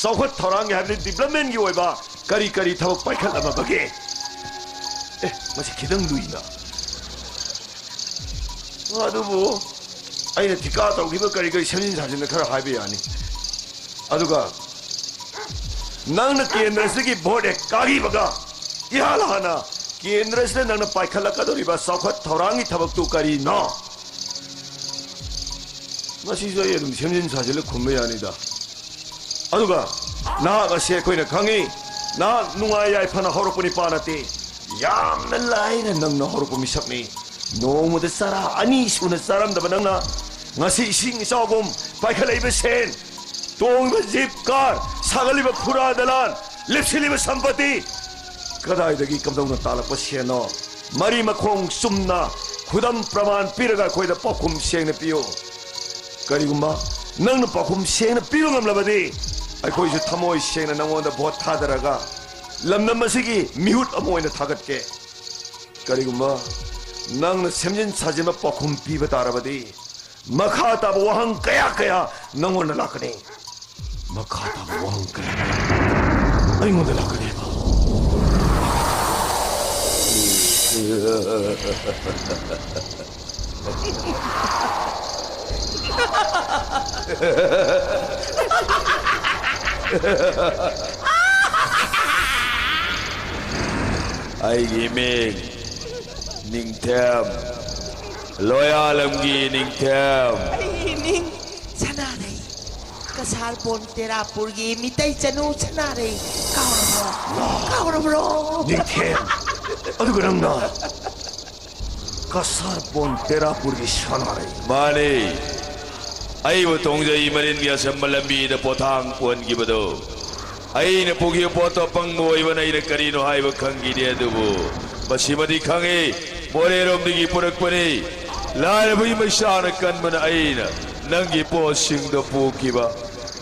ꯆꯥꯎꯈꯠ ꯊꯧꯔꯥꯡꯒꯤ ꯍꯥꯏꯕꯗꯤ developmentꯀꯤ ꯑꯣꯏꯕ ꯀꯔꯤ ꯀꯔꯤ ꯊꯕꯛ ꯄꯥꯏꯈꯠꯂꯝꯃꯕꯒꯦ? ꯑꯦ, ꯃꯁꯤ ꯈꯤꯇꯪ ꯂꯨꯏꯅ꯫ ꯑꯗꯨꯕꯨ ꯑꯩꯅ ꯊꯤꯀꯥ ꯇꯧꯈꯤꯕ ꯀꯔꯤ ꯀꯔꯤ ꯁꯦꯝꯖꯤꯟ ꯁꯥꯖꯤꯟꯗ ꯈꯔ ꯍꯥꯏꯕ ꯌꯥꯅꯤ꯫ ꯑꯗꯨꯒ ꯅꯪꯅ ꯀꯦꯟꯗ꯭ꯔꯁꯤꯗꯒꯤ ꯚꯣꯠ ꯍꯦꯛ ꯀꯥꯈꯤꯕꯒ ꯏꯍꯥꯟ ꯍꯥꯟꯅ ꯀꯦꯟꯗ꯭ꯔꯁꯤꯗ ꯅꯪꯅ ꯄꯥꯏꯈꯠꯂꯛꯀꯗꯧꯔꯤꯕ ꯆꯥꯎꯈꯠ ꯊꯧꯔꯥꯡꯒꯤ ꯊꯕꯛꯇꯨ ꯀꯔꯤꯅꯣ? ꯃꯁꯤꯁꯨ ꯑꯩ ꯑꯗꯨꯝ ꯁꯦꯝꯖꯤꯟ ꯁꯥꯖꯤꯜꯂ ꯈꯨꯝꯕ ꯌꯥꯅꯤꯗ꯫ ꯑꯗꯨꯒ ꯅꯍꯥꯛ ꯑꯁꯤ ꯑꯩꯈꯣꯏꯅ ꯈꯪꯉꯤ, ꯅꯍꯥꯛ ꯅꯨꯡꯉꯥꯏ ꯌꯥꯏꯐꯅ ꯍꯧꯔꯛꯄ ꯅꯤꯄꯥ ꯅꯠꯇꯦ, ꯌꯥꯝꯅ ꯂꯥꯏꯅ ꯅꯪꯅ ꯍꯧꯔꯛꯄ ꯃꯤꯁꯛꯅꯤ꯫ ꯅꯣꯡꯃꯗ ꯆꯔꯥ ꯑꯅꯤ ꯁꯨꯅ ꯆꯥꯔꯝꯗꯕ ꯅꯪꯅ ꯉꯁꯤ ꯏꯁꯤꯡ ꯏꯆꯥꯎꯒꯨꯝ ꯄꯥꯏꯈꯠꯂꯛꯏꯕ ꯁꯦꯟ, ꯇꯣꯡꯂꯤꯕ ꯖꯤꯞ ꯀꯥꯔ, ꯁꯥꯒꯠꯂꯤꯕ ꯐꯨꯔꯥ ꯗꯂꯥꯟ, ꯂꯤꯞꯁꯤꯜꯂꯤꯕ ꯁꯝꯄꯇꯤ, ꯀꯗꯥꯏꯗꯒꯤ ꯀꯝꯗꯧꯅ ꯇꯥꯜꯂꯛꯄ ꯁꯦꯟꯅꯣ? ꯃꯔꯤ ꯃꯈꯣꯡ ꯆꯨꯝꯅ ꯈꯨꯗꯝ ꯄ꯭ꯔꯃꯥꯟ ꯄꯤꯔꯒ ꯑꯩꯈꯣꯏꯗ ꯄꯥꯎꯈꯨꯝ ꯁꯦꯡꯅ ꯄꯤꯌꯨ꯫ ꯀꯔꯤꯒꯨꯝꯕ ꯅꯪꯅ ꯄꯥꯎꯈꯨꯝ ꯁꯦꯡꯅ ꯄꯤꯕ ꯉꯝꯂꯕꯗꯤ, ꯑꯩꯈꯣꯏꯁꯨ ꯊꯃꯣꯏ ꯁꯦꯡꯅ ꯅꯪꯉꯣꯟꯗ ꯚꯣꯠ ꯊꯥꯗꯔꯒ ꯂꯝꯗꯝ ꯑꯁꯤꯒꯤ ꯃꯤꯍꯨꯠ ꯑꯃ ꯑꯣꯏꯅ ꯊꯥꯒꯠꯀꯦ꯫ ꯀꯔꯤꯒꯨꯝꯕ ꯅꯪꯅ ꯁꯦꯝꯖꯤꯟ ꯁꯥꯖꯤꯟꯕ ꯄꯥꯎꯈꯨꯝ ꯄꯤꯕ ꯇꯥꯔꯕꯗꯤ, ꯃꯈꯥ ꯇꯥꯕ ꯋꯥꯍꯪ ꯀꯌꯥ ꯀꯌꯥ ꯅꯪꯉꯣꯟꯗ ꯂꯥꯛꯀꯅꯤ꯫ ꯃꯈꯥ ꯇꯥꯕ ꯋꯥꯍꯪ ꯀꯌꯥ ꯀꯌꯥ ꯑꯩꯉꯣꯟꯗ ꯂꯥꯛꯀꯅꯦꯕ꯫ ꯑꯩꯒꯤ ꯃꯤꯡ ꯅꯤꯡꯊꯦꯝ, ꯂꯣꯌꯥꯂꯝꯒꯤ ꯅꯤꯡꯊꯦꯝ꯫ ꯑꯩꯒꯤ ꯃꯤꯡ ꯁꯅꯥꯔꯩ, ꯀꯁꯥꯔꯕꯣꯟ ꯇꯦꯔꯥꯄꯨꯔꯒꯤ ꯃꯤꯇꯩ ꯆꯅꯨ ꯁꯅꯥꯔꯩ꯫ ꯀꯥꯎꯔꯕ꯭ꯔꯣ? ꯀꯥꯎꯔꯕ꯭ꯔꯣ? ꯅꯤꯡꯊꯦꯝ, ꯑꯗꯨꯒ ꯅꯪꯅ ꯀꯁꯥꯔꯕꯣꯟ ꯇꯦꯔꯥꯄꯨꯔꯒꯤ ꯁꯅꯥꯔꯩ꯫ ꯃꯥꯅꯤ, ꯑꯩꯕꯨ ꯇꯣꯡꯖꯩ ꯃꯔꯤꯟꯒꯤ ꯑꯆꯝꯕ ꯂꯝꯕꯤꯗ ꯄꯣꯊꯥꯡ ꯄꯨꯍꯟꯈꯤꯕꯗꯣ꯫ ꯑꯩꯅ ꯄꯨꯈꯤꯕ ꯄꯣꯠꯇꯣ ꯑꯄꯪꯕ ꯑꯣꯏꯕꯅ ꯑꯩꯅ ꯀꯔꯤꯅꯣ ꯍꯥꯏꯕ ꯈꯪꯈꯤꯗꯦ, ꯑꯗꯨꯕꯨ ꯃꯁꯤꯃꯗꯤ ꯈꯪꯉꯤ, ꯃꯣꯔꯦꯔꯣꯝꯗꯒꯤ ꯄꯨꯔꯛꯄꯅꯤ꯫ ꯂꯥꯏꯔꯕꯒꯤ ꯃꯩꯁꯥꯅ ꯀꯟꯕꯅ ꯑꯩꯅ ꯅꯪꯒꯤ ꯄꯣꯠꯁꯤꯡꯗꯣ ꯄꯨꯈꯤꯕ꯫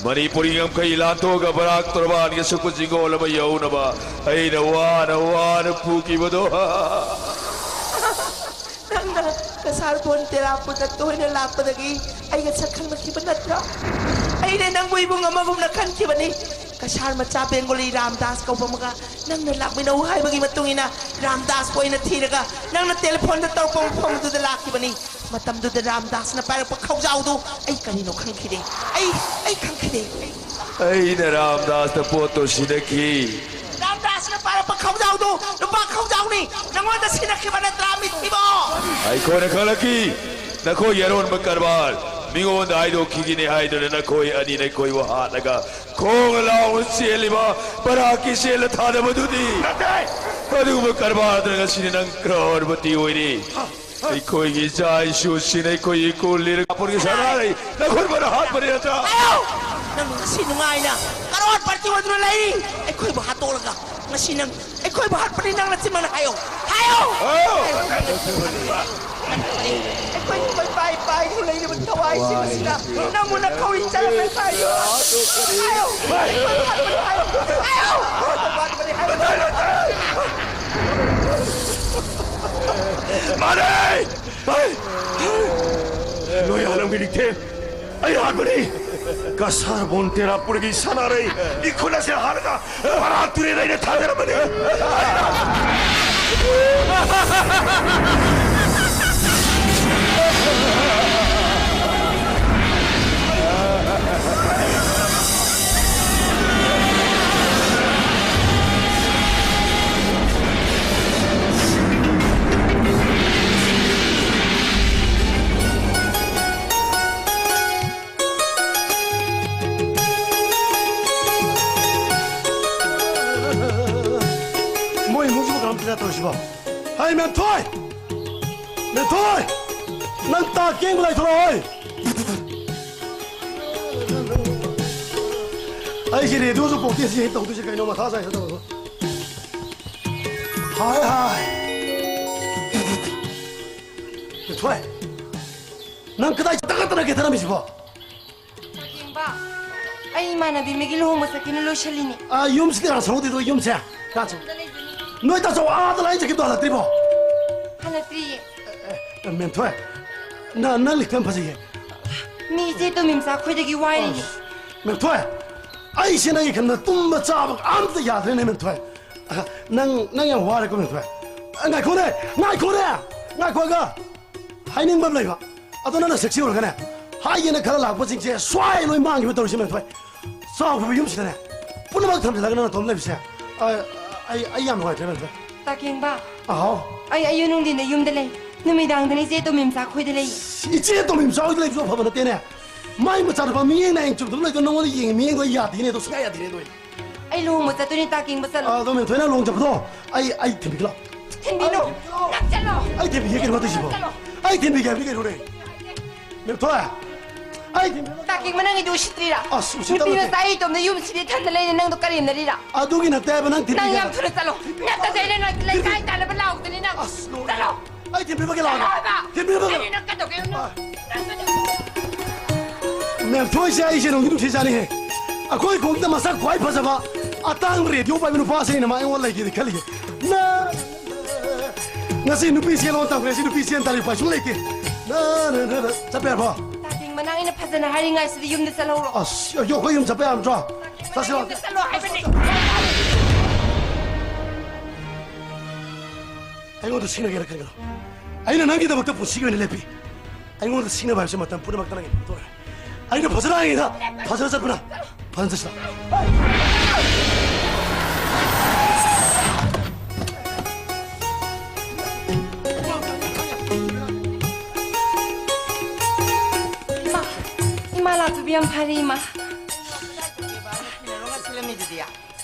ꯃꯅꯤꯄꯨꯔꯒꯤ ꯉꯝꯈꯩ ꯂꯥꯟꯊꯣꯛꯑꯒ ꯕꯔꯥꯛ ꯇꯣꯔꯕꯥꯟꯒꯤ ꯑꯁꯨꯛꯄ ꯆꯤꯡꯒꯣꯜ ꯑꯃ ꯌꯧꯅꯕ ꯑꯩꯅ ꯋꯥꯅ ꯋꯥꯅ ꯄꯨꯈꯤꯕꯗꯣ꯫ ꯅꯪꯅ ꯀꯁꯥꯔꯕꯣꯟ ꯇꯦꯔꯥꯄꯨꯔꯗ ꯇꯣꯏꯅ ꯂꯥꯛꯄꯗꯒꯤ ꯑꯩꯒ ꯁꯛ ꯈꯪꯅꯈꯤꯕ ꯅꯠꯇ꯭ꯔꯣ? ꯑꯩꯅ ꯅꯪꯕꯨ ꯏꯕꯨꯡ ꯑꯃꯒꯨꯝꯅ ꯈꯟꯈꯤꯕꯅꯤ꯫ ꯀꯁꯥꯔ ꯃꯆꯥ ꯕꯦꯡꯒꯣꯂꯤ ꯔꯥꯝꯗꯥꯁ ꯀꯧꯕ ꯑꯃꯒ ꯅꯪꯅ ꯂꯥꯛꯃꯤꯟꯅꯧ ꯍꯥꯏꯕꯒꯤ ꯃꯇꯨꯡ ꯏꯟꯅ ꯔꯥꯝꯗꯥꯁꯄꯨ ꯑꯩꯅ ꯊꯤꯔꯒ ꯅꯪꯅ ꯇꯦꯂꯤꯐꯣꯟꯗ ꯇꯧꯔꯛꯄ ꯃꯐꯝ ꯑꯗꯨꯗ ꯂꯥꯛꯈꯤꯕꯅꯤ꯫ ꯃꯇꯝꯗꯨꯗ ꯔꯥꯝꯗꯥꯁꯅ ꯄꯥꯏꯔꯛꯄ ꯈꯧꯖꯥꯎꯗꯨ ꯑꯩ ꯀꯔꯤꯅꯣ ꯈꯪꯈꯤꯗꯦ꯫ ꯑꯩ, ꯑꯩ ꯈꯪꯈꯤꯗꯦ꯫ ꯑꯩꯅ ꯔꯥꯝꯗꯥꯁꯇ ꯄꯣꯠꯇꯣ ꯁꯤꯟꯅꯈꯤ꯫ ꯔꯥꯝꯗꯥꯁꯅ ꯄꯥꯏꯔꯛꯄ ꯈꯧꯖꯥꯎꯗꯨ ꯅꯨꯄꯥ ꯈꯧꯖꯥꯎꯅꯤ꯫ ꯅꯪꯉꯣꯟꯗ ꯁꯤꯟꯅꯈꯤꯕ ꯅꯠꯇ꯭ꯔꯥ, ꯃꯤꯊꯤꯕꯣ? ꯑꯩꯈꯣꯏꯅ ꯈꯪꯂꯛꯈꯤ, ꯅꯈꯣꯏꯒꯤ ꯑꯔꯣꯟꯕ ꯀꯔꯕꯥꯔ ꯃꯤꯉꯣꯟꯗ ꯍꯥꯏꯗꯣꯛꯈꯤꯒꯅꯤ ꯍꯥꯏꯗꯨꯅ ꯅꯈꯣꯏ ꯑꯅꯤꯅ ꯑꯩꯈꯣꯏꯕꯨ ꯍꯥꯠꯂꯒ ꯈꯣꯡ ꯂꯥꯎꯅ ꯆꯦꯜꯂꯤꯕ ꯕꯔꯥꯛꯀꯤ ꯆꯦꯜꯂ ꯊꯥꯗꯕꯗꯨꯗꯤ꯫ ꯅꯠꯇꯦ! ꯑꯗꯨꯒꯨꯝꯕ ꯀꯔꯕꯥꯔꯗꯨꯅ ꯉꯁꯤꯗꯤ ꯅꯪ ꯀ꯭ꯔꯣꯔꯄꯇꯤ ꯑꯣꯏꯔꯤ꯫ ꯑꯩꯈꯣꯏꯒꯤ ꯏꯆꯥ ꯏꯁꯨꯁꯤꯡ, ꯑꯩꯈꯣꯏ ꯏꯀꯣ ꯂꯤꯔꯒ ꯄꯨꯔꯒꯤ ꯁꯅꯥꯔꯩ ꯅꯈꯨꯠ ꯃꯅꯥ ꯍꯥꯠꯄꯅꯤ ꯅꯠꯇ꯭ꯔꯥ? ꯍꯥꯏꯌꯣ! ꯅꯪ ꯉꯁꯤ ꯅꯨꯡꯉꯥꯏꯅ ꯀꯔꯣꯔꯄꯇꯤ ꯑꯣꯏꯗꯨꯅ ꯂꯩ꯫ ꯑꯩꯈꯣꯏꯕꯨ ꯍꯥꯠꯇꯣꯛꯂꯒ ꯉꯁꯤ ꯅꯪ ꯑꯩꯈꯣꯏꯕꯨ ꯍꯥꯠꯄꯅꯤ, ꯅꯪ ꯅꯆꯤꯟꯃꯛꯅ ꯍꯥꯏꯌꯣ꯫ ꯍꯥꯏꯌꯣ! ꯍꯥꯏꯌꯣ! ꯑꯩꯈꯣꯏ ꯀꯣꯏꯄꯥꯏ ꯄꯥꯏꯗꯨꯅ ꯂꯩꯔꯤꯕ ꯊꯋꯥꯏꯁꯤꯡ ꯑꯁꯤꯅ ꯅꯪꯕꯨ ꯅꯈꯧꯔꯤ ꯆꯥꯔꯝꯃꯦ ꯍꯥꯏꯌꯨ꯫ ꯍꯥꯏꯌꯨ꯫ ꯍꯥꯏꯌꯨ꯫ ꯃꯥꯅꯦ! ꯑꯩ! ꯅꯣꯏ ꯍꯥꯠꯂꯝꯒꯅꯤ ꯊꯦ꯫ ꯑꯩ ꯍꯥꯠꯄꯅꯤ꯫ ꯀꯁꯥꯔ ꯕꯣꯟ ꯇꯦꯔꯥꯄꯨꯔꯒꯤ ꯁꯅꯥꯔꯩ ꯏꯈꯨꯠ ꯑꯁꯦ ꯍꯥꯠꯂꯒ ꯕꯔꯥꯛ ꯇꯨꯔꯦꯜ ꯑꯩꯅ ꯊꯥꯗꯔꯝꯕꯅꯤ꯫ ꯃꯣꯏ ꯏꯃꯨꯡꯁꯤꯕꯨ ꯀꯔꯝ ꯇꯧꯔꯤꯁꯤꯕꯣ? ꯍꯩ, ꯃꯦꯝꯊꯣꯏ! ꯃꯦꯝꯊꯣꯏ! ꯅꯪ ꯇꯥ ꯀꯦꯡꯕ ꯂꯩꯊꯣꯔꯛꯑꯣ, ꯍꯩ! ꯑꯩꯁꯦ ꯔꯦꯗꯤꯑꯣꯁꯨ ꯄꯣꯛꯇꯦ, ꯁꯤ ꯍꯦꯛ ꯇꯧꯗꯣꯏꯁꯦ ꯀꯩꯅꯣ? ꯃꯊꯥ ꯁꯥꯏꯗ ꯇꯧꯔꯒ꯫ ꯍꯥꯏ, ꯍꯥꯏ! ꯃꯦꯝꯊꯣꯏ! ꯅꯪ ꯀꯗꯥꯏ ꯇꯛꯀꯠꯇꯅ ꯀꯦꯊꯔꯝꯃꯤꯁꯤꯕꯣ? ꯆꯥꯛꯌꯦꯡꯕ, ꯑꯩ ꯏꯃꯥꯟꯅꯕꯤ ꯑꯃꯒꯤ ꯂꯨꯍꯣꯡꯕ ꯆꯠꯀꯦꯅ ꯂꯣꯏꯁꯜꯂꯤꯅꯤ꯫ ꯑꯥ, ꯌꯨꯝꯁꯤꯗꯤ ꯀꯅꯥ ꯁꯪꯍꯧꯗꯣꯏꯅꯣ, ꯌꯨꯝꯁꯦ? ꯀꯅꯥ ꯁꯪ-, ꯑꯗ ꯂꯩꯕꯅꯤ꯫ ꯅꯣꯏ ꯇꯥꯆꯧ ꯑꯥꯗ ꯂꯥꯏꯌꯦꯡ ꯆꯠꯈꯤꯕꯗꯣ ꯍꯜꯂꯛꯇ꯭ꯔꯤꯕꯣ? ꯍꯜꯂꯛꯇ꯭ꯔꯤꯌꯦ꯫ ꯑꯦ, ꯑꯦ, ꯃꯦꯝꯊꯣꯏ, ꯅ-, ꯅꯪ ꯂꯤꯛꯇꯣ ꯌꯥꯝ ꯐꯖꯩꯌꯦ꯫ ꯃꯤ ꯏꯆꯦ ꯇꯣꯃꯤꯝꯆꯥ ꯈꯣꯏꯗꯒꯤ ꯋꯥꯏꯔꯤꯅꯤ꯫ ꯑꯁ, ꯃꯦꯝꯊꯣꯏ, ꯑꯩꯁꯦ ꯅꯪꯒꯤ ꯈꯟꯕꯗ ꯇꯨꯝꯕ ꯆꯥꯕ ꯑꯝꯇ ꯌꯥꯗ꯭ꯔꯦꯅꯦ, ꯃꯦꯝꯊꯣꯏ꯫ ꯑ, ꯅꯪ, ꯅꯪ ꯌꯥꯝ ꯋꯥꯔꯦꯀꯣ, ꯃꯦꯝꯊꯣꯏ꯫ ꯑ, ꯉꯥꯏꯈꯣꯅꯦ, ꯉꯥꯏꯈꯣꯅꯦ, ꯉꯥꯏꯈꯣꯒ꯫ ꯍꯥꯏꯅꯤꯡꯕ ꯑꯃ ꯂꯩꯕ꯫ ꯑꯗꯣ ꯅꯪꯅ ꯁꯦꯛꯁꯤ ꯑꯣꯏꯔꯒꯅꯦ, ꯍꯥꯏꯒꯦꯅ ꯈꯜꯂ ꯂꯥꯛꯄꯁꯤꯡꯁꯦ ꯁ꯭ꯋꯥꯏ ꯂꯣꯏ ꯃꯥꯡꯈꯤꯕ ꯇꯧꯔꯤꯁꯦ, ꯃꯦꯝꯊꯣꯏ꯫ ꯆꯥꯎꯈ꯭ꯔꯕ ꯌꯨꯝꯁꯤꯗꯅꯦ, ꯄꯨꯝꯅꯃꯛ ꯊꯝꯖꯤꯜꯂꯒ ꯅꯪ ꯅꯇꯣꯝ ꯂꯩꯕꯁꯦ, ꯑ, ꯑꯩ, ꯑꯩ ꯌꯥꯝ ꯅꯨꯡꯉꯥꯏꯇ꯭ꯔꯦ, ꯃꯦꯝꯊꯣꯏ꯫ ꯇꯥ ꯀꯦꯡꯕ꯫ ꯑꯍꯥꯎ꯫ ꯑꯩ ꯑꯌꯨꯛ ꯅꯨꯡꯊꯤꯟꯗ ꯌꯨꯝꯗ ꯂꯩ, ꯅꯨꯃꯤꯗꯥꯡꯗꯅ ꯏꯆꯦ ꯇꯣꯝꯕꯤꯝꯆꯥ ꯈꯣꯏꯗ ꯂꯩ꯫ ꯏꯆꯦ ꯇꯣꯝꯕꯤꯝꯆꯥ ꯍꯣꯏꯗ ꯂꯩꯕꯁꯨ ꯑꯐꯕ ꯅꯠꯇꯦꯅꯦ꯫ ꯃꯥꯏ ꯃꯆꯥꯅꯨꯄꯥ ꯃꯤꯠꯌꯦꯡ ꯅꯥꯌꯦꯡ ꯆꯨꯝꯗꯕ ꯂꯩꯗꯣ, ꯅꯉꯣꯟꯗ ꯌꯦꯡꯉꯤ ꯃꯤꯠꯌꯦꯡꯗꯣ ꯌꯥꯗꯦꯅꯦ, ꯑꯗꯣ ꯁꯨꯡꯌꯥ ꯌꯥꯗꯦꯅꯦ, ꯑꯗꯣ ꯑꯩ꯫ ꯑꯩ ꯂꯨꯍꯣꯡꯕ ꯆꯠꯇꯣꯏꯅꯦ, ꯇꯥ ꯀꯦꯡꯕ ꯆꯠꯂꯣ꯫ ꯑꯗꯣ ꯃꯦꯝꯊꯣꯏꯅ ꯂꯨꯍꯣꯡ ꯆꯠꯄꯗꯣ ꯑꯩ, ꯑꯩ ꯊꯤꯟꯕꯤꯒꯦ ꯂꯥꯎ꯫ ꯊꯤꯟꯕꯤꯅꯨ꯫ ꯅꯪ ꯆꯠꯂꯣ꯫ ꯑꯩ ꯊꯤꯟꯕꯤꯒꯦ, ꯀꯩꯅꯣ ꯇꯧꯁꯤꯕꯣ? ꯆꯠꯂꯣ꯫ ꯑꯩ ꯊꯤꯟꯕꯤꯒꯦ ꯍꯥꯏꯕꯅꯤ ꯀꯩꯅꯣꯅꯦ? ꯃꯦꯝꯊꯣꯏ, ꯑꯩ ꯊꯤꯟꯕꯤꯒꯦ꯫ ꯇꯥ ꯀꯦꯡꯕ, ꯅꯪꯒꯤꯗꯤ ꯎꯁꯤꯠꯇ꯭ꯔꯤꯔꯥ? ꯑꯁ, ꯎꯁꯤꯠꯇꯕ ꯅꯨꯄꯤ ꯅꯠꯇꯦ꯫ ꯃꯆꯥ ꯑꯩ ꯏꯇꯣꯝꯗ ꯌꯨꯝ ꯁꯤꯗꯤ ꯏꯊꯟꯗ ꯂꯩꯅꯤ, ꯅꯪꯗꯣ ꯀꯔꯦꯝꯅꯔꯤꯔꯥ? ꯑꯗꯨꯒꯤ ꯅꯠꯇꯦ ꯍꯥꯏꯕ, ꯅꯪ ꯊꯤꯟꯕꯤꯒꯦ ꯅꯪ ꯌꯥꯝ ꯍꯥꯏꯕ꯫ ꯊꯨꯅ ꯆꯠꯂꯣ꯫ ꯅꯠꯇꯗꯤ ꯑꯩꯅ ꯅꯣꯏ ꯂꯩꯀꯥꯏ ꯇꯥꯟꯅꯕ ꯂꯥꯎꯗꯅꯤ ꯅꯪ꯫ ꯑꯁ, ꯂꯣꯏꯔꯦ꯫ ꯆꯠꯂꯣ꯫ ꯑꯩ ꯊꯤꯟꯕꯤꯔꯝꯃꯒꯦ ꯂꯥꯛꯑꯣ꯫ ꯆꯠꯂꯣ ꯍꯥꯏꯕ꯫ ꯊꯤꯟꯕꯤꯔꯝꯃꯒꯦ꯫ ꯑꯩ ꯅꯪ ꯀꯩꯗꯧꯒꯦ? ꯑꯥ꯫ ꯅꯪ ꯀꯩꯗꯧꯒꯦ? ꯃꯦꯝꯊꯣꯏꯁꯦ ꯑꯩꯁꯦ ꯅꯨꯡꯗꯤ ꯅꯨꯡꯁꯤꯖꯥꯠꯅꯤꯍꯦ꯫ ꯑꯩꯈꯣꯏ ꯈꯨꯡꯒꯪꯗ ꯃꯁꯛ ꯈ꯭ꯋꯥꯏ ꯐꯖꯕ ꯑꯇꯥꯡꯕ ꯔꯦꯗꯤꯑꯣ ꯄꯥꯏꯕ ꯅꯨꯄꯥꯁꯤꯅ ꯃꯥ ꯑꯩꯉꯣꯟꯗ ꯂꯩꯒꯦꯗꯤ ꯈꯜꯂꯤꯌꯦ꯫ ꯅ-, ꯉꯁꯤ ꯅꯨꯄꯤ ꯆꯦꯜꯂꯣ ꯇꯝꯈ꯭ꯔꯦ, ꯁꯤ ꯅꯨꯄꯤ ꯆꯦꯟ ꯇꯥꯔꯗꯤ ꯎꯄꯥꯏ ꯁꯨꯡ ꯂꯩꯇꯦ꯫ ꯅ, ꯅ, ꯅ, ꯅ, ꯆꯠꯄ ꯌꯥꯔꯕꯣ? ꯇꯥ ꯀꯦꯡꯕ, ꯅꯪ ꯑꯩꯅ ꯐꯖꯅ ꯍꯥꯏꯔꯤꯉꯩꯁꯤꯗ ꯌꯨꯝꯗ ꯆꯠꯍꯧꯔꯣ꯫ ꯑꯁ, ꯑꯩꯈꯣꯏ ꯌꯨꯝ ꯆꯠꯄ ꯌꯥꯔꯝꯗ꯭ꯔꯣ? ꯆꯠꯁꯤꯔꯣ? ꯌꯨꯝꯗ ꯆꯠꯂꯣ ꯍꯥꯏꯕꯅꯦ꯫ ꯑꯩꯉꯣꯟꯗ ꯁꯤꯡꯅꯒꯦꯅ ꯈꯟꯒꯅꯨ꯫ ꯑꯩꯅ ꯅꯪꯒꯤꯗꯃꯛꯇ ꯄꯨꯟꯁꯤꯒꯤ ꯑꯣꯏꯅ ꯂꯦꯞꯄꯤ꯫ ꯑꯩꯉꯣꯟꯗ ꯁꯤꯡꯅꯕ ꯍꯥꯏꯕꯁꯤ ꯃꯇꯝ ꯄꯨꯝꯅꯃꯛꯇ ꯅꯪꯒꯤ ꯐꯪꯗꯣꯔꯦ꯫ ꯑꯩꯅ ꯐꯖꯅ ꯍꯥꯏꯉꯩꯗ ꯐꯖꯅ ꯆꯠꯄꯅ ꯐꯖꯅ ꯆꯠꯁꯤꯔ꯫ ꯏꯃꯥ, ꯏꯃꯥ ꯂꯥꯛꯄꯤꯕ ꯌꯥꯝ ꯐꯔꯦ, ꯏꯃꯥ꯫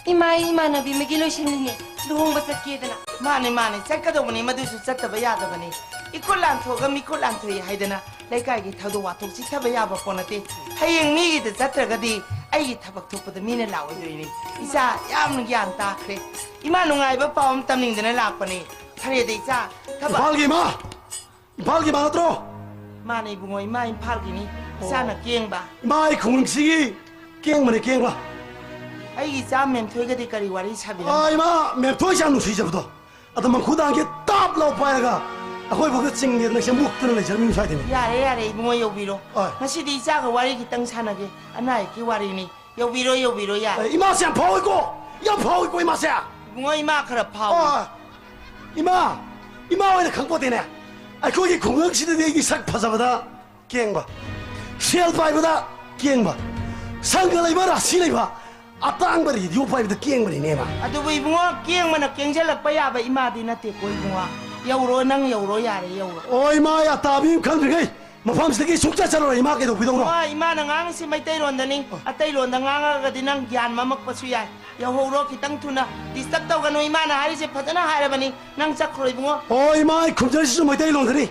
ꯏꯃꯥ, ꯑꯩ ꯏꯃꯥꯟꯅꯕꯤ ꯑꯃꯒꯤ ꯂꯣꯏꯁꯤꯜꯂꯤꯅꯦ, ꯂꯨꯍꯣꯡꯕ ꯆꯠꯀꯦꯗꯅ꯫ ꯃꯥꯅꯦ, ꯃꯥꯅꯦ, ꯆꯠꯀꯗꯧꯕꯅꯤ, ꯃꯗꯨꯁꯨ ꯆꯠꯇꯕ ꯌꯥꯗꯕꯅꯤ꯫ ꯏꯈꯨꯠ ꯂꯥꯟꯊꯣꯛꯑꯒ ꯃꯤꯈꯨꯠ ꯂꯥꯟꯊꯣꯛꯏ ꯍꯥꯏꯗꯅ ꯂꯩꯀꯥꯏꯒꯤ ꯊꯧꯗꯣꯛ ꯋꯥꯊꯣꯛ ꯆꯤꯠꯊꯕ ꯌꯥꯕ ꯄꯣꯠ ꯅꯠꯇꯦ꯫ ꯍꯌꯦꯡ ꯃꯤꯒꯤꯗ ꯆꯠꯇ꯭ꯔꯒꯗꯤ ꯑꯩꯒꯤ ꯊꯕꯛ ꯊꯣꯛꯄꯗ ꯃꯤꯅ ꯂꯥꯛꯑꯣꯏꯗꯣꯏꯅꯤ꯫ ꯏꯆꯥ ꯌꯥꯝꯅ ꯒ꯭ꯌꯥꯟ ꯇꯥꯈ꯭ꯔꯦ꯫ ꯏꯃꯥ ꯅꯨꯡꯉꯥꯏꯕ ꯄꯥꯎ ꯑꯃ ꯇꯝꯅꯤꯡꯗꯅ ꯂꯥꯛꯄꯅꯦ꯫ ꯐꯔꯦꯗ ꯏꯆꯥ, ꯊꯕꯛ ꯏꯝꯐꯥꯜꯒꯤ ꯏꯃꯥ! ꯏꯝꯐꯥꯜꯒꯤ ꯏꯃꯥ ꯅꯠꯇ꯭ꯔꯣ? ꯃꯥꯅꯦ ꯏꯕꯨꯡꯉꯣ, ꯏꯃꯥ ꯏꯝꯐꯥꯜꯒꯤꯅꯤ꯫ ꯑꯣ꯫ ꯏꯆꯥꯅ ꯀꯦꯡꯕ꯫ ꯏꯃꯥ, ꯑꯩ ꯈꯨꯡꯒꯪꯁꯤꯒꯤ ꯀꯦꯡꯕꯅꯦ, ꯀꯦꯡꯕ꯫ ꯑꯩꯒꯤ ꯏꯆꯥ ꯃꯦꯝꯊꯣꯏꯒꯗꯤ ꯀꯔꯤ ꯋꯥꯔꯤ ꯁꯥꯕꯤꯔꯝꯃꯤ? ꯑꯥ, ꯏꯃꯥ, ꯃꯦꯝꯊꯣꯏꯁꯦ ꯌꯥꯝ ꯅꯨꯡꯁꯤꯖꯕꯗꯣ꯫ ꯑꯗꯣ ꯃꯪꯈꯨꯗꯥꯡꯒꯤ ꯇꯥꯞ ꯂꯥꯎ ꯄꯥꯏꯔꯒ ꯑꯩꯈꯣꯏ ꯐꯥꯎꯗ ꯆꯤꯡꯗꯦꯗꯅ ꯁꯦꯝꯕꯨꯛꯇꯅ ꯂꯩꯖꯔꯝꯃꯤ ꯁ꯭ꯋꯥꯏꯗꯅꯤ꯫ ꯌꯥꯔꯦ, ꯌꯥꯔꯦ, ꯏꯕꯨꯡꯉꯣ ꯌꯧꯕꯤꯔꯣ꯫ ꯍꯣꯏ꯫ ꯉꯁꯤꯗꯤ ꯏꯆꯥꯒ ꯋꯥꯔꯤ ꯈꯤꯇꯪ ꯁꯥꯟꯅꯒꯦ, ꯑꯅꯥ ꯑꯌꯦꯛꯀꯤ ꯋꯥꯔꯤꯅꯤ꯫ ꯌꯧꯕꯤꯔꯣ, ꯌꯧꯕꯤꯔꯣ, ꯌꯥꯔꯦ꯫ ꯑꯦ, ꯏꯃꯥꯁꯦ ꯌꯥꯝ ꯐꯥꯎꯏꯀꯣ, ꯌꯥꯝ ꯐꯥꯎꯏꯀꯣ ꯏꯃꯥꯁꯦ꯫ ꯏꯕꯨꯡꯉꯣ, ꯏꯃꯥ ꯈꯔ ꯐꯥꯎꯏ꯫ ꯑꯥ, ꯏꯃꯥ, ꯏꯃꯥ ꯑꯣꯏꯅ ꯈꯪꯄꯣꯠꯇꯦꯅꯦ꯫ ꯑꯩꯈꯣꯏꯒꯤ ꯈꯨꯡꯒꯪꯁꯤꯗꯗꯤ ꯑꯩꯒꯤ ꯁꯛ ꯐꯖꯕꯗ ꯀꯦꯡꯕ, ꯁꯦꯜ ꯄꯥꯏꯕꯗ ꯀꯦꯡꯕ, ꯁꯪꯒ ꯂꯩꯕ, ꯔꯥꯁꯤ ꯂꯩꯕ, ꯑꯇꯥꯡꯕ ꯔꯦꯗꯤꯑꯣ ꯄꯥꯏꯕꯗ ꯀꯦꯡꯕꯅꯤꯅꯦ, ꯏꯃꯥ꯫ ꯑꯗꯨꯕꯨ ꯏꯕꯨꯡꯉꯣ, ꯀꯦꯡꯕꯅ ꯀꯦꯡꯖꯜꯂꯛꯄ ꯌꯥꯕ ꯏꯃꯥꯗꯤ ꯅꯠꯇꯦꯀꯣ ꯏꯕꯨꯡꯉꯣ꯫ ꯌꯧꯔꯣ, ꯅꯪ ꯌꯧꯔꯣ, ꯌꯥꯔꯦ, ꯌꯧꯔꯣ꯫ ꯑꯣ, ꯏꯃꯥ, ꯑꯩ ꯑꯇꯥꯕꯤ ꯑꯃ ꯈꯪꯗ꯭ꯔꯤꯉꯩ ꯃꯐꯝꯁꯤꯗꯒꯤ ꯁꯨꯡꯆꯠ ꯆꯠꯂꯔꯣꯏ, ꯏꯃꯥ꯫ ꯀꯩꯗꯧꯕꯤꯗꯧꯅꯣ? ꯏꯕꯨꯡꯉꯣ, ꯏꯃꯥꯅ ꯉꯥꯡꯉꯤꯁꯤ ꯃꯩꯇꯩꯂꯣꯟꯗꯅꯤ꯫ ꯑꯇꯩ ꯂꯣꯟꯗ ꯉꯥꯡꯉꯒꯗꯤ ꯅꯪ ꯒ꯭ꯌꯥꯟ ꯃꯝꯃꯛꯄꯁꯨ ꯌꯥꯏ꯫ ꯌꯧꯍꯧꯔꯣ, ꯈꯤꯇꯪ ꯊꯨꯅ꯫ Disturb ꯇꯧꯒꯅꯨ, ꯏꯃꯥꯅ ꯍꯥꯏꯔꯤꯁꯦ ꯐꯖꯅ ꯍꯥꯏꯔꯕꯅꯤ꯫ ꯅꯪ ꯆꯠꯈ꯭ꯔꯣ ꯏꯕꯨꯡꯉꯣ꯫ ꯍꯣꯏ ꯏꯃꯥ, ꯑꯩ ꯈꯨꯝꯖꯔꯤꯁꯤꯁꯨ ꯃꯩꯇꯩꯂꯣꯟꯗꯅꯤ꯫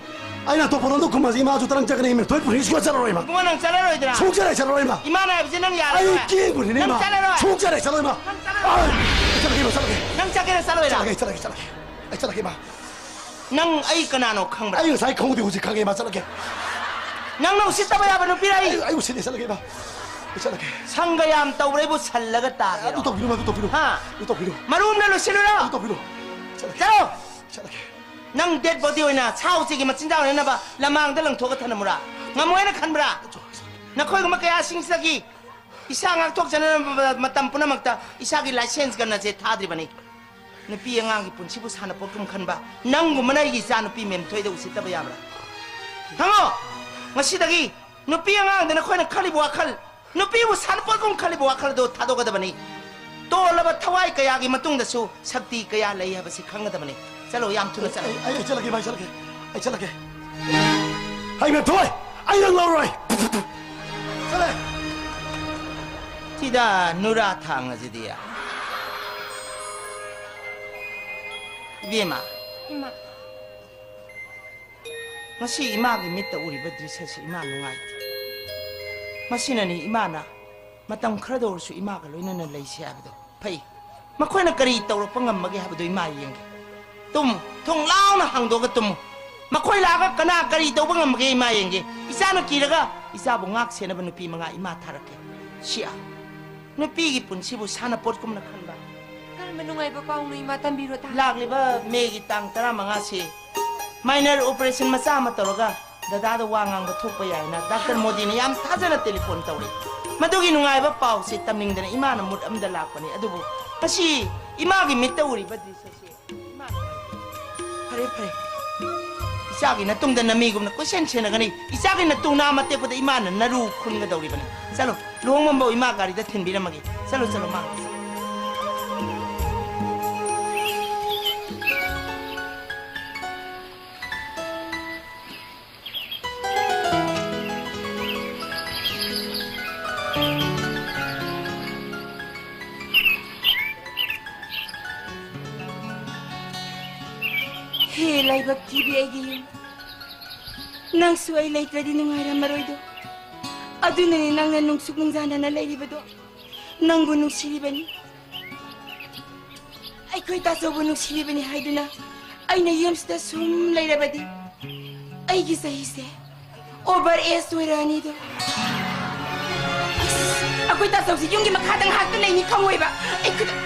ꯑꯩꯅ ꯑꯇꯣꯞꯄ ꯂꯣꯟꯗ ꯈꯨꯝꯃꯁꯤ ꯏꯃꯥꯁꯨ ꯇꯔꯪ ꯆꯠꯀꯅꯤ, ꯏꯃꯥ꯫ ꯊꯣꯏ ꯄꯨꯔꯤ ꯁꯨꯡꯆꯠ ꯆꯠꯂꯔꯣꯏ, ꯏꯃꯥ꯫ ꯏꯕꯨꯡꯉꯣ, ꯅꯪ ꯆꯠꯂꯔꯣꯏꯗ꯭ꯔꯥ? ꯁꯨꯡꯆꯠ ꯍꯦꯛ ꯆꯠꯂꯔꯣꯏ, ꯏꯃꯥ꯫ ꯏꯃꯥꯅ ꯍꯥꯏꯕꯁꯦ ꯅꯪ ꯌꯥꯔꯔꯣꯏ꯫ ꯑꯩ ꯀꯦꯡꯕꯅꯤꯅꯦ, ꯅꯪ ꯏꯃꯥ꯫ ꯆꯠꯂꯔꯣꯏ꯫ ꯁꯨꯡꯆꯠ ꯍꯦꯛ ꯆꯠꯂꯣꯏ, ꯏꯃꯥ꯫ ꯅꯪ ꯆꯠꯂꯔꯣꯏ꯫ ꯑꯥ, ꯆꯠꯂꯒꯦ, ꯏꯃꯥ, ꯆꯠꯂꯒꯦ꯫ ꯅꯪ ꯆꯠꯀꯦꯔꯥ ꯆꯠꯂꯣꯏꯔꯥ? ꯆꯠꯂꯒꯦ, ꯆꯠꯂꯒꯦ, ꯆꯠꯂꯒꯦ꯫ ꯑꯩ ꯆꯠꯂꯒꯦ, ꯏꯃꯥ꯫ ꯅꯪ ꯑꯩ ꯀꯅꯥꯅꯣ ꯈꯪꯕ꯭ꯔꯥ? ꯑꯩ ꯉꯁꯥꯏ ꯈꯪꯍꯧꯗꯦ, ꯍꯧꯖꯤꯛ ꯈꯪꯉꯦ, ꯏꯃꯥ, ꯆꯠꯂꯒꯦ꯫ ꯅꯪꯅ ꯎꯁꯤꯠꯇꯕ ꯌꯥꯕ ꯅꯨꯄꯤꯔ ꯑꯩ? ꯑꯩ, ꯑꯩ ꯎꯁꯤꯠꯇꯦ, ꯆꯠꯂꯒꯦ, ꯏꯃꯥ꯫ ꯑꯩ ꯆꯠꯂꯒꯦ꯫ ꯁꯪꯒ ꯌꯥꯝ ꯇꯧꯕ꯭ꯔꯥ ꯑꯩꯕꯨ ꯁꯜꯂꯒ ꯇꯥꯒꯦꯔꯣ? ꯑꯗꯨ ꯇꯧꯕꯤꯔꯨꯅꯨ, ꯑꯗꯨ ꯇꯧꯕꯤꯔꯨꯅꯨ꯫ ꯍꯥ? ꯑꯗꯨ ꯇꯧꯕꯤꯔꯨꯅꯨ꯫ ꯃꯔꯨꯝꯅ ꯂꯣꯏꯁꯤꯜꯂꯨꯔꯣ? ꯑꯗꯨ ꯇꯧꯕꯤꯔꯨꯅꯨ꯫ ꯆꯠꯂꯒꯦ꯫ ꯆꯠꯂꯣ꯫ ꯆꯠꯂꯒꯦ꯫ ꯅꯪ dead body ꯑꯣꯏꯅ ꯁꯥ ꯎꯆꯦꯛꯀꯤ ꯃꯆꯤꯟꯖꯥꯛ ꯑꯣꯏꯅꯅꯕ ꯂꯃꯥꯡꯗ ꯂꯪꯊꯣꯛꯑꯒ ꯊꯅꯝꯃꯨꯔꯥ? ꯉꯝꯃꯣꯏꯅ ꯈꯟꯕ꯭ꯔꯥ? ꯅꯈꯣꯏꯒꯨꯝꯕ ꯀꯌꯥꯁꯤꯡꯁꯤꯗꯒꯤ ꯏꯁꯥ ꯉꯥꯛꯊꯣꯛꯆꯅꯅꯕ ꯃꯇꯝ ꯄꯨꯝꯅꯃꯛꯇ ꯏꯁꯥꯒꯤ license ꯒꯟ ꯑꯁꯦ ꯊꯥꯗ꯭ꯔꯤꯕꯅꯤ꯫ ꯅꯨꯄꯤ ꯑꯉꯥꯡꯒꯤ ꯄꯨꯟꯁꯤꯕꯨ ꯁꯥꯟꯅꯄꯣꯠꯀꯨꯝ ꯈꯟꯕ ꯅꯪꯒꯨꯝꯕꯅ ꯑꯩꯒꯤ ꯏꯆꯥ ꯅꯨꯄꯤ ꯃꯦꯝꯊꯣꯏꯗ ꯎꯁꯤꯠꯇꯕ ꯌꯥꯕ꯭ꯔꯥ? ꯈꯪꯉꯣ! ꯉꯁꯤꯗꯒꯤ ꯅꯨꯄꯤ ꯑꯉꯥꯡꯗ ꯅꯈꯣꯏꯅ ꯈꯜꯂꯤꯕ ꯋꯥꯈꯜ, ꯅꯨꯄꯤꯕꯨ ꯁꯥꯟꯅꯄꯣꯠꯀꯨꯝ ꯈꯜꯂꯤꯕ ꯋꯥꯈꯜ ꯑꯗꯨ ꯊꯥꯗꯣꯛꯀꯗꯕꯅꯤ꯫ ꯇꯣꯜꯂꯕ ꯊꯋꯥꯏ ꯀꯌꯥꯒꯤ ꯃꯇꯨꯡꯗꯁꯨ ꯁꯛꯇꯤ ꯀꯌꯥ ꯂꯩ ꯍꯥꯏꯕꯁꯤ ꯈꯪꯒꯗꯕꯅꯤ꯫ ꯆꯠꯂꯣ, ꯌꯥꯝ ꯊꯨꯅ ꯆꯠꯂꯣ꯫ ꯑꯩ, ꯑꯩ, ꯑꯩ ꯆꯠꯂꯒꯦ, ꯏꯃꯥ, ꯑꯩ ꯆꯠꯂꯒꯦ꯫ ꯑꯩ ꯆꯠꯂꯒꯦ꯫ ꯍꯩ, ꯃꯦꯝꯊꯣꯏ! ꯑꯩ ꯅꯪ ꯂꯧꯔꯣꯏ! ꯆꯠꯂꯦ! ꯁꯤꯗ ꯅꯨꯔꯥ ꯊꯥꯡ ꯑꯁꯤꯗꯤ꯫ ꯏꯕꯦꯝꯃ꯫ ꯏꯃꯥ꯫ ꯉꯁꯤ ꯏꯃꯥꯒꯤ ꯃꯤꯠꯇ ꯎꯔꯤꯕ ꯗ꯭ꯔꯤꯁ꯭ꯌꯁꯤ ꯏꯃꯥ ꯅꯨꯡꯉꯥꯏꯇꯦ꯫ ꯃꯁꯤꯅꯅꯤ ꯏꯃꯥꯅ ꯃꯇꯝ ꯈꯔꯗ ꯑꯣꯏꯔꯁꯨ ꯏꯃꯥꯒ ꯂꯣꯏꯅꯅ ꯂꯩꯁꯦ ꯍꯥꯏꯕꯗꯣ꯫ ꯐꯩ꯫ ꯃꯈꯣꯏꯅ ꯀꯔꯤ ꯇꯧꯔꯛꯄ ꯉꯝꯃꯒꯦ ꯍꯥꯏꯕꯗꯨ ꯏꯃꯥ ꯌꯦꯡꯒꯦ꯫ ꯇꯨꯝꯃꯨ꯫ ꯊꯣꯡ ꯂꯥꯎꯅ ꯍꯥꯡꯗꯣꯛꯑꯒ ꯇꯨꯝꯃꯨ꯫ ꯃꯈꯣꯏ ꯂꯥꯛꯑꯒ ꯀꯅꯥ ꯀꯔꯤ ꯇꯧꯕ ꯉꯝꯃꯒꯦ ꯏꯃꯥ ꯌꯦꯡꯒꯦ꯫ ꯏꯆꯥꯅ ꯀꯤꯔꯒ ꯏꯆꯥꯕꯨ ꯉꯥꯛ ꯁꯦꯟꯅꯕ ꯅꯨꯄꯤ ꯃꯉꯥ ꯏꯃꯥ ꯊꯥꯔꯛꯀꯦ꯫ ꯁꯤ ꯑꯥ꯫ ꯅꯨꯄꯤꯒꯤ ꯄꯨꯟꯁꯤꯕꯨ ꯁꯥꯟꯅꯄꯣꯠꯀꯨꯝꯅ ꯈꯟꯕ꯫ ꯀꯔꯝꯕ ꯅꯨꯡꯉꯥꯏꯕ ꯄꯥꯎꯅꯣ ꯏꯃꯥ, ꯇꯝꯕꯤꯔꯣ ꯇꯥ꯫ ꯂꯥꯛꯂꯤꯕ ꯃꯦꯒꯤ ꯇꯥꯡ ꯇꯔꯥꯃꯉꯥꯁꯤ minor operation ꯃꯆꯥ ꯑꯃ ꯇꯧꯔꯒ ꯗꯗꯥꯗ ꯋꯥ ꯉꯥꯡꯕ ꯊꯣꯛꯄ ꯌꯥꯏꯅ ꯗꯥꯛꯇꯔ ꯃꯣꯗꯤꯅ ꯌꯥꯝ ꯊꯥꯖꯅ telephone ꯇꯧꯔꯛꯏ꯫ ꯃꯗꯨꯒꯤ ꯅꯨꯡꯉꯥꯏꯕ ꯄꯥꯎꯁꯦ ꯇꯝꯅꯤꯡꯗꯅ ꯏꯃꯥꯅ ꯃꯨꯠ ꯑꯃꯗ ꯂꯥꯛꯄꯅꯤ꯫ ꯑꯗꯨꯕꯨ ꯉꯁꯤ ꯏꯃꯥꯒꯤ ꯃꯤꯠꯇ ꯎꯔꯤꯕ ꯗ꯭ꯔꯤꯁ꯭ꯌꯁꯦ ꯏꯃꯥꯅ ꯐꯔꯦ, ꯐꯔꯦ꯫ ꯏꯆꯥꯒꯤ ꯅꯇꯨꯡꯗ ꯅꯃꯤꯒꯨꯝꯅ ꯀꯣꯏꯁꯦꯟ ꯁꯦꯟꯅꯒꯅꯤ꯫ ꯏꯆꯥꯒꯤ ꯅꯇꯨ ꯅꯥ ꯑꯃ ꯇꯦꯛꯄꯗ ꯏꯃꯥꯅ ꯅꯔꯨ ꯈꯨꯟꯒꯗꯧꯔꯤꯕꯅꯤ꯫ ꯆꯠꯂꯣ, ꯂꯨꯍꯣꯡꯕꯝꯕꯧ ꯏꯃꯥ ꯒꯥꯔꯤꯗ ꯊꯤꯟꯕꯤꯔꯝꯃꯒꯦ꯫ ꯆꯠꯂꯣ, ꯆꯠꯂꯣ, ꯃꯥ꯫ ꯍꯦ ꯂꯥꯏꯕꯛ ꯊꯤꯕꯤ ꯑꯩꯒꯤ ꯌꯨꯝ, ꯅꯪꯁꯨ ꯑꯩ ꯂꯩꯇ꯭ꯔꯗꯤ ꯅꯨꯡꯉꯥꯏꯔꯝꯃꯔꯣꯏꯗꯣ꯫ ꯑꯗꯨꯅꯅꯤ ꯅꯪꯅ ꯅꯨꯡꯁꯨꯛ ꯅꯨꯡꯖꯥꯅꯅ ꯂꯩꯔꯤꯕꯗꯣ꯫ ꯅꯪꯕꯨ ꯅꯨꯡꯁꯤꯔꯤꯕꯅꯤ꯫ ꯑꯩꯈꯣꯏ ꯇꯥꯆꯧꯕꯨ ꯅꯨꯡꯁꯤꯔꯤꯕꯅꯤ ꯍꯥꯏꯗꯨꯅ ꯑꯩꯅ ꯌꯨꯝꯁꯤꯗ ꯁꯨꯝ ꯂꯩꯔꯕꯗꯤ ꯑꯩꯒꯤ ꯆꯍꯤꯁꯦ over age ꯑꯣꯏꯔꯛꯑꯅꯤꯗꯣ꯫ ꯑꯁ, ꯑꯩꯈꯣꯏ ꯇꯥꯆꯧꯁꯤ ꯌꯨꯝꯒꯤ ꯃꯈꯥꯗ ꯉꯥꯏꯍꯥꯛꯇ ꯂꯩꯅꯤ ꯈꯪꯉꯣꯏꯕ꯫ ꯑꯩ ꯈꯨꯗ-,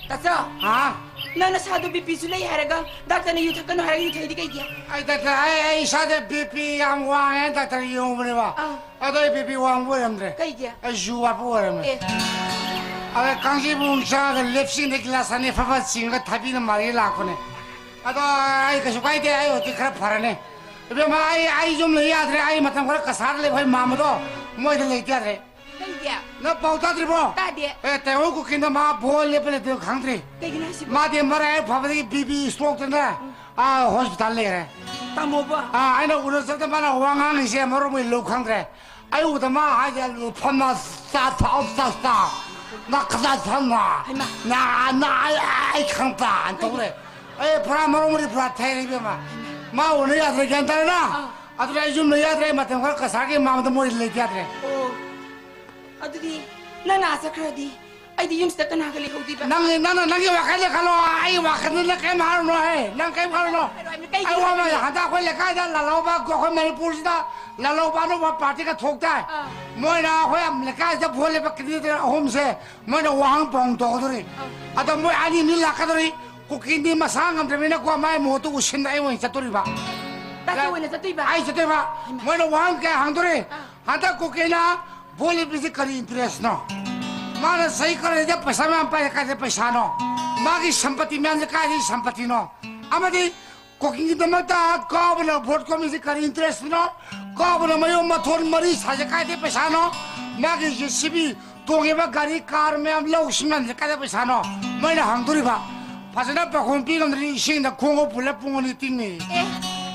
ꯇꯥꯆꯧ, ꯍꯥ? ꯅꯪ ꯅꯁꯥꯗꯣ ꯕꯤ ꯄꯤꯁꯨ ꯂꯩ ꯍꯥꯏꯔꯒ ꯗꯥꯛꯇꯔꯅ ꯌꯨ ꯊꯛꯀꯅꯨ ꯍꯥꯏꯔꯒ ꯌꯨ ꯊꯛꯏꯗꯤ ꯀꯩꯒꯤ? ꯑꯩ ꯗꯥꯛꯇꯔ, ꯑꯩ, ꯑꯩ ꯏꯁꯥꯗ ꯕꯤ ꯄꯤ ꯌꯥꯝ ꯋꯥꯡꯉꯦ, ꯗꯥꯛꯇꯔ ꯌꯦꯡꯉꯨꯕꯅꯦꯕ꯫ ꯑꯥ꯫ ꯑꯗꯣ ꯑꯩ ꯕꯤ ꯄꯤ ꯋꯥꯡꯕ ꯑꯣꯏꯔꯝꯗ꯭ꯔꯦ꯫ ꯀꯩꯒꯤ? ꯑꯩ ꯌꯨ ꯋꯥꯠꯄ ꯑꯣꯏꯔꯝꯃꯦ꯫ ꯑꯦ꯫ ꯑꯗ ꯀꯥꯡꯖꯩꯕꯨꯡ ꯆꯪꯉꯒ ꯂꯦꯞꯁꯤꯡꯗ ꯒꯤꯂꯥꯁ ꯑꯅꯤ ꯐꯕ ꯆꯤꯡꯉꯒ ꯊꯥꯕꯤꯅ ꯃꯥꯔꯤ ꯂꯥꯛꯄꯅꯦ꯫ ꯑꯗꯣ ꯑꯩ ꯀꯩꯁꯨ ꯀꯥꯏꯗꯦ, ꯑꯩ ꯍꯧꯖꯤꯛ ꯈꯔ ꯐꯔꯅꯤ꯫ ꯏꯕꯦꯝꯃ, ꯑꯩ, ꯑꯩ ꯌꯨꯝ ꯂꯩ ꯌꯥꯗ꯭ꯔꯦ, ꯑꯩ ꯃꯇꯝ ꯈꯔ ꯀꯁꯥꯔꯗ ꯂꯩꯕ ꯍꯣꯏ ꯃꯥꯝꯃꯗꯣ ꯃꯣꯏꯗ ꯂꯩꯇ ꯌꯥꯗ꯭ꯔꯦ꯫ ꯀꯩꯒꯤ? ꯅꯪ ꯄꯥꯎ ꯇꯥꯗ꯭ꯔꯤꯕꯣ? ꯇꯥꯗꯦ꯫ ꯑꯦ, ꯇꯥꯏꯋꯥꯟ ꯀꯨꯀꯤꯅ ꯃꯥ ꯚꯣꯠ ꯂꯦꯞꯄ ꯂꯩꯇꯦ ꯈꯪꯗ꯭ꯔꯤ꯫ ꯀꯩꯒꯤꯅꯣ ꯍꯥꯏꯁꯤꯕꯣ? ꯃꯥꯗꯤ ꯃꯔꯥꯏ ꯐꯕꯗꯒꯤ ꯕꯤ ꯄꯤ ꯁ꯭ꯇ꯭ꯔꯣꯛꯇꯅꯦ, ꯎꯝ꯫ ꯑꯥ, ꯍꯣꯁꯄꯤꯇꯥꯜ ꯂꯩꯈ꯭ꯔꯦ꯫ ꯇꯥꯃꯣꯕꯣ꯫ ꯑꯥ, ꯑꯩꯅ ꯎꯅ ꯆꯠꯇ ꯃꯥꯅ ꯋꯥ ꯉꯥꯡꯉꯤꯁꯦ ꯃꯔꯣꯟ ꯃꯩ ꯂꯧ ꯈꯪꯗ꯭ꯔꯦ꯫ ꯑꯩ ꯎꯗ ꯃꯥ ꯍꯥꯏꯁꯦ ꯐꯝꯅ ꯆꯥ ꯊꯛꯑꯣ, ꯆꯥ ꯆꯥ꯫ ꯅꯥ ꯈꯖꯥ ꯊꯝꯅ꯫ ꯍꯩꯃꯥ꯫ ꯅꯥ, ꯅꯥ, ꯑꯩ, ꯑꯩ ꯈꯪ ꯇꯥ, ꯑꯟ ꯇꯧ ꯂꯩ꯫ ꯑꯩ ꯄꯨꯔꯥ ꯃꯔꯣꯟ ꯃꯔꯤ ꯄꯨꯔꯥ ꯊꯩꯔꯦ ꯏꯕꯦꯝꯃ꯫ ꯃꯥ ꯎꯅ ꯌꯥꯗ꯭ꯔꯦ, ꯒ꯭ꯌꯥꯟ ꯇꯥꯔꯦꯅ? ꯑꯥ꯫ ꯑꯗꯨꯅ ꯑꯩ ꯌꯨꯝ ꯂꯩ ꯌꯥꯗ꯭ꯔꯦ, ꯑꯩ ꯃꯇꯝ ꯈꯔ ꯀꯁꯥꯔꯒꯤ ꯃꯥꯝꯃꯗ ꯃꯣꯏ ꯂꯩ ꯌꯥꯗ꯭ꯔꯦ꯫ ꯑꯣ꯫ ꯑꯗꯨꯗꯤ ꯅꯪ ꯑꯥ ꯆꯠꯈ꯭ꯔꯗꯤ ꯑꯩꯗꯤ ꯌꯨꯝꯁꯤꯗ ꯀꯅꯥꯒ ꯂꯩꯍꯧꯗꯣꯏꯕ? ꯅꯪ, ꯅꯪꯅ ꯅꯪꯒꯤ ꯋꯥꯈꯜꯗ ꯈꯜꯂꯣ, ꯑꯩ ꯋꯥꯈꯜꯗ ꯅꯪ ꯀꯩꯝ ꯍꯥꯏꯔꯨꯅꯨꯍꯦ, ꯅꯪ ꯀꯩꯝ ꯈꯜꯂꯨꯅꯨ꯫ ꯍꯥꯏꯔꯣꯏ, ꯀꯩꯒꯤ ꯑꯩ ꯋꯥ ꯑꯃ ꯍꯥꯏꯔꯣꯏ? ꯍꯟꯗꯛ ꯑꯩꯈꯣꯏ ꯂꯩꯀꯥꯏꯗ ꯂꯥꯜꯍꯧꯕ, ꯑꯩꯈꯣꯏ ꯃꯅꯤꯄꯨꯔꯁꯤꯗ ꯂꯥꯜꯍꯧꯕ ꯑꯅꯧꯕ ꯄꯥꯔꯇꯤꯒ ꯊꯣꯛꯇꯥꯏ꯫ ꯑꯥ꯫ ꯃꯣꯏꯅ ꯑꯩꯈꯣꯏ ꯂꯩꯀꯥꯏꯁꯤꯗ ꯚꯣꯠ ꯂꯦꯞꯄ ꯀꯦꯟꯗꯤꯗꯦꯠ ꯑꯍꯨꯝꯁꯦ ꯃꯣꯏꯅ ꯋꯥꯍꯪ ꯄꯥꯎꯍꯪ ꯇꯧꯒꯗꯧꯔꯤ꯫ ꯑꯥ꯫ ꯑꯗꯣ ꯃꯣꯏ ꯑꯅꯤ ꯑꯅꯤ ꯂꯥꯛꯀꯗꯧꯔꯤ꯫ ꯀꯨꯀꯤꯗꯤ ꯃꯁꯥ ꯉꯝꯗ꯭ꯔꯕꯅꯤꯅꯀꯣ, ꯃꯥꯏ ꯃꯍꯨꯠꯇ ꯎꯁꯤꯟꯗ ꯑꯩ ꯑꯣꯏꯅ ꯆꯠꯇꯣꯔꯤꯕ꯫ ꯇꯥꯆꯧ ꯑꯣꯏꯅ ꯆꯠꯇꯣꯏꯕ? ꯑꯩ ꯆꯠꯇꯣꯏꯕ꯫ ꯍꯩꯃꯥ꯫ ꯃꯣꯏꯅ ꯋꯥꯍꯪ ꯀꯌꯥ ꯍꯪꯗꯣꯔꯤ꯫ ꯑꯥ꯫ ꯍꯟꯗꯛ ꯀꯨꯀꯤꯅ ꯚꯣꯠ ꯂꯦꯞꯄꯤꯁꯤ ꯀꯔꯤ ꯏꯟꯇꯔꯦꯁꯅꯣ? ꯃꯥꯅ ꯆꯍꯤ ꯈꯔꯁꯤꯗ ꯄꯩꯁꯥ ꯃꯌꯥꯝ ꯄꯥꯏꯔꯦ, ꯀꯥꯏꯗ ꯄꯩꯁꯥꯅꯣ? ꯃꯥꯒꯤ ꯁꯝꯄꯇꯤ ꯃꯌꯥꯝꯁꯦ ꯀꯥꯏꯗꯒꯤ ꯁꯝꯄꯇꯤꯅꯣ? ꯑꯃꯗꯤ ꯀꯨꯀꯤꯒꯤꯗꯃꯛꯇ ꯀꯥꯎꯕꯅ ꯚꯣꯠ ꯈꯣꯝꯃꯤꯁꯦ ꯀꯔꯤ ꯏꯟꯇꯔꯦꯁꯅꯣ? ꯀꯥꯎꯕꯅ ꯃꯌꯨꯝ ꯃꯊꯣꯟ ꯃꯔꯤ ꯁꯥꯏꯁꯦ ꯀꯥꯏꯗꯩ ꯄꯩꯁꯥꯅꯣ? ꯃꯥꯒꯤ ꯖꯦ ꯁꯤ ꯕꯤ ꯇꯣꯡꯉꯤꯕ ꯒꯥꯔꯤ, ꯀꯥꯔ ꯃꯌꯥꯝ, ꯂꯧ ꯁꯤꯡ ꯃꯌꯥꯝꯁꯦ ꯀꯥꯏꯗꯩ ꯄꯩꯁꯥꯅꯣ? ꯃꯣꯏꯅ ꯍꯪꯗꯣꯔꯤꯕ꯫ ꯐꯖꯅ ꯄꯥꯈꯣꯟ ꯄꯤ ꯉꯝꯗ꯭ꯔꯗꯤ ꯏꯁꯤꯡꯗ ꯈꯣꯡ ꯎꯞ ꯄꯨꯜꯂ ꯄꯨꯡ ꯑꯅꯤ ꯇꯤꯡꯅꯤ꯫ ꯑꯦ,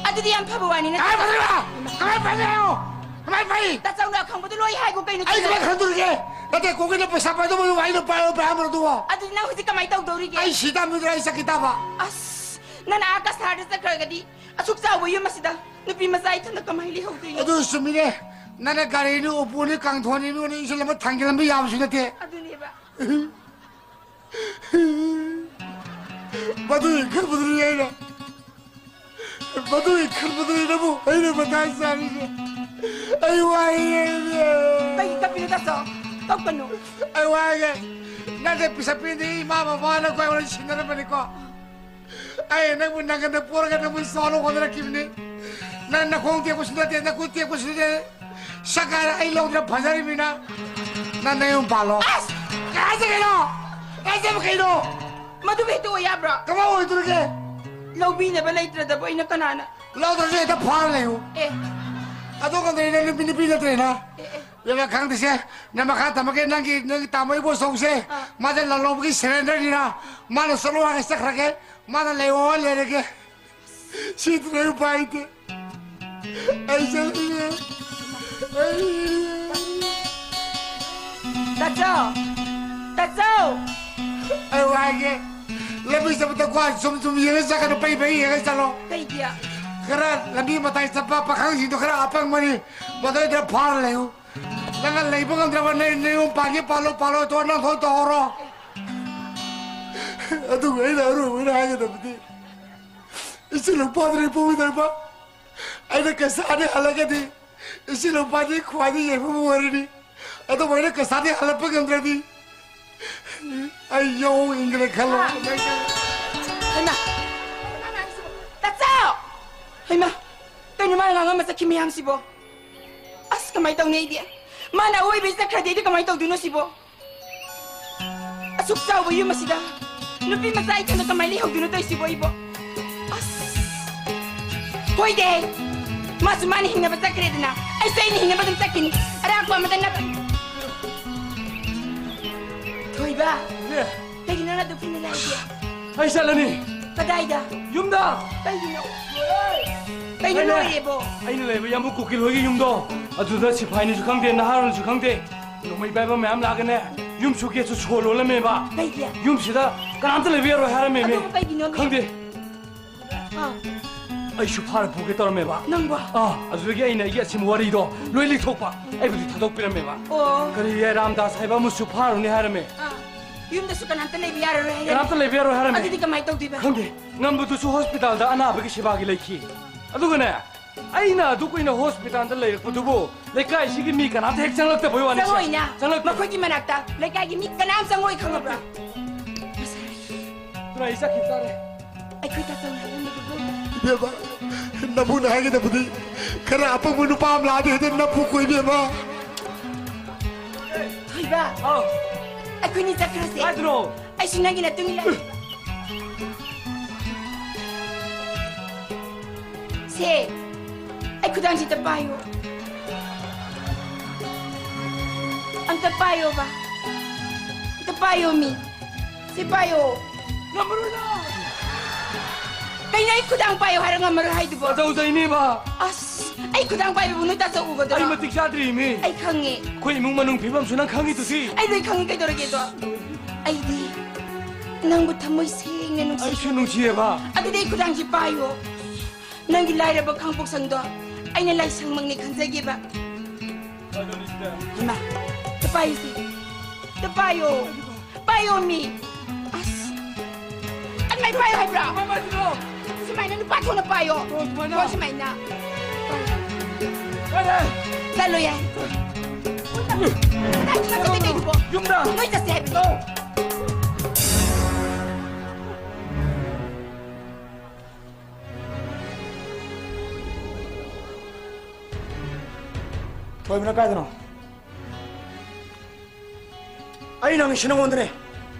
ꯑꯗꯨꯗꯤ ꯌꯥꯝ ꯐꯕ ꯋꯥꯅꯤ, ꯅꯠꯇ꯭ꯔꯥ? ꯀꯃꯥꯏ ꯐꯔꯤꯕ? ꯀꯃꯥꯏ ꯐꯔꯤꯅꯣ? ꯀꯃꯥꯏ ꯐꯩ? ꯇꯥꯆꯧꯅ ꯑꯈꯪꯕꯗꯣ ꯂꯣꯏ ꯍꯥꯏꯒꯣ ꯀꯩꯅꯣ? ꯑꯩ ꯀꯃꯥꯏ ꯈꯪꯗꯣꯔꯤꯒꯦ? ꯅꯠꯇꯦ, ꯀꯣꯀꯤꯅ ꯄꯩꯁꯥ ꯄꯥꯏꯗꯧꯕꯗꯨ ꯑꯩꯅ ꯄꯥꯏꯌꯣ, ꯄꯥꯏꯍꯟꯕ꯭ꯔꯣ ꯑꯗꯨꯕꯣ? ꯑꯗꯨꯗꯤ ꯅꯪ ꯍꯧꯖꯤꯛ ꯀꯃꯥꯏ ꯇꯧꯗꯧꯔꯤꯒꯦ? ꯑꯩ ꯁꯤ ꯇꯥꯟꯅꯗ꯭ꯔꯥ ꯑꯩ ꯆꯠꯈꯤ ꯇꯥꯕ? ꯑꯁ, ꯅꯪꯅ ꯑꯥ ꯀꯁꯥꯔꯗ ꯆꯠꯈ꯭ꯔꯒꯗꯤ ꯑꯁꯨꯛ ꯆꯥꯎꯕ ꯌꯨꯝ ꯑꯁꯤꯗ ꯅꯨꯄꯤ ꯃꯆꯥ ꯏꯊꯟꯗ ꯀꯃꯥꯏ ꯂꯩꯍꯧꯗꯣꯏꯅꯣ? ꯑꯗꯨ ꯆꯨꯝꯃꯤꯅꯦ꯫ ꯅꯪꯅ ꯒꯥꯔꯤꯅꯤ, ꯎꯄꯨꯅꯤ, ꯀꯥꯡꯊꯣꯟꯅꯤ, ꯃꯤꯉꯣꯟꯗ ꯏꯟꯁꯤꯜꯂꯝꯕ ꯊꯥꯡꯖꯤꯜꯂꯝꯕ ꯌꯥꯕꯁꯨ ꯅꯠꯇꯦ꯫ ꯑꯗꯨꯅꯦꯕ꯫ ꯃꯗꯨꯒꯤ ꯈꯟꯕꯗꯨꯅꯤ ꯑꯩꯅ, ꯃꯗꯨꯒꯤ ꯈꯟꯕꯗꯨꯅꯤ ꯅꯪꯕꯨ ꯑꯩꯅ ꯃꯊꯥ ꯁꯥꯔꯤꯁꯦ꯫ ꯑꯩ ꯋꯥꯏꯌꯦ꯫ ꯀꯩꯒꯤ ꯀꯞꯄꯤꯅꯣ ꯇꯥꯆꯧ? ꯀꯞꯀꯅꯨ꯫ ꯑꯩ ꯋꯥꯏꯒꯦ꯫ ꯅꯪꯁꯦ ꯄꯤꯁꯛ ꯄꯤꯛꯏꯉꯩꯗꯒꯤ ꯏꯃꯥ ꯕꯕꯥꯅ ꯑꯩꯈꯣꯏ ꯂꯣꯏ ꯁꯤꯟꯅꯔꯝꯕꯅꯤꯀꯣ꯫ ꯑꯩ ꯅꯪꯕꯨ ꯅꯪꯒꯟꯗ ꯄꯣꯔꯒ ꯅꯪꯕꯨ ꯆꯥꯎꯅ ꯍꯣꯠꯅꯔꯛꯈꯤꯕꯅꯤ꯫ ꯅꯪ ꯅꯈꯣꯡ ꯇꯦꯛꯄꯁꯨ ꯅꯠꯇꯦ, ꯅꯈꯨꯠ ꯇꯦꯛꯄꯁꯨ ꯅꯠꯇꯦ꯫ ꯁꯛ ꯀꯥꯏꯔ ꯑꯩ ꯂꯧꯗ꯭ꯔ ꯐꯖꯔꯤꯕꯅꯤꯅ꯫ ꯅꯪ ꯅꯌꯨꯝ ꯄꯥꯜꯂꯣ꯫ ꯑꯁ! ꯀꯥꯏ ꯍꯥꯏꯖꯒꯦꯅꯣ? ꯀꯥꯏ ꯍꯥꯏꯖꯕ ꯀꯩꯅꯣ? ꯃꯗꯨꯕꯨ ꯍꯦꯛꯇ ꯑꯣꯏ ꯌꯥꯕ꯭ꯔꯣ? ꯀꯃꯥꯏ ꯑꯣꯏꯗꯣꯔꯤꯒꯦ? ꯂꯧꯕꯤꯅꯕ ꯂꯩꯇ꯭ꯔꯗꯕ ꯑꯩꯅ ꯀꯅꯥꯅ? ꯂꯧꯗ꯭ꯔꯁꯨ ꯍꯦꯛꯇ ꯐꯥꯔ ꯂꯩꯌꯨ꯫ ꯑꯦ꯫ ꯑꯗꯨ ꯀꯩꯗꯧꯔꯤ ꯅꯪ ꯅꯨꯄꯤ, ꯅꯨꯄꯤ ꯅꯠꯇ꯭ꯔꯦꯅ? ꯑꯦ, ꯑꯦ꯫ ꯏꯕꯦꯝꯃ, ꯈꯪꯗꯦꯁꯦ, ꯅꯪ ꯃꯈꯥ ꯇꯝꯃꯒꯦ, ꯅꯪꯒꯤ, ꯅꯪꯒꯤ ꯇꯥꯃꯣ ꯏꯕꯣꯆꯧꯁꯦ, ꯑꯥ꯫ ꯃꯥꯁꯦ ꯂꯥꯂꯣꯡꯕꯒꯤ ꯁꯔꯦꯟꯗꯔꯅꯤꯅ, ꯃꯥꯅ ꯆꯠꯂꯣ ꯍꯥꯏꯔꯒ ꯆꯠꯈ꯭ꯔꯒꯦ, ꯃꯥꯅ ꯂꯩꯌꯣ ꯍꯥꯏꯔ ꯂꯩꯔꯒꯦ꯫ ꯁꯤꯗꯅ ꯎꯄꯥꯏ ꯂꯩꯇꯦ꯫ ꯑꯩ ꯆꯠꯂꯒꯦ꯫ ꯑꯩ ꯇꯥꯆꯧ! ꯇꯥꯆꯧ! ꯑꯩ ꯋꯥ ꯍꯥꯏꯒꯦ, ꯂꯝꯕꯤ ꯆꯠꯄꯗꯀꯣ, ꯁꯨꯝ ꯁꯨꯝ ꯌꯦꯡꯉ ꯆꯠꯀꯅꯨ, ꯄꯩ ꯄꯩ ꯌꯦꯡꯉ ꯆꯠꯂꯣ꯫ ꯀꯩꯒꯤ? ꯈꯔ ꯂꯝꯕꯤ ꯃꯇꯥꯏ ꯆꯠꯄ ꯄꯥꯈꯪꯁꯤꯡꯗꯣ ꯈꯔ ꯑꯄꯪꯕꯅꯤ, ꯃꯗꯩꯗ ꯐꯥꯔ ꯂꯩꯌꯨ꯫ ꯅꯪꯅ ꯂꯩꯕ ꯉꯝꯗ꯭ꯔꯕ ꯅꯪ ꯅꯌꯨꯝ ꯄꯥꯟꯒꯦ ꯄꯥꯜꯂꯣ, ꯄꯥꯜꯂꯣ, ꯇꯣ ꯅꯪ ꯊꯣꯛ ꯇꯧꯍꯧꯔꯣ꯫ ꯑꯗꯨꯒ ꯑꯩꯅ ꯑꯔꯣꯏꯕ ꯑꯣꯏꯅ ꯍꯥꯏꯒꯗꯕꯗꯤ, ꯏꯆꯤꯜ ꯏꯅꯥꯎꯄꯥꯗꯨꯅ ꯄꯣꯛꯃꯤꯟꯅꯔꯛꯄ ꯑꯩꯅ ꯀꯁꯥꯗꯤ ꯍꯜꯂꯒꯗꯤ, ꯏꯆꯤꯜ ꯏꯅꯥꯎꯄꯥꯗꯤ ꯈ꯭ꯋꯥꯏꯗꯒꯤ ꯌꯦꯡꯐꯝ ꯑꯣꯏꯔꯅꯤ꯫ ꯑꯗꯨꯕꯨ ꯑꯩꯅ ꯀꯁꯥꯗꯤ ꯍꯜꯂꯛꯄ ꯉꯝꯗ꯭ꯔꯗꯤ, ꯑꯩ ꯌꯧ ꯏꯟꯗ꯭ꯔꯦ ꯈꯜꯂꯣ꯫ ꯍꯩꯃꯥ! ꯇꯥꯆꯧ! ꯍꯩꯃꯥ! ꯀꯩꯅꯣ ꯃꯥꯅ ꯉꯥꯡꯉꯝꯃ ꯆꯠꯈꯤ ꯃꯌꯥꯝꯁꯤꯕꯣ? ꯑꯁ, ꯀꯃꯥꯏ ꯇꯧꯅꯤ ꯑꯩꯗꯤ? ꯃꯥꯅ ꯑꯋꯣꯏꯕꯩ ꯆꯠꯈ꯭ꯔꯗꯤ ꯑꯩꯗꯤ ꯀꯃꯥꯏ ꯇꯧꯗꯣꯏꯅꯣ ꯁꯤꯕꯣ? ꯑꯁꯨꯛ ꯆꯥꯎꯕ ꯌꯨꯝ ꯑꯁꯤꯗ ꯅꯨꯄꯤ ꯃꯆꯥ ꯏꯊꯟꯗ ꯀꯃꯥꯏꯅ ꯂꯩꯍꯧꯗꯣꯏꯅꯣ ꯇꯧꯔꯤꯁꯤꯕꯣ ꯑꯩꯕꯣ? ꯑꯁ! ꯍꯣꯏꯗꯦ! ꯃꯥꯁꯨ ꯃꯥꯅ ꯍꯤꯡꯅꯕ ꯆꯠꯈ꯭ꯔꯦꯗꯅ, ꯑꯩꯁꯨ ꯑꯩꯅ ꯍꯤꯡꯅꯕ ꯑꯗꯨꯝ ꯆꯠꯈꯤꯅꯤ꯫ ꯑꯔꯥꯛꯄ ꯑꯃꯗ ꯅꯠꯇ꯭ꯔ-, ꯊꯣꯏꯕ! ꯏꯅꯦ! ꯀꯩꯒꯤꯅꯣ ꯅꯪ ꯑꯗꯨꯛ ꯊꯨꯅ ꯂꯥꯛꯏꯗꯤ? ꯑꯩ ꯆꯠꯂꯅꯤ꯫ ꯀꯗꯥꯏꯗ? ꯌꯨꯝꯗ! ꯀꯩꯒꯤꯅꯣ? ꯀꯩꯅꯣ ꯑꯩꯅ, ꯂꯣꯏꯔꯦꯕꯣ? ꯑꯩꯅ ꯂꯩꯕ ꯌꯥꯝꯕꯨ ꯀꯨꯀꯤꯜ ꯍꯣꯏꯒꯤ ꯌꯨꯝꯗꯣ, ꯑꯗꯨꯗ ꯁꯤꯐꯥꯏꯅꯁꯨ ꯈꯪꯗꯦ, ꯅꯍꯥꯔꯣꯜꯅꯁꯨ ꯈꯪꯗꯦ, ꯅꯣꯡꯃꯩ ꯄꯥꯏꯕ ꯃꯌꯥꯝ ꯂꯥꯛꯑꯒꯅꯦ, ꯌꯨꯝꯁꯨ ꯒꯦꯠꯁꯨ ꯁꯣ ꯂꯣꯜꯂꯝꯃꯦꯕ꯫ ꯀꯩꯒꯤ? ꯌꯨꯝꯁꯤꯗ ꯀꯅꯥꯝꯇ ꯂꯩꯕ ꯌꯥꯔꯣꯏ ꯍꯥꯏꯔꯝꯃꯦꯃꯤ꯫ ꯑꯗꯨꯕꯨ ꯀꯩꯒꯤꯅꯣ? ꯈꯪꯗꯦ꯫ ꯑꯥ꯫ ꯑꯩꯁꯨ ꯐꯥꯔ ꯄꯨꯒꯦ ꯇꯧꯔꯝꯃꯦꯕ꯫ ꯅꯪꯕꯣ? ꯑꯥ, ꯑꯗꯨꯗꯒꯤ ꯑꯩꯅ ꯑꯩꯒꯤ ꯑꯁꯦꯡꯕ ꯋꯥꯔꯤꯗꯣ ꯂꯣꯏ ꯂꯤꯊꯣꯛꯄ꯫ ꯑꯩꯕꯨꯗꯤ ꯊꯥꯗꯣꯛꯄꯤꯔꯝꯃꯦꯕ꯫ ꯑꯣ꯫ ꯀꯔꯤ ꯔꯥꯝꯗꯥꯁ ꯍꯥꯏꯕ ꯑꯃꯁꯨ ꯐꯥꯔꯨꯅꯤ ꯍꯥꯏꯔꯝꯃꯦ꯫ ꯑꯥ꯫ ꯌꯨꯝꯗꯁꯨ ꯀꯅꯥꯝꯇ ꯂꯩꯕ ꯌꯥꯔꯔꯣꯏ ꯍꯥꯏꯔꯝꯃꯦ꯫ ꯀꯅꯥꯝꯇ ꯂꯩꯕ ꯌꯥꯔꯣꯏ ꯍꯥꯏꯔꯝꯃꯦ꯫ ꯑꯗꯨꯗꯤ ꯀꯃꯥꯏꯅ ꯇꯧꯗꯣꯏꯕ? ꯈꯪꯗꯦ꯫ ꯉꯝꯕꯗꯨꯁꯨ ꯍꯣꯁꯄꯤꯇꯥꯜꯗ ꯑꯅꯥꯕꯒꯤ ꯁꯦꯕꯥꯒꯤ ꯂꯩꯈꯤ꯫ ꯑꯗꯨꯒꯅꯦ, ꯑꯩꯅ ꯑꯗꯨ ꯀꯨꯏꯅ ꯍꯣꯁꯄꯤꯇꯥꯜꯗ ꯂꯩꯔꯛꯄꯗꯨꯕꯨ ꯂꯩꯀꯥꯏꯁꯤꯒꯤ ꯃꯤ ꯀꯅꯥꯝꯇ ꯍꯦꯛ ꯆꯪꯂꯛꯇꯕꯩ ꯋꯥꯅꯤ꯫ ꯆꯪꯉꯣꯏꯅ꯫ ꯆꯪꯂꯛꯇꯦ꯫ ꯃꯈꯣꯏꯒꯤ ꯃꯅꯥꯛꯇ ꯂꯩꯀꯥꯏꯒꯤ ꯃꯤ ꯀꯅꯥꯝ ꯆꯪꯉꯣꯏ ꯈꯪꯉꯕ꯭ꯔꯥ? ꯑꯗꯨꯅ ꯑꯩ ꯆꯠꯈꯤꯕ ꯇꯥꯔꯦ꯫ ꯑꯩꯈꯣꯏ ꯇꯥꯆꯧꯅ ꯍꯥꯏꯔꯝꯕꯗꯨꯕꯨ? ꯏꯕꯦꯝꯃ, ꯅꯕꯨꯡꯅ ꯍꯥꯏꯒꯗꯕꯗꯤ ꯈꯔ ꯑꯄꯪꯕ ꯅꯨꯄꯥ ꯑꯃ ꯂꯥꯛꯑꯗꯤ ꯍꯦꯛꯇ ꯅꯞꯄꯨꯀꯣ ꯏꯕꯦꯝꯃ꯫ ꯊꯣꯏꯕ꯫ ꯑꯥꯎ꯫ ꯑꯩꯈꯣꯏꯅꯤ ꯆꯠꯈ꯭ꯔꯁꯦ꯫ ꯀꯥꯏꯗꯅꯣ? ꯑꯩꯁꯨ ꯅꯪꯒꯤ ꯅꯇꯨꯡ ꯏꯜꯂꯛꯑꯒꯦ꯫ ꯁꯦ, ꯑꯩ ꯈꯨꯗꯥꯡꯁꯤꯗ ꯄꯥꯏꯌꯣ꯫ ꯑꯝꯇ ꯄꯥꯏꯌꯣꯕ꯫ ꯑꯝꯇ ꯄꯥꯏꯌꯣ ꯃꯤ꯫ ꯁꯤ ꯄꯥꯏꯌꯣ꯫ ꯉꯝꯃꯔꯣꯏꯗ꯫ ꯀꯩꯅꯣ ꯑꯩ ꯈꯨꯗꯥꯡ ꯄꯥꯏꯌꯣ ꯍꯥꯏꯔ ꯉꯝꯃꯔꯣꯏ ꯍꯥꯏꯗꯨꯕꯣ? ꯇꯥꯆꯧꯗꯩꯅꯦꯕ꯫ ꯑꯁ, ꯑꯩ ꯈꯨꯗꯥꯡ ꯄꯥꯏꯕꯕꯨ ꯅꯣꯏ ꯇꯥꯆꯧ ꯎꯒꯗ꯭ꯔꯣ? ꯑꯩ ꯃꯇꯤꯛ ꯆꯥꯗ꯭ꯔꯤꯃꯤ꯫ ꯑꯩ ꯈꯪꯉꯦ꯫ ꯑꯩꯈꯣꯏ ꯏꯃꯨꯡ ꯃꯅꯨꯡ ꯐꯤꯕꯝꯁꯨ ꯅꯪ ꯈꯪꯉꯤꯗꯨꯗꯤ꯫ ꯑꯩ ꯂꯣꯏ ꯈꯪꯉꯤ ꯀꯩꯗꯧꯔꯒꯦꯗꯣ? ꯑꯩꯗꯤ ꯅꯪꯕꯨ ꯊꯃꯣꯏ ꯁꯦꯡꯅ ꯅꯨꯡꯁꯤ꯫ ꯑꯩꯁꯨ ꯅꯨꯡꯁꯤꯌꯦꯕ꯫ ꯑꯗꯨꯗꯤ ꯑꯩ ꯈꯨꯗꯥꯡꯁꯤ ꯄꯥꯏꯌꯣ꯫ ꯅꯪꯒꯤ ꯂꯥꯏꯔꯕ ꯈꯥꯡꯄꯣꯛꯁꯪꯗꯣ ꯑꯩꯅ ꯂꯥꯏꯁꯪꯃꯛꯅꯤ ꯈꯟꯖꯒꯦꯕ꯫ ꯏꯃꯥ, ꯇ ꯄꯥꯏꯌꯨꯁꯤ꯫ ꯇ ꯄꯥꯏꯌꯣ꯫ ꯄꯥꯏꯌꯣ ꯃꯤ꯫ ꯑꯁ꯫ ꯑꯗꯨꯃꯥꯏ ꯄꯥꯏꯌꯣ ꯍꯥꯏꯕ꯭ꯔꯣ? ꯀꯃꯥꯏꯅ ꯄꯥꯏꯗꯣꯏꯅꯣ? ꯁꯨꯃꯥꯏꯅ ꯅꯨꯄꯥ ꯊꯣꯛꯅ ꯄꯥꯏꯌꯣ꯫ ꯑꯣ, ꯁꯨꯃꯥꯏꯅ? ꯍꯣꯏ, ꯁꯨꯃꯥꯏꯅ꯫ ꯀꯥꯏꯗ? ꯆꯠꯂꯣ ꯌꯥꯏ꯫ ꯅꯪ ꯆꯠꯀꯦ ꯀꯩꯗꯧꯕ? ꯌꯨꯝꯗ꯫ ꯅꯣꯏ ꯆꯠꯁꯦ ꯍꯥꯏꯕꯅꯤ꯫ ꯂꯥꯛꯑꯣ꯫ ꯊꯣꯏꯕ, ꯅꯪ ꯀꯥꯏꯗꯅꯣ? ꯑꯩꯅ ꯍꯪꯉꯤꯁꯤ ꯅꯉꯣꯟꯗꯅꯦ꯫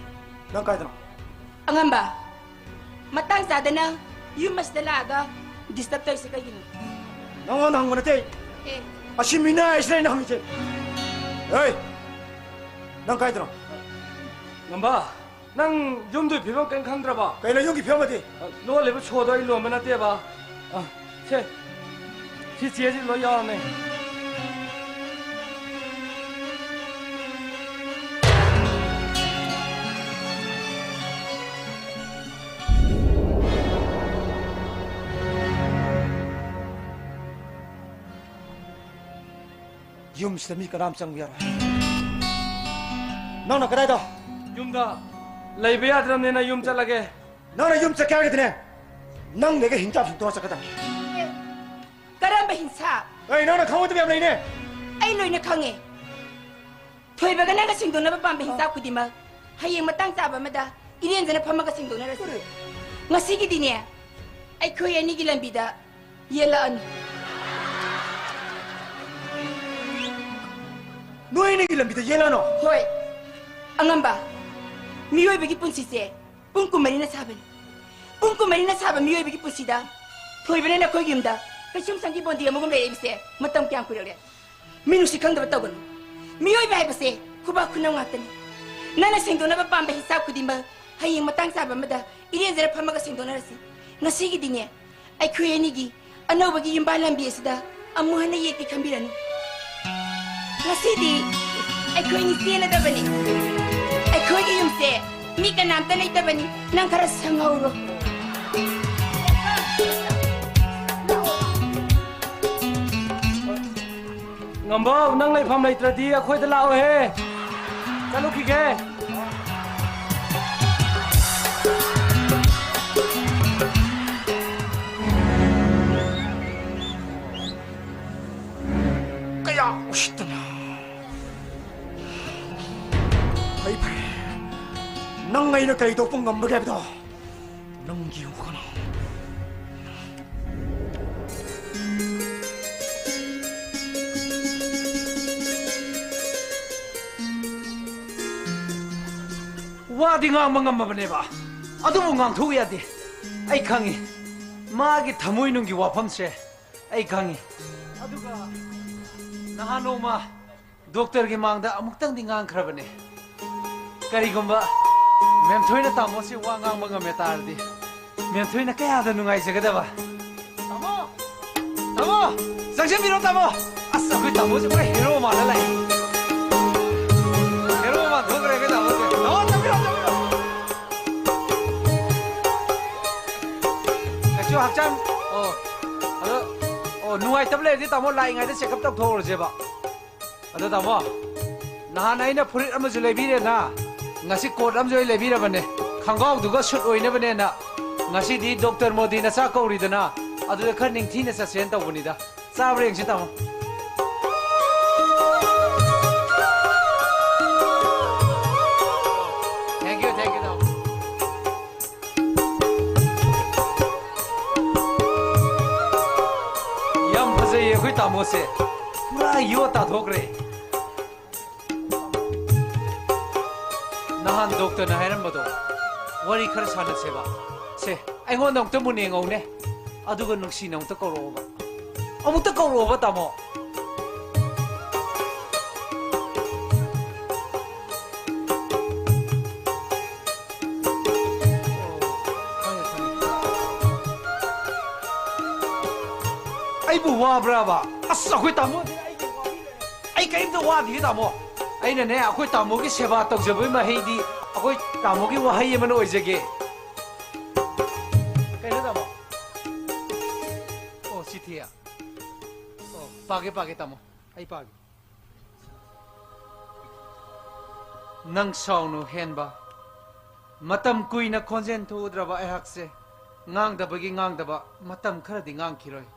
ꯅꯪ ꯀꯥꯏꯗꯅꯣ? ꯑꯉꯝꯕ, ꯃꯇꯥꯡ ꯆꯥꯗꯅ ꯌꯨꯝ ꯑꯁꯤꯗ ꯂꯥꯛꯑꯒ disturb ꯇꯧꯔꯤꯁꯦ ꯀꯩꯒꯤꯅꯣ? ꯅꯉꯣꯟꯗ ꯍꯪꯕ ꯅꯠꯇꯦ꯫ ꯑꯦ꯫ ꯑꯁꯤ ꯃꯤꯅꯥꯏ ꯑꯁꯤꯅ ꯑꯩꯅ ꯍꯪꯉꯤꯁꯦ꯫ ꯑꯦ! ꯅꯪ ꯀꯥꯏꯗꯅꯣ? ꯉꯝꯕ, ꯅꯪ ꯌꯨꯝꯗꯨꯒꯤ ꯐꯤꯕꯝ ꯀꯔꯤꯝ ꯈꯪꯗ꯭ꯔꯕꯣ? ꯀꯩꯅꯣ ꯌꯨꯝꯒꯤ ꯐꯤꯕꯝ ꯑꯗꯤ? ꯑ, ꯂꯣꯜꯂꯤꯕ ꯁꯣꯗꯣ ꯑꯩ ꯂꯣꯟꯕ ꯅꯠꯇꯦꯕ꯫ ꯑ, ꯁꯦ, ꯁꯤ ꯆꯦꯁꯤ ꯂꯣꯏ ꯌꯥꯎꯔꯝꯃꯦ꯫ ꯌꯨꯝꯁꯤꯗ ꯃꯤ ꯀꯅꯥꯝ ꯆꯪꯕ ꯌꯥꯔꯣꯏ꯫ ꯅꯪꯅ ꯀꯗꯥꯏꯗ? ꯌꯨꯝꯗ ꯂꯩꯕ ꯌꯥꯗ꯭ꯔꯕꯅꯤꯅ ꯌꯨꯝ ꯆꯠꯂꯒꯦ꯫ ꯅꯪꯅ ꯌꯨꯝ ꯆꯠꯀꯦ ꯍꯥꯏꯔꯒꯗꯤꯅꯦ, ꯅꯪꯅꯦꯒ ꯍꯤꯡꯆꯥꯞ ꯁꯤꯡꯗꯣꯛꯑ ꯆꯠꯀꯗꯕꯅꯤ꯫ ꯀꯔꯝꯕ ꯍꯤꯡꯆꯥꯞ? ꯑꯩ ꯅꯪꯅ ꯈꯪꯉꯣꯏꯗꯕ ꯌꯥꯝ ꯂꯩꯅꯦ꯫ ꯑꯩ ꯂꯣꯏꯅ ꯈꯪꯉꯦ꯫ ꯊꯣꯏꯕꯒ ꯅꯪꯒ ꯁꯦꯡꯗꯣꯛꯅꯕ ꯄꯥꯝꯕ ꯍꯤꯡꯆꯥꯞ ꯈꯨꯗꯤꯡꯃꯛ ꯍꯌꯦꯡ ꯃꯇꯥꯡ ꯆꯥꯕ ꯑꯃꯗ ꯏꯔꯦꯟꯖꯅ ꯐꯝꯃꯒ ꯁꯦꯡꯗꯣꯛꯅꯔꯁꯤ꯫ ꯀꯔꯤ? ꯉꯁꯤꯒꯤꯗꯤꯅꯦ, ꯑꯩꯈꯣꯏ ꯑꯅꯤꯒꯤ ꯂꯝꯕꯤꯗ ꯌꯦꯜꯂꯛꯑꯅꯨ꯫ ꯅꯣꯏ ꯑꯅꯤꯒꯤ ꯂꯝꯕꯤꯗ ꯌꯦꯜꯂꯛꯑꯅꯨ? ꯍꯣꯏ, ꯑꯉꯝꯕ, ꯃꯤꯑꯣꯏꯕꯒꯤ ꯄꯨꯟꯁꯤꯁꯦ ꯄꯨꯡ ꯀꯨꯟꯃꯔꯤꯅ ꯁꯥꯕꯅꯤ꯫ ꯄꯨꯡ ꯀꯨꯟꯃꯔꯤꯅ ꯁꯥꯕ ꯃꯤꯑꯣꯏꯕꯒꯤ ꯄꯨꯟꯁꯤꯗ ꯊꯣꯏꯕꯅ ꯅꯈꯣꯏꯒꯤ ꯌꯨꯝꯗ ꯀꯩꯁꯨꯝꯁꯪꯒꯤ ꯕꯣꯟꯗꯤ ꯑꯃꯒꯨꯝ ꯂꯩꯔꯛꯏꯕꯁꯦ ꯃꯇꯝ ꯀꯌꯥꯝ ꯀꯨꯏꯔꯛꯂꯦ? ꯃꯤꯅꯨꯡꯁꯤ ꯈꯪꯗꯕ ꯇꯧꯒꯅꯨ꯫ ꯃꯤꯑꯣꯏꯕ ꯍꯥꯏꯕꯁꯦ ꯈꯨꯕꯥꯛ ꯈꯨꯅꯝ ꯉꯥꯛꯇꯅꯤ꯫ ꯅꯪꯅ ꯁꯦꯡꯗꯣꯛꯅꯕ ꯄꯥꯝꯕ ꯍꯤꯁꯥꯞ ꯈꯨꯗꯤꯡꯃꯛ ꯍꯌꯦꯡ ꯃꯇꯥꯡ ꯆꯥꯕ ꯑꯃꯗ ꯏꯔꯦꯟꯖꯅ ꯐꯝꯃꯒ ꯁꯦꯡꯗꯣꯛꯅꯔꯁꯤ꯫ ꯉꯁꯤꯒꯤꯗꯤꯅꯦ, ꯑꯩꯈꯣꯏ ꯑꯅꯤꯒꯤ ꯑꯅꯧꯕꯒꯤ ꯌꯨꯝꯕꯥꯟ ꯂꯝꯕꯤ ꯑꯁꯤꯗ ꯑꯃꯨꯛ ꯍꯟꯅ ꯌꯦꯠꯀꯦ ꯈꯟꯕꯤꯔꯅꯨ꯫ ꯉꯁꯤꯗꯤ ꯑꯩꯈꯣꯏꯅꯤ ꯆꯦꯜꯂꯗꯕꯅꯤ꯫ ꯑꯩꯈꯣꯏꯒꯤ ꯌꯨꯝꯁꯦ ꯃꯤ ꯀꯅꯥꯝꯇ ꯂꯩꯇꯕꯅꯤ꯫ ꯅꯪ ꯈꯔ ꯁꯪꯍꯧꯔꯣ꯫ ꯉꯝꯕꯧ, ꯅꯪ ꯂꯩꯐꯝ ꯂꯩꯇ꯭ꯔꯗꯤ ꯑꯩꯈꯣꯏꯗ ꯂꯥꯛꯑꯣꯍꯦ꯫ ꯆꯠꯂꯨꯈꯤꯒꯦ꯫ ꯀꯌꯥ ꯎꯁꯤꯠꯇꯅ꯫ ꯐꯩ, ꯐꯩ꯫ ꯅꯪ ꯑꯩꯅ ꯀꯔꯤ ꯇꯧꯕ ꯉꯝꯕꯒꯦ ꯍꯥꯏꯕꯗꯣ ꯅꯪ ꯌꯦꯡꯉꯨ ꯀꯩꯅꯣ꯫ ꯋꯥꯗꯤ ꯉꯥꯡꯕ ꯉꯝꯃꯕꯅꯦꯕ, ꯑꯗꯨꯕꯨ ꯉꯥꯡꯊꯣꯛꯎ ꯌꯥꯗꯦ꯫ ꯑꯩ ꯈꯪꯉꯤ꯫ ꯃꯥꯒꯤ ꯊꯃꯣꯏꯅꯨꯡꯒꯤ ꯋꯥꯐꯝꯁꯦ ꯑꯩ ꯈꯪꯉꯤ꯫ ꯑꯗꯨꯒ ꯅꯍꯥꯟ ꯅꯣꯡꯃ ꯗꯣꯛꯇꯔꯒꯤ ꯃꯥꯡꯗ ꯑꯃꯨꯛꯇꯪꯗꯤ ꯉꯥꯡꯈ꯭ꯔꯕꯅꯦ꯫ ꯀꯔꯤꯒꯨꯝꯕ ꯃꯦꯝꯊꯣꯏꯅ ꯇꯥꯃꯣꯁꯦ ꯋꯥ ꯉꯥꯡꯕ ꯉꯝꯃꯦ ꯇꯥꯔꯗꯤ, ꯃꯦꯝꯊꯣꯏꯅ ꯀꯌꯥꯗ ꯅꯨꯡꯉꯥꯏꯖꯒꯗꯕ꯫ ꯇꯥꯃꯣ! ꯇꯥꯃꯣ! ꯆꯪꯁꯤꯟꯕꯤꯔꯣ, ꯇꯥꯃꯣ! ꯑꯁ, ꯑꯩꯈꯣꯏ ꯇꯥꯃꯣꯁꯦ ꯄꯨꯔꯥ ꯍꯦꯔꯣ ꯃꯥꯜꯂ ꯂꯥꯛꯑꯦ꯫ ꯍꯦꯔꯣ ꯃꯥꯟꯊꯣꯛꯈ꯭ꯔꯦ ꯑꯩꯈꯣꯏ ꯇꯥꯃꯣꯁꯦ꯫ ꯇꯥꯃꯣ, ꯆꯪꯕꯤꯔꯣ, ꯆꯪꯕꯤꯔꯣ! ꯀꯩꯁꯨ ꯍꯛꯆꯥꯡ, ꯑꯣ, ꯑꯗꯣ, ꯑꯣ, ꯅꯨꯡꯉꯥꯏꯇꯕ ꯂꯩꯔꯗꯤ, ꯇꯥꯃꯣ, ꯂꯥꯛꯏꯉꯩꯗ check up ꯇꯧꯊꯣꯛꯎꯔꯁꯦꯕ꯫ ꯑꯗꯣ, ꯇꯥꯃꯣ, ꯅꯍꯥꯟ ꯑꯩꯅ ꯐꯨꯔꯤꯠ ꯑꯃꯁꯨ ꯂꯩꯕꯤꯔꯦꯅ, ꯉꯁꯤ coat ꯑꯃꯁꯨ ꯑꯩ ꯂꯩꯕꯤꯔꯕꯅꯦ, ꯈꯣꯡꯒ꯭ꯔꯥꯎꯗꯨꯒ suit ꯑꯣꯏꯅꯕꯅꯦꯅ꯫ ꯉꯁꯤꯗꯤ ꯗꯣꯛꯇꯔ ꯃꯣꯗꯤ ꯅꯆꯥ ꯀꯧꯔꯤꯗꯅ, ꯑꯗꯨꯗ ꯈꯔ ꯅꯤꯡꯊꯤꯅ ꯆꯠꯁꯦꯅ ꯇꯧꯕꯅꯤꯗ꯫ ꯆꯥꯕ꯭ꯔꯥ ꯌꯦꯡꯁꯤ, ꯇꯥꯃꯣ꯫ Thank you, thank you, ꯇꯥꯃꯣ꯫ ꯌꯥꯝ ꯐꯖꯩꯌꯦ ꯑꯩꯈꯣꯏ ꯇꯥꯃꯣꯁꯦ꯫ ꯄꯨꯔꯥ ꯌꯣ ꯇꯥꯊꯣꯛꯈ꯭ꯔꯦ꯫ ꯅꯍꯥꯟ ꯗꯣꯛꯇꯔꯅ ꯍꯥꯏꯔꯝꯕꯗꯣ, ꯋꯥꯔꯤ ꯈꯔ ꯁꯥꯟꯅꯁꯦꯕ꯫ ꯁꯦ, ꯑꯩꯉꯣꯟꯗ ꯑꯃꯨꯛꯇ ꯃꯨꯟꯅ ꯌꯦꯡꯉꯧꯅꯦ꯫ ꯑꯗꯨꯒ ꯅꯨꯡꯁꯤꯅ ꯑꯃꯨꯛꯇ ꯀꯧꯔꯛꯑꯣꯕ꯫ ꯑꯃꯨꯛꯇ ꯀꯧꯔꯛꯑꯣꯕ, ꯇꯥꯃꯣ꯫ ꯑꯩꯕꯨ ꯋꯥꯕ꯭ꯔꯕ? ꯑꯁ, ꯑꯩꯈꯣꯏ ꯇꯥꯃꯣꯗꯤ ꯑꯩꯒꯤ ꯋꯥꯕꯤ ꯂꯩꯔꯦ꯫ ꯑꯩ ꯀꯔꯤꯝꯇ ꯋꯥꯗꯤꯌꯦ, ꯇꯥꯃꯣ꯫ ꯑꯩꯅꯅꯦ, ꯑꯩꯈꯣꯏ ꯇꯥꯃꯣꯒꯤ ꯁꯦꯕꯥ ꯇꯧꯖꯕꯒꯤ ꯃꯍꯩꯗꯤ ꯑꯩꯈꯣꯏ ꯇꯥꯃꯣꯒꯤ ꯋꯥꯍꯩ ꯑꯃꯅ ꯑꯣꯏꯖꯒꯦ꯫ ꯀꯩꯅꯣ, ꯇꯥꯃꯣ? ꯑꯣ, ꯆꯤꯊꯤ꯫ ꯑꯣ, ꯄꯥꯒꯦ, ꯄꯥꯒꯦ, ꯇꯥꯃꯣ꯫ ꯑꯩ ꯄꯥꯒꯦ꯫ ꯅꯪ ꯁꯥꯎꯅꯨ, ꯍꯦꯟꯕ꯫ ꯃꯇꯝ ꯀꯨꯏꯅ ꯈꯣꯟꯖꯦꯜ ꯊꯣꯛꯎꯗ꯭ꯔꯕ ꯑꯩꯍꯥꯛꯁꯦ ꯉꯥꯡꯗꯕꯒꯤ ꯉꯥꯡꯗꯕ, ꯃꯇꯝ ꯈꯔꯗꯤ ꯉꯥꯡꯈꯤꯔꯣꯏ꯫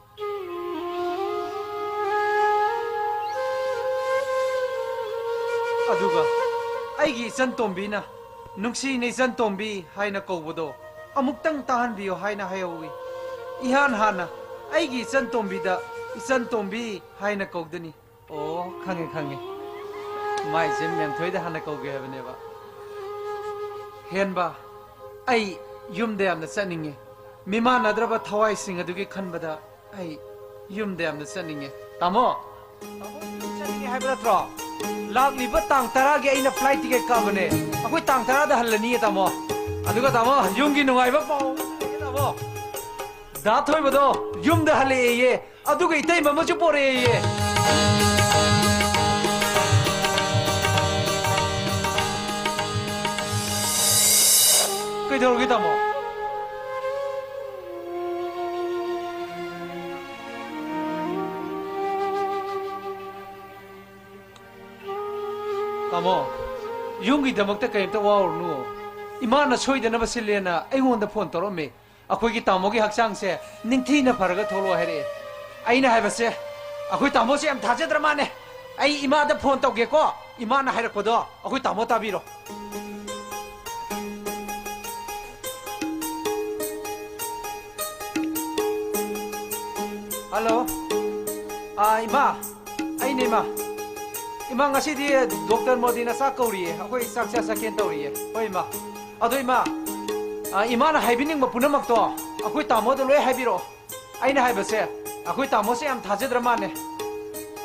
ꯑꯗꯨꯒ ꯑꯩꯒꯤ ꯏꯆꯟ ꯇꯣꯝꯕꯤꯅ ꯅꯨꯡꯁꯤꯅ ꯏꯆꯟ ꯇꯣꯝꯕꯤ ꯍꯥꯏꯅ ꯀꯧꯕꯗꯣ ꯑꯃꯨꯛꯇꯪ ꯇꯥꯍꯟꯕꯤꯌꯨ ꯍꯥꯏꯅ ꯍꯥꯏꯍꯧꯋꯤ꯫ ꯏꯍꯥꯟ ꯍꯥꯟꯅ ꯑꯩꯒꯤ ꯏꯆꯟ ꯇꯣꯝꯕꯤꯗ ꯏꯆꯟ ꯇꯣꯝꯕꯤ ꯍꯥꯏꯅ ꯀꯧꯗꯅꯤ꯫ ꯑꯣ, ꯈꯪꯉꯦ, ꯈꯪꯉꯦ꯫ ꯃꯥꯏꯁꯦ ꯃꯦꯝꯊꯣꯏꯗ ꯍꯥꯟꯅ ꯀꯧꯒꯦ ꯍꯥꯏꯕꯅꯦꯕ꯫ ꯍꯦꯟꯕ, ꯑꯩ ꯌꯨꯝꯗ ꯌꯥꯝꯅ ꯆꯠꯅꯤꯡꯉꯤ꯫ ꯃꯤꯃꯥꯟꯅꯗ꯭ꯔꯕ ꯊꯋꯥꯏꯁꯤꯡ ꯑꯗꯨꯒꯤ ꯈꯟꯕꯗ ꯑꯩ ꯌꯨꯝꯗ ꯌꯥꯝꯅ ꯆꯠꯅꯤꯡꯉꯦ꯫ ꯇꯥꯃꯣ, ꯇꯥꯃꯣ ꯌꯨꯝ ꯆꯠꯅꯤꯡꯉꯦ ꯍꯥꯏꯕ ꯅꯠꯇ꯭ꯔꯣ? ꯂꯥꯛꯂꯤꯕ ꯇꯥꯡ ꯇꯔꯥꯒꯤ ꯑꯩꯅ flight ticket ꯀꯛꯑꯕꯅꯦ꯫ ꯑꯩꯈꯣꯏ ꯇꯥꯡ ꯇꯔꯥꯗ ꯍꯜꯂꯅꯤꯌꯦ, ꯇꯥꯃꯣ꯫ ꯑꯗꯨꯒ, ꯇꯥꯃꯣ, ꯌꯨꯝꯒꯤ ꯅꯨꯡꯉꯥꯏꯕ ꯄꯥꯎ ꯑꯃ ꯂꯩꯔꯦ, ꯇꯥꯃꯣ꯫ ꯗꯥ ꯊꯣꯏꯕꯗꯣ ꯌꯨꯝꯗ ꯍꯜꯂꯛꯑꯦꯌꯦ꯫ ꯑꯗꯨꯒ ꯏꯇꯩꯃ ꯑꯃꯁꯨ ꯄꯣꯔꯛꯑꯦꯌꯦ꯫ ꯀꯩꯗꯧꯔꯒꯦ, ꯇꯥꯃꯣ? ꯇꯥꯃꯣ, ꯌꯨꯝꯒꯤꯗꯃꯛꯇ ꯀꯔꯤꯝꯇ ꯋꯥꯔꯨꯅꯨ꯫ ꯏꯃꯥꯅ ꯁꯣꯏꯗꯅꯕ ꯁꯤꯜꯂꯦꯅ ꯑꯩꯉꯣꯟꯗ phone ꯇꯧꯔꯛꯑꯝꯃꯦ꯫ ꯑꯩꯈꯣꯏꯒꯤ ꯇꯥꯃꯣꯒꯤ ꯍꯛꯆꯥꯡꯁꯦ ꯅꯤꯡꯊꯤꯅ ꯐꯔꯒ ꯊꯣꯛꯂꯛꯑꯣ ꯍꯥꯏꯔꯛꯑꯦ꯫ ꯑꯩꯅ ꯍꯥꯏꯕꯁꯦ, ꯑꯩꯈꯣꯏ ꯇꯥꯃꯣꯁꯦ ꯌꯥꯝ ꯊꯥꯖꯗ꯭ꯔ ꯃꯥꯜꯂꯦ꯫ ꯑꯩ ꯏꯃꯥꯗ phone ꯇꯧꯒꯦꯀꯣ꯫ ꯏꯃꯥꯅ ꯍꯥꯏꯔꯛꯄꯗꯣ ꯑꯩꯈꯣꯏ ꯇꯥꯃꯣ ꯇꯥꯕꯤꯔꯣ꯫ Hello꯫ ꯑꯥ, ꯏꯃꯥ꯫ ꯑꯩꯅꯦ, ꯏꯃꯥ꯫ ꯏꯃꯥ, ꯉꯁꯤꯗꯤ ꯗꯣꯛꯇꯔ ꯃꯣꯗꯤꯅ ꯆꯥꯛ ꯀꯧꯔꯤꯌꯦ꯫ ꯑꯩꯈꯣꯏ ꯆꯥꯛ ꯆꯥ ꯆꯠꯀꯦꯅ ꯇꯧꯔꯤꯌꯦ꯫ ꯍꯣꯏ, ꯏꯃꯥ꯫ ꯑꯗꯣ, ꯏꯃꯥ, ꯑ, ꯏꯃꯥꯅ ꯍꯥꯏꯕꯤꯅꯤꯡꯕ ꯄꯨꯝꯅꯃꯛꯇꯣ ꯑꯩꯈꯣꯏ ꯇꯥꯃꯣꯗ ꯂꯣꯏ ꯍꯥꯏꯕꯤꯔꯛꯑꯣ꯫ ꯑꯩꯅ ꯍꯥꯏꯕꯁꯦ, ꯑꯩꯈꯣꯏ ꯇꯥꯃꯣꯁꯦ ꯌꯥꯝ ꯊꯥꯖꯗ꯭ꯔ ꯃꯥꯜꯂꯦ꯫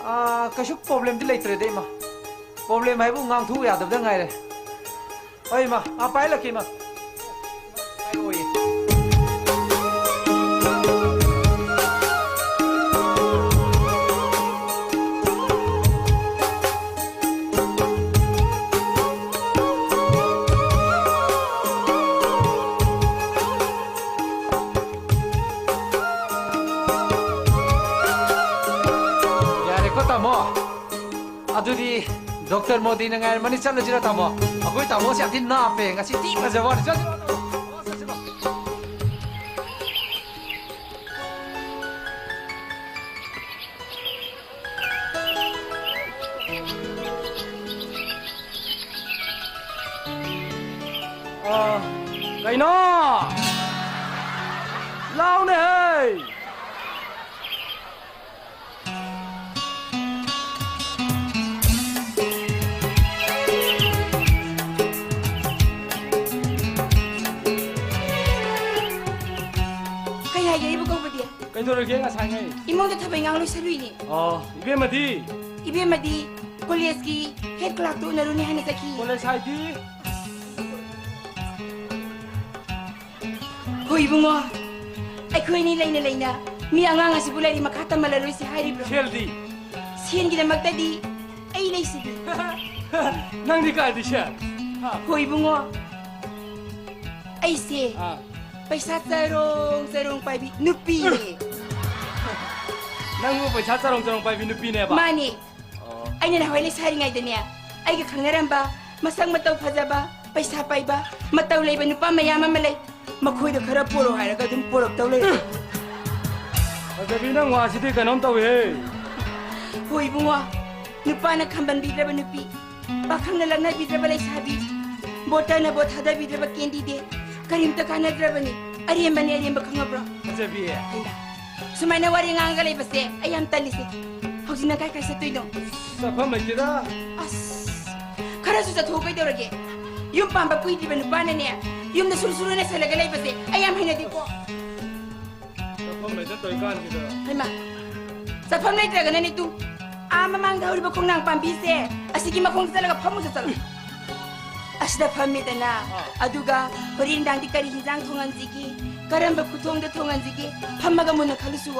ꯑ, ꯀꯩꯁꯨ problemꯗꯤ ꯂꯩꯇ꯭ꯔꯦꯗ, ꯏꯃꯥ꯫ Problem ꯍꯥꯏꯕꯨ ꯉꯥꯡꯊꯣꯛꯎ ꯌꯥꯗꯕꯗ ꯉꯥꯏꯔꯦ꯫ ꯍꯣꯏ, ꯏꯃꯥ꯫ ꯑ, ꯄꯥꯏꯍꯜꯂꯛꯀꯦ, ꯏꯃꯥ꯫ ꯄꯥꯏꯔꯛꯑꯣꯌꯦ꯫ ꯌꯥꯔꯦꯀꯣ, ꯇꯥꯃꯣ꯫ ꯑꯗꯨꯗꯤ ꯗꯣꯛꯇꯔ ꯃꯣꯗꯤꯅ ꯉꯥꯏꯔꯝꯃꯅꯤ, ꯆꯠꯂꯁꯤꯔ, ꯇꯥꯃꯣ? ꯑꯩꯈꯣꯏ ꯇꯥꯃꯣꯁꯦ ꯌꯥꯝ ꯊꯤꯅ ꯅꯥꯞꯄꯦ, ꯉꯁꯤ ꯊꯤ ꯐꯖꯕ ꯋꯥꯅꯤ꯫ ꯆꯠꯂꯁꯤꯔ, ꯇꯥꯃꯣ? ꯆꯠꯁꯤꯔꯣ? ꯑ, ꯀꯩꯅꯣ? ꯂꯥꯎꯅꯦꯍꯦ! ꯀꯩꯗꯧꯔꯒꯦ ꯉꯁꯥꯏꯉꯩ? ꯏꯃꯨꯡꯗ ꯊꯕꯛ ꯏꯪꯈꯥꯡ ꯂꯣꯏꯁꯜꯂꯨꯏꯅꯦ꯫ ꯑꯣ, ꯏꯕꯦꯝꯃꯗꯤ? ꯏꯕꯦꯝꯃꯗꯤ ꯀꯣꯂꯦꯖꯀꯤ ꯍꯦꯠ ꯀ꯭ꯂꯥꯔꯛꯇꯣ ꯎꯅꯔꯨꯅꯤ ꯍꯥꯏꯅ ꯆꯠꯈꯤ꯫ ꯀꯣꯂꯦꯖ ꯍꯥꯏꯗꯤ? ꯍꯣꯏ ꯏꯕꯨꯡꯉꯣ, ꯑꯩꯈꯣꯏꯅꯤ ꯂꯩꯅ ꯂꯩꯅ ꯃꯤ ꯑꯉꯥꯡ ꯑꯁꯤꯕꯨ ꯂꯥꯏꯔꯤꯛ ꯃꯈꯥ ꯇꯝꯍꯜꯂꯔꯣꯏꯁꯤ ꯍꯥꯏꯔꯤꯕ꯭ꯔꯣ? ꯁꯦꯜꯗꯤ? ꯁꯦꯟꯒꯤꯗꯃꯛꯇꯗꯤ ꯑꯩ ꯂꯩꯁꯤꯗꯤ꯫ ꯅꯪꯗꯤ ꯀꯥꯏꯗꯤ ꯁꯦꯜ? ꯍꯥ? ꯍꯣꯏ ꯏꯕꯨꯡꯉꯣ, ꯑꯩꯁꯦ ꯑꯥ꯫ ꯄꯩꯁꯥ ꯆꯔꯣꯡ ꯆꯔꯣꯡ ꯄꯥꯏꯕꯤ ꯅꯨꯄꯤꯅꯦ꯫ ꯅꯪꯕꯨ ꯄꯩꯁꯥ ꯆꯔꯣꯡ ꯆꯔꯣꯡ ꯄꯥꯏꯕꯤ ꯅꯨꯄꯤꯅꯦꯕ? ꯃꯥꯅꯦ꯫ ꯑꯣ꯫ ꯑꯩꯅ ꯅꯍꯥꯟꯋꯥꯏ ꯂꯩꯁꯥꯔꯤꯉꯩꯗꯅꯦ, ꯑꯩꯒ ꯈꯪꯅꯔꯝꯕ ꯃꯁꯛ ꯃꯇꯧ ꯐꯖꯕ, ꯄꯩꯁꯥ ꯄꯥꯏꯕ, ꯃꯇꯧ ꯂꯩꯕ ꯅꯨꯄꯥ ꯃꯌꯥꯝ ꯑꯃ ꯂꯩ꯫ ꯃꯈꯣꯏꯗ ꯈꯔ ꯄꯣꯔꯛꯑꯣ ꯍꯥꯏꯔꯒ ꯑꯗꯨꯝ ꯄꯣꯔꯛꯇꯧ ꯂꯩ꯫ ꯐꯖꯕꯤ, ꯅꯪ ꯋꯥꯁꯤꯗꯤ ꯀꯩꯅꯣꯝ ꯇꯧꯏꯍꯦ꯫ ꯍꯣꯏ ꯏꯕꯨꯡꯉꯣ, ꯅꯨꯄꯥꯅ ꯈꯝꯕꯟꯕꯤꯗ꯭ꯔꯕ ꯅꯨꯄꯤ, ꯄꯥꯈꯪꯅ ꯂꯛꯅꯕꯤꯗ꯭ꯔꯕ ꯂꯩꯁꯥꯕꯤ, ꯚꯣꯇꯔꯅ ꯚꯣꯠ ꯊꯥꯗꯕꯤꯗ꯭ꯔꯕ ꯀꯦꯟꯗꯤꯗꯦꯠ, ꯀꯔꯤꯝꯇ ꯀꯥꯟꯅꯗ꯭ꯔꯕꯅꯤ꯫ ꯑꯔꯦꯝꯕꯅꯤ, ꯑꯔꯦꯝꯕ ꯈꯪꯉꯕ꯭ꯔꯣ? ꯐꯖꯕꯤ꯫ ꯍꯩꯃꯥ, ꯁꯨꯃꯥꯏꯅ ꯋꯥꯔꯤ ꯉꯥꯡꯉꯒ ꯂꯩꯕꯁꯦ ꯑꯩ ꯌꯥꯝ ꯇꯜꯂꯤꯁꯦ꯫ ꯍꯧꯖꯤꯛ ꯅꯪ ꯀꯥꯏ ꯀꯥꯏ ꯆꯠꯇꯣꯏꯅꯣ? ꯆꯠꯐꯝ ꯂꯩꯇꯦꯗ꯫ ꯑꯁ, ꯈꯔꯁꯨ ꯆꯠꯊꯣꯛꯎ ꯀꯩꯗꯧꯔꯒꯦ? ꯌꯨꯝ ꯄꯥꯟꯕ ꯀꯨꯏꯗ꯭ꯔꯤꯕ ꯅꯨꯄꯥꯅꯅꯦ, ꯌꯨꯝꯗ ꯁꯨꯔ ꯁꯨꯔ ꯂꯩꯁꯜꯂꯒ ꯂꯩꯕꯁꯦ ꯑꯩ ꯌꯥꯝ ꯍꯩꯅꯗꯦꯀꯣ꯫ ꯆꯠꯐꯝ ꯂꯩꯇ ꯇꯧꯔꯤꯀꯥꯟꯁꯤꯗ꯫ ꯍꯩꯃꯥ, ꯆꯠꯐꯝ ꯂꯩꯇ꯭ꯔꯒꯅꯅꯦ ꯇꯨ, ꯑꯥ ꯃꯃꯥꯡꯗ ꯍꯧꯔꯤꯕ ꯈꯣꯡꯅꯥꯡ ꯄꯥꯝꯕꯤꯁꯦ, ꯑꯁꯤꯒꯤ ꯃꯈꯣꯡꯗ ꯆꯠꯂꯒ ꯐꯝꯃꯨ ꯆꯠꯂꯣ꯫ ꯑꯁꯤꯗ ꯐꯝꯃꯦꯗꯅ, ꯑꯥ꯫ ꯑꯗꯨꯒ ꯍꯣꯔꯦꯟ ꯅꯨꯡꯗꯥꯡꯗꯤ ꯀꯔꯤ ꯍꯤꯟꯖꯥꯡ ꯊꯣꯡꯍꯟꯁꯤꯒꯦ, ꯀꯔꯝꯕ ꯈꯨꯊꯣꯡꯗ ꯊꯣꯡꯍꯟꯁꯤꯒꯦ, ꯐꯝꯃꯒ ꯃꯨꯟꯅ ꯈꯜꯂꯨꯁꯨ꯫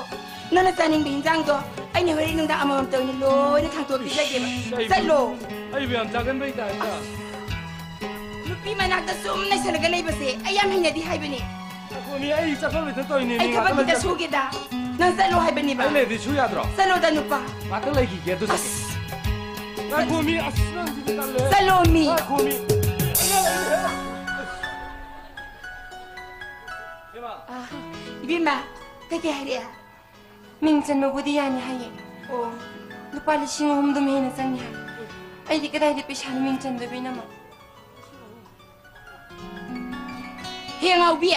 ꯅꯪꯅ ꯆꯥꯅꯤꯡꯕ ꯍꯤꯟꯖꯥꯡꯗꯣ ꯑꯩꯅ ꯍꯣꯔꯦꯟ ꯅꯨꯡꯗꯥꯡ ꯑꯃꯃꯝꯇ ꯑꯣꯏꯅ ꯂꯣꯏꯅ ꯊꯥꯡꯇꯣꯛꯄꯤꯖꯒꯦꯕ꯫ ꯏꯁ, ꯑꯩꯕꯨ, ꯆꯠꯂꯣ꯫ ꯑꯩꯕꯨ ꯌꯥꯝ ꯆꯥꯒꯟꯕꯩ ꯇꯥꯏꯞꯇ꯫ ꯅꯨꯄꯤ ꯃꯅꯥꯛꯇ ꯁꯨꯝ ꯂꯩꯁꯜꯂꯒ ꯂꯩꯕꯁꯦ ꯑꯩ ꯌꯥꯝ ꯍꯩꯅꯗꯦ ꯍꯥꯏꯕꯅꯦ꯫ ꯉꯥꯏꯈꯣ ꯃꯤ, ꯑꯩ ꯆꯠꯐꯝ ꯂꯩꯇ ꯇꯧꯔꯤꯅꯦ, ꯑꯩ ꯃꯤ ꯊꯕꯛ ꯉꯥꯛꯇ ꯈꯤꯇ ꯂꯩꯖꯒꯦ꯫ ꯁꯨꯒꯦꯗ꯫ ꯅꯪ ꯆꯠꯂꯣ ꯍꯥꯏꯕꯅꯦꯕ꯫ ꯑꯩ ꯂꯩꯔꯗꯤ ꯁꯨ ꯌꯥꯗ꯭ꯔꯣ? ꯆꯠꯂꯣꯗ ꯅꯨꯄꯥ꯫ ꯉꯥꯛꯇ ꯂꯩꯈꯤꯒꯦ ꯑꯗꯨꯗꯤ꯫ ꯑꯁ꯫ ꯉꯥꯏꯈꯣ ꯃꯤ, ꯑꯁ ꯅꯪꯁꯤꯗꯤ ꯇꯜꯂꯦ꯫ ꯆꯠꯂꯣ ꯃꯤ꯫ ꯉꯥꯏꯈꯣ ꯃꯤ꯫ ꯏꯃꯥ꯫ ꯑꯥ, ꯏꯕꯦꯝꯃ, ꯀꯩꯀꯩ ꯍꯥꯏꯔꯛꯑꯦ? ꯃꯤꯡ ꯆꯟꯕꯕꯨꯗꯤ ꯌꯥꯅꯤ ꯍꯥꯏꯌꯦ꯫ ꯑꯣ꯫ ꯂꯨꯄꯥ ꯂꯤꯁꯤꯡ ꯑꯍꯨꯝꯗꯨꯝ ꯍꯦꯟꯅ ꯆꯪꯉꯤ ꯍꯥꯏ꯫ ꯑꯩꯗꯤ ꯀꯗꯥꯏꯗ ꯄꯩꯁꯥꯅꯣ ꯃꯤꯡ ꯆꯟꯗꯣꯏꯕ ꯏꯅꯝꯃ? ꯍꯦ ꯑꯉꯥꯎꯕꯤ!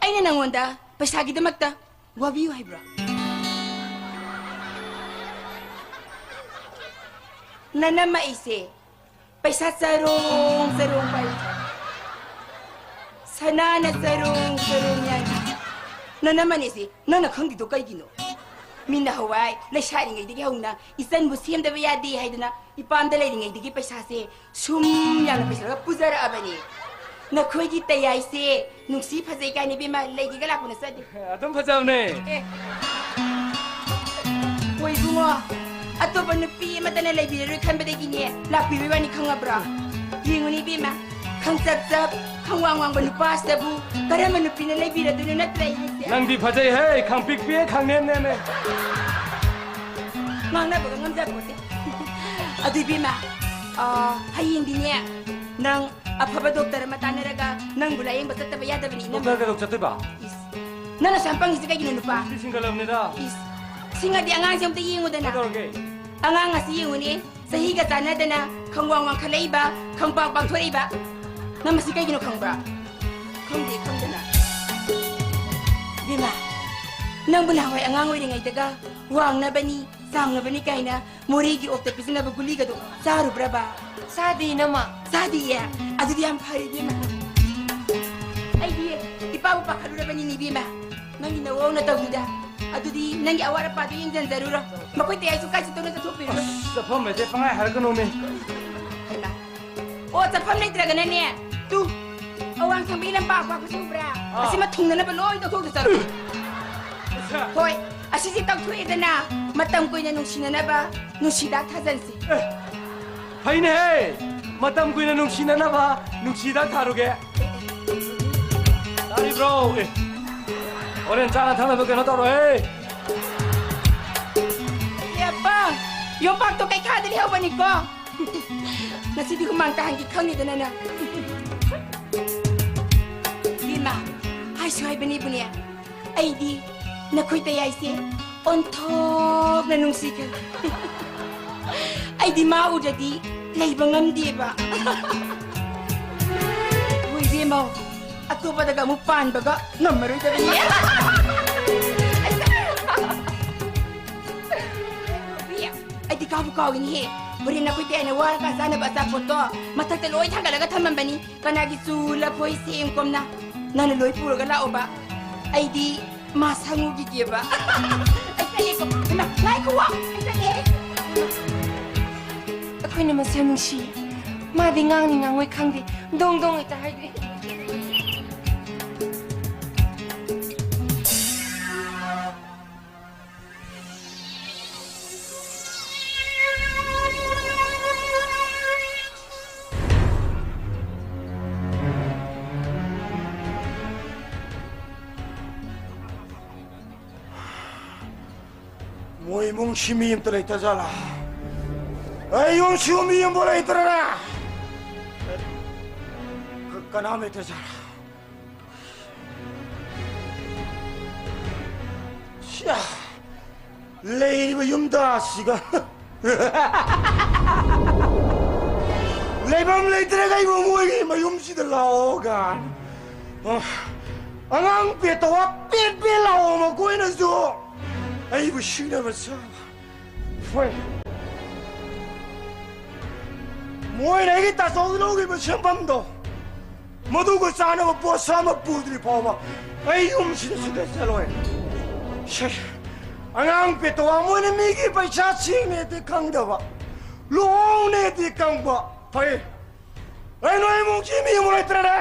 ꯑꯩꯅ ꯅꯪꯉꯣꯟꯗ ꯄꯩꯁꯥꯒꯤꯗꯃꯛꯇ ꯋꯥꯕꯤꯌꯨ ꯍꯥꯏꯕ꯭ꯔꯣ? ꯅꯅꯝꯃ ꯑꯩꯁꯦ ꯄꯩꯁꯥ ꯆꯔꯣꯡ ꯆꯔꯣꯡ ꯄꯥꯏ꯫ ꯁꯅꯥꯅ ꯆꯔꯣꯡ ꯆꯔꯣꯡ ꯌꯥꯏ꯫ ꯅꯅꯝꯃꯅꯦꯁꯦ ꯅꯪꯅ ꯈꯪꯗ꯭ꯔꯤꯗꯣ ꯀꯩꯒꯤꯅꯣ? ꯃꯤꯅ ꯍꯋꯥꯏ ꯂꯩꯁꯥꯔꯤꯉꯩꯗꯒꯤ ꯍꯧꯅ ꯏꯆꯟꯕꯨ ꯁꯦꯝꯗꯕ ꯌꯥꯗꯦ ꯍꯥꯏꯗꯅ ꯏꯄꯥꯝꯗ ꯂꯩꯔꯤꯉꯩꯗꯒꯤ ꯄꯩꯁꯥꯁꯦ ꯁꯨꯝ ꯌꯥꯝꯅ ꯄꯩꯁꯥꯒ ꯄꯨꯖꯔꯛꯑꯕꯅꯦ꯫ ꯅꯈꯣꯏꯒꯤ ꯇꯌꯥꯏꯁꯦ ꯅꯨꯡꯁꯤ ꯐꯖꯩ ꯀꯥꯏꯅ ꯏꯕꯦꯝꯃ ꯂꯩꯒꯦꯒ ꯂꯥꯛꯄ ꯅꯠꯆꯗꯦ꯫ ꯑꯗꯨꯝ ꯐꯖꯕꯅꯦ꯫ ꯑꯦ꯫ ꯍꯣꯏ ꯏꯕꯨꯡꯉꯣ, ꯑꯇꯣꯞꯄ ꯅꯨꯄꯤ ꯑꯃꯠꯇꯅ ꯂꯩꯕꯤꯔꯔꯣꯏ ꯈꯟꯕꯗꯒꯤꯅꯦ ꯂꯥꯛꯄꯤꯕꯩ ꯋꯥꯅꯤ, ꯈꯪꯉꯕ꯭ꯔꯣ? ꯌꯦꯡꯉꯨꯅꯦ ꯏꯕꯦꯝꯃ, ꯈꯪꯆꯞ ꯆꯞ, ꯈꯪꯋꯥꯡ ꯋꯥꯡꯕ ꯅꯨꯄꯥꯁꯤꯗꯕꯨ ꯀꯔꯝꯕ ꯅꯨꯄꯤꯅ ꯂꯩꯕꯤꯔꯗꯣꯏꯅꯣ, ꯅꯠꯇ꯭ꯔ ꯑꯩ ꯍꯥꯏꯁꯦ? ꯅꯪꯗꯤ ꯐꯖꯩꯍꯦ, ꯈꯪꯄꯤꯛ ꯄꯤꯛꯑꯦ, ꯈꯪꯅꯦꯝ ꯅꯦꯝꯃꯦ꯫ ꯉꯥꯡꯅꯕꯒ ꯉꯝꯖꯄꯣꯠꯇꯦ꯫ ꯑꯗꯨ ꯏꯕꯦꯝꯃ, ꯑ, ꯍꯌꯦꯡꯗꯤꯅꯦ ꯅꯪ ꯑꯐꯕ ꯗꯣꯛꯇꯔ ꯑꯃ ꯇꯥꯟꯅꯔꯒ ꯅꯪꯕꯨ ꯂꯥꯌꯦꯡꯕ ꯆꯠꯇꯕ ꯌꯥꯗꯕꯅꯤ, ꯏꯅꯝꯃ꯫ ꯗꯣꯛꯇꯔ ꯀꯩꯗꯧ ꯆꯠꯇꯣꯏꯕ? ꯏꯁ, ꯅꯪꯅ ꯁꯨꯌꯥꯝ ꯄꯪꯉꯤꯁꯤ ꯀꯩꯒꯤꯅꯣ, ꯅꯨꯄꯥ? ꯁꯤ ꯁꯤꯡꯒꯠꯂꯕꯅꯤꯗ꯫ ꯏꯁ, ꯁꯤꯡꯉꯗꯤ ꯑꯉꯥꯡꯁꯦ ꯑꯝꯇ ꯌꯦꯡꯉꯨꯗꯅ꯫ ꯀꯩꯗꯧꯔꯒꯦ? ꯑꯉꯥꯡ ꯑꯁꯤ ꯌꯦꯡꯉꯨꯅꯦ, ꯆꯍꯤꯒ ꯆꯥꯟꯅꯗꯅ ꯈꯪꯋꯥꯡ ꯋꯥꯡꯈꯠꯂꯛꯏꯕ, ꯈꯪꯄꯥꯛ ꯄꯥꯛꯊꯣꯔꯛꯏꯕ꯫ ꯅꯪ ꯃꯁꯤ ꯀꯩꯒꯤꯅꯣ ꯈꯪꯕ꯭ꯔꯥ? ꯈꯪꯗꯦ, ꯈꯪꯗꯅ꯫ ꯏꯕꯦꯝꯃ, ꯅꯪꯕꯨ ꯅꯍꯥꯟꯋꯥꯏ ꯑꯉꯥꯡ ꯑꯣꯏꯔꯤꯉꯩꯗꯒ ꯋꯥꯡꯅꯕꯅꯤ, ꯆꯥꯎꯅꯕꯅꯤ ꯀꯥꯏꯅ ꯃꯣꯔꯦꯒꯤ ꯑꯣꯛꯇ ꯄꯤꯖꯅꯕ ꯒꯨꯂꯤꯒꯗꯣ ꯆꯥꯔꯨꯕ꯭ꯔꯕ? ꯆꯥꯗꯦ, ꯏꯅꯝꯃ꯫ ꯆꯥꯗꯤꯌꯦ? ꯑꯗꯨꯗꯤ ꯌꯥꯝ ꯐꯔꯦ, ꯏꯕꯦꯝꯃ꯫ ꯑꯩꯗꯤ ꯏꯄꯥꯕꯨ ꯄꯥꯈꯠꯂꯨꯔꯕꯅꯤꯅꯦ, ꯏꯕꯦꯝꯃ꯫ ꯅꯪꯒꯤ ꯅꯋꯥꯎꯅ ꯇꯧꯗꯨꯗ꯫ ꯑꯗꯨꯗꯤ ꯅꯪꯒꯤ ꯑꯋꯥꯠ ꯑꯄꯥꯗꯨ ꯌꯦꯡꯁꯤꯟꯖꯔꯨꯔꯣ꯫ ꯃꯈꯣꯏ ꯇꯌꯥꯏꯁꯨ ꯀꯥꯏ ꯆꯠꯇꯧꯅ ꯆꯠꯊꯣꯛꯄꯤꯔꯨꯔꯣ꯫ ꯑꯁ, ꯆꯠꯐꯝ ꯂꯩꯇꯦ, ꯄꯪꯍꯥꯏ ꯍꯥꯏꯔꯛꯀꯅꯣꯃꯤ꯫ ꯍꯩꯃꯥ꯫ ꯑꯣ, ꯆꯠꯐꯝ ꯂꯩꯇ꯭ꯔꯒꯅꯅꯦ, ꯇꯨ, ꯑꯋꯥꯡ ꯊꯪꯕꯒꯤ ꯂꯝꯄꯥꯛ ꯄꯥꯛꯄꯁꯤ ꯎꯕ꯭ꯔꯥ? ꯑꯥ꯫ ꯑꯁꯤꯃ ꯊꯨꯡꯅꯅꯕ ꯂꯣꯏ ꯇꯧꯊꯣꯛꯇ ꯆꯠꯂꯨ꯫ ꯑꯠꯆꯥ꯫ ꯍꯣꯏ, ꯑꯁꯤꯁꯤ ꯇꯧꯊꯣꯛꯑꯦꯗꯅ, ꯃꯇꯝ ꯀꯨꯏꯅ ꯅꯨꯡꯁꯤꯅꯅꯕ ꯅꯨꯡꯁꯤꯗꯥꯛ ꯊꯥꯖꯟꯁꯤ꯫ ꯑꯦ, ꯐꯩꯅꯦꯍꯦ! ꯃꯇꯝ ꯀꯨꯏꯅ ꯅꯨꯡꯁꯤꯅꯅꯕ ꯅꯨꯡꯁꯤꯗꯥꯛ ꯊꯥꯔꯨꯒꯦ꯫ ꯇꯥꯔꯤꯕ꯭ꯔꯣ? ꯑꯦ, ꯍꯣꯔꯦꯟ ꯆꯥꯅ ꯊꯛꯅꯕ ꯀꯩꯅꯣ ꯇꯧꯔꯣꯍꯦ꯫ ꯑꯦ, ꯑꯄꯥ, ꯌꯣꯝꯄꯥꯛꯇꯣ ꯀꯩꯈꯥꯗ ꯂꯩꯍꯧꯕꯅꯤꯀꯣ꯫ ꯉꯁꯤꯗꯤ ꯍꯨꯃꯥꯡ ꯇꯥꯍꯟꯒꯦ ꯈꯪꯉꯦꯗꯅ ꯅꯪ꯫ ꯏꯕꯦꯝꯃ, ꯍꯥꯏꯁꯨ ꯍꯥꯏꯕꯅꯤꯕꯨꯅꯦ, ꯑꯩꯗꯤ ꯅꯈꯣꯏ ꯇꯌꯥꯏꯁꯦ ꯑꯣꯟꯊꯣꯛꯅ ꯅꯨꯡꯁꯤꯈ꯭ꯔꯦ꯫ ꯑꯩꯗꯤ ꯃꯥ ꯎꯗ꯭ꯔꯗꯤ ꯂꯩꯕ ꯉꯝꯗꯦꯕ꯫ ꯍꯣꯏ ꯏꯕꯦꯝꯃ, ꯑꯇꯣꯞꯄꯗꯒ ꯑꯃꯨꯛ ꯄꯥꯟꯕꯒ ꯉꯝꯃꯔꯣꯏꯗꯕꯅꯤ꯫ ꯑꯩꯗꯤ ꯀꯥꯎꯕꯨ ꯀꯥꯎꯏꯅꯦꯍꯦ꯫ ꯍꯣꯔꯦꯟ ꯅꯈꯣꯏ ꯇꯌꯥꯏꯅ ꯋꯥꯔꯀꯥꯟ ꯆꯥꯅꯕ ꯑꯆꯥꯄꯣꯠꯇꯣ ꯃꯊꯛꯇ ꯂꯣꯏ ꯊꯥꯡꯒꯠꯂꯒ ꯊꯝꯃꯝꯕꯅꯤ꯫ ꯀꯅꯥꯒꯤ ꯆꯨ, ꯂꯐꯣꯏ, ꯁꯦꯝ ꯀꯣꯝꯅ ꯅꯪꯅ ꯂꯣꯏ ꯄꯨꯔꯒ ꯂꯥꯛꯑꯣꯕ꯫ ꯑꯩꯗꯤ ꯃꯥ ꯁꯪꯉꯨꯈꯤꯒꯦꯕ꯫ ꯑꯩ ꯆꯠꯂꯦꯀꯣ꯫ ꯏꯃꯥ, ꯉꯥꯏꯈꯣ, ꯋꯥ꯫ ꯑꯩ ꯆꯠꯂꯦ꯫ ꯑꯩꯈꯣꯏꯅ ꯃꯁꯦꯜ ꯅꯨꯡꯁꯤ꯫ ꯃꯥꯗꯤ ꯉꯥꯡꯅꯤ ꯉꯥꯡꯉꯣꯏ ꯈꯪꯗꯦ꯫ ꯗꯣꯡ ꯗꯣꯡ ꯍꯦꯛꯇ ꯍꯥꯏꯗꯣꯛꯏ꯫ ꯃꯣꯏ ꯏꯃꯨꯡꯁꯤ ꯃꯤ ꯑꯝꯇ ꯂꯩꯇꯖꯥꯠꯂꯥ? ꯑꯩ ꯏꯃꯨꯡꯁꯤꯕꯨ ꯃꯤ ꯑꯃꯕꯨ ꯂꯩꯇ꯭ꯔꯅꯦ? ꯀ-, ꯀꯅꯥꯝ ꯂꯩꯇꯖꯥꯠꯂꯥ? ꯁꯤꯌꯥ, ꯂꯩꯔꯤꯕ ꯌꯨꯝꯗ ꯑꯁꯤꯒ ꯂꯩꯐꯝ ꯂꯩꯇ꯭ꯔꯒ ꯑꯩꯕꯨ ꯃꯣꯏꯒꯤ ꯃꯌꯨꯝꯁꯤꯗ ꯂꯥꯛꯑꯣ ꯀꯥꯏꯅ꯫ ꯑ, ꯑꯉꯥꯡ ꯄꯦꯠꯇ ꯋꯥ ꯄꯦꯠ ꯄꯦꯠ ꯂꯥꯛꯑꯣ, ꯃꯈꯣꯏꯅꯁꯨ ꯑꯩꯕꯨ ꯁꯤꯅꯕ ꯆꯥꯕ꯫ ꯍꯣꯏ꯫ ꯃꯣꯏꯅ ꯑꯩꯒꯤ ꯇꯥꯆꯧꯗ ꯂꯧꯈꯤꯕ ꯁꯦꯟꯐꯝꯗꯣ, ꯃꯗꯨꯒ ꯆꯥꯅꯕ ꯄꯣꯠꯁꯛ ꯑꯃ ꯄꯨꯗ꯭ꯔꯤ ꯐꯥꯎꯕ ꯑꯩ ꯌꯨꯝꯁꯤꯗ ꯁꯨꯡꯆꯠ ꯆꯠꯂꯣꯏ꯫ ꯁꯦ, ꯑꯉꯥꯡ ꯄꯦꯇꯋꯥ ꯃꯣꯏꯅ ꯃꯤꯒꯤ ꯄꯩꯁꯥ ꯁꯤꯡꯅꯦꯗꯤ ꯈꯪꯗꯕ, ꯂꯨꯍꯣꯡꯅꯦꯗꯤ ꯈꯪꯕ꯫ ꯐꯩ꯫ ꯑꯩ ꯅꯣꯏ ꯏꯃꯨꯡꯁꯤ ꯃꯤ ꯑꯃ ꯂꯩꯇ꯭ꯔꯦꯅꯦ꯫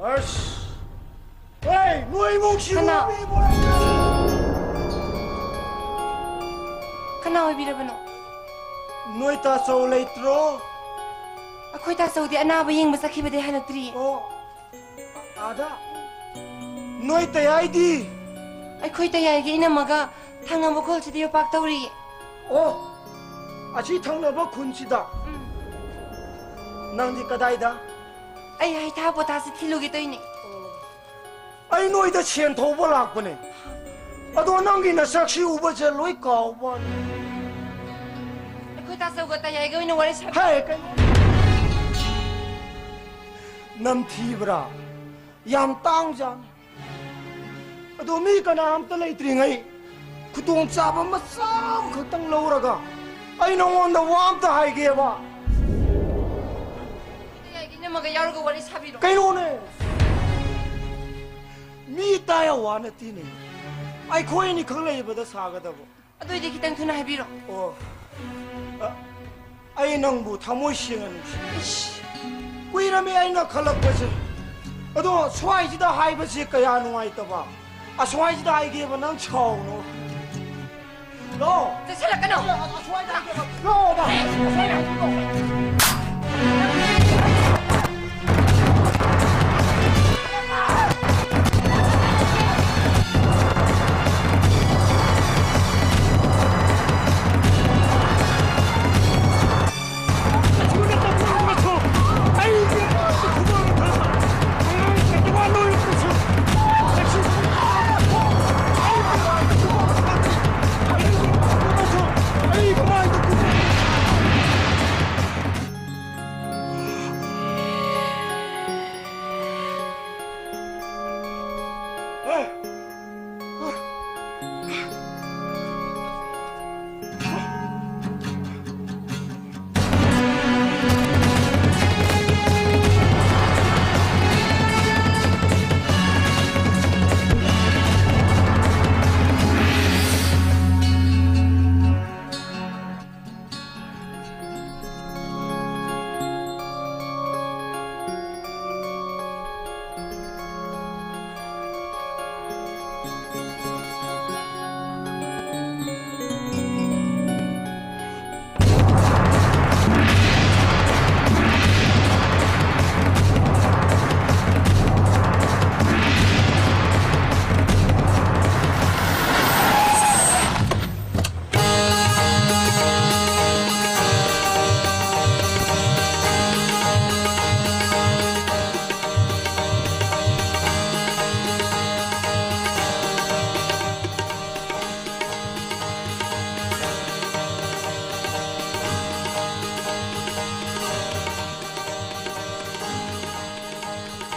ꯑꯁ꯫ ꯍꯣꯏ, ꯅꯣꯏ ꯏꯃꯨꯡꯁꯤꯕꯨ ꯀꯅꯥ? ꯃꯤ ꯃꯣꯏ ꯀꯅꯥ ꯑꯣꯏꯕꯤꯔꯕꯅꯣ? ꯅꯣꯏ ꯇꯥꯆꯧ ꯂꯩꯇ꯭ꯔꯣ? ꯑꯩꯈꯣꯏ ꯇꯥꯆꯧꯗꯤ ꯑꯅꯥꯕ ꯌꯦꯡꯕ ꯆꯠꯈꯤꯕꯗꯩ ꯍꯜꯂꯛꯇ꯭ꯔꯤꯌꯦ꯫ ꯑꯣ, ꯑꯥꯗ? ꯅꯣꯏ ꯇꯌꯥꯏꯗꯤ? ꯑꯩꯈꯣꯏ ꯇꯌꯥꯏꯒ ꯏꯅꯝꯃꯒ ꯊꯪꯅꯕ ꯈꯨꯜꯁꯤꯗ ꯌꯣꯄꯥꯛ ꯇꯧꯔꯤꯌꯦ꯫ ꯑꯣ, ꯑꯁꯤ ꯊꯪꯅꯕ ꯈꯨꯟꯁꯤꯗ? ꯎꯝ꯫ ꯅꯪꯗꯤ ꯀꯗꯥꯏꯗ? ꯑꯩ ꯍꯩꯊꯥ ꯄꯣꯊꯥꯁꯤ ꯊꯤꯜꯂꯨꯒꯦ ꯇꯧꯏꯅꯦ꯫ ꯑꯩ ꯅꯣꯏꯗ ꯁꯦꯟ ꯊꯧꯕ ꯂꯥꯛꯄꯅꯦ꯫ ꯑꯗꯣ ꯅꯪꯒꯤ ꯅꯁꯛꯁꯤ ꯎꯕꯁꯦ ꯂꯣꯏ ꯀꯥꯎꯕ ꯋꯥꯅꯤ꯫ ꯑꯩꯈꯣꯏ ꯇꯥꯆꯧꯒ ꯇꯌꯥꯏꯒ ꯑꯣꯏꯅ ꯋꯥꯔꯤ ꯁꯥꯕꯤ꯫ ꯍꯦ, ꯀꯩꯅꯣ? ꯅꯝꯊꯤꯕ꯭ꯔꯥ? ꯌꯥꯝ ꯇꯥꯡꯖꯥꯠꯅꯤ꯫ ꯑꯗꯣ ꯃꯤ ꯀꯅꯥꯝꯇ ꯂꯩꯇ꯭ꯔꯤꯉꯩ ꯈꯨꯗꯣꯡꯆꯥꯕ ꯃꯆꯥ ꯑꯃꯈꯛꯇꯪ ꯂꯧꯔꯒ ꯑꯩ ꯅꯉꯣꯟꯗ ꯋꯥ ꯑꯝꯇ ꯍꯥꯏꯒꯦꯕ꯫ ꯌꯥꯏꯒꯦ, ꯏꯅꯝꯃꯒ ꯌꯥꯎꯔꯒ ꯋꯥꯔꯤ ꯁꯥꯕꯤꯔꯣ꯫ ꯀꯩꯅꯣꯅꯦ? ꯃꯤ ꯇꯥꯏ ꯋꯥ ꯅꯠꯇꯦꯅꯦ꯫ ꯑꯩꯈꯣꯏ ꯑꯅꯤꯈꯛ ꯂꯩꯕꯗ ꯁꯥꯒꯗꯕ꯫ ꯑꯗꯨ ꯑꯣꯏꯗꯤ ꯈꯤꯇꯪ ꯊꯨꯅ ꯍꯥꯏꯕꯤꯔꯣ꯫ ꯑꯣ, ꯑ, ꯑꯩ ꯅꯪꯕꯨ ꯊꯃꯣꯏ ꯁꯦꯡꯅ ꯅꯨꯡꯁꯤ꯫ ꯏꯁ꯫ ꯀꯨꯏꯔꯝꯃꯤ ꯑꯩꯅ ꯈꯜꯂꯛꯄꯁꯦ꯫ ꯑꯗꯣ ꯁ꯭ꯋꯥꯏꯁꯤꯗ ꯍꯥꯏꯕꯁꯦ ꯀꯌꯥ ꯅꯨꯡꯉꯥꯏꯇꯕ꯫ ꯑꯁ꯭ꯋꯥꯏꯁꯤꯗ ꯍꯥꯏꯒꯦꯕ, ꯅꯪ ꯁꯥꯎꯅꯣ꯫ ꯂꯥꯛꯑꯣ꯫ ꯆꯠꯁꯤꯜꯂꯛꯀꯅꯨ꯫ ꯑꯁ꯭ꯋꯥꯏꯗ ꯍꯥꯏꯒꯦꯕ꯫ ꯂꯥꯛꯑꯣꯕ꯫ ꯑꯁ꯭ꯋꯥꯏꯗ ꯍꯥꯏꯒꯦꯕ꯫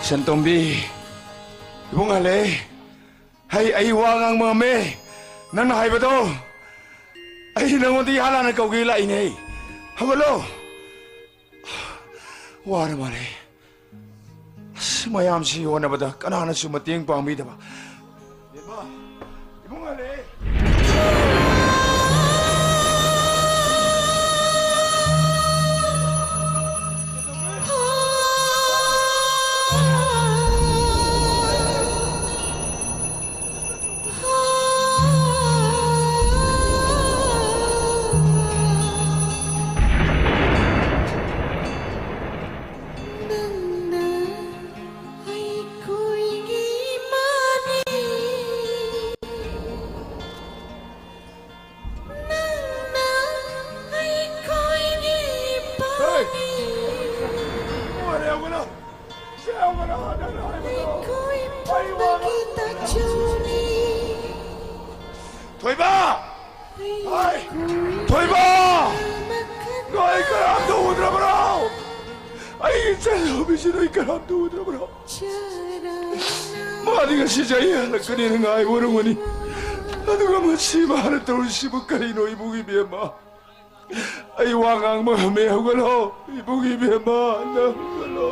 ꯁꯦꯟꯇꯣꯝꯕꯤ, ꯏꯕꯨꯡ ꯍꯜꯂꯛꯑꯦ꯫ ꯍꯩ, ꯑꯩ ꯋꯥ ꯉꯥꯡꯕ ꯉꯝꯃꯦ꯫ ꯅꯪꯅ ꯍꯥꯏꯕꯗꯣ, ꯑꯩ ꯅꯉꯣꯟꯗ ꯏꯍꯥꯟ ꯍꯥꯟꯅ ꯀꯧꯒꯦ ꯂꯥꯛꯏꯅꯦ꯫ ꯍꯧꯒꯠꯂꯣ꯫ ꯋꯥꯔ ꯃꯥꯜꯂꯦ꯫ ꯃꯌꯥꯝꯁꯤ ꯍꯣꯠꯅꯕꯗ ꯀꯅꯥꯅꯁꯨ ꯃꯇꯦꯡ ꯄꯥꯡꯕꯤꯗꯕ꯫ ꯏꯕꯦꯝꯃ, ꯏꯕꯨꯡ ꯍꯜꯂꯛꯑꯦ꯫ ꯍꯦ! ꯂꯣꯏꯔꯦ, ꯍꯧꯒꯠꯂꯣ! ꯁꯦ, ꯍꯧꯒꯠꯂꯣ! ꯅꯪꯅ ꯍꯥꯏꯕꯗꯣ ꯑꯩ ꯋꯥ ꯉꯥꯡ-, ꯊꯣꯏꯕ! ꯍꯥꯏ! ꯊꯣꯏꯕ! ꯅꯣꯏ ꯀꯅꯥꯝꯇ ꯎꯗ꯭ꯔꯕ꯭ꯔꯣ? ꯑꯩꯒꯤ ꯏꯆꯟꯅꯨꯄꯤꯁꯤ ꯅꯣꯏ ꯀꯅꯥꯝꯇ ꯎꯗ꯭ꯔꯕ꯭ꯔꯣ? ꯃꯥꯗꯤ ꯉꯁꯤ ꯆꯍꯤ ꯍꯜꯂꯛꯀꯅꯤꯅ ꯉꯥꯏꯕ ꯑꯣꯏꯔꯝꯒꯅꯤ꯫ ꯑꯗꯨꯒ ꯃꯁꯤ ꯃꯥꯅ ꯇꯧꯔꯤꯁꯤꯕꯨ ꯀꯔꯤꯅꯣ, ꯏꯕꯨꯡ ꯏꯕꯦꯝꯃ? ꯑꯩ ꯋꯥ ꯉꯥꯡꯕ ꯉꯝꯃꯦ, ꯍꯧꯒꯠꯂꯣ꯫ ꯏꯕꯨꯡ ꯏꯕꯦꯝꯃ, ꯅꯪ ꯍꯧꯒꯠꯂꯣ꯫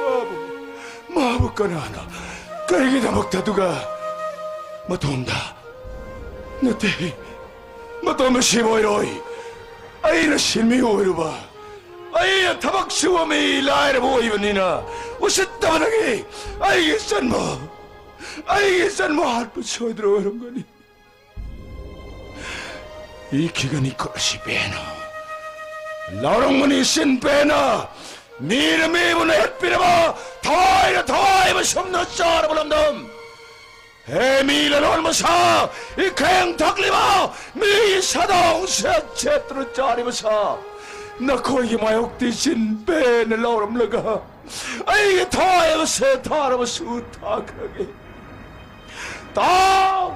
ꯃꯥꯕꯨ, ꯃꯥꯕꯨ ꯀꯅꯥꯅ ꯀꯔꯤꯒꯤꯗꯃꯛꯇ ꯑꯗꯨꯒ ꯃꯇꯣꯝꯗ ꯅꯠꯇꯦ, ꯃꯇꯣꯝꯗ ꯁꯤꯕ ꯑꯣꯏꯔꯣꯏ꯫ ꯑꯩꯅ ꯁꯤꯟꯃꯤ ꯑꯣꯏꯔꯨꯕ, ꯑꯩꯅ ꯊꯕꯛ ꯁꯨꯕ ꯃꯤ ꯂꯥꯏꯔꯕ ꯑꯣꯏꯕꯅꯤꯅ ꯎꯁꯤꯠꯇꯕꯗꯒꯤ ꯑꯩꯒꯤ ꯏꯆꯟꯕꯨ, ꯑꯩꯒꯤ ꯏꯆꯟꯕꯨ ꯍꯥꯠꯄ ꯁꯣꯏꯗ꯭ꯔ ꯑꯣꯏꯔꯝꯒꯅꯤ꯫ ꯏꯈꯤꯒꯅꯤ ꯈꯨꯠ ꯑꯁꯤ ꯄꯦꯟꯅ꯫ ꯂꯥꯎꯔꯝꯒꯅꯤ ꯆꯤꯟ ꯄꯦꯟꯅ꯫ ꯃꯤꯅ ꯃꯤꯕꯨ ꯅꯦꯠꯄꯤꯔꯕ, ꯊꯋꯥꯏꯅ ꯊꯋꯥꯏ ꯃꯁꯨꯝꯅ ꯆꯥꯔꯕ ꯂꯝꯗꯝ꯫ ꯍꯦ ꯃꯤ ꯂꯂꯣꯟꯕ ꯁꯥ, ꯏꯈꯦꯡ ꯊꯛꯂꯤꯕ, ꯃꯤ ꯁꯥꯗꯣꯡ ꯁꯦꯠ ꯁꯦꯠꯇꯨꯅ ꯆꯥꯔꯤꯕ ꯁꯥ, ꯅꯈꯣꯏꯒꯤ ꯃꯥꯌꯣꯛꯇꯤ ꯆꯤꯟ ꯄꯦꯟꯅ ꯂꯥꯎꯔꯝꯂꯒ ꯑꯩꯒꯤ ꯊꯋꯥꯏ ꯑꯃ ꯁꯦ ꯊꯥꯔꯕꯁꯨ ꯊꯥꯈ꯭ꯔꯒꯦ꯫ ꯇꯥꯎ!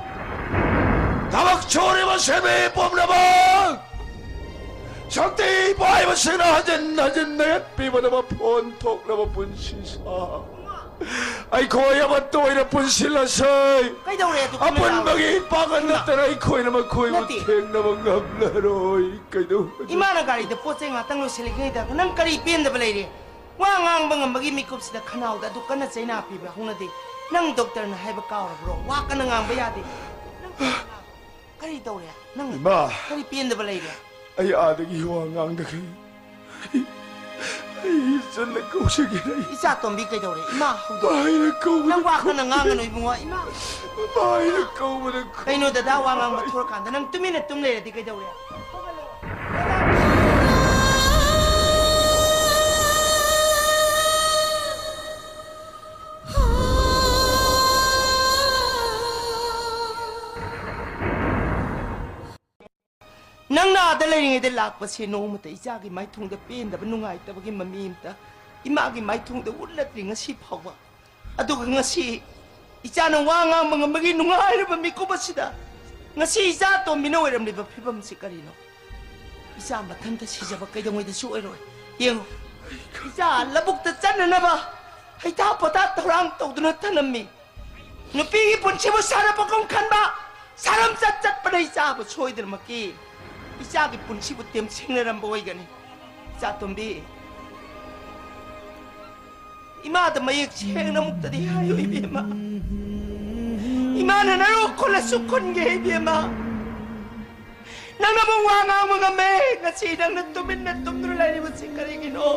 ꯊꯕꯛ ꯁꯨꯔꯤꯕ ꯁꯤꯟꯃꯤ ꯄꯨꯝꯅꯃꯛ! ꯁꯛꯇꯤ ꯄꯥꯏꯕꯁꯤꯡꯅ ꯍꯟꯖꯤꯟ ꯍꯟꯖꯤꯟ ꯅꯦꯠꯄꯤꯕꯗ ꯃꯐꯣꯟ ꯊꯣꯛꯂꯕ ꯄꯨꯟꯁꯤ ꯁꯥ꯫ ꯑꯩꯈꯣꯏ ꯑꯃꯠꯇ ꯑꯣꯏꯅ ꯄꯨꯟꯁꯤꯜꯂꯁꯦ꯫ ꯀꯩꯗꯧꯔꯦ ꯑꯗꯨ ꯀꯟꯅ ꯑꯄꯨꯟꯕꯒꯤ ꯂꯥꯎꯔꯤꯗꯣ? ꯏꯄꯥꯡꯒꯜ ꯏꯃꯥ꯫ ꯅꯠꯇꯅ ꯑꯩꯈꯣꯏꯅ ꯃꯈꯣꯏꯕꯨ ꯅꯠꯇꯦ꯫ ꯊꯦꯡꯅꯕ ꯉꯝꯂꯔꯣꯏ꯫ ꯀꯩꯗꯧ- ꯏꯃꯥꯅ ꯒꯥꯔꯤꯗ ꯄꯣꯠ ꯆꯩ ꯉꯥꯛꯇꯪ ꯂꯣꯏꯁꯤꯜꯂꯤꯉꯩꯗ ꯅꯪ ꯀꯔꯤ ꯄꯦꯟꯗꯕ ꯂꯩꯔꯦ? ꯋꯥ ꯉꯥꯡꯕ ꯉꯝꯕꯒꯤ ꯃꯤꯀꯨꯞꯁꯤꯗ ꯈꯅꯥꯎꯗ ꯑꯗꯨꯛ ꯀꯟꯅ ꯆꯩꯅꯥ ꯄꯤꯕ ꯍꯧꯅꯗꯦ꯫ ꯅꯪ ꯗꯣꯛꯇꯔꯅ ꯍꯥꯏꯕ ꯀꯥꯎꯔꯕ꯭ꯔꯣ? ꯋꯥ ꯀꯟꯅ ꯉꯥꯡꯕ ꯌꯥꯗꯦ꯫ ꯅꯪ ꯀꯔꯤ ꯇꯧꯔꯦ? ꯅꯪ ꯏꯃꯥ! ꯀꯔꯤ ꯄꯦꯟꯗꯕ ꯂꯩꯔꯦ? ꯑꯩ ꯑꯥꯗꯒꯤ ꯋꯥ ꯉꯥꯡꯗꯈꯩ ꯑꯩ ꯏꯆꯟꯅ ꯀꯧꯖꯒꯦ꯫ ꯏꯆꯥ ꯇꯣꯝꯕꯤ ꯀꯩꯗꯧꯔꯦ? ꯏꯃꯥ ꯍꯧꯗꯣꯛ-, ꯏꯃꯥ ꯍꯥꯏꯅ ꯀꯧꯕꯗ ꯅꯪ ꯋꯥ ꯀꯟꯅ ꯉꯥꯡꯒꯅꯨ ꯏꯕꯨꯡꯉꯣ꯫ ꯏꯃꯥ! ꯏꯃꯥ ꯍꯥꯏꯅ ꯀꯧꯕꯗ ꯀꯩꯅꯣ ꯗꯗꯥ ꯋꯥ ꯉꯥꯡꯕ ꯈꯨꯝꯃꯣꯏ꯫ ꯊꯣꯔꯀꯥꯟꯗ ꯅꯪ ꯇꯨꯃꯤꯟꯅ ꯇꯨꯝ ꯂꯩꯔꯗꯤ ꯀꯩꯗꯧꯔꯦ? ꯅꯪꯅ ꯑꯥꯗ ꯂꯩꯔꯤꯉꯩꯗ ꯂꯥꯛꯄꯁꯦ ꯅꯣꯡꯃꯇ ꯏꯆꯥꯒꯤ ꯃꯥꯏꯊꯣꯡꯗ ꯄꯦꯟꯗꯕ ꯅꯨꯡꯉꯥꯏꯇꯕꯒꯤ ꯃꯃꯤ ꯑꯃꯇ ꯏꯃꯥꯒꯤ ꯃꯥꯏꯊꯣꯡꯗ ꯎꯠꯂꯛꯇ꯭ꯔꯤ ꯉꯁꯤ ꯐꯥꯎꯕ꯫ ꯑꯗꯨꯒ ꯉꯁꯤ ꯏꯆꯥꯅ ꯋꯥ ꯉꯥꯡꯕ ꯉꯝꯕꯒꯤ ꯅꯨꯡꯉꯥꯏꯔꯕ ꯃꯤꯀꯨꯞ ꯑꯁꯤꯗ ꯉꯁꯤ ꯏꯆꯥ ꯑꯇꯣꯝꯕꯤꯅ ꯑꯣꯏꯔꯝꯂꯤꯕ ꯐꯤꯕꯝꯁꯤ ꯀꯔꯤꯅꯣ? ꯏꯆꯥ ꯃꯊꯟꯇ ꯁꯤꯖꯕ ꯀꯩꯗꯧꯉꯩꯗꯁꯨ ꯑꯣꯏꯔꯣꯏ꯫ ꯌꯦꯡꯉꯨ, ꯏꯆꯥ ꯂꯧꯕꯨꯛꯇ ꯆꯠꯅꯅꯕ ꯍꯩꯊꯥ ꯄꯣꯊꯥ ꯊꯧꯔꯥꯡ ꯇꯧꯗꯨꯅ ꯊꯅꯝꯃꯤ꯫ ꯅꯨꯄꯤꯒꯤ ꯄꯨꯟꯁꯤꯕꯨ ꯁꯥꯟꯅꯄꯣꯠꯀꯨꯝ ꯈꯟꯕ, ꯁꯥꯔꯝ ꯆꯠ ꯆꯠꯄꯅ ꯏꯆꯥꯕꯨ ꯁꯣꯏꯗꯅꯃꯛꯀꯤ ꯏꯆꯥꯒꯤ ꯄꯨꯟꯁꯤꯕꯨ ꯇꯦꯝꯁꯤꯡꯅꯔꯝꯕ ꯑꯣꯏꯒꯅꯤ꯫ ꯏꯆꯥ ꯇꯣꯝꯕꯤ, ꯏꯃꯥꯗ ꯃꯌꯦꯛ ꯁꯦꯡꯅ ꯑꯃꯨꯛꯇꯗꯤ ꯍꯥꯏꯌꯨ ꯏꯕꯦꯝꯃ꯫ ꯏꯃꯥꯅ ꯅꯔꯣ ꯈꯨꯜꯂꯁꯨ ꯈꯨꯟꯒꯦ ꯏꯕꯦꯝꯃ꯫ ꯅꯪꯅ ꯑꯃꯨꯛ ꯋꯥ ꯉꯥꯡꯕ ꯉꯝꯃꯦ꯫ ꯉꯁꯤ ꯅꯪꯅ ꯇꯨꯃꯤꯟꯅ ꯇꯨꯝꯗꯨꯅ ꯂꯩꯔꯤꯕꯁꯤ ꯀꯔꯤꯒꯤꯅꯣ?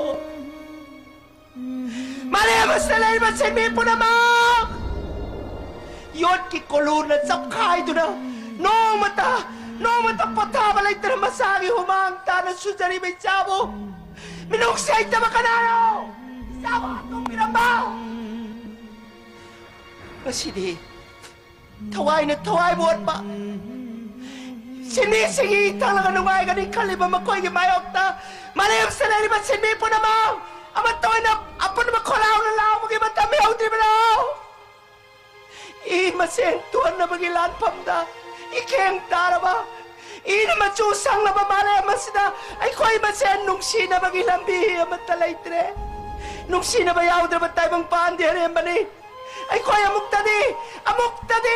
ꯃꯥꯂꯦꯝ ꯑꯁꯤꯗ ꯂꯩꯔꯤꯕ ꯁꯤꯟꯃꯤ ꯄꯨꯝꯅꯃꯛ ꯌꯣꯠꯀꯤ ꯀꯣꯂꯨꯅ ꯆꯞꯈꯥꯏꯗꯨꯅ ꯅꯣꯡꯃꯇ, ꯅꯣꯡꯃꯇ ꯄꯣꯊꯥꯕ ꯂꯩꯇꯅ ꯃꯁꯥꯒꯤ ꯍꯨꯃꯥꯡ ꯇꯥꯅ ꯁꯨꯖꯔꯤꯕ ꯏꯆꯥꯕꯨ ꯃꯤꯅꯨꯡꯁꯤ ꯍꯩꯇꯕ ꯀꯅꯥꯅꯣ? ꯏꯆꯥꯕꯨ ꯍꯥꯠꯇꯣꯛꯄꯤꯔꯝꯕ? ꯉꯁꯤꯗꯤ ꯊꯋꯥꯏꯅ ꯊꯋꯥꯏꯕꯨ ꯑꯣꯠꯄ, ꯁꯤꯟꯃꯤꯁꯤꯡꯒꯤ ꯏꯊꯛꯂꯒ ꯅꯨꯡꯉꯥꯏꯒꯅꯤ ꯈꯜꯂꯤꯕ ꯃꯈꯣꯏꯒꯤ ꯃꯥꯌꯣꯛꯇ ꯃꯥꯂꯦꯝꯁꯤꯗ ꯂꯩꯔꯤꯕ ꯁꯤꯟꯃꯤ ꯄꯨꯝꯅꯃꯛ ꯑꯃꯠꯇ ꯑꯣꯏꯅ ꯑꯄꯨꯟꯕ ꯈꯣꯜꯂꯥꯎꯅ ꯂꯥꯎꯕꯒꯤ ꯃꯇꯝ ꯌꯧꯗ꯭ꯔꯤꯕꯔꯣ? ꯏ ꯃꯁꯦꯟ ꯇꯨꯍꯟꯅꯕꯒꯤ ꯂꯥꯟꯐꯝꯗ ꯏꯈꯦꯡ ꯇꯥꯔꯕ, ꯏꯅ ꯃꯆꯨ ꯁꯪꯂꯕ ꯃꯥꯂꯦꯝ ꯑꯁꯤꯗ ꯑꯩꯈꯣꯏ ꯃꯁꯦꯟ ꯅꯨꯡꯁꯤꯅꯕꯒꯤ ꯂꯝꯕꯤ ꯑꯃꯠꯇ ꯂꯩꯇ꯭ꯔꯦ꯫ ꯅꯨꯡꯁꯤꯅꯕ ꯌꯥꯎꯗ꯭ꯔꯕ ꯇꯥꯏꯕꯪ ꯄꯥꯟꯗꯦ ꯑꯔꯦꯝꯕꯅꯤ꯫ ꯑꯩꯈꯣꯏ ꯑꯃꯨꯛꯇꯗꯤ, ꯑꯃꯨꯛꯇꯗꯤ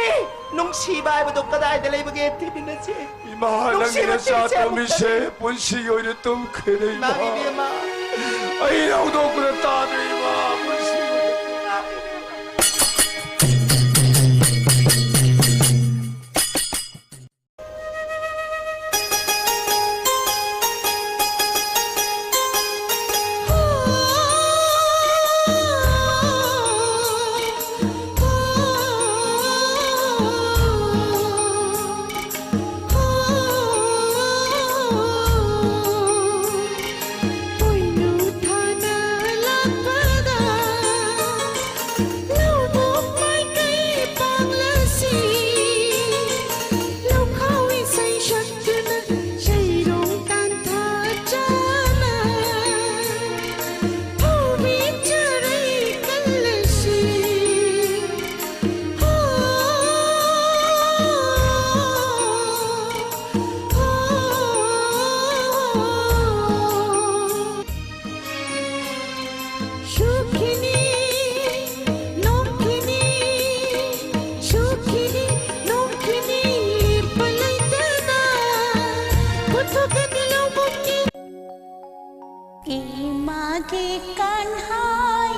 ꯅꯨꯡꯁꯤꯕ ꯍꯥꯏꯕꯗꯨ ꯀꯗꯥꯏꯗ ꯂꯩꯕꯒꯦ ꯊꯤꯃꯤꯟꯅꯁꯤ꯫ ꯏꯃꯥ, ꯅꯪꯒꯤ ꯅꯨꯡꯁꯤꯕ ꯅꯆꯥ ꯊꯤꯕꯁꯦ ꯑꯃꯨꯛꯇꯗꯤ ꯇꯣꯝꯕꯤꯁꯦ ꯄꯨꯟꯁꯤꯒꯤ ꯑꯣꯏꯅ ꯇꯨꯝꯈ꯭ꯔꯦ, ꯏꯃꯥ꯫ ꯏꯃꯥ ꯏꯕꯦꯝꯃ꯫ ꯑꯩ ꯍꯧꯗꯣꯛꯄꯗ ꯇꯥꯗ꯭ꯔꯦ, ꯏꯃꯥ, ꯄꯨꯟꯁꯤꯒꯤ ꯑꯣꯏꯅ꯫ ꯏꯃꯥꯒꯤ ꯀꯥꯟꯍꯥꯏ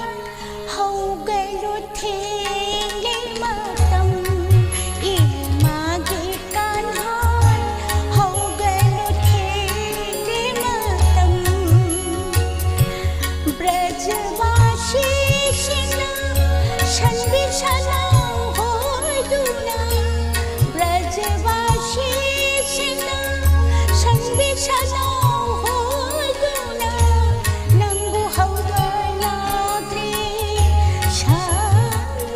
ꯍꯧꯒꯠꯂꯨ ꯊꯦꯡꯂꯦ ꯃꯇꯝ, ꯏꯃꯥꯒꯤ ꯀꯥꯟꯍꯥꯏ ꯍꯧꯒꯠꯂꯨ ꯊꯦꯡꯂꯦ ꯃꯇꯝ꯫ ꯕ꯭ꯔꯖꯕꯥꯁꯤꯁꯤꯡꯅ ꯁꯟꯕꯤ ꯁꯅꯥ ꯍꯣꯏꯗꯨꯅ, ꯕ꯭ꯔꯖꯕꯥꯁꯤꯁꯤꯡꯅ ꯁꯟꯕꯤ ꯁꯅꯥ ꯍꯣꯏꯗꯨꯅ ꯅꯪꯕꯨ ꯍꯧꯒꯠꯂꯛꯂꯦ ꯁꯟ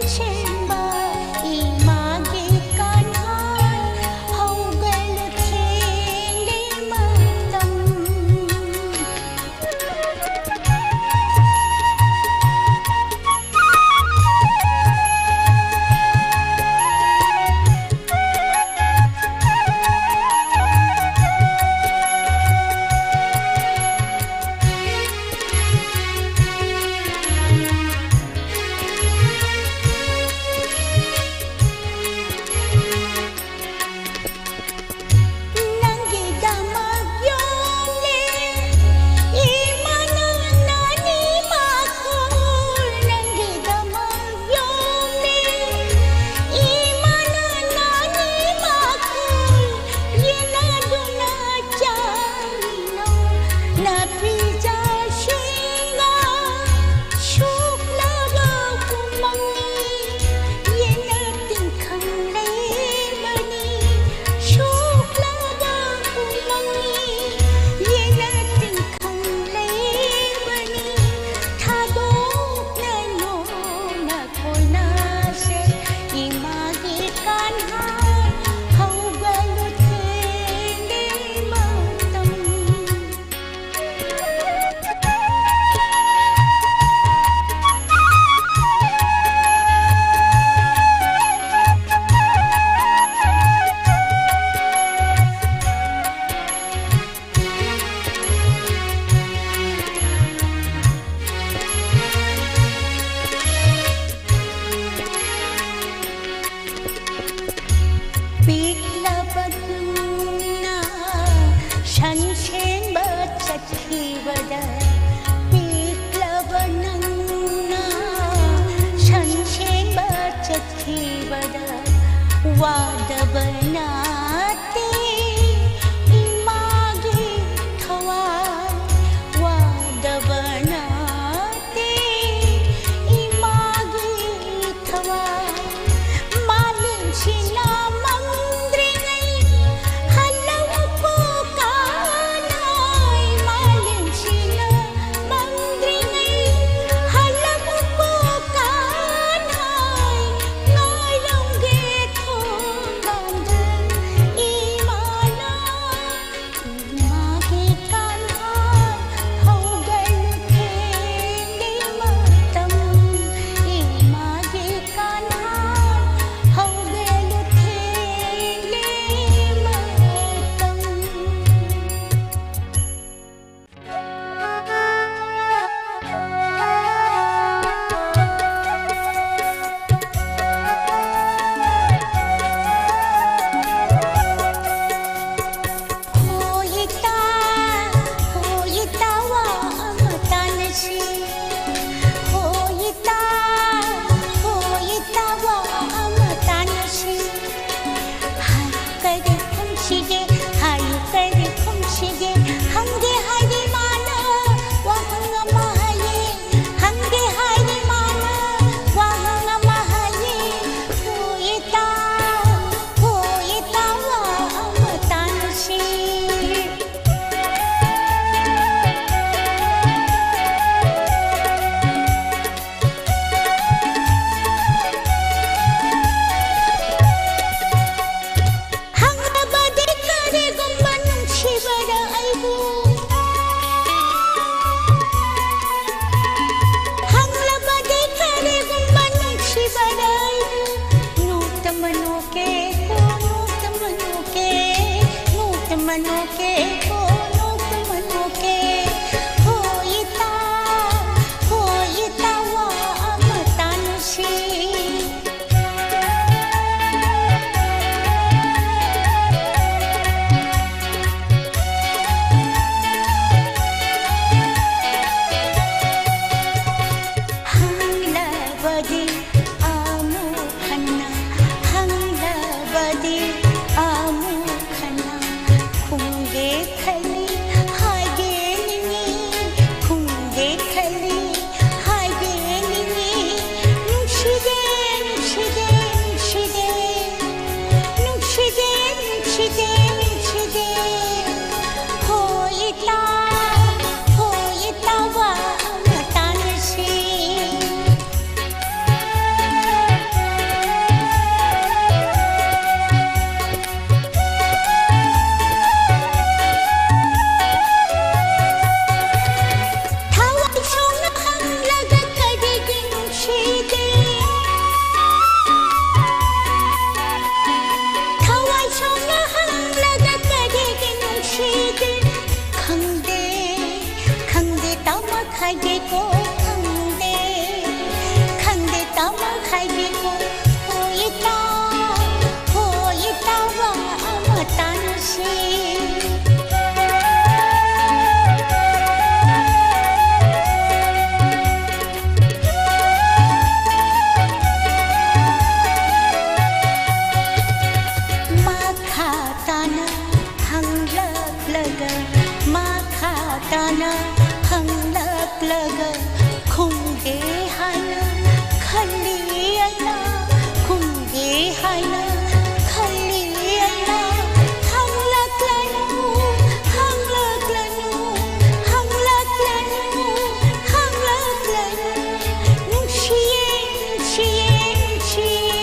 ꯋꯥꯗꯕ ꯅꯠꯇꯦ ꯏꯃꯥꯒꯤ ꯊꯋꯥꯏ, ꯋꯥꯗꯕ ꯅꯠꯇꯦ ꯏꯃꯥꯒꯤ ꯊꯋꯥꯏ꯫ ꯃꯥꯂꯦꯝꯁꯤꯅ ꯃꯝꯗ꯭ꯔꯤꯉꯩ ꯍꯜꯂꯛꯎꯀꯣ ꯀꯥꯅꯥꯏ, ꯃꯥꯂꯦꯝꯁꯤꯅ ꯃꯝꯗ꯭ꯔꯤꯉꯩ ꯍꯜꯂꯛꯎꯀꯣ ꯀꯥꯅꯥꯏ, ꯉꯥꯏꯔꯝꯒꯦ ꯊꯣꯡꯒꯥꯟꯗ ꯏꯃꯥꯅ꯫ ꯏꯃꯥꯒꯤ ꯀꯥꯟꯍꯥꯟ ꯍꯧꯒꯠꯂꯨ ꯊꯦꯡꯂꯦ ꯃꯇꯝ, ꯏꯃꯥꯒꯤ ꯀꯥꯟꯍꯥꯟ ꯍꯧꯒꯠꯂꯨ ꯊꯦꯡꯂꯦ ꯃꯇꯝ꯫ ꯍꯣ ꯏꯇꯥ, ꯍꯣ ꯏꯇꯥ, ꯋꯥ ꯑꯃ ꯇꯥꯟꯅꯁꯤ꯫ ꯍꯣ ꯏꯇꯥ, ꯍꯣ ꯏꯇꯥ, ꯋꯥ ꯑꯃ ꯇꯥꯟꯅꯁꯤ꯫ ꯍꯥꯏꯌꯨ ꯀꯔꯤ ꯈꯨꯝꯁꯤꯒꯦ, ꯍꯥꯏꯌꯨ ꯀꯔꯤ ꯈꯨꯝꯁꯤꯒꯦ, ꯍꯪꯒꯦ ꯍꯥꯏꯔꯦ ꯃꯥꯅ ꯋꯥꯍꯪ ꯑꯃ ꯍꯥꯏꯌꯦ, ꯍꯪꯒꯦ ꯍꯥꯏꯔꯦ ꯃꯥꯅ ꯋꯥꯍꯪ ꯑꯃ ꯍꯥꯏꯌꯦ꯫ ꯍꯣ ꯏꯇꯥ, ꯍꯣ ꯏꯇꯥ, ꯋꯥ ꯑꯃ ꯇꯥꯟꯅꯁꯤ꯫ ꯍꯪꯂꯕꯗꯤ ꯀꯔꯤꯒꯨꯝꯕ ꯅꯨꯡꯁꯤꯕꯔ ꯑꯩꯕꯨ? ꯍꯪꯂꯕꯗꯤ ꯀꯔꯤꯒꯨꯝꯕ ꯅꯨꯡꯁꯤꯕꯔ ꯑꯩꯕꯨ? ꯅꯣꯛꯇ ꯃꯅꯣꯛꯀꯦ ꯀꯣ, ꯅꯣꯛꯇ ꯃꯅꯣꯛꯀꯦ, ꯅꯣꯛꯇ ꯃꯅꯣꯛꯀꯦ ꯀꯣ, ꯅꯣꯛꯇ ꯃꯅꯣꯛꯀꯦ꯫ ꯍꯣ ꯏꯇꯥ, ꯍꯣ ꯏꯇꯥ, ꯋꯥ ꯑꯃ ꯇꯥꯟꯅꯁꯤ꯫ ꯍꯪꯂꯕꯗꯤ ꯑꯃꯨꯛ ꯍꯟꯅ ꯍꯪꯂ ꯅꯨꯡꯁꯤꯗꯦ, ꯅꯨꯡꯁꯤꯗꯦ, ꯅꯨꯡꯁꯤꯗꯦ꯫ ꯍꯣ ꯏꯇꯥ, ꯍꯣ ꯏꯇꯥ, ꯋꯥ ꯑꯃꯇ ꯅꯨꯡꯁꯤ꯫ ꯊꯋꯥꯏ ꯁꯣꯛꯅ ꯍꯪꯂꯒ ꯀꯔꯤꯒꯤ ꯅꯨꯡꯁꯤꯗꯦ? ꯊꯋꯥꯏ ꯁꯣꯛꯅ ꯍꯪꯂꯒ ꯀꯔꯤꯒꯤ ꯅꯨꯡꯁꯤꯗꯦ? ꯈꯪꯗꯦ, ꯈꯪꯗꯦ, ꯇꯃꯛ ꯍꯥꯏꯒꯦꯀꯣ, ꯈꯪꯗꯦ, ꯈꯪꯗꯦ, ꯇꯃꯛ ꯍꯥꯏꯒꯦꯀꯣ꯫ ꯍꯣ ꯏꯇꯥ, ꯍꯣ ꯏꯇꯥ, ꯋꯥ ꯑꯃꯇ ꯅꯨꯡꯁꯤ꯫ ꯃꯈꯥ ꯇꯥꯅ ꯍꯪꯂꯛꯂꯒ, ꯃꯈꯥ ꯇꯥꯅ ꯍꯪꯂꯛꯂꯒ, ꯈꯨꯝꯒꯦ ꯍꯥꯏꯅ ꯈꯜꯂꯤ ꯑꯩꯅ, ꯈꯨꯝꯒꯦ ꯍꯥꯏꯅ ꯈꯜꯂꯤ ꯑꯩꯅ꯫ ꯍꯪꯂꯛꯂꯅꯨ, ꯍꯪꯂꯛꯂꯅꯨ, ꯍꯪꯂꯛꯂꯅꯨ, ꯍꯪꯂꯛꯂꯅꯨ꯫ ꯅꯨꯡꯁꯤꯌꯦ, ꯅꯨꯡꯁꯤꯌꯦ, ꯅꯨꯡꯁꯤꯌꯦ,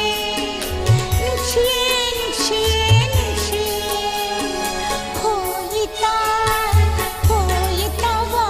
ꯅꯨꯡꯁꯤꯌꯦ, ꯅꯨꯡꯁꯤꯌꯦ, ꯅꯨꯡꯁꯤꯌꯦ꯫ ꯍꯣ ꯏꯇꯥ, ꯍꯣ ꯏꯇꯥ, ꯋꯥ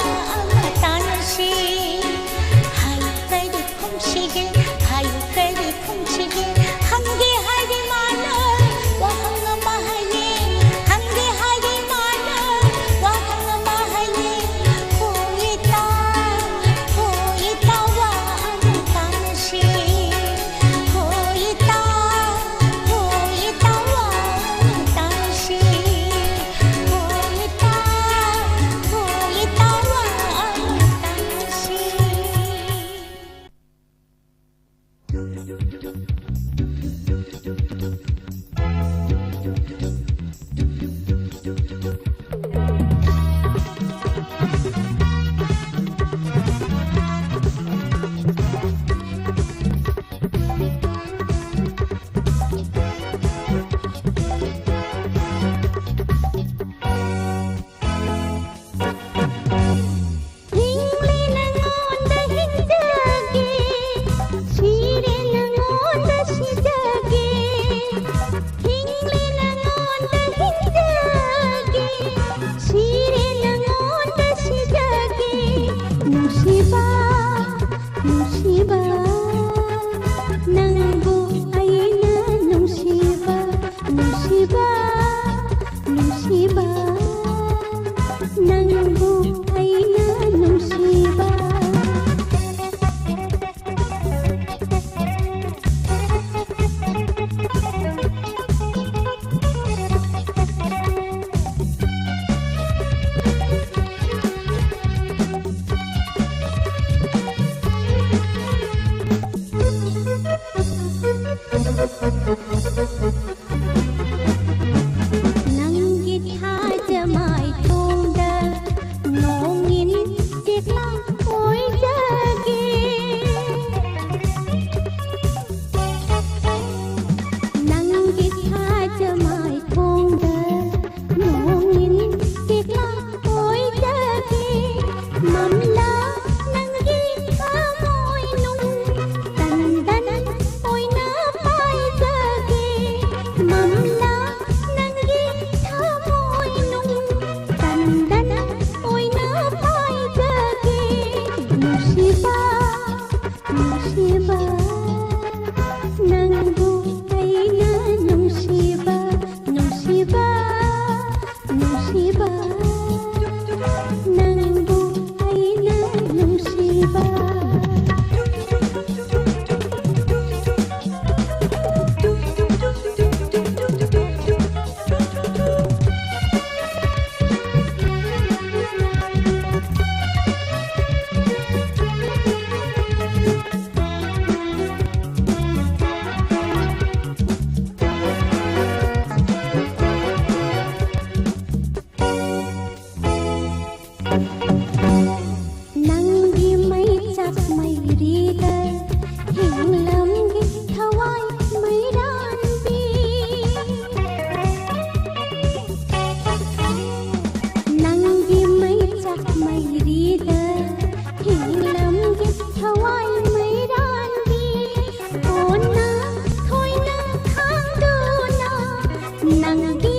ꯅꯪꯒꯤ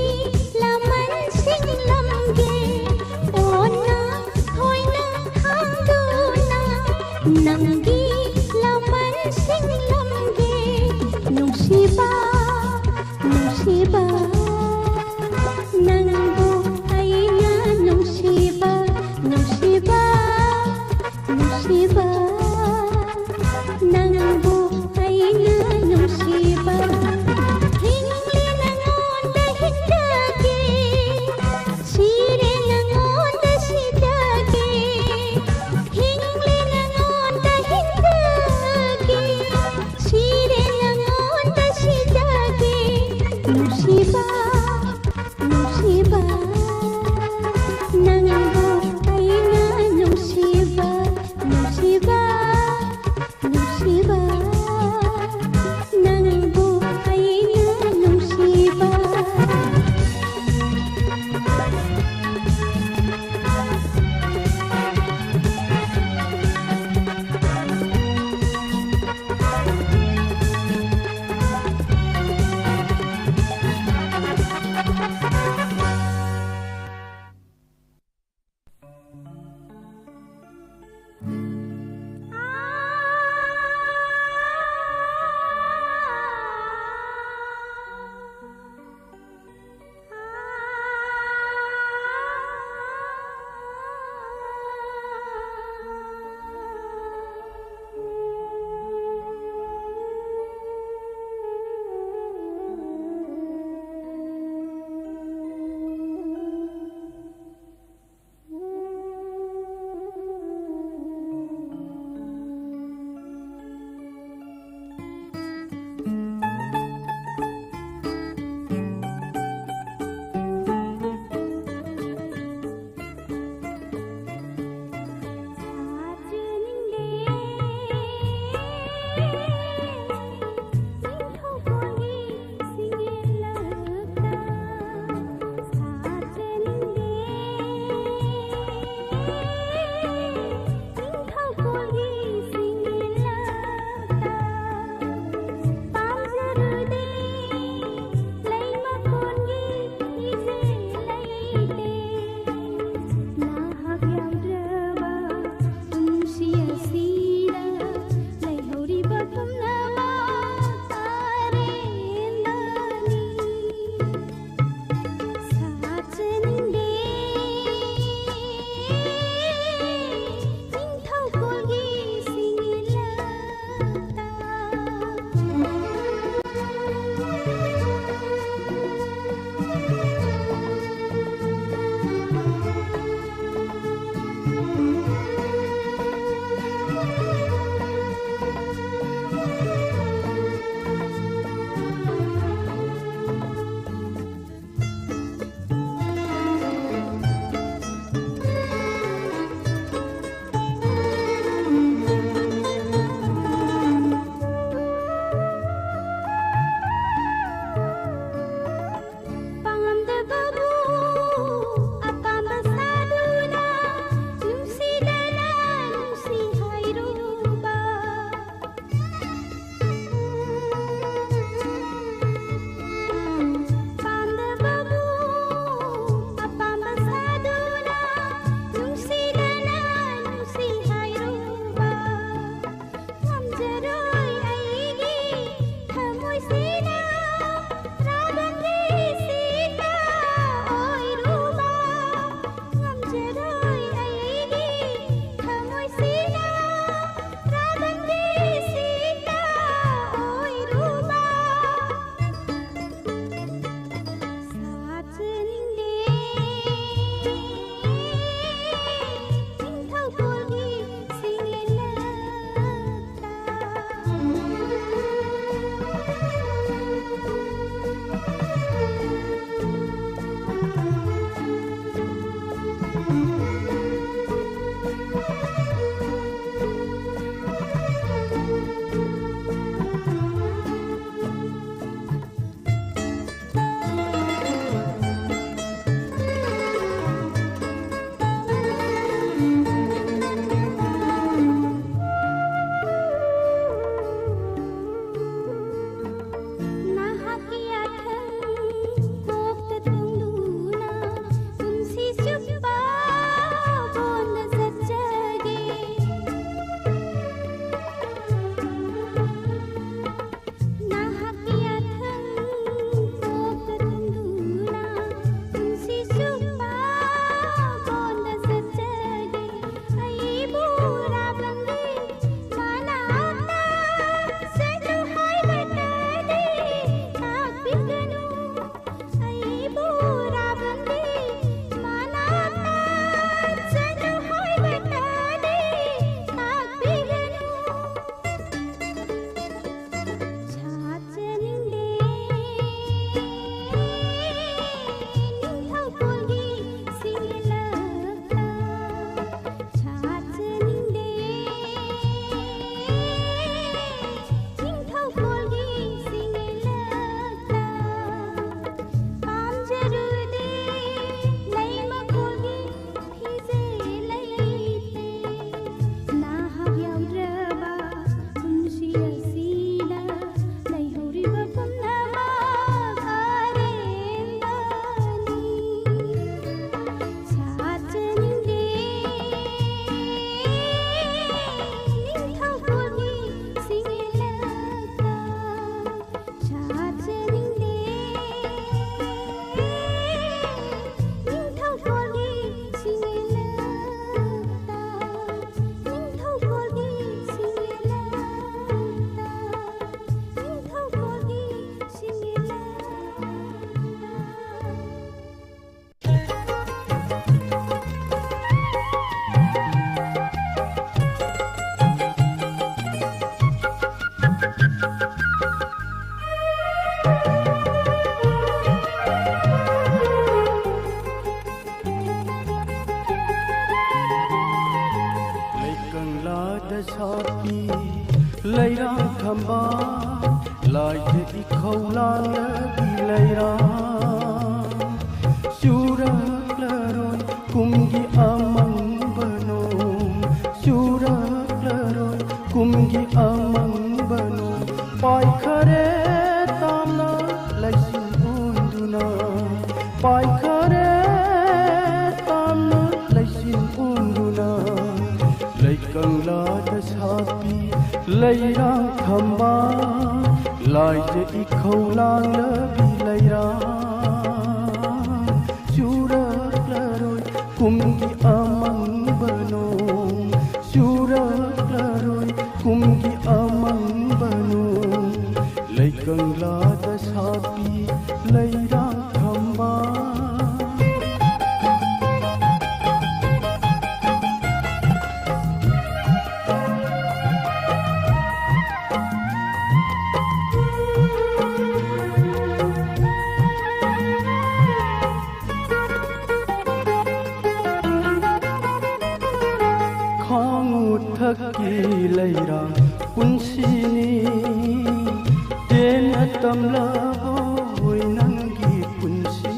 ꯂꯃꯟꯁꯤꯡ ꯂꯝꯒꯦ ꯑꯣꯟꯅ ꯊꯣꯏꯅ ꯈꯪꯗꯨꯅ, ꯅꯪꯒꯤ ꯂꯃꯟꯁꯤꯡ ꯂꯝꯒꯦ꯫ ꯅꯨꯡꯁꯤꯕ, ꯅꯨꯡꯁꯤꯕ, ꯅꯪꯕꯨ ꯑꯩꯅ ꯅꯨꯡꯁꯤꯕ, ꯅꯨꯡꯁꯤꯕ, ꯅꯨꯡꯁꯤꯕ, ꯅꯪꯕꯨ ꯑꯩꯅ ꯅꯨꯡꯁꯤꯕ꯫ ꯍꯤꯡꯂꯤ ꯅꯉꯣꯟꯗ ꯍꯤꯡ ꯊꯝꯕꯥꯜ, ꯂꯥꯏꯗ ꯏꯈꯧ ꯂꯥꯡꯂꯕꯤ ꯂꯩꯔꯥꯡ꯫ ꯆꯨꯔꯛꯂꯔꯣꯏ ꯀꯨꯝꯒꯤ ꯑꯃꯪꯕ ꯅꯣꯡ, ꯆꯨꯔꯛꯂꯔꯣꯏ ꯀꯨꯝꯒꯤ ꯑꯃꯪꯕ ꯅꯣꯡ꯫ ꯄꯥꯏꯈꯔꯦ ꯇꯥꯝꯅ ꯂꯩꯆꯤꯜ ꯑꯣꯟꯗꯨꯅ, ꯄꯥꯏꯈꯔꯦ ꯇꯥꯝꯅ ꯂꯩꯆꯤꯜ ꯑꯣꯟꯗꯨꯅ꯫ ꯂꯩꯀꯪꯂꯥꯗ ꯁꯥꯠꯄꯤ ꯂꯩꯔꯥꯡ ꯊꯝꯕꯥꯜ, ꯂꯥꯏꯗ ꯏꯈꯧ ꯂꯥꯡꯂꯕꯤ ꯂꯩꯔꯥꯡ꯫ ꯆꯨꯔꯛꯂꯔꯣꯏ ꯀꯨꯝꯒꯤ ꯑꯃꯪꯕ ꯅꯣꯡ, ꯆꯨꯔꯛꯂꯔꯣꯏ ꯀꯨꯝꯒꯤ ꯑꯃꯪꯕ ꯅꯣꯡ꯫ ꯂꯩꯀꯪꯂꯥꯗ ꯁꯥꯠꯄꯤ ꯂꯩꯔꯥꯡ ꯊꯝꯕꯥꯜ꯫ ꯈꯥꯉꯨ ꯊꯛꯀꯤ ꯂꯩꯔꯥꯡ ꯄꯨꯟꯁꯤꯅꯤ, ꯇꯦꯟꯅ ꯇꯝꯂꯕꯣꯏ ꯅꯪꯒꯤ ꯄꯨꯟꯁꯤ꯫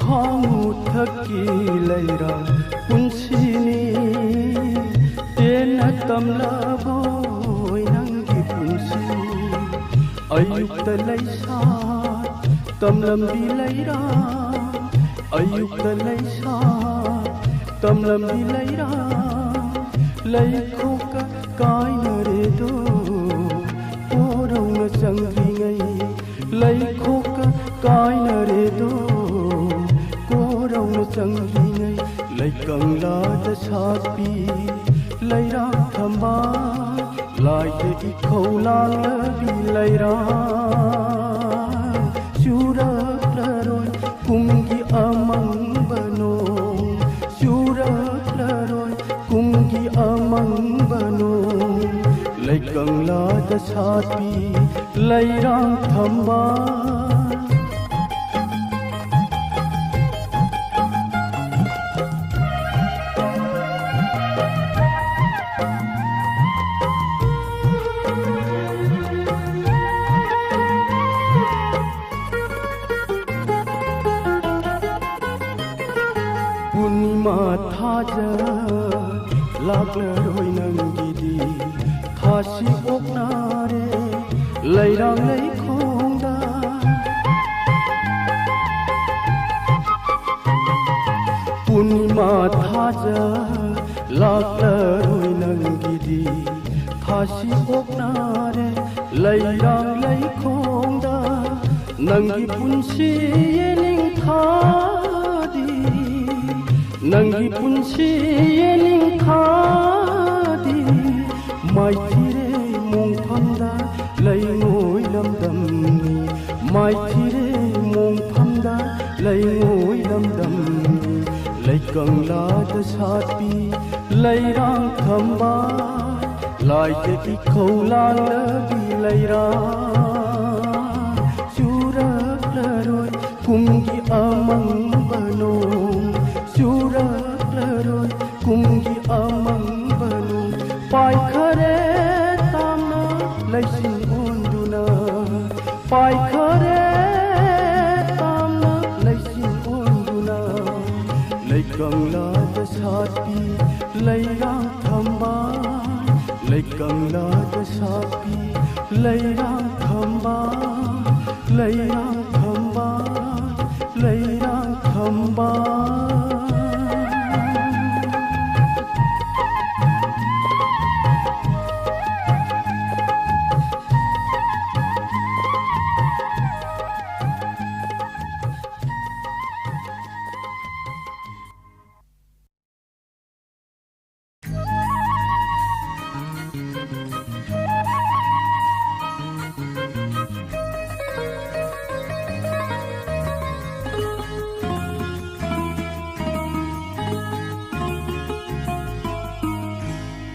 ꯈꯥꯉꯨ ꯊꯛꯀꯤ ꯂꯩꯔꯥꯡ ꯄꯨꯟꯁꯤꯅꯤ, ꯇꯦꯟꯅ ꯇꯝꯂꯕꯣꯏ ꯅꯪꯒꯤ ꯄꯨꯟꯁꯤ꯫ ꯑꯌꯨꯛꯇ ꯂꯩꯁꯥ ꯇꯝꯂꯝꯕꯤ ꯂꯩꯔꯥꯡ, ꯑꯌꯨꯛꯇ ꯂꯩꯁꯥ ꯇꯝꯂꯝꯕꯤ ꯂꯩꯔꯥꯡ꯫ ꯂꯩꯈꯣꯛꯀ ꯀꯥꯏꯅꯔꯦꯗꯣ ꯀꯣꯔꯧꯅ ꯆꯪꯗ꯭ꯔꯤꯉꯩ, ꯂꯩꯈꯣꯛꯀ ꯀꯥꯏꯅꯔꯦꯗꯣ ꯀꯣꯔꯧꯅ ꯆꯪꯗ꯭ꯔꯤꯉꯩ꯫ ꯂꯩꯀꯪꯂꯥꯗ ꯁꯥꯠꯄꯤ ꯂꯩꯔꯥꯡ ꯊꯝꯕꯥꯜ, ꯂꯥꯏꯗ ꯏꯈꯧ ꯂꯥꯡꯂꯕꯤ ꯂꯩꯔꯥꯡ꯫ ꯆꯨꯔꯛꯂꯔꯣꯏ ꯀꯨꯝꯒꯤ ꯑꯃꯪꯕ ꯅꯣꯡ, ꯆꯨꯔꯛꯂꯔꯣꯏ ꯀꯨꯝꯒꯤ ꯑꯃꯪꯕ ꯅꯣꯡ꯫ ꯂꯩꯀꯪꯂꯥꯗ ꯁꯥꯠꯄꯤ ꯂꯩꯔꯥꯡ ꯊꯝꯕꯥꯜ꯫ ꯊꯥꯖ ꯂꯥꯛꯂꯔꯣꯏ ꯅꯪꯒꯤꯗꯤ꯫ ꯊꯥꯁꯤ ꯑꯣꯛꯅꯔꯦ ꯂꯩꯔꯥꯡ ꯂꯩꯈꯣꯡꯗ꯫ ꯄꯨꯔꯅꯤꯃꯥ ꯊꯥꯖ ꯂꯥꯛꯂꯔꯣꯏ ꯅꯪꯒꯤꯗꯤ꯫ ꯊꯥꯁꯤ ꯑꯣꯛꯅꯔꯦ ꯂꯩꯔꯥꯡ ꯂꯩꯈꯣꯡꯗ꯫ ꯅꯪꯒꯤ ꯄꯨꯟꯁꯤ ꯌꯦꯅꯤꯡꯊꯥꯗꯤ, ꯅꯪꯒꯤ ꯄꯨꯟꯁꯤ ꯌꯦꯅꯤꯡꯊꯥꯗꯤ꯫ ꯃꯥꯏꯊꯤꯔꯦ ꯃꯣꯡꯐꯝꯗ ꯂꯩꯉꯣꯏ ꯂꯝꯗꯝꯅꯤ꯫ ꯃꯥꯏꯊꯤꯔꯦ ꯃꯣꯡꯐꯝꯗ ꯂꯩꯉꯣꯏ ꯂꯝꯗꯝꯅꯤ꯫ ꯂꯩꯀꯪꯂꯥꯗ ꯁꯥꯠꯄꯤ ꯂꯩꯔꯥꯡ ꯊꯝꯕꯥꯜ, ꯂꯥꯏꯗ ꯏꯈꯧ ꯂꯥꯡꯂꯕꯤ ꯂꯩꯔꯥꯡ꯫ ꯆꯨꯔꯛꯂꯔꯣꯏ ꯀꯨꯝꯒꯤ ꯑꯃꯪꯕ ꯅꯣꯡ, ꯆꯨꯔꯛꯂꯔꯣꯏ ꯀꯨꯝꯒꯤ ꯑꯃꯪꯕ ꯅꯣꯡ꯫ ꯄꯥꯏꯈꯔꯦ ꯇꯥꯝꯅ ꯂꯩꯆꯤꯟ ꯑꯣꯟꯗꯨꯅ, ꯄꯥꯏꯈꯔꯦ ꯇꯥꯝꯅ ꯂꯩꯆꯤꯟ ꯑꯣꯟꯗꯨꯅ꯫ ꯂꯩꯀꯪꯂꯥꯗ ꯁꯥꯠꯄꯤ ꯂꯩꯔꯥꯡ ꯊꯝꯕꯥꯜ, ꯂꯩꯀꯪꯂꯥꯗ ꯁꯥꯠꯄꯤ ꯂꯩꯔꯥꯡ ꯊꯝꯕꯥꯜ, ꯂꯩꯔꯥꯡ ꯊꯝꯕꯥꯜ, ꯂꯩꯔꯥꯡ ꯊꯝꯕꯥꯜ꯫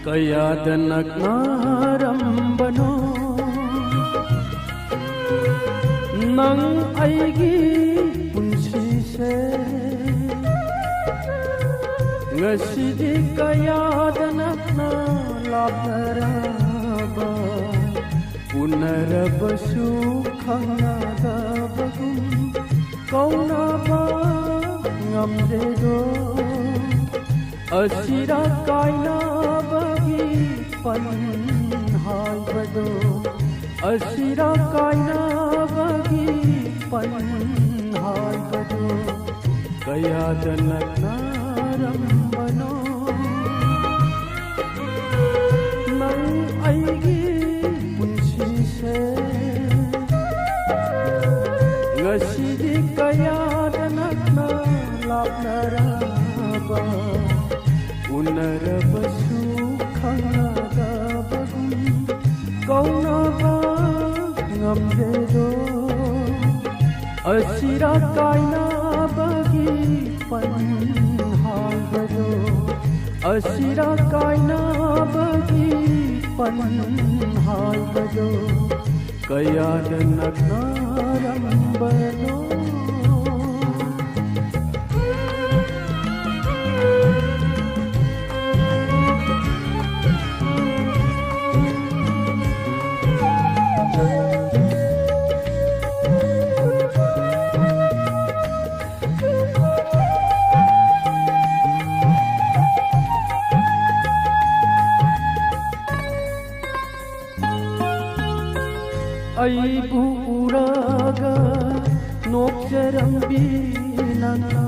ꯀꯌꯥꯗ ꯅꯛꯅꯔꯝꯕꯅꯣ ꯅꯪ ꯑꯩꯒꯤ ꯄꯨꯟꯁꯤꯁꯦ꯫ ꯉꯁꯤꯗꯤ ꯀꯌꯥꯗ ꯅꯛꯅ ꯂꯥꯞꯅꯔꯕ, ꯎꯅꯔꯕꯁꯨ ꯈꯪꯅꯗꯕꯒꯨꯝ ꯀꯧꯅꯕ ꯉꯝꯗꯦꯗꯣ꯫ ꯑꯁꯤꯔ ꯀꯥꯏꯅꯕꯒꯤ ꯄꯟ ꯍꯥꯏꯕꯗꯣ, ꯑꯁꯤꯔ ꯀꯥꯏꯅꯕꯒꯤ ꯄꯟ ꯍꯥꯏꯕꯗꯣ, ꯀꯌꯥꯗ ꯅꯛꯅꯔꯝꯕꯅꯣ ꯅꯪ ꯑꯩꯒꯤ ꯄꯨꯟꯁꯤꯁꯦ꯫ ꯉꯁꯤꯗꯤ ꯀꯌꯥꯗ ꯅꯛꯅ ꯂꯥꯞꯅꯔꯕ, ꯎꯅꯔꯕꯁꯨ ꯈꯪꯅꯗꯕꯒꯨꯝ ꯀꯧꯅꯕ ꯉꯝꯗꯦꯗꯣ꯫ ꯑꯁꯤꯔ ꯀꯥꯏꯅꯕꯒꯤ ꯄꯟ ꯍꯥꯏꯕꯗꯣ, ꯑꯁꯤꯔ ꯀꯥꯏꯅꯕꯒꯤ ꯄꯟ ꯍꯥꯏꯕꯗꯣ, ꯀꯌꯥꯗ ꯅꯛꯅꯔꯝꯕꯅꯣ꯫ ꯑꯩꯕꯨ ꯎꯔꯒ ꯅꯣꯛꯆꯔꯝꯕꯤ ꯅꯪꯅ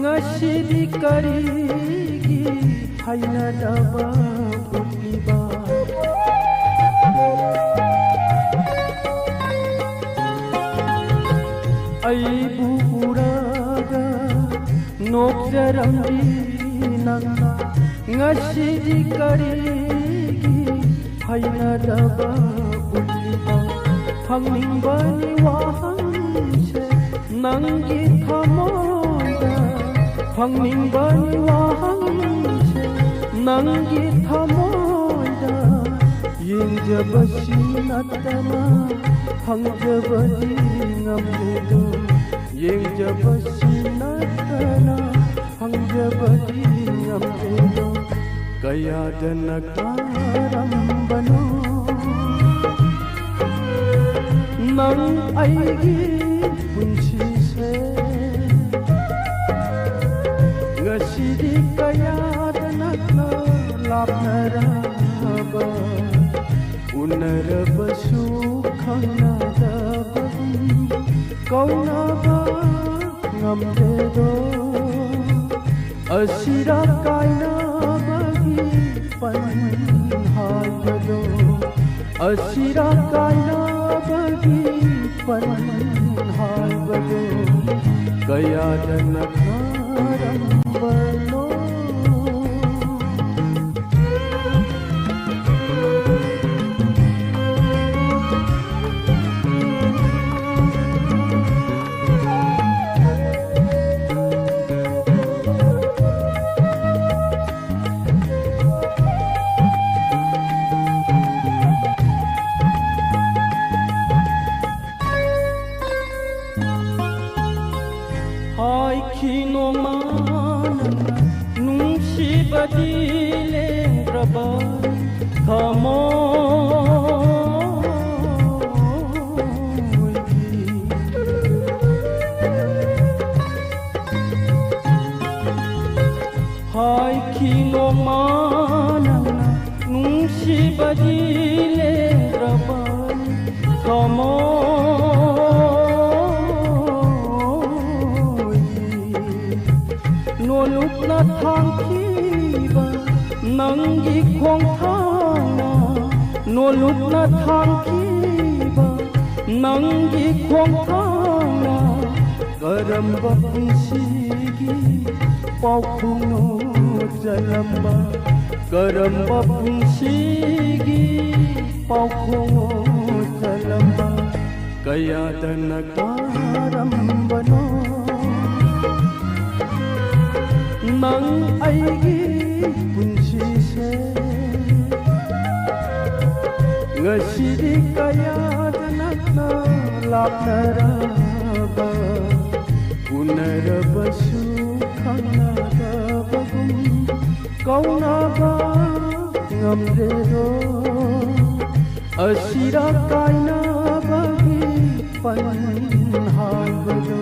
ꯉꯁꯤꯗꯤ ꯀꯔꯤꯒꯤ ꯍꯩꯅꯗꯕ ꯎꯠꯂꯤꯕ? ꯑꯩꯕꯨ ꯎꯔꯒ ꯅꯣꯛꯆꯔꯝꯕꯤ ꯅꯪꯅ ꯉꯁꯤꯗꯤ ꯀꯔꯤꯒꯤ ꯍꯩꯅꯗꯕ ꯎꯠꯂꯤꯕ? ꯍꯪꯅꯤꯡꯕꯅꯤ ꯋꯥꯍꯪꯁꯦ ꯅꯪꯒꯤ ꯊꯃꯣꯏꯗ, ꯍꯪꯅꯤꯡꯕꯅꯤ ꯋꯥꯍꯪꯁꯦ ꯅꯪꯒꯤ ꯊꯃꯣꯏꯗ꯫ ꯌꯦꯡꯖꯕꯁꯤ ꯅꯠꯇꯅ ꯍꯪꯖꯕꯗꯤ ꯉꯝꯗꯦꯗꯣ, ꯌꯦꯡꯖꯕꯁꯤ ꯅꯠꯇꯅ ꯍꯪꯖꯕꯗꯤ ꯉꯝꯗꯦꯗꯣ꯫ ꯀꯌꯥꯗ ꯅꯛꯅꯔꯝꯕꯅꯣ ꯅꯪ ꯑꯩꯒꯤ ꯄꯨꯟꯁꯤꯁꯦ꯫ ꯉꯁꯤꯗꯤ ꯀꯌꯥ ꯎꯅꯔꯕ, ꯎꯅꯔꯕꯁꯨ ꯈꯪꯅꯗꯕꯒꯨꯝ ꯀꯧꯅꯕ ꯉꯝꯗꯦꯗꯣ꯫ ꯑꯁꯤꯔ ꯀꯥꯏꯅꯕꯒꯤ ꯄꯟ ꯍꯥꯏꯕꯗꯣ, ꯑꯁꯤꯔ ꯀꯥꯏꯅꯕꯒꯤ ꯄꯟ ꯍꯥꯏꯕꯗꯣ ꯀꯌꯥꯗ ꯅꯛꯅꯔꯝꯕꯅꯣ꯫ ꯍꯥꯏꯈꯤ ꯅꯣꯡꯃ ꯅꯪꯅ ꯅꯨꯡꯁꯤꯕꯗꯤ ꯂꯦꯡꯗ꯭ꯔꯕ ꯊꯃꯣꯏꯒꯤ꯫ ꯍꯥꯏꯈꯤ ꯅꯣꯡꯃ ꯅꯪꯅ ꯅꯨꯡꯁꯤꯕꯗꯤ ꯂꯦꯡꯗ꯭ꯔꯕ ꯊꯃꯣꯏꯒꯤ꯫ ꯅꯣꯂꯨꯛꯅ ꯊꯥꯡꯈꯤꯕ ꯅꯪꯒꯤ ꯈꯣꯡꯊꯥꯡꯅ, ꯅꯣꯂꯨꯛꯅ ꯊꯥꯡꯈꯤꯕ ꯅꯪꯒꯤ ꯈꯣꯡꯊꯥꯡꯅ ꯀꯔꯝꯕ ꯄꯨꯟꯁꯤꯒꯤ ꯄꯥꯎꯈꯣꯡꯅꯣ ꯆꯜꯂꯝꯕ? ꯀꯔꯝꯕ ꯄꯨꯟꯁꯤꯒꯤ ꯄꯥꯎꯈꯣꯡꯅꯣ ꯆꯜꯂꯝꯕ? ꯀꯌꯥꯗ ꯅꯛꯅꯔꯝꯕꯅꯣ ꯅꯪ ꯑꯩꯒꯤ ꯄꯨꯟꯁꯤꯁꯦ? ꯉꯁꯤꯗꯤ ꯀꯌꯥꯗ ꯅꯛꯅ ꯂꯥꯞꯅꯔꯕ, ꯎꯅꯔꯕꯁꯨ ꯈꯪꯅꯗꯕꯒꯨꯝ ꯀꯧꯅꯕ ꯉꯝꯗꯦꯗꯣ꯫ ꯑꯁꯤꯔ ꯀꯥꯏꯅꯕꯒꯤ ꯄꯟ ꯍꯥꯏꯕꯗꯣ,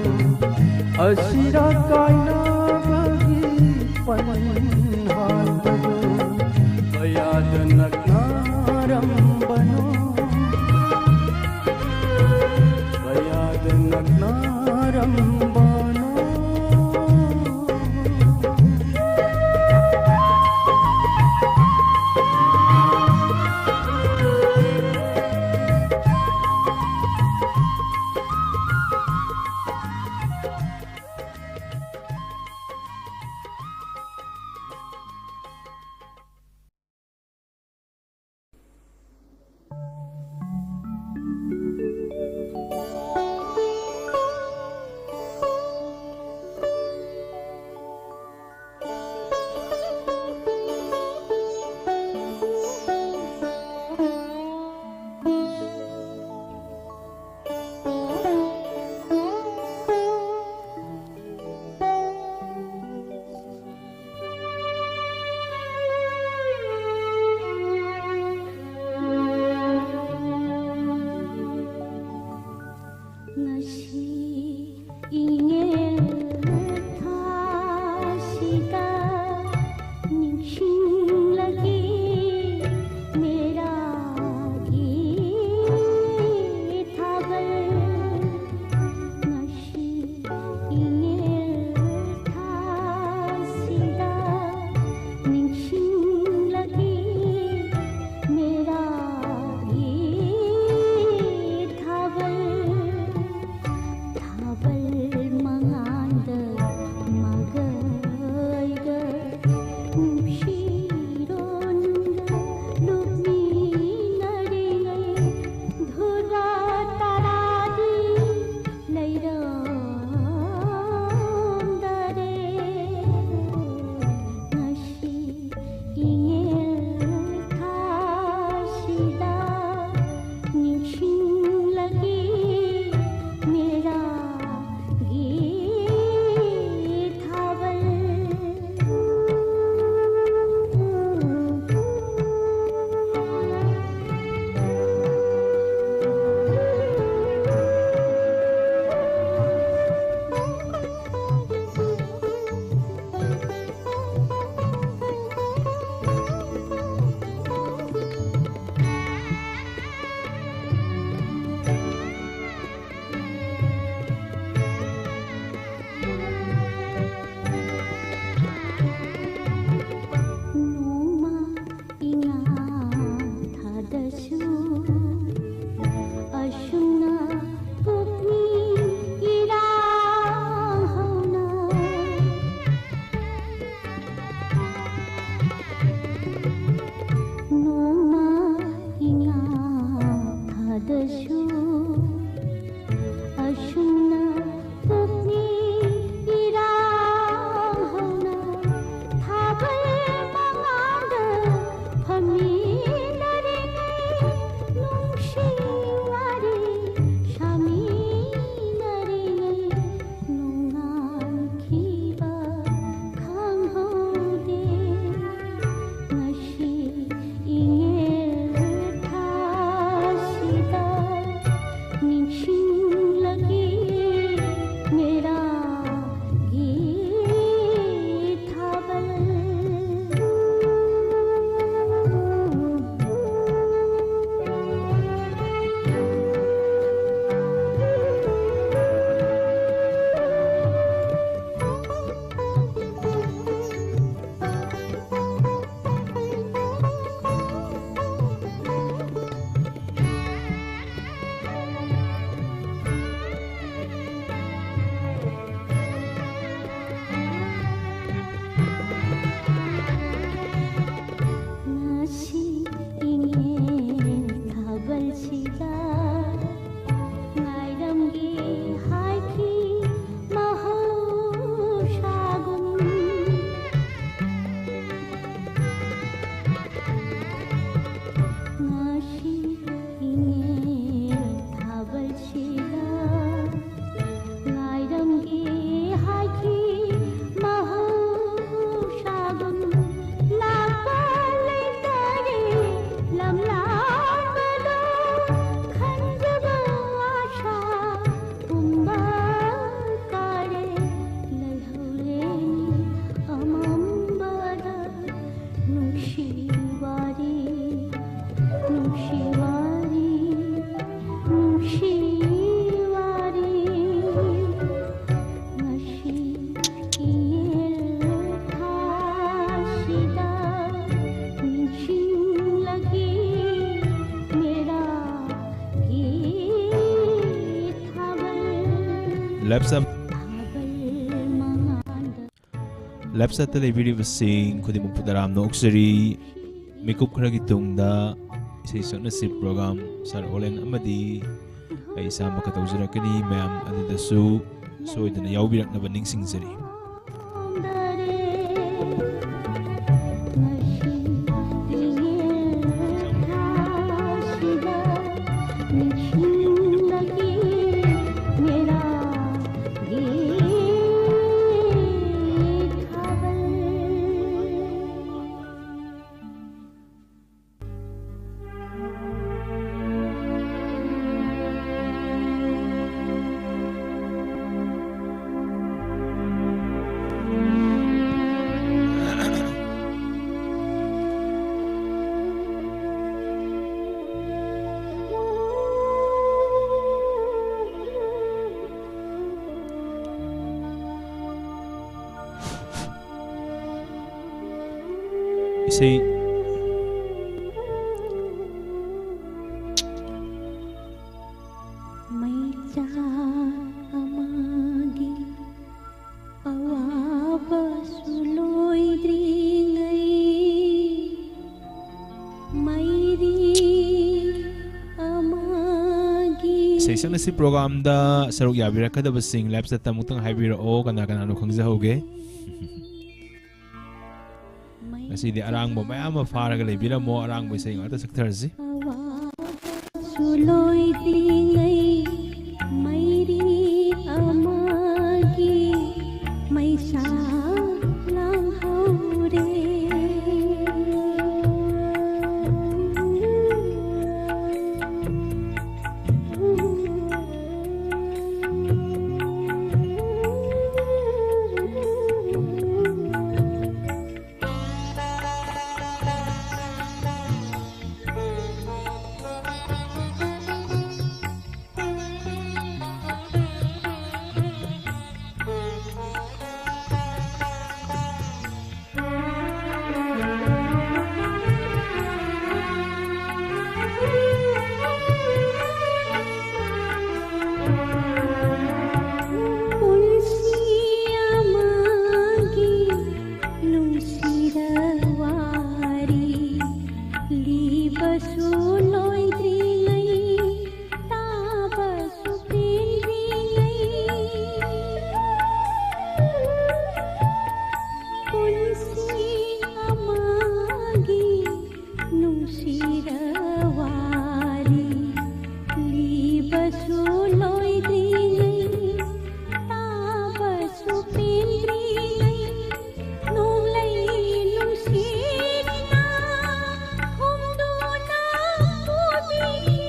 ꯑꯁꯤꯔ ꯀꯥꯏꯅꯕꯒꯤ ꯄꯟ ꯍꯥꯏꯕꯗꯣ ꯑꯁꯨꯝꯅ ꯄꯨꯛꯅꯤꯡ ꯏꯔꯥꯡ ꯍꯧꯅ ꯊꯥꯕꯜ ꯃꯉꯥꯜꯗ ꯐꯝꯃꯤꯟꯅꯔꯤꯉꯩ, ꯅꯨꯡꯁꯤ ꯋꯥꯔꯤ ꯁꯥꯃꯤꯟꯅꯔꯤꯉꯩ, ꯅꯣꯡꯉꯥꯟꯈꯤꯕ ꯈꯪꯍꯧꯗꯦ꯫ ꯉꯁꯤ ꯏꯉꯦꯜ ꯊꯥꯁꯤꯗ ꯅꯤꯡꯁꯤꯡꯂꯛꯏ ꯃꯦꯔꯥ ꯒꯤ ꯊꯥꯕꯜ꯫ ꯉꯁꯤ ꯏꯉꯦꯜ ꯊꯥꯕꯜꯁꯤꯗ ꯉꯥꯏꯔꯝꯒꯦ ꯍꯥꯏꯈꯤ ꯃꯍꯧꯁꯥꯒꯨꯝ꯫ ꯉꯁꯤ ꯏꯉꯦꯜ ꯊꯥꯕꯜꯁꯤꯗ ꯉꯥꯏꯔꯝꯒꯦ ꯍꯥꯏꯈꯤ ꯃꯍꯧꯁꯥꯒꯨꯝ꯫ ꯂꯥꯛꯄ ꯂꯩꯇꯔꯦ ꯂꯝꯂꯥꯟꯕꯗꯣ, ꯈꯟꯖꯕ ꯑꯥꯁꯥ ꯄꯨꯝꯕ ꯀꯥꯔꯦ꯫ ꯂꯩꯍꯧꯔꯦꯅꯦ ꯑꯃꯝꯕꯗ ꯅꯨꯡꯁꯤ ꯋꯥꯔꯤ, ꯅꯨꯡꯁꯤ ꯋꯥꯔꯤ, ꯅꯨꯡꯁꯤ ꯋꯥꯔꯤ꯫ ꯉꯁꯤ ꯏꯉꯦꯜ ꯊꯥꯁꯤꯗ ꯅꯤꯡꯁꯤꯡꯂꯛꯏ ꯃꯦꯔꯥ ꯒꯤ ꯊꯥꯕꯜ꯫ ꯂꯥꯏꯐ ꯁꯝ- ꯊꯥꯕꯜ ꯃꯉꯥꯜꯗ ꯂꯥꯏꯐ ꯁꯥꯏꯠꯇ ꯂꯩꯕꯤꯔꯤꯕꯁꯤꯡ ꯈꯨꯗꯤꯡꯃꯛꯄꯨ ꯇꯔꯥꯝꯅ ꯑꯣꯛꯆꯔꯤ꯫ ꯃꯤꯀꯨꯞ ꯈꯔꯒꯤ ꯇꯨꯡꯗ ꯏꯁꯩ ꯁꯛꯅꯁꯤ ꯄ꯭ꯔꯣꯒ꯭ꯔꯥꯝ ꯁꯥꯔ ꯑꯣꯂꯦꯟ ꯑꯃꯗꯤ ꯑꯩ ꯏꯁꯥꯃꯛꯀ ꯇꯧꯖꯔꯛꯀꯅꯤ꯫ ꯃꯌꯥꯝ ꯑꯗꯨꯗꯁꯨ ꯁꯣꯏꯗꯅ ꯌꯥꯎꯕꯤꯔꯛꯅꯕ ꯅꯤꯡꯁꯤꯡꯖꯔꯤ꯫ ꯏꯁꯩ꯫ ꯃꯩꯆꯥꯛ ꯑꯃꯒꯤ ꯑꯋꯥꯕꯁꯨ ꯂꯣꯏꯗ꯭ꯔꯤꯉꯩ, ꯃꯩꯔꯤ ꯑꯃꯒꯤ ꯏꯁꯩ ꯁꯛꯅꯁꯤ ꯄ꯭ꯔꯣꯒ꯭ꯔꯥꯝꯗ ꯁꯔꯨꯛ ꯌꯥꯕꯤꯔꯛꯀꯗꯕꯁꯤꯡ live chatꯇ ꯑꯃꯨꯛꯇꯪ ꯍꯥꯏꯕꯤꯔꯛꯑꯣ, ꯀꯅꯥ ꯀꯅꯥꯅꯣ ꯈꯪꯖꯍꯧꯒꯦ꯫ ꯉꯁꯤꯗꯤ ꯑꯔꯥꯡꯕ ꯃꯌꯥꯝ ꯑꯃ ꯐꯥꯔꯒ ꯂꯩꯕꯤꯔꯝꯃꯣ, ꯑꯔꯥꯡꯕ ꯏꯁꯩ ꯉꯥꯛꯇ ꯁꯛꯊꯔꯁꯤ꯫ ꯁꯨ ꯂꯣꯏꯗ꯭ꯔꯤꯉꯩ ꯃꯩꯔꯤ ꯑꯃꯒꯤ ꯃꯩꯁꯥ ꯂꯥꯡꯍꯧꯔꯦ꯫ ꯀꯁꯨ ꯂꯣꯏꯗ꯭ꯔꯤꯉꯩ, ꯇꯥꯕꯁꯨ ꯄꯦꯟꯗ꯭ꯔꯤꯉꯩ, ꯅꯣꯡꯂꯩ ꯅꯨꯡꯁꯤꯠꯅ ꯍꯨꯝꯗꯨꯅ ꯄꯨꯕꯤꯈꯤ꯫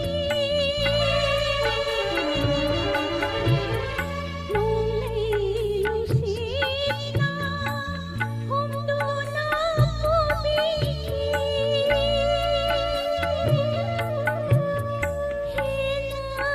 ꯅꯣꯡꯂꯩ ꯅꯨꯡꯁꯤꯠꯅ ꯍꯨꯝꯗꯨꯅ ꯄꯨꯕꯤꯈꯤ꯫ ꯍꯦꯟꯅ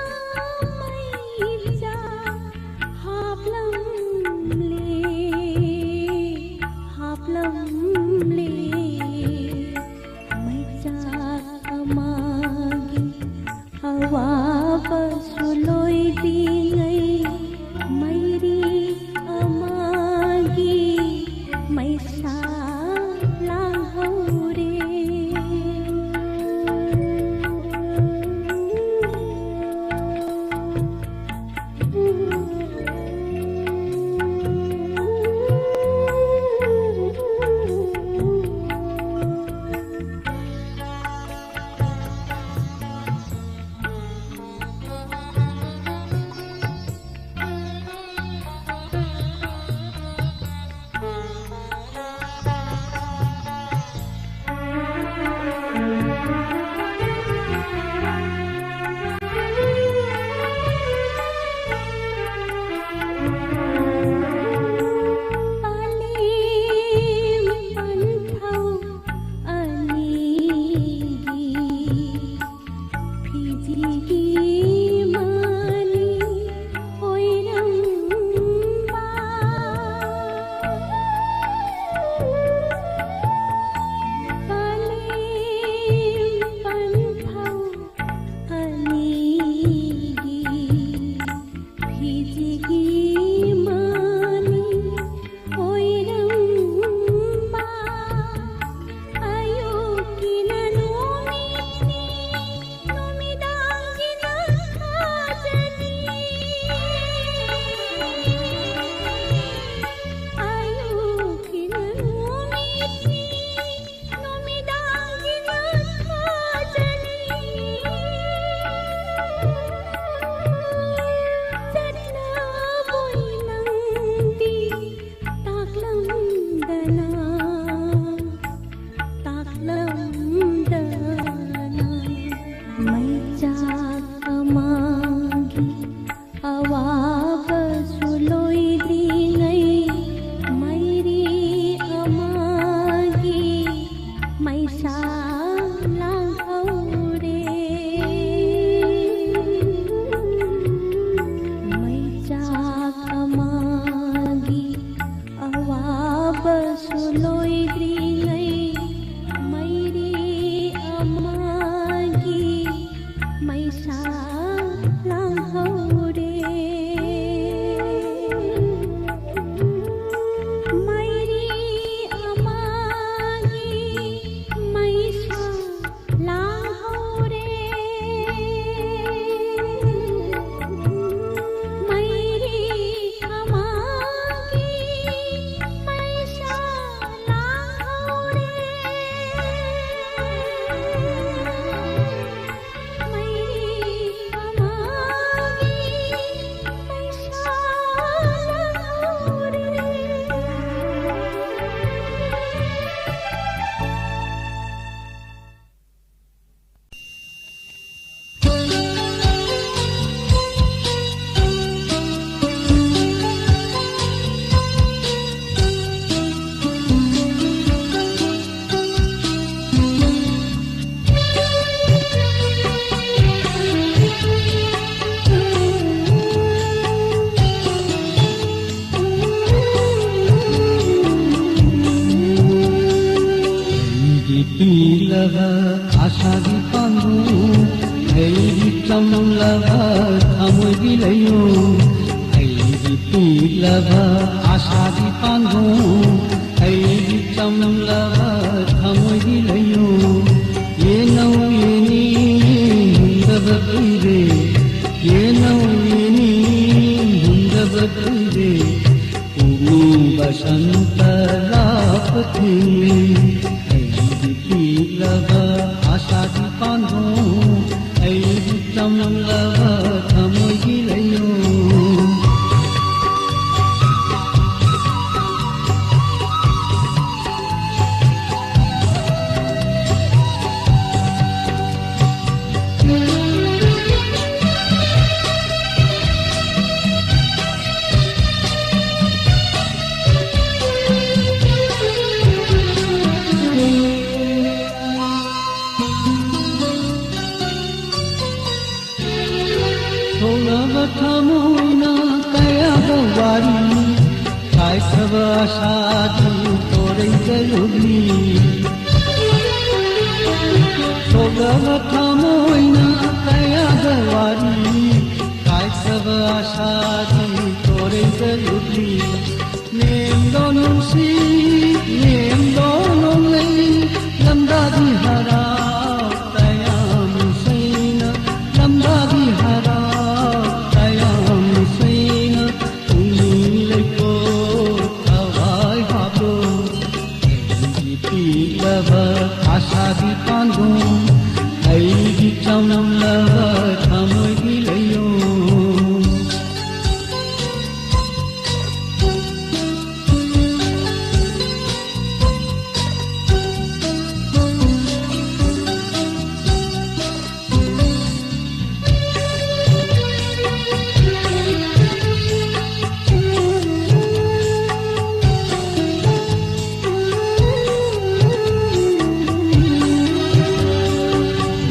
ꯑꯁꯥꯒꯤ ꯄꯥꯟꯗꯨ, ꯑꯩꯒꯤ ꯆꯝꯂꯕ ꯊꯃꯣꯏꯒꯤ ꯂꯩꯌꯨ, ꯑꯩꯒꯤ ꯄꯤꯛꯂꯕ ꯑꯁꯥꯒꯤ ꯄꯥꯟꯗꯨ, ꯑꯩꯒꯤ ꯆꯝꯂꯕ ꯊꯃꯣꯏꯒꯤ ꯂꯩꯌꯨ꯫ ꯌꯦꯅꯧ ꯌꯦꯅꯤ ꯍꯨꯟꯗꯕ ꯀꯨꯏꯔꯦ, ꯌꯦꯅꯧ ꯌꯦꯅꯤ ꯍꯨꯟꯗꯕ ꯀꯨꯏꯔꯦ꯫ ꯄꯨꯛꯅꯤꯡ ꯕꯁꯟꯇ ꯂꯥꯛꯄ ꯊꯤꯡꯂꯤ꯫ ꯑꯩꯒꯤ ꯄꯤꯛꯂꯕ ꯑꯁꯥꯒꯤ ꯄꯥꯟꯗꯨ, ꯑꯩꯒꯤ ꯆꯝꯂꯕ ꯊꯃꯣꯏꯒꯤ ꯂꯩꯌꯨ꯫ ꯁꯣꯛꯂꯕ ꯊꯃꯣꯏꯅ ꯀꯌꯥꯗ ꯋꯥꯔꯤ, ꯀꯥꯏꯈ꯭ꯔꯕ ꯑꯁꯥꯗꯤ ꯇꯣꯔꯩꯗ ꯂꯨꯞꯂꯤ꯫ ꯁꯣꯛꯂꯕ ꯊꯃꯣꯏꯅ ꯀꯌꯥꯗ ꯋꯥꯔꯤ, ꯀꯥꯏꯈ꯭ꯔꯕ ꯑꯁꯥꯗꯤ ꯇꯣꯔꯩꯗ ꯂꯨꯞꯂꯤ꯫ ꯅꯦꯝꯗꯣ ꯅꯨꯡꯁꯤ, ꯅꯦꯝꯗꯣ ꯅꯣꯡꯂꯩ, ꯂꯝꯗꯥꯗꯤ ꯍꯔꯥꯎ ꯇꯌꯥꯝ ꯁꯩꯅ, ꯂꯝꯗꯥꯗꯤ ꯍꯔꯥꯎ ꯇꯌꯥꯝ ꯁꯩꯅ, ꯄꯨꯛꯅꯤꯡ ꯂꯩꯀꯣꯜ ꯊꯋꯥꯏ ꯍꯥꯞꯂꯣ꯫ ꯑꯩꯒꯤ ꯄꯤꯛꯂꯕ ꯑꯁꯥꯒꯤ ꯄꯥꯟꯗꯨ, ꯑꯩꯒꯤ ꯆꯝꯂꯕ ꯊꯃꯣꯏꯒꯤ ꯂꯩꯌꯨ꯫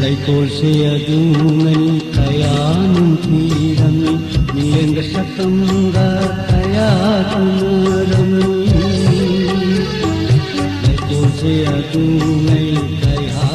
ꯂꯩꯀꯣꯜꯁꯦ ꯑꯗꯨꯉꯩ ꯀꯌꯥ ꯅꯨꯡꯁꯤꯔꯝꯃꯤ, ꯃꯤꯠꯌꯦꯡꯒ ꯁꯛꯇꯝꯒ ꯀꯌꯥ ꯇꯧꯅꯔꯝꯃꯤ꯫ ꯂꯩꯀꯣꯜꯁꯦ ꯑꯗꯨꯉꯩ ꯀꯌꯥ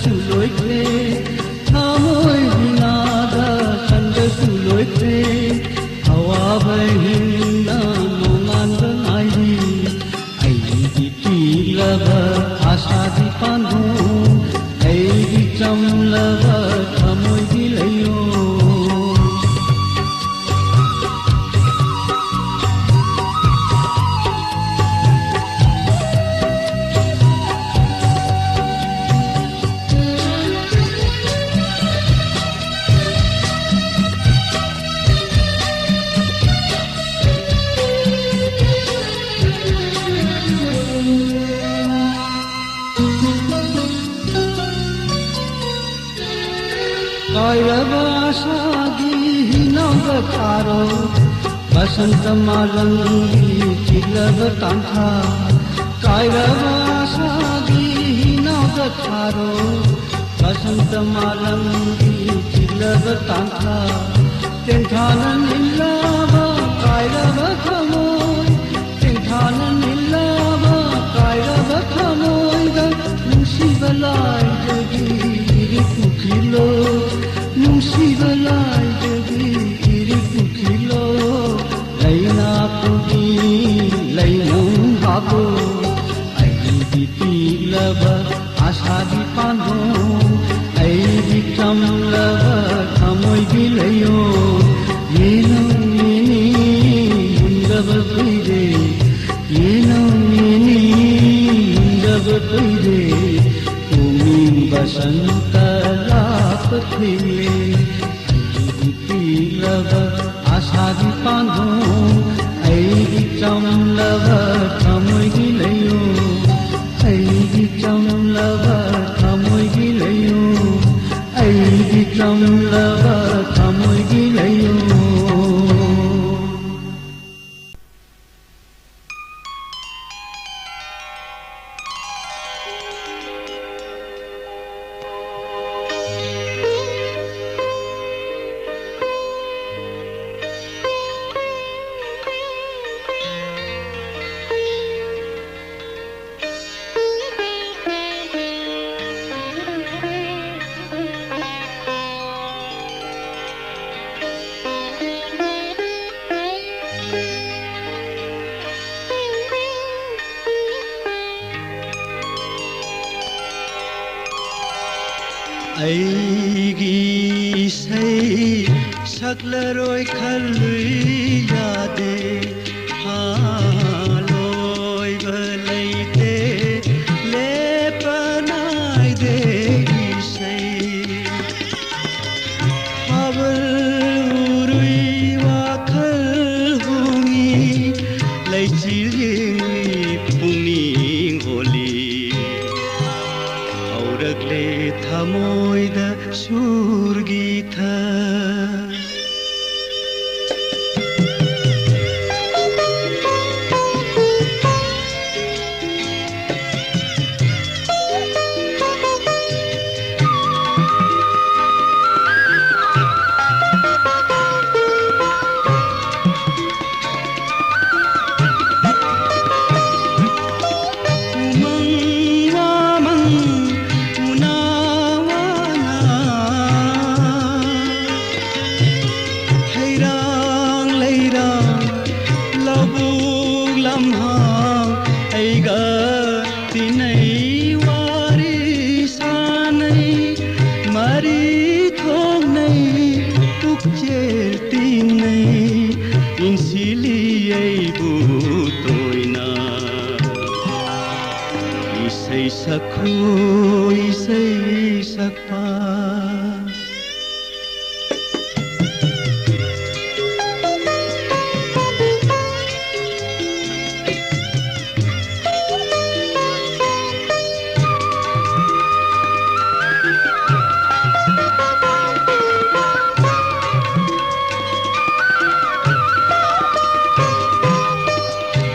ꯂꯣꯏꯈ꯭ꯔꯦ, ꯊꯃꯣꯏꯒꯤ ꯅꯥꯗ ꯆꯟꯕꯁꯨ ꯂꯣꯏꯈ꯭ꯔꯦ꯫ ꯑꯋꯥꯕ ꯍꯤꯡꯅ ꯅꯣꯡꯉꯥꯟꯕ ꯉꯥꯏꯔꯤ꯫ ꯑꯩꯒꯤ ꯄꯤꯛꯂꯕ ꯑꯁꯥꯒꯤ ꯄꯥꯟꯗꯣꯡ, ꯑꯩꯒꯤ ꯆꯝꯂꯕ ꯊꯃꯣꯏꯒꯤ ꯂꯩꯌꯣ꯫ ꯀꯥꯏꯔꯕ ꯑꯁꯥꯒꯤ ꯍꯤꯅꯥꯎꯗ ꯊꯥꯔꯣ, ꯕꯁꯟꯇ ꯃꯥꯂꯪꯒꯤ ꯆꯤꯛꯂꯕ ꯇꯥꯟꯊꯥ꯫ ꯀꯥꯏꯔꯕ ꯑꯁꯥꯒꯤ ꯍꯤꯅꯥꯎꯗ ꯊꯥꯔꯣ, ꯕꯁꯟꯇ ꯃꯥꯂꯪꯒꯤ ꯆꯤꯛꯂꯕ ꯇꯥꯟꯊꯥ꯫ ꯇꯦꯟꯊꯥꯅ ꯅꯤꯜꯂꯕ ꯀꯥꯏꯔꯕ ꯊꯃꯣꯏ, ꯇꯦꯟꯊꯥꯅ ꯅꯤꯜꯂꯕ ꯀꯥꯏꯔꯕ ꯊꯃꯣꯏꯗ ꯅꯨꯡꯁꯤꯕ ꯂꯥꯏꯗꯒꯤ ꯏꯔꯤꯛ ꯄꯨꯈꯤꯂꯣ, ꯅꯨꯡꯁꯤꯕ ꯂꯥꯏꯗꯒꯤ ꯏꯔꯤꯛ ꯄꯨꯈꯤꯂꯣ꯫ ꯂꯩꯅꯥ ꯄꯨꯒꯤ ꯂꯩꯅꯨꯡ ꯍꯥꯞꯄꯣ, ꯑꯩꯒꯤ ꯄꯤꯛꯂꯕ ꯑꯁꯥꯒꯤ ꯄꯥꯟꯗꯣꯡ, ꯑꯩꯒꯤ ꯆꯝꯂꯕ ꯊꯃꯣꯏꯒꯤ ꯂꯩꯌꯣ꯫ ꯌꯦꯅꯧ ꯌꯦꯅꯤ ꯃꯨꯟꯗꯕ ꯀꯨꯏꯔꯦ, ꯌꯦꯅꯧ ꯌꯦꯅꯤ ꯃꯨꯟꯗꯕ ꯀꯨꯏꯔꯦ, ꯄꯨꯛꯅꯤꯡ ꯕꯁꯟꯇ ꯂꯥꯛꯄ ꯊꯦꯡꯂꯦ꯫ ꯑꯩꯒꯤ ꯄꯤꯛꯂꯕ ꯑꯁꯥꯒꯤ ꯄꯥꯟꯗꯣꯡ, ꯑꯩꯒꯤ ꯆꯝꯂꯕ ꯊꯃꯣꯏꯒꯤ ꯂꯩꯌꯣ, ꯑꯩꯒꯤ ꯆꯝꯂꯕ ꯊꯃꯣꯏꯒꯤ ꯂꯩꯌꯣ, ꯑꯩꯒꯤ ꯆꯝꯂꯕ ꯊꯃꯣꯏꯒꯤ ꯂꯩꯌꯣ꯫ ꯑꯩꯒꯤ ꯏꯁꯩ ꯁꯛꯂꯔꯣꯏ ꯈꯜꯂꯨꯏ ꯌꯥꯗꯦ, ꯍꯥ, ꯂꯣꯏꯕ ꯂꯩꯇꯦ, ꯂꯦꯞꯄ ꯅꯥꯏꯗꯦ ꯏꯁꯩ꯫ ꯊꯥꯕꯜ ꯎꯔꯨꯏ ꯋꯥꯈꯜ ꯍꯣꯡꯉꯤ, ꯂꯩꯆꯤꯜ ꯌꯦꯡꯉꯨꯏ ꯄꯨꯛꯅꯤꯡ ꯍꯣꯜꯂꯤ꯫ ꯍꯧꯔꯛꯂꯦ ꯊꯃꯣꯏꯗ ꯁꯨꯔꯒꯤ ꯊ ꯎꯃꯪ ꯋꯥꯃꯪ ꯎꯅꯥ ꯋꯥꯅ, ꯍꯩꯔꯥꯡ ꯂꯩꯔꯥꯡ ꯂꯧꯕꯨꯛ ꯂꯝꯍꯥꯡ ꯑꯩꯒ ꯇꯤꯟꯅꯩ ꯋꯥꯔꯤ ꯁꯥꯟꯅꯩ ꯃꯔꯤ ꯊꯣꯛꯅꯩ ꯄꯨꯛꯆꯦꯜ ꯇꯤꯟꯅꯩ ꯏꯟꯁꯤꯜꯂꯤ ꯑꯩꯕꯨ ꯇꯣꯏꯅ꯫ ꯏꯁꯩ ꯁꯛꯈꯣ ꯏꯁꯩ ꯁꯛꯄ꯫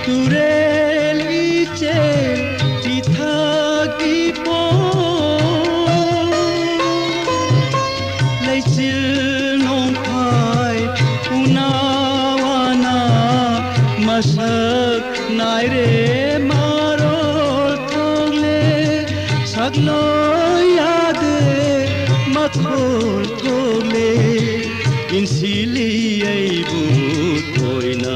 ꯇꯨꯔꯦꯜ ꯏꯆꯦꯜ ꯏꯊꯛ ꯏꯄꯣꯝ ꯂꯩꯆꯤꯜ ꯅꯣꯡꯐꯥꯏ ꯎꯅꯥ ꯋꯥꯅ ꯃꯁꯛ ꯅꯥꯏꯔꯦ ꯃꯔꯣꯜ ꯊꯣꯛꯂꯦ ꯁꯛꯂꯣꯏ ꯌꯥꯗꯦ ꯃꯈꯣꯜ ꯊꯣꯛꯂꯦ ꯏꯟꯁꯤꯜꯂꯤ ꯑꯩꯕꯨ ꯇꯣꯏꯅ꯫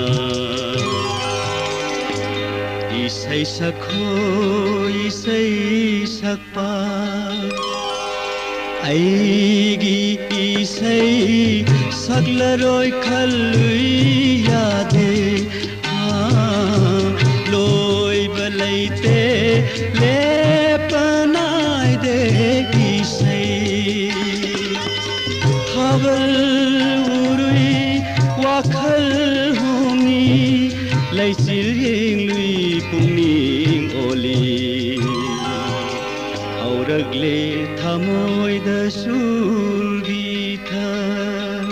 ꯏꯁꯩ ꯁꯛꯈꯣ ꯏꯁꯩ ꯁꯛꯄ꯫ ꯑꯩꯒꯤ ꯏꯁꯩ ꯁꯛꯂꯔꯣꯏ ꯈꯜꯂꯨꯏ, ꯌꯥꯗꯦ꯫ ꯑꯥ, ꯂꯣꯏꯕ ꯂꯩꯇꯦ, ꯂꯦꯞꯄ ꯅꯥꯏꯗꯦ ꯏꯁꯩ꯫ ꯊꯥꯕꯜ ꯎꯔꯨꯏ, ꯋꯥꯈꯜ ꯍꯣꯡꯉꯤ, ꯂꯩꯆꯤꯜ ꯌꯦꯡꯂꯨꯏ, ꯄꯨꯛꯅꯤꯡ ꯑꯣꯜꯂꯤ꯫ ꯍꯧꯔꯛꯂꯦ ꯊꯃꯣꯏꯗ ꯁꯨꯔꯒꯤ ꯏꯊꯛ꯫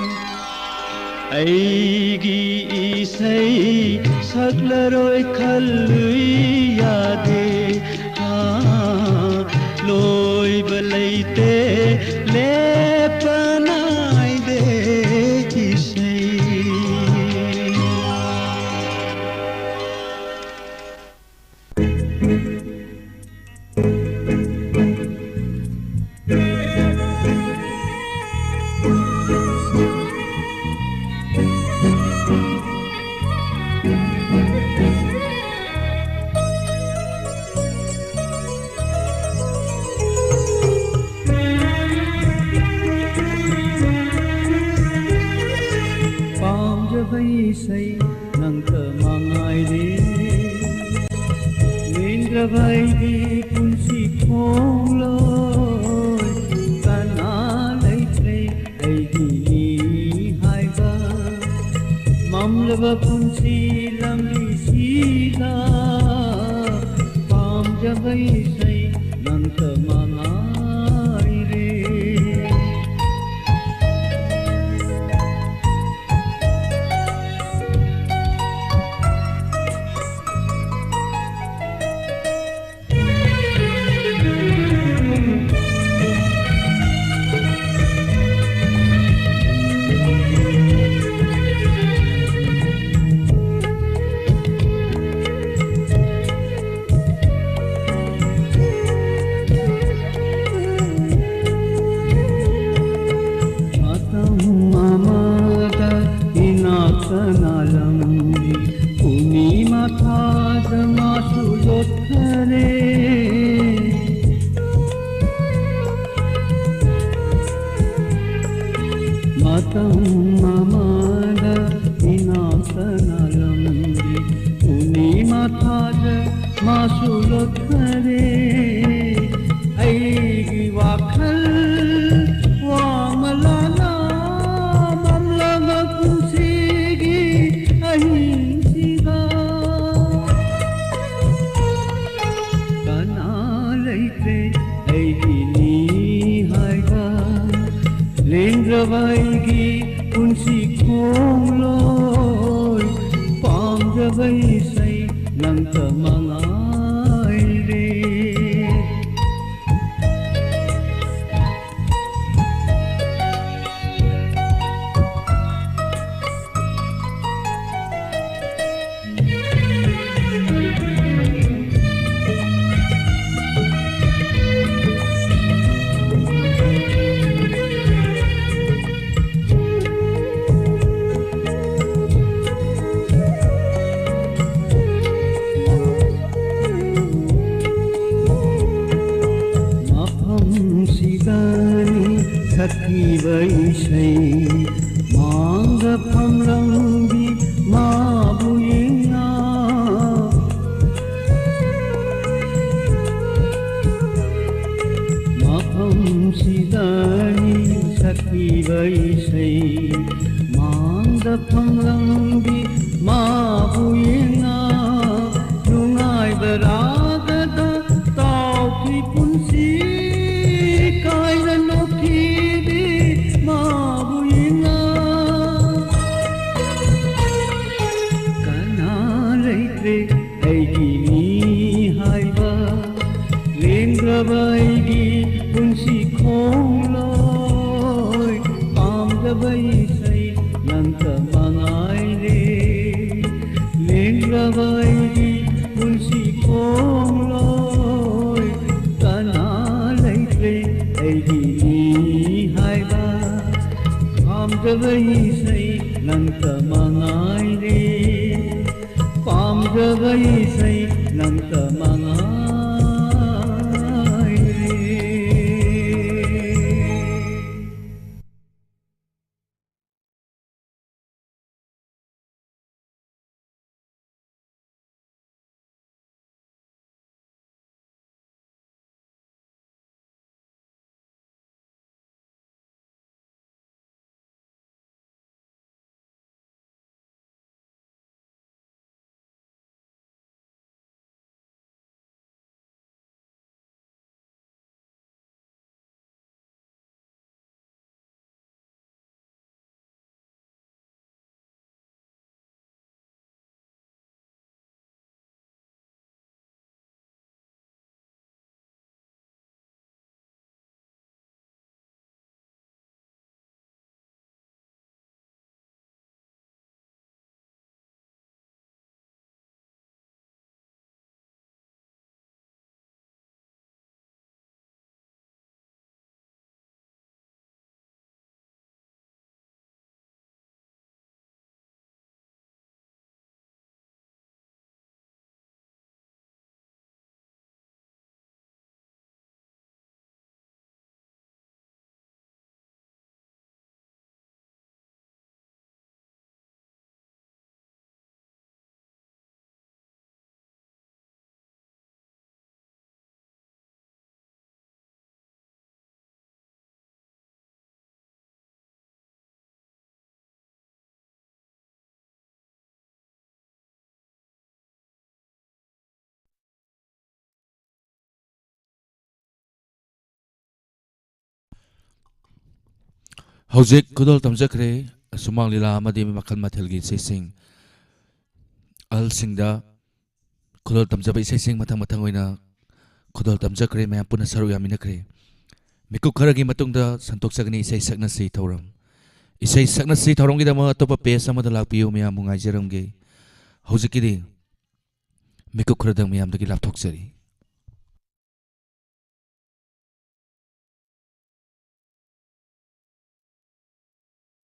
ꯑꯩꯒꯤ ꯏꯁꯩ ꯁꯛꯂꯔꯣꯏ ꯈꯜꯂꯨꯏ, ꯌꯥꯗꯦ꯫ ꯑꯥ, ꯂꯣꯏꯕ ꯂꯩꯇꯦ, ꯂꯦꯞꯄ ꯅꯥꯏꯗꯦ ꯏꯁꯩ꯫ ꯄꯥꯝꯖꯕ ꯏꯁꯩ ꯅꯪꯇ ꯃꯉꯥꯏꯔꯦ꯫ ꯂꯦꯡꯗ꯭ꯔꯕ ꯑꯩꯒꯤ ꯄꯨꯟꯁꯤ ꯈꯣꯡꯂꯣꯏ ꯀꯅꯥ ꯂꯩꯇ꯭ꯔꯦ ꯑꯩꯒꯤ ꯃꯤ ꯍꯥꯏꯕ꯫ ꯃꯝꯂꯕ ꯄꯨꯟꯁꯤ ꯂꯝꯕꯤꯁꯤꯗ ꯄꯥꯝꯖꯕ ꯏꯁꯩ ꯅꯪꯇ ꯃꯉꯥꯏꯔꯦ꯫ ꯃꯇꯝ ꯑꯃꯗ ꯏꯅꯥꯛ ꯇꯅꯂꯝꯃꯤ, ꯄꯨꯔꯅꯤꯃꯥ ꯊꯥꯗ ꯃꯥꯁꯨ ꯂꯣꯠꯈꯔꯦ꯫ ꯃꯃꯥꯗ ꯏꯅꯥꯛꯇꯅ ꯂꯝꯕꯤ ꯄꯨꯔꯅꯤꯃꯥ ꯊꯥꯗ ꯃꯥꯁꯨ ꯂꯣꯠꯈꯔꯦ꯫ ꯑꯩꯒꯤ ꯋꯥꯈꯜ ꯋꯥꯃꯂꯥꯅ ꯃꯝꯂꯕ ꯄꯨꯟꯁꯤꯒꯤ ꯑꯍꯤꯡꯁꯤꯗ ꯀꯅꯥ ꯂꯩꯇ꯭ꯔꯦ ꯑꯩꯒꯤꯅꯤ ꯍꯥꯏꯕ꯫ ꯂꯦꯡꯗ꯭ꯔꯕ ꯑꯩꯒꯤ ꯄꯨꯟꯁꯤ ꯈꯣꯡꯂꯣꯏ ꯄꯥꯝꯖꯕ ꯏꯁꯩ ꯅꯪꯇ ꯃꯉꯥꯏꯔꯦ꯫ ꯃꯐꯝꯁꯤꯗꯅꯤ ꯁꯛꯈꯤꯕ ꯏꯁꯩ ꯃꯥꯡꯗ ꯐꯝꯂꯝꯕꯤ ꯃꯥꯕꯨ ꯌꯦꯡꯅ꯫ ꯃꯐꯝꯁꯤꯗꯅꯤ ꯁꯛꯈꯤꯕ ꯏꯁꯩ ꯃꯥꯡꯗ ꯐꯝꯂꯝꯕꯤ ꯃꯥꯕꯨ ꯌꯦꯡꯅ꯫ ꯅꯨꯡꯉꯥꯏꯕ ꯔꯥꯒꯗ ꯇꯥꯎꯈꯤ ꯄꯨꯟꯁꯤ ꯀꯥꯏꯅ ꯅꯣꯛꯈꯤꯕꯤ ꯃꯥꯕꯨ ꯌꯦꯡꯅ꯫ ꯀꯅꯥ ꯂꯩꯇ꯭ꯔꯦ ꯑꯩꯒꯤ ꯃꯤ ꯍꯥꯏꯕ꯫ ꯂꯦꯡꯗ꯭ꯔꯕ ꯑꯩꯒꯤ ꯄꯨꯟꯁꯤ ꯈꯣꯡꯂꯣꯏ ꯄꯥꯝꯖꯕ ꯏꯁꯩ ꯅꯪꯇ ꯃꯉꯥꯏꯔꯦ꯫ ꯂꯦꯡꯗ꯭ꯔꯕ ꯑꯩꯒꯤ ꯄꯨꯟꯁꯤ ꯈꯣꯡꯂꯣꯏ ꯀꯅꯥ ꯂꯩꯇ꯭ꯔꯦ ꯑꯩꯒꯤ ꯃꯤ ꯍꯥꯏꯕ꯫ ꯄꯥꯝꯖꯕ ꯏꯁꯩ ꯅꯪꯇ ꯃꯉꯥꯏꯔꯦ꯫ ꯄꯥꯝꯖꯕ ꯏꯁꯩ ꯅꯪꯇ ꯃꯉꯥꯏꯔꯦ꯫ ꯍꯧꯖꯤꯛ ꯈꯨꯗꯣꯜ ꯇꯝꯖꯈ꯭ꯔꯦ ꯁꯨꯃꯥꯡ ꯂꯤꯂꯥ ꯑꯃꯗꯤ ꯃꯈꯜ ꯃꯊꯦꯜꯒꯤ ꯏꯁꯩꯁꯤꯡ꯫ ꯑꯍꯜꯁꯤꯡꯗ ꯈꯨꯗꯣꯜ ꯇꯝꯖꯕ ꯏꯁꯩꯁꯤꯡ ꯃꯊꯪ ꯃꯊꯪ ꯑꯣꯏꯅ ꯈꯨꯗꯣꯜ ꯇꯝꯖꯈ꯭ꯔꯦ, ꯃꯌꯥꯝ ꯄꯨꯟꯅ ꯁꯔꯨꯛ ꯌꯥꯃꯤꯟꯅꯈ꯭ꯔꯦ꯫ ꯃꯤꯀꯨꯞ ꯈꯔꯒꯤ ꯃꯇꯨꯡꯗ ꯁꯟꯗꯣꯛꯆꯒꯅꯤ ꯏꯁꯩ ꯁꯛꯅꯁꯤ ꯊꯧꯔꯝ꯫ ꯏꯁꯩ ꯁꯛꯅꯁꯤ ꯊꯧꯔꯝꯒꯤꯗꯃꯛ ꯑꯇꯣꯞꯄ ꯄꯦꯖ ꯑꯃꯗ ꯂꯥꯛꯄꯤꯌꯨ, ꯃꯌꯥꯝꯕꯨ ꯉꯥꯏꯖꯔꯝꯒꯦ꯫ ꯍꯧꯖꯤꯛꯀꯤꯗꯤ ꯃꯤꯀꯨꯞ ꯈꯔꯗꯪ ꯃꯌꯥꯝꯗꯒꯤ ꯂꯥꯞꯊꯣꯛꯆꯔꯤ꯫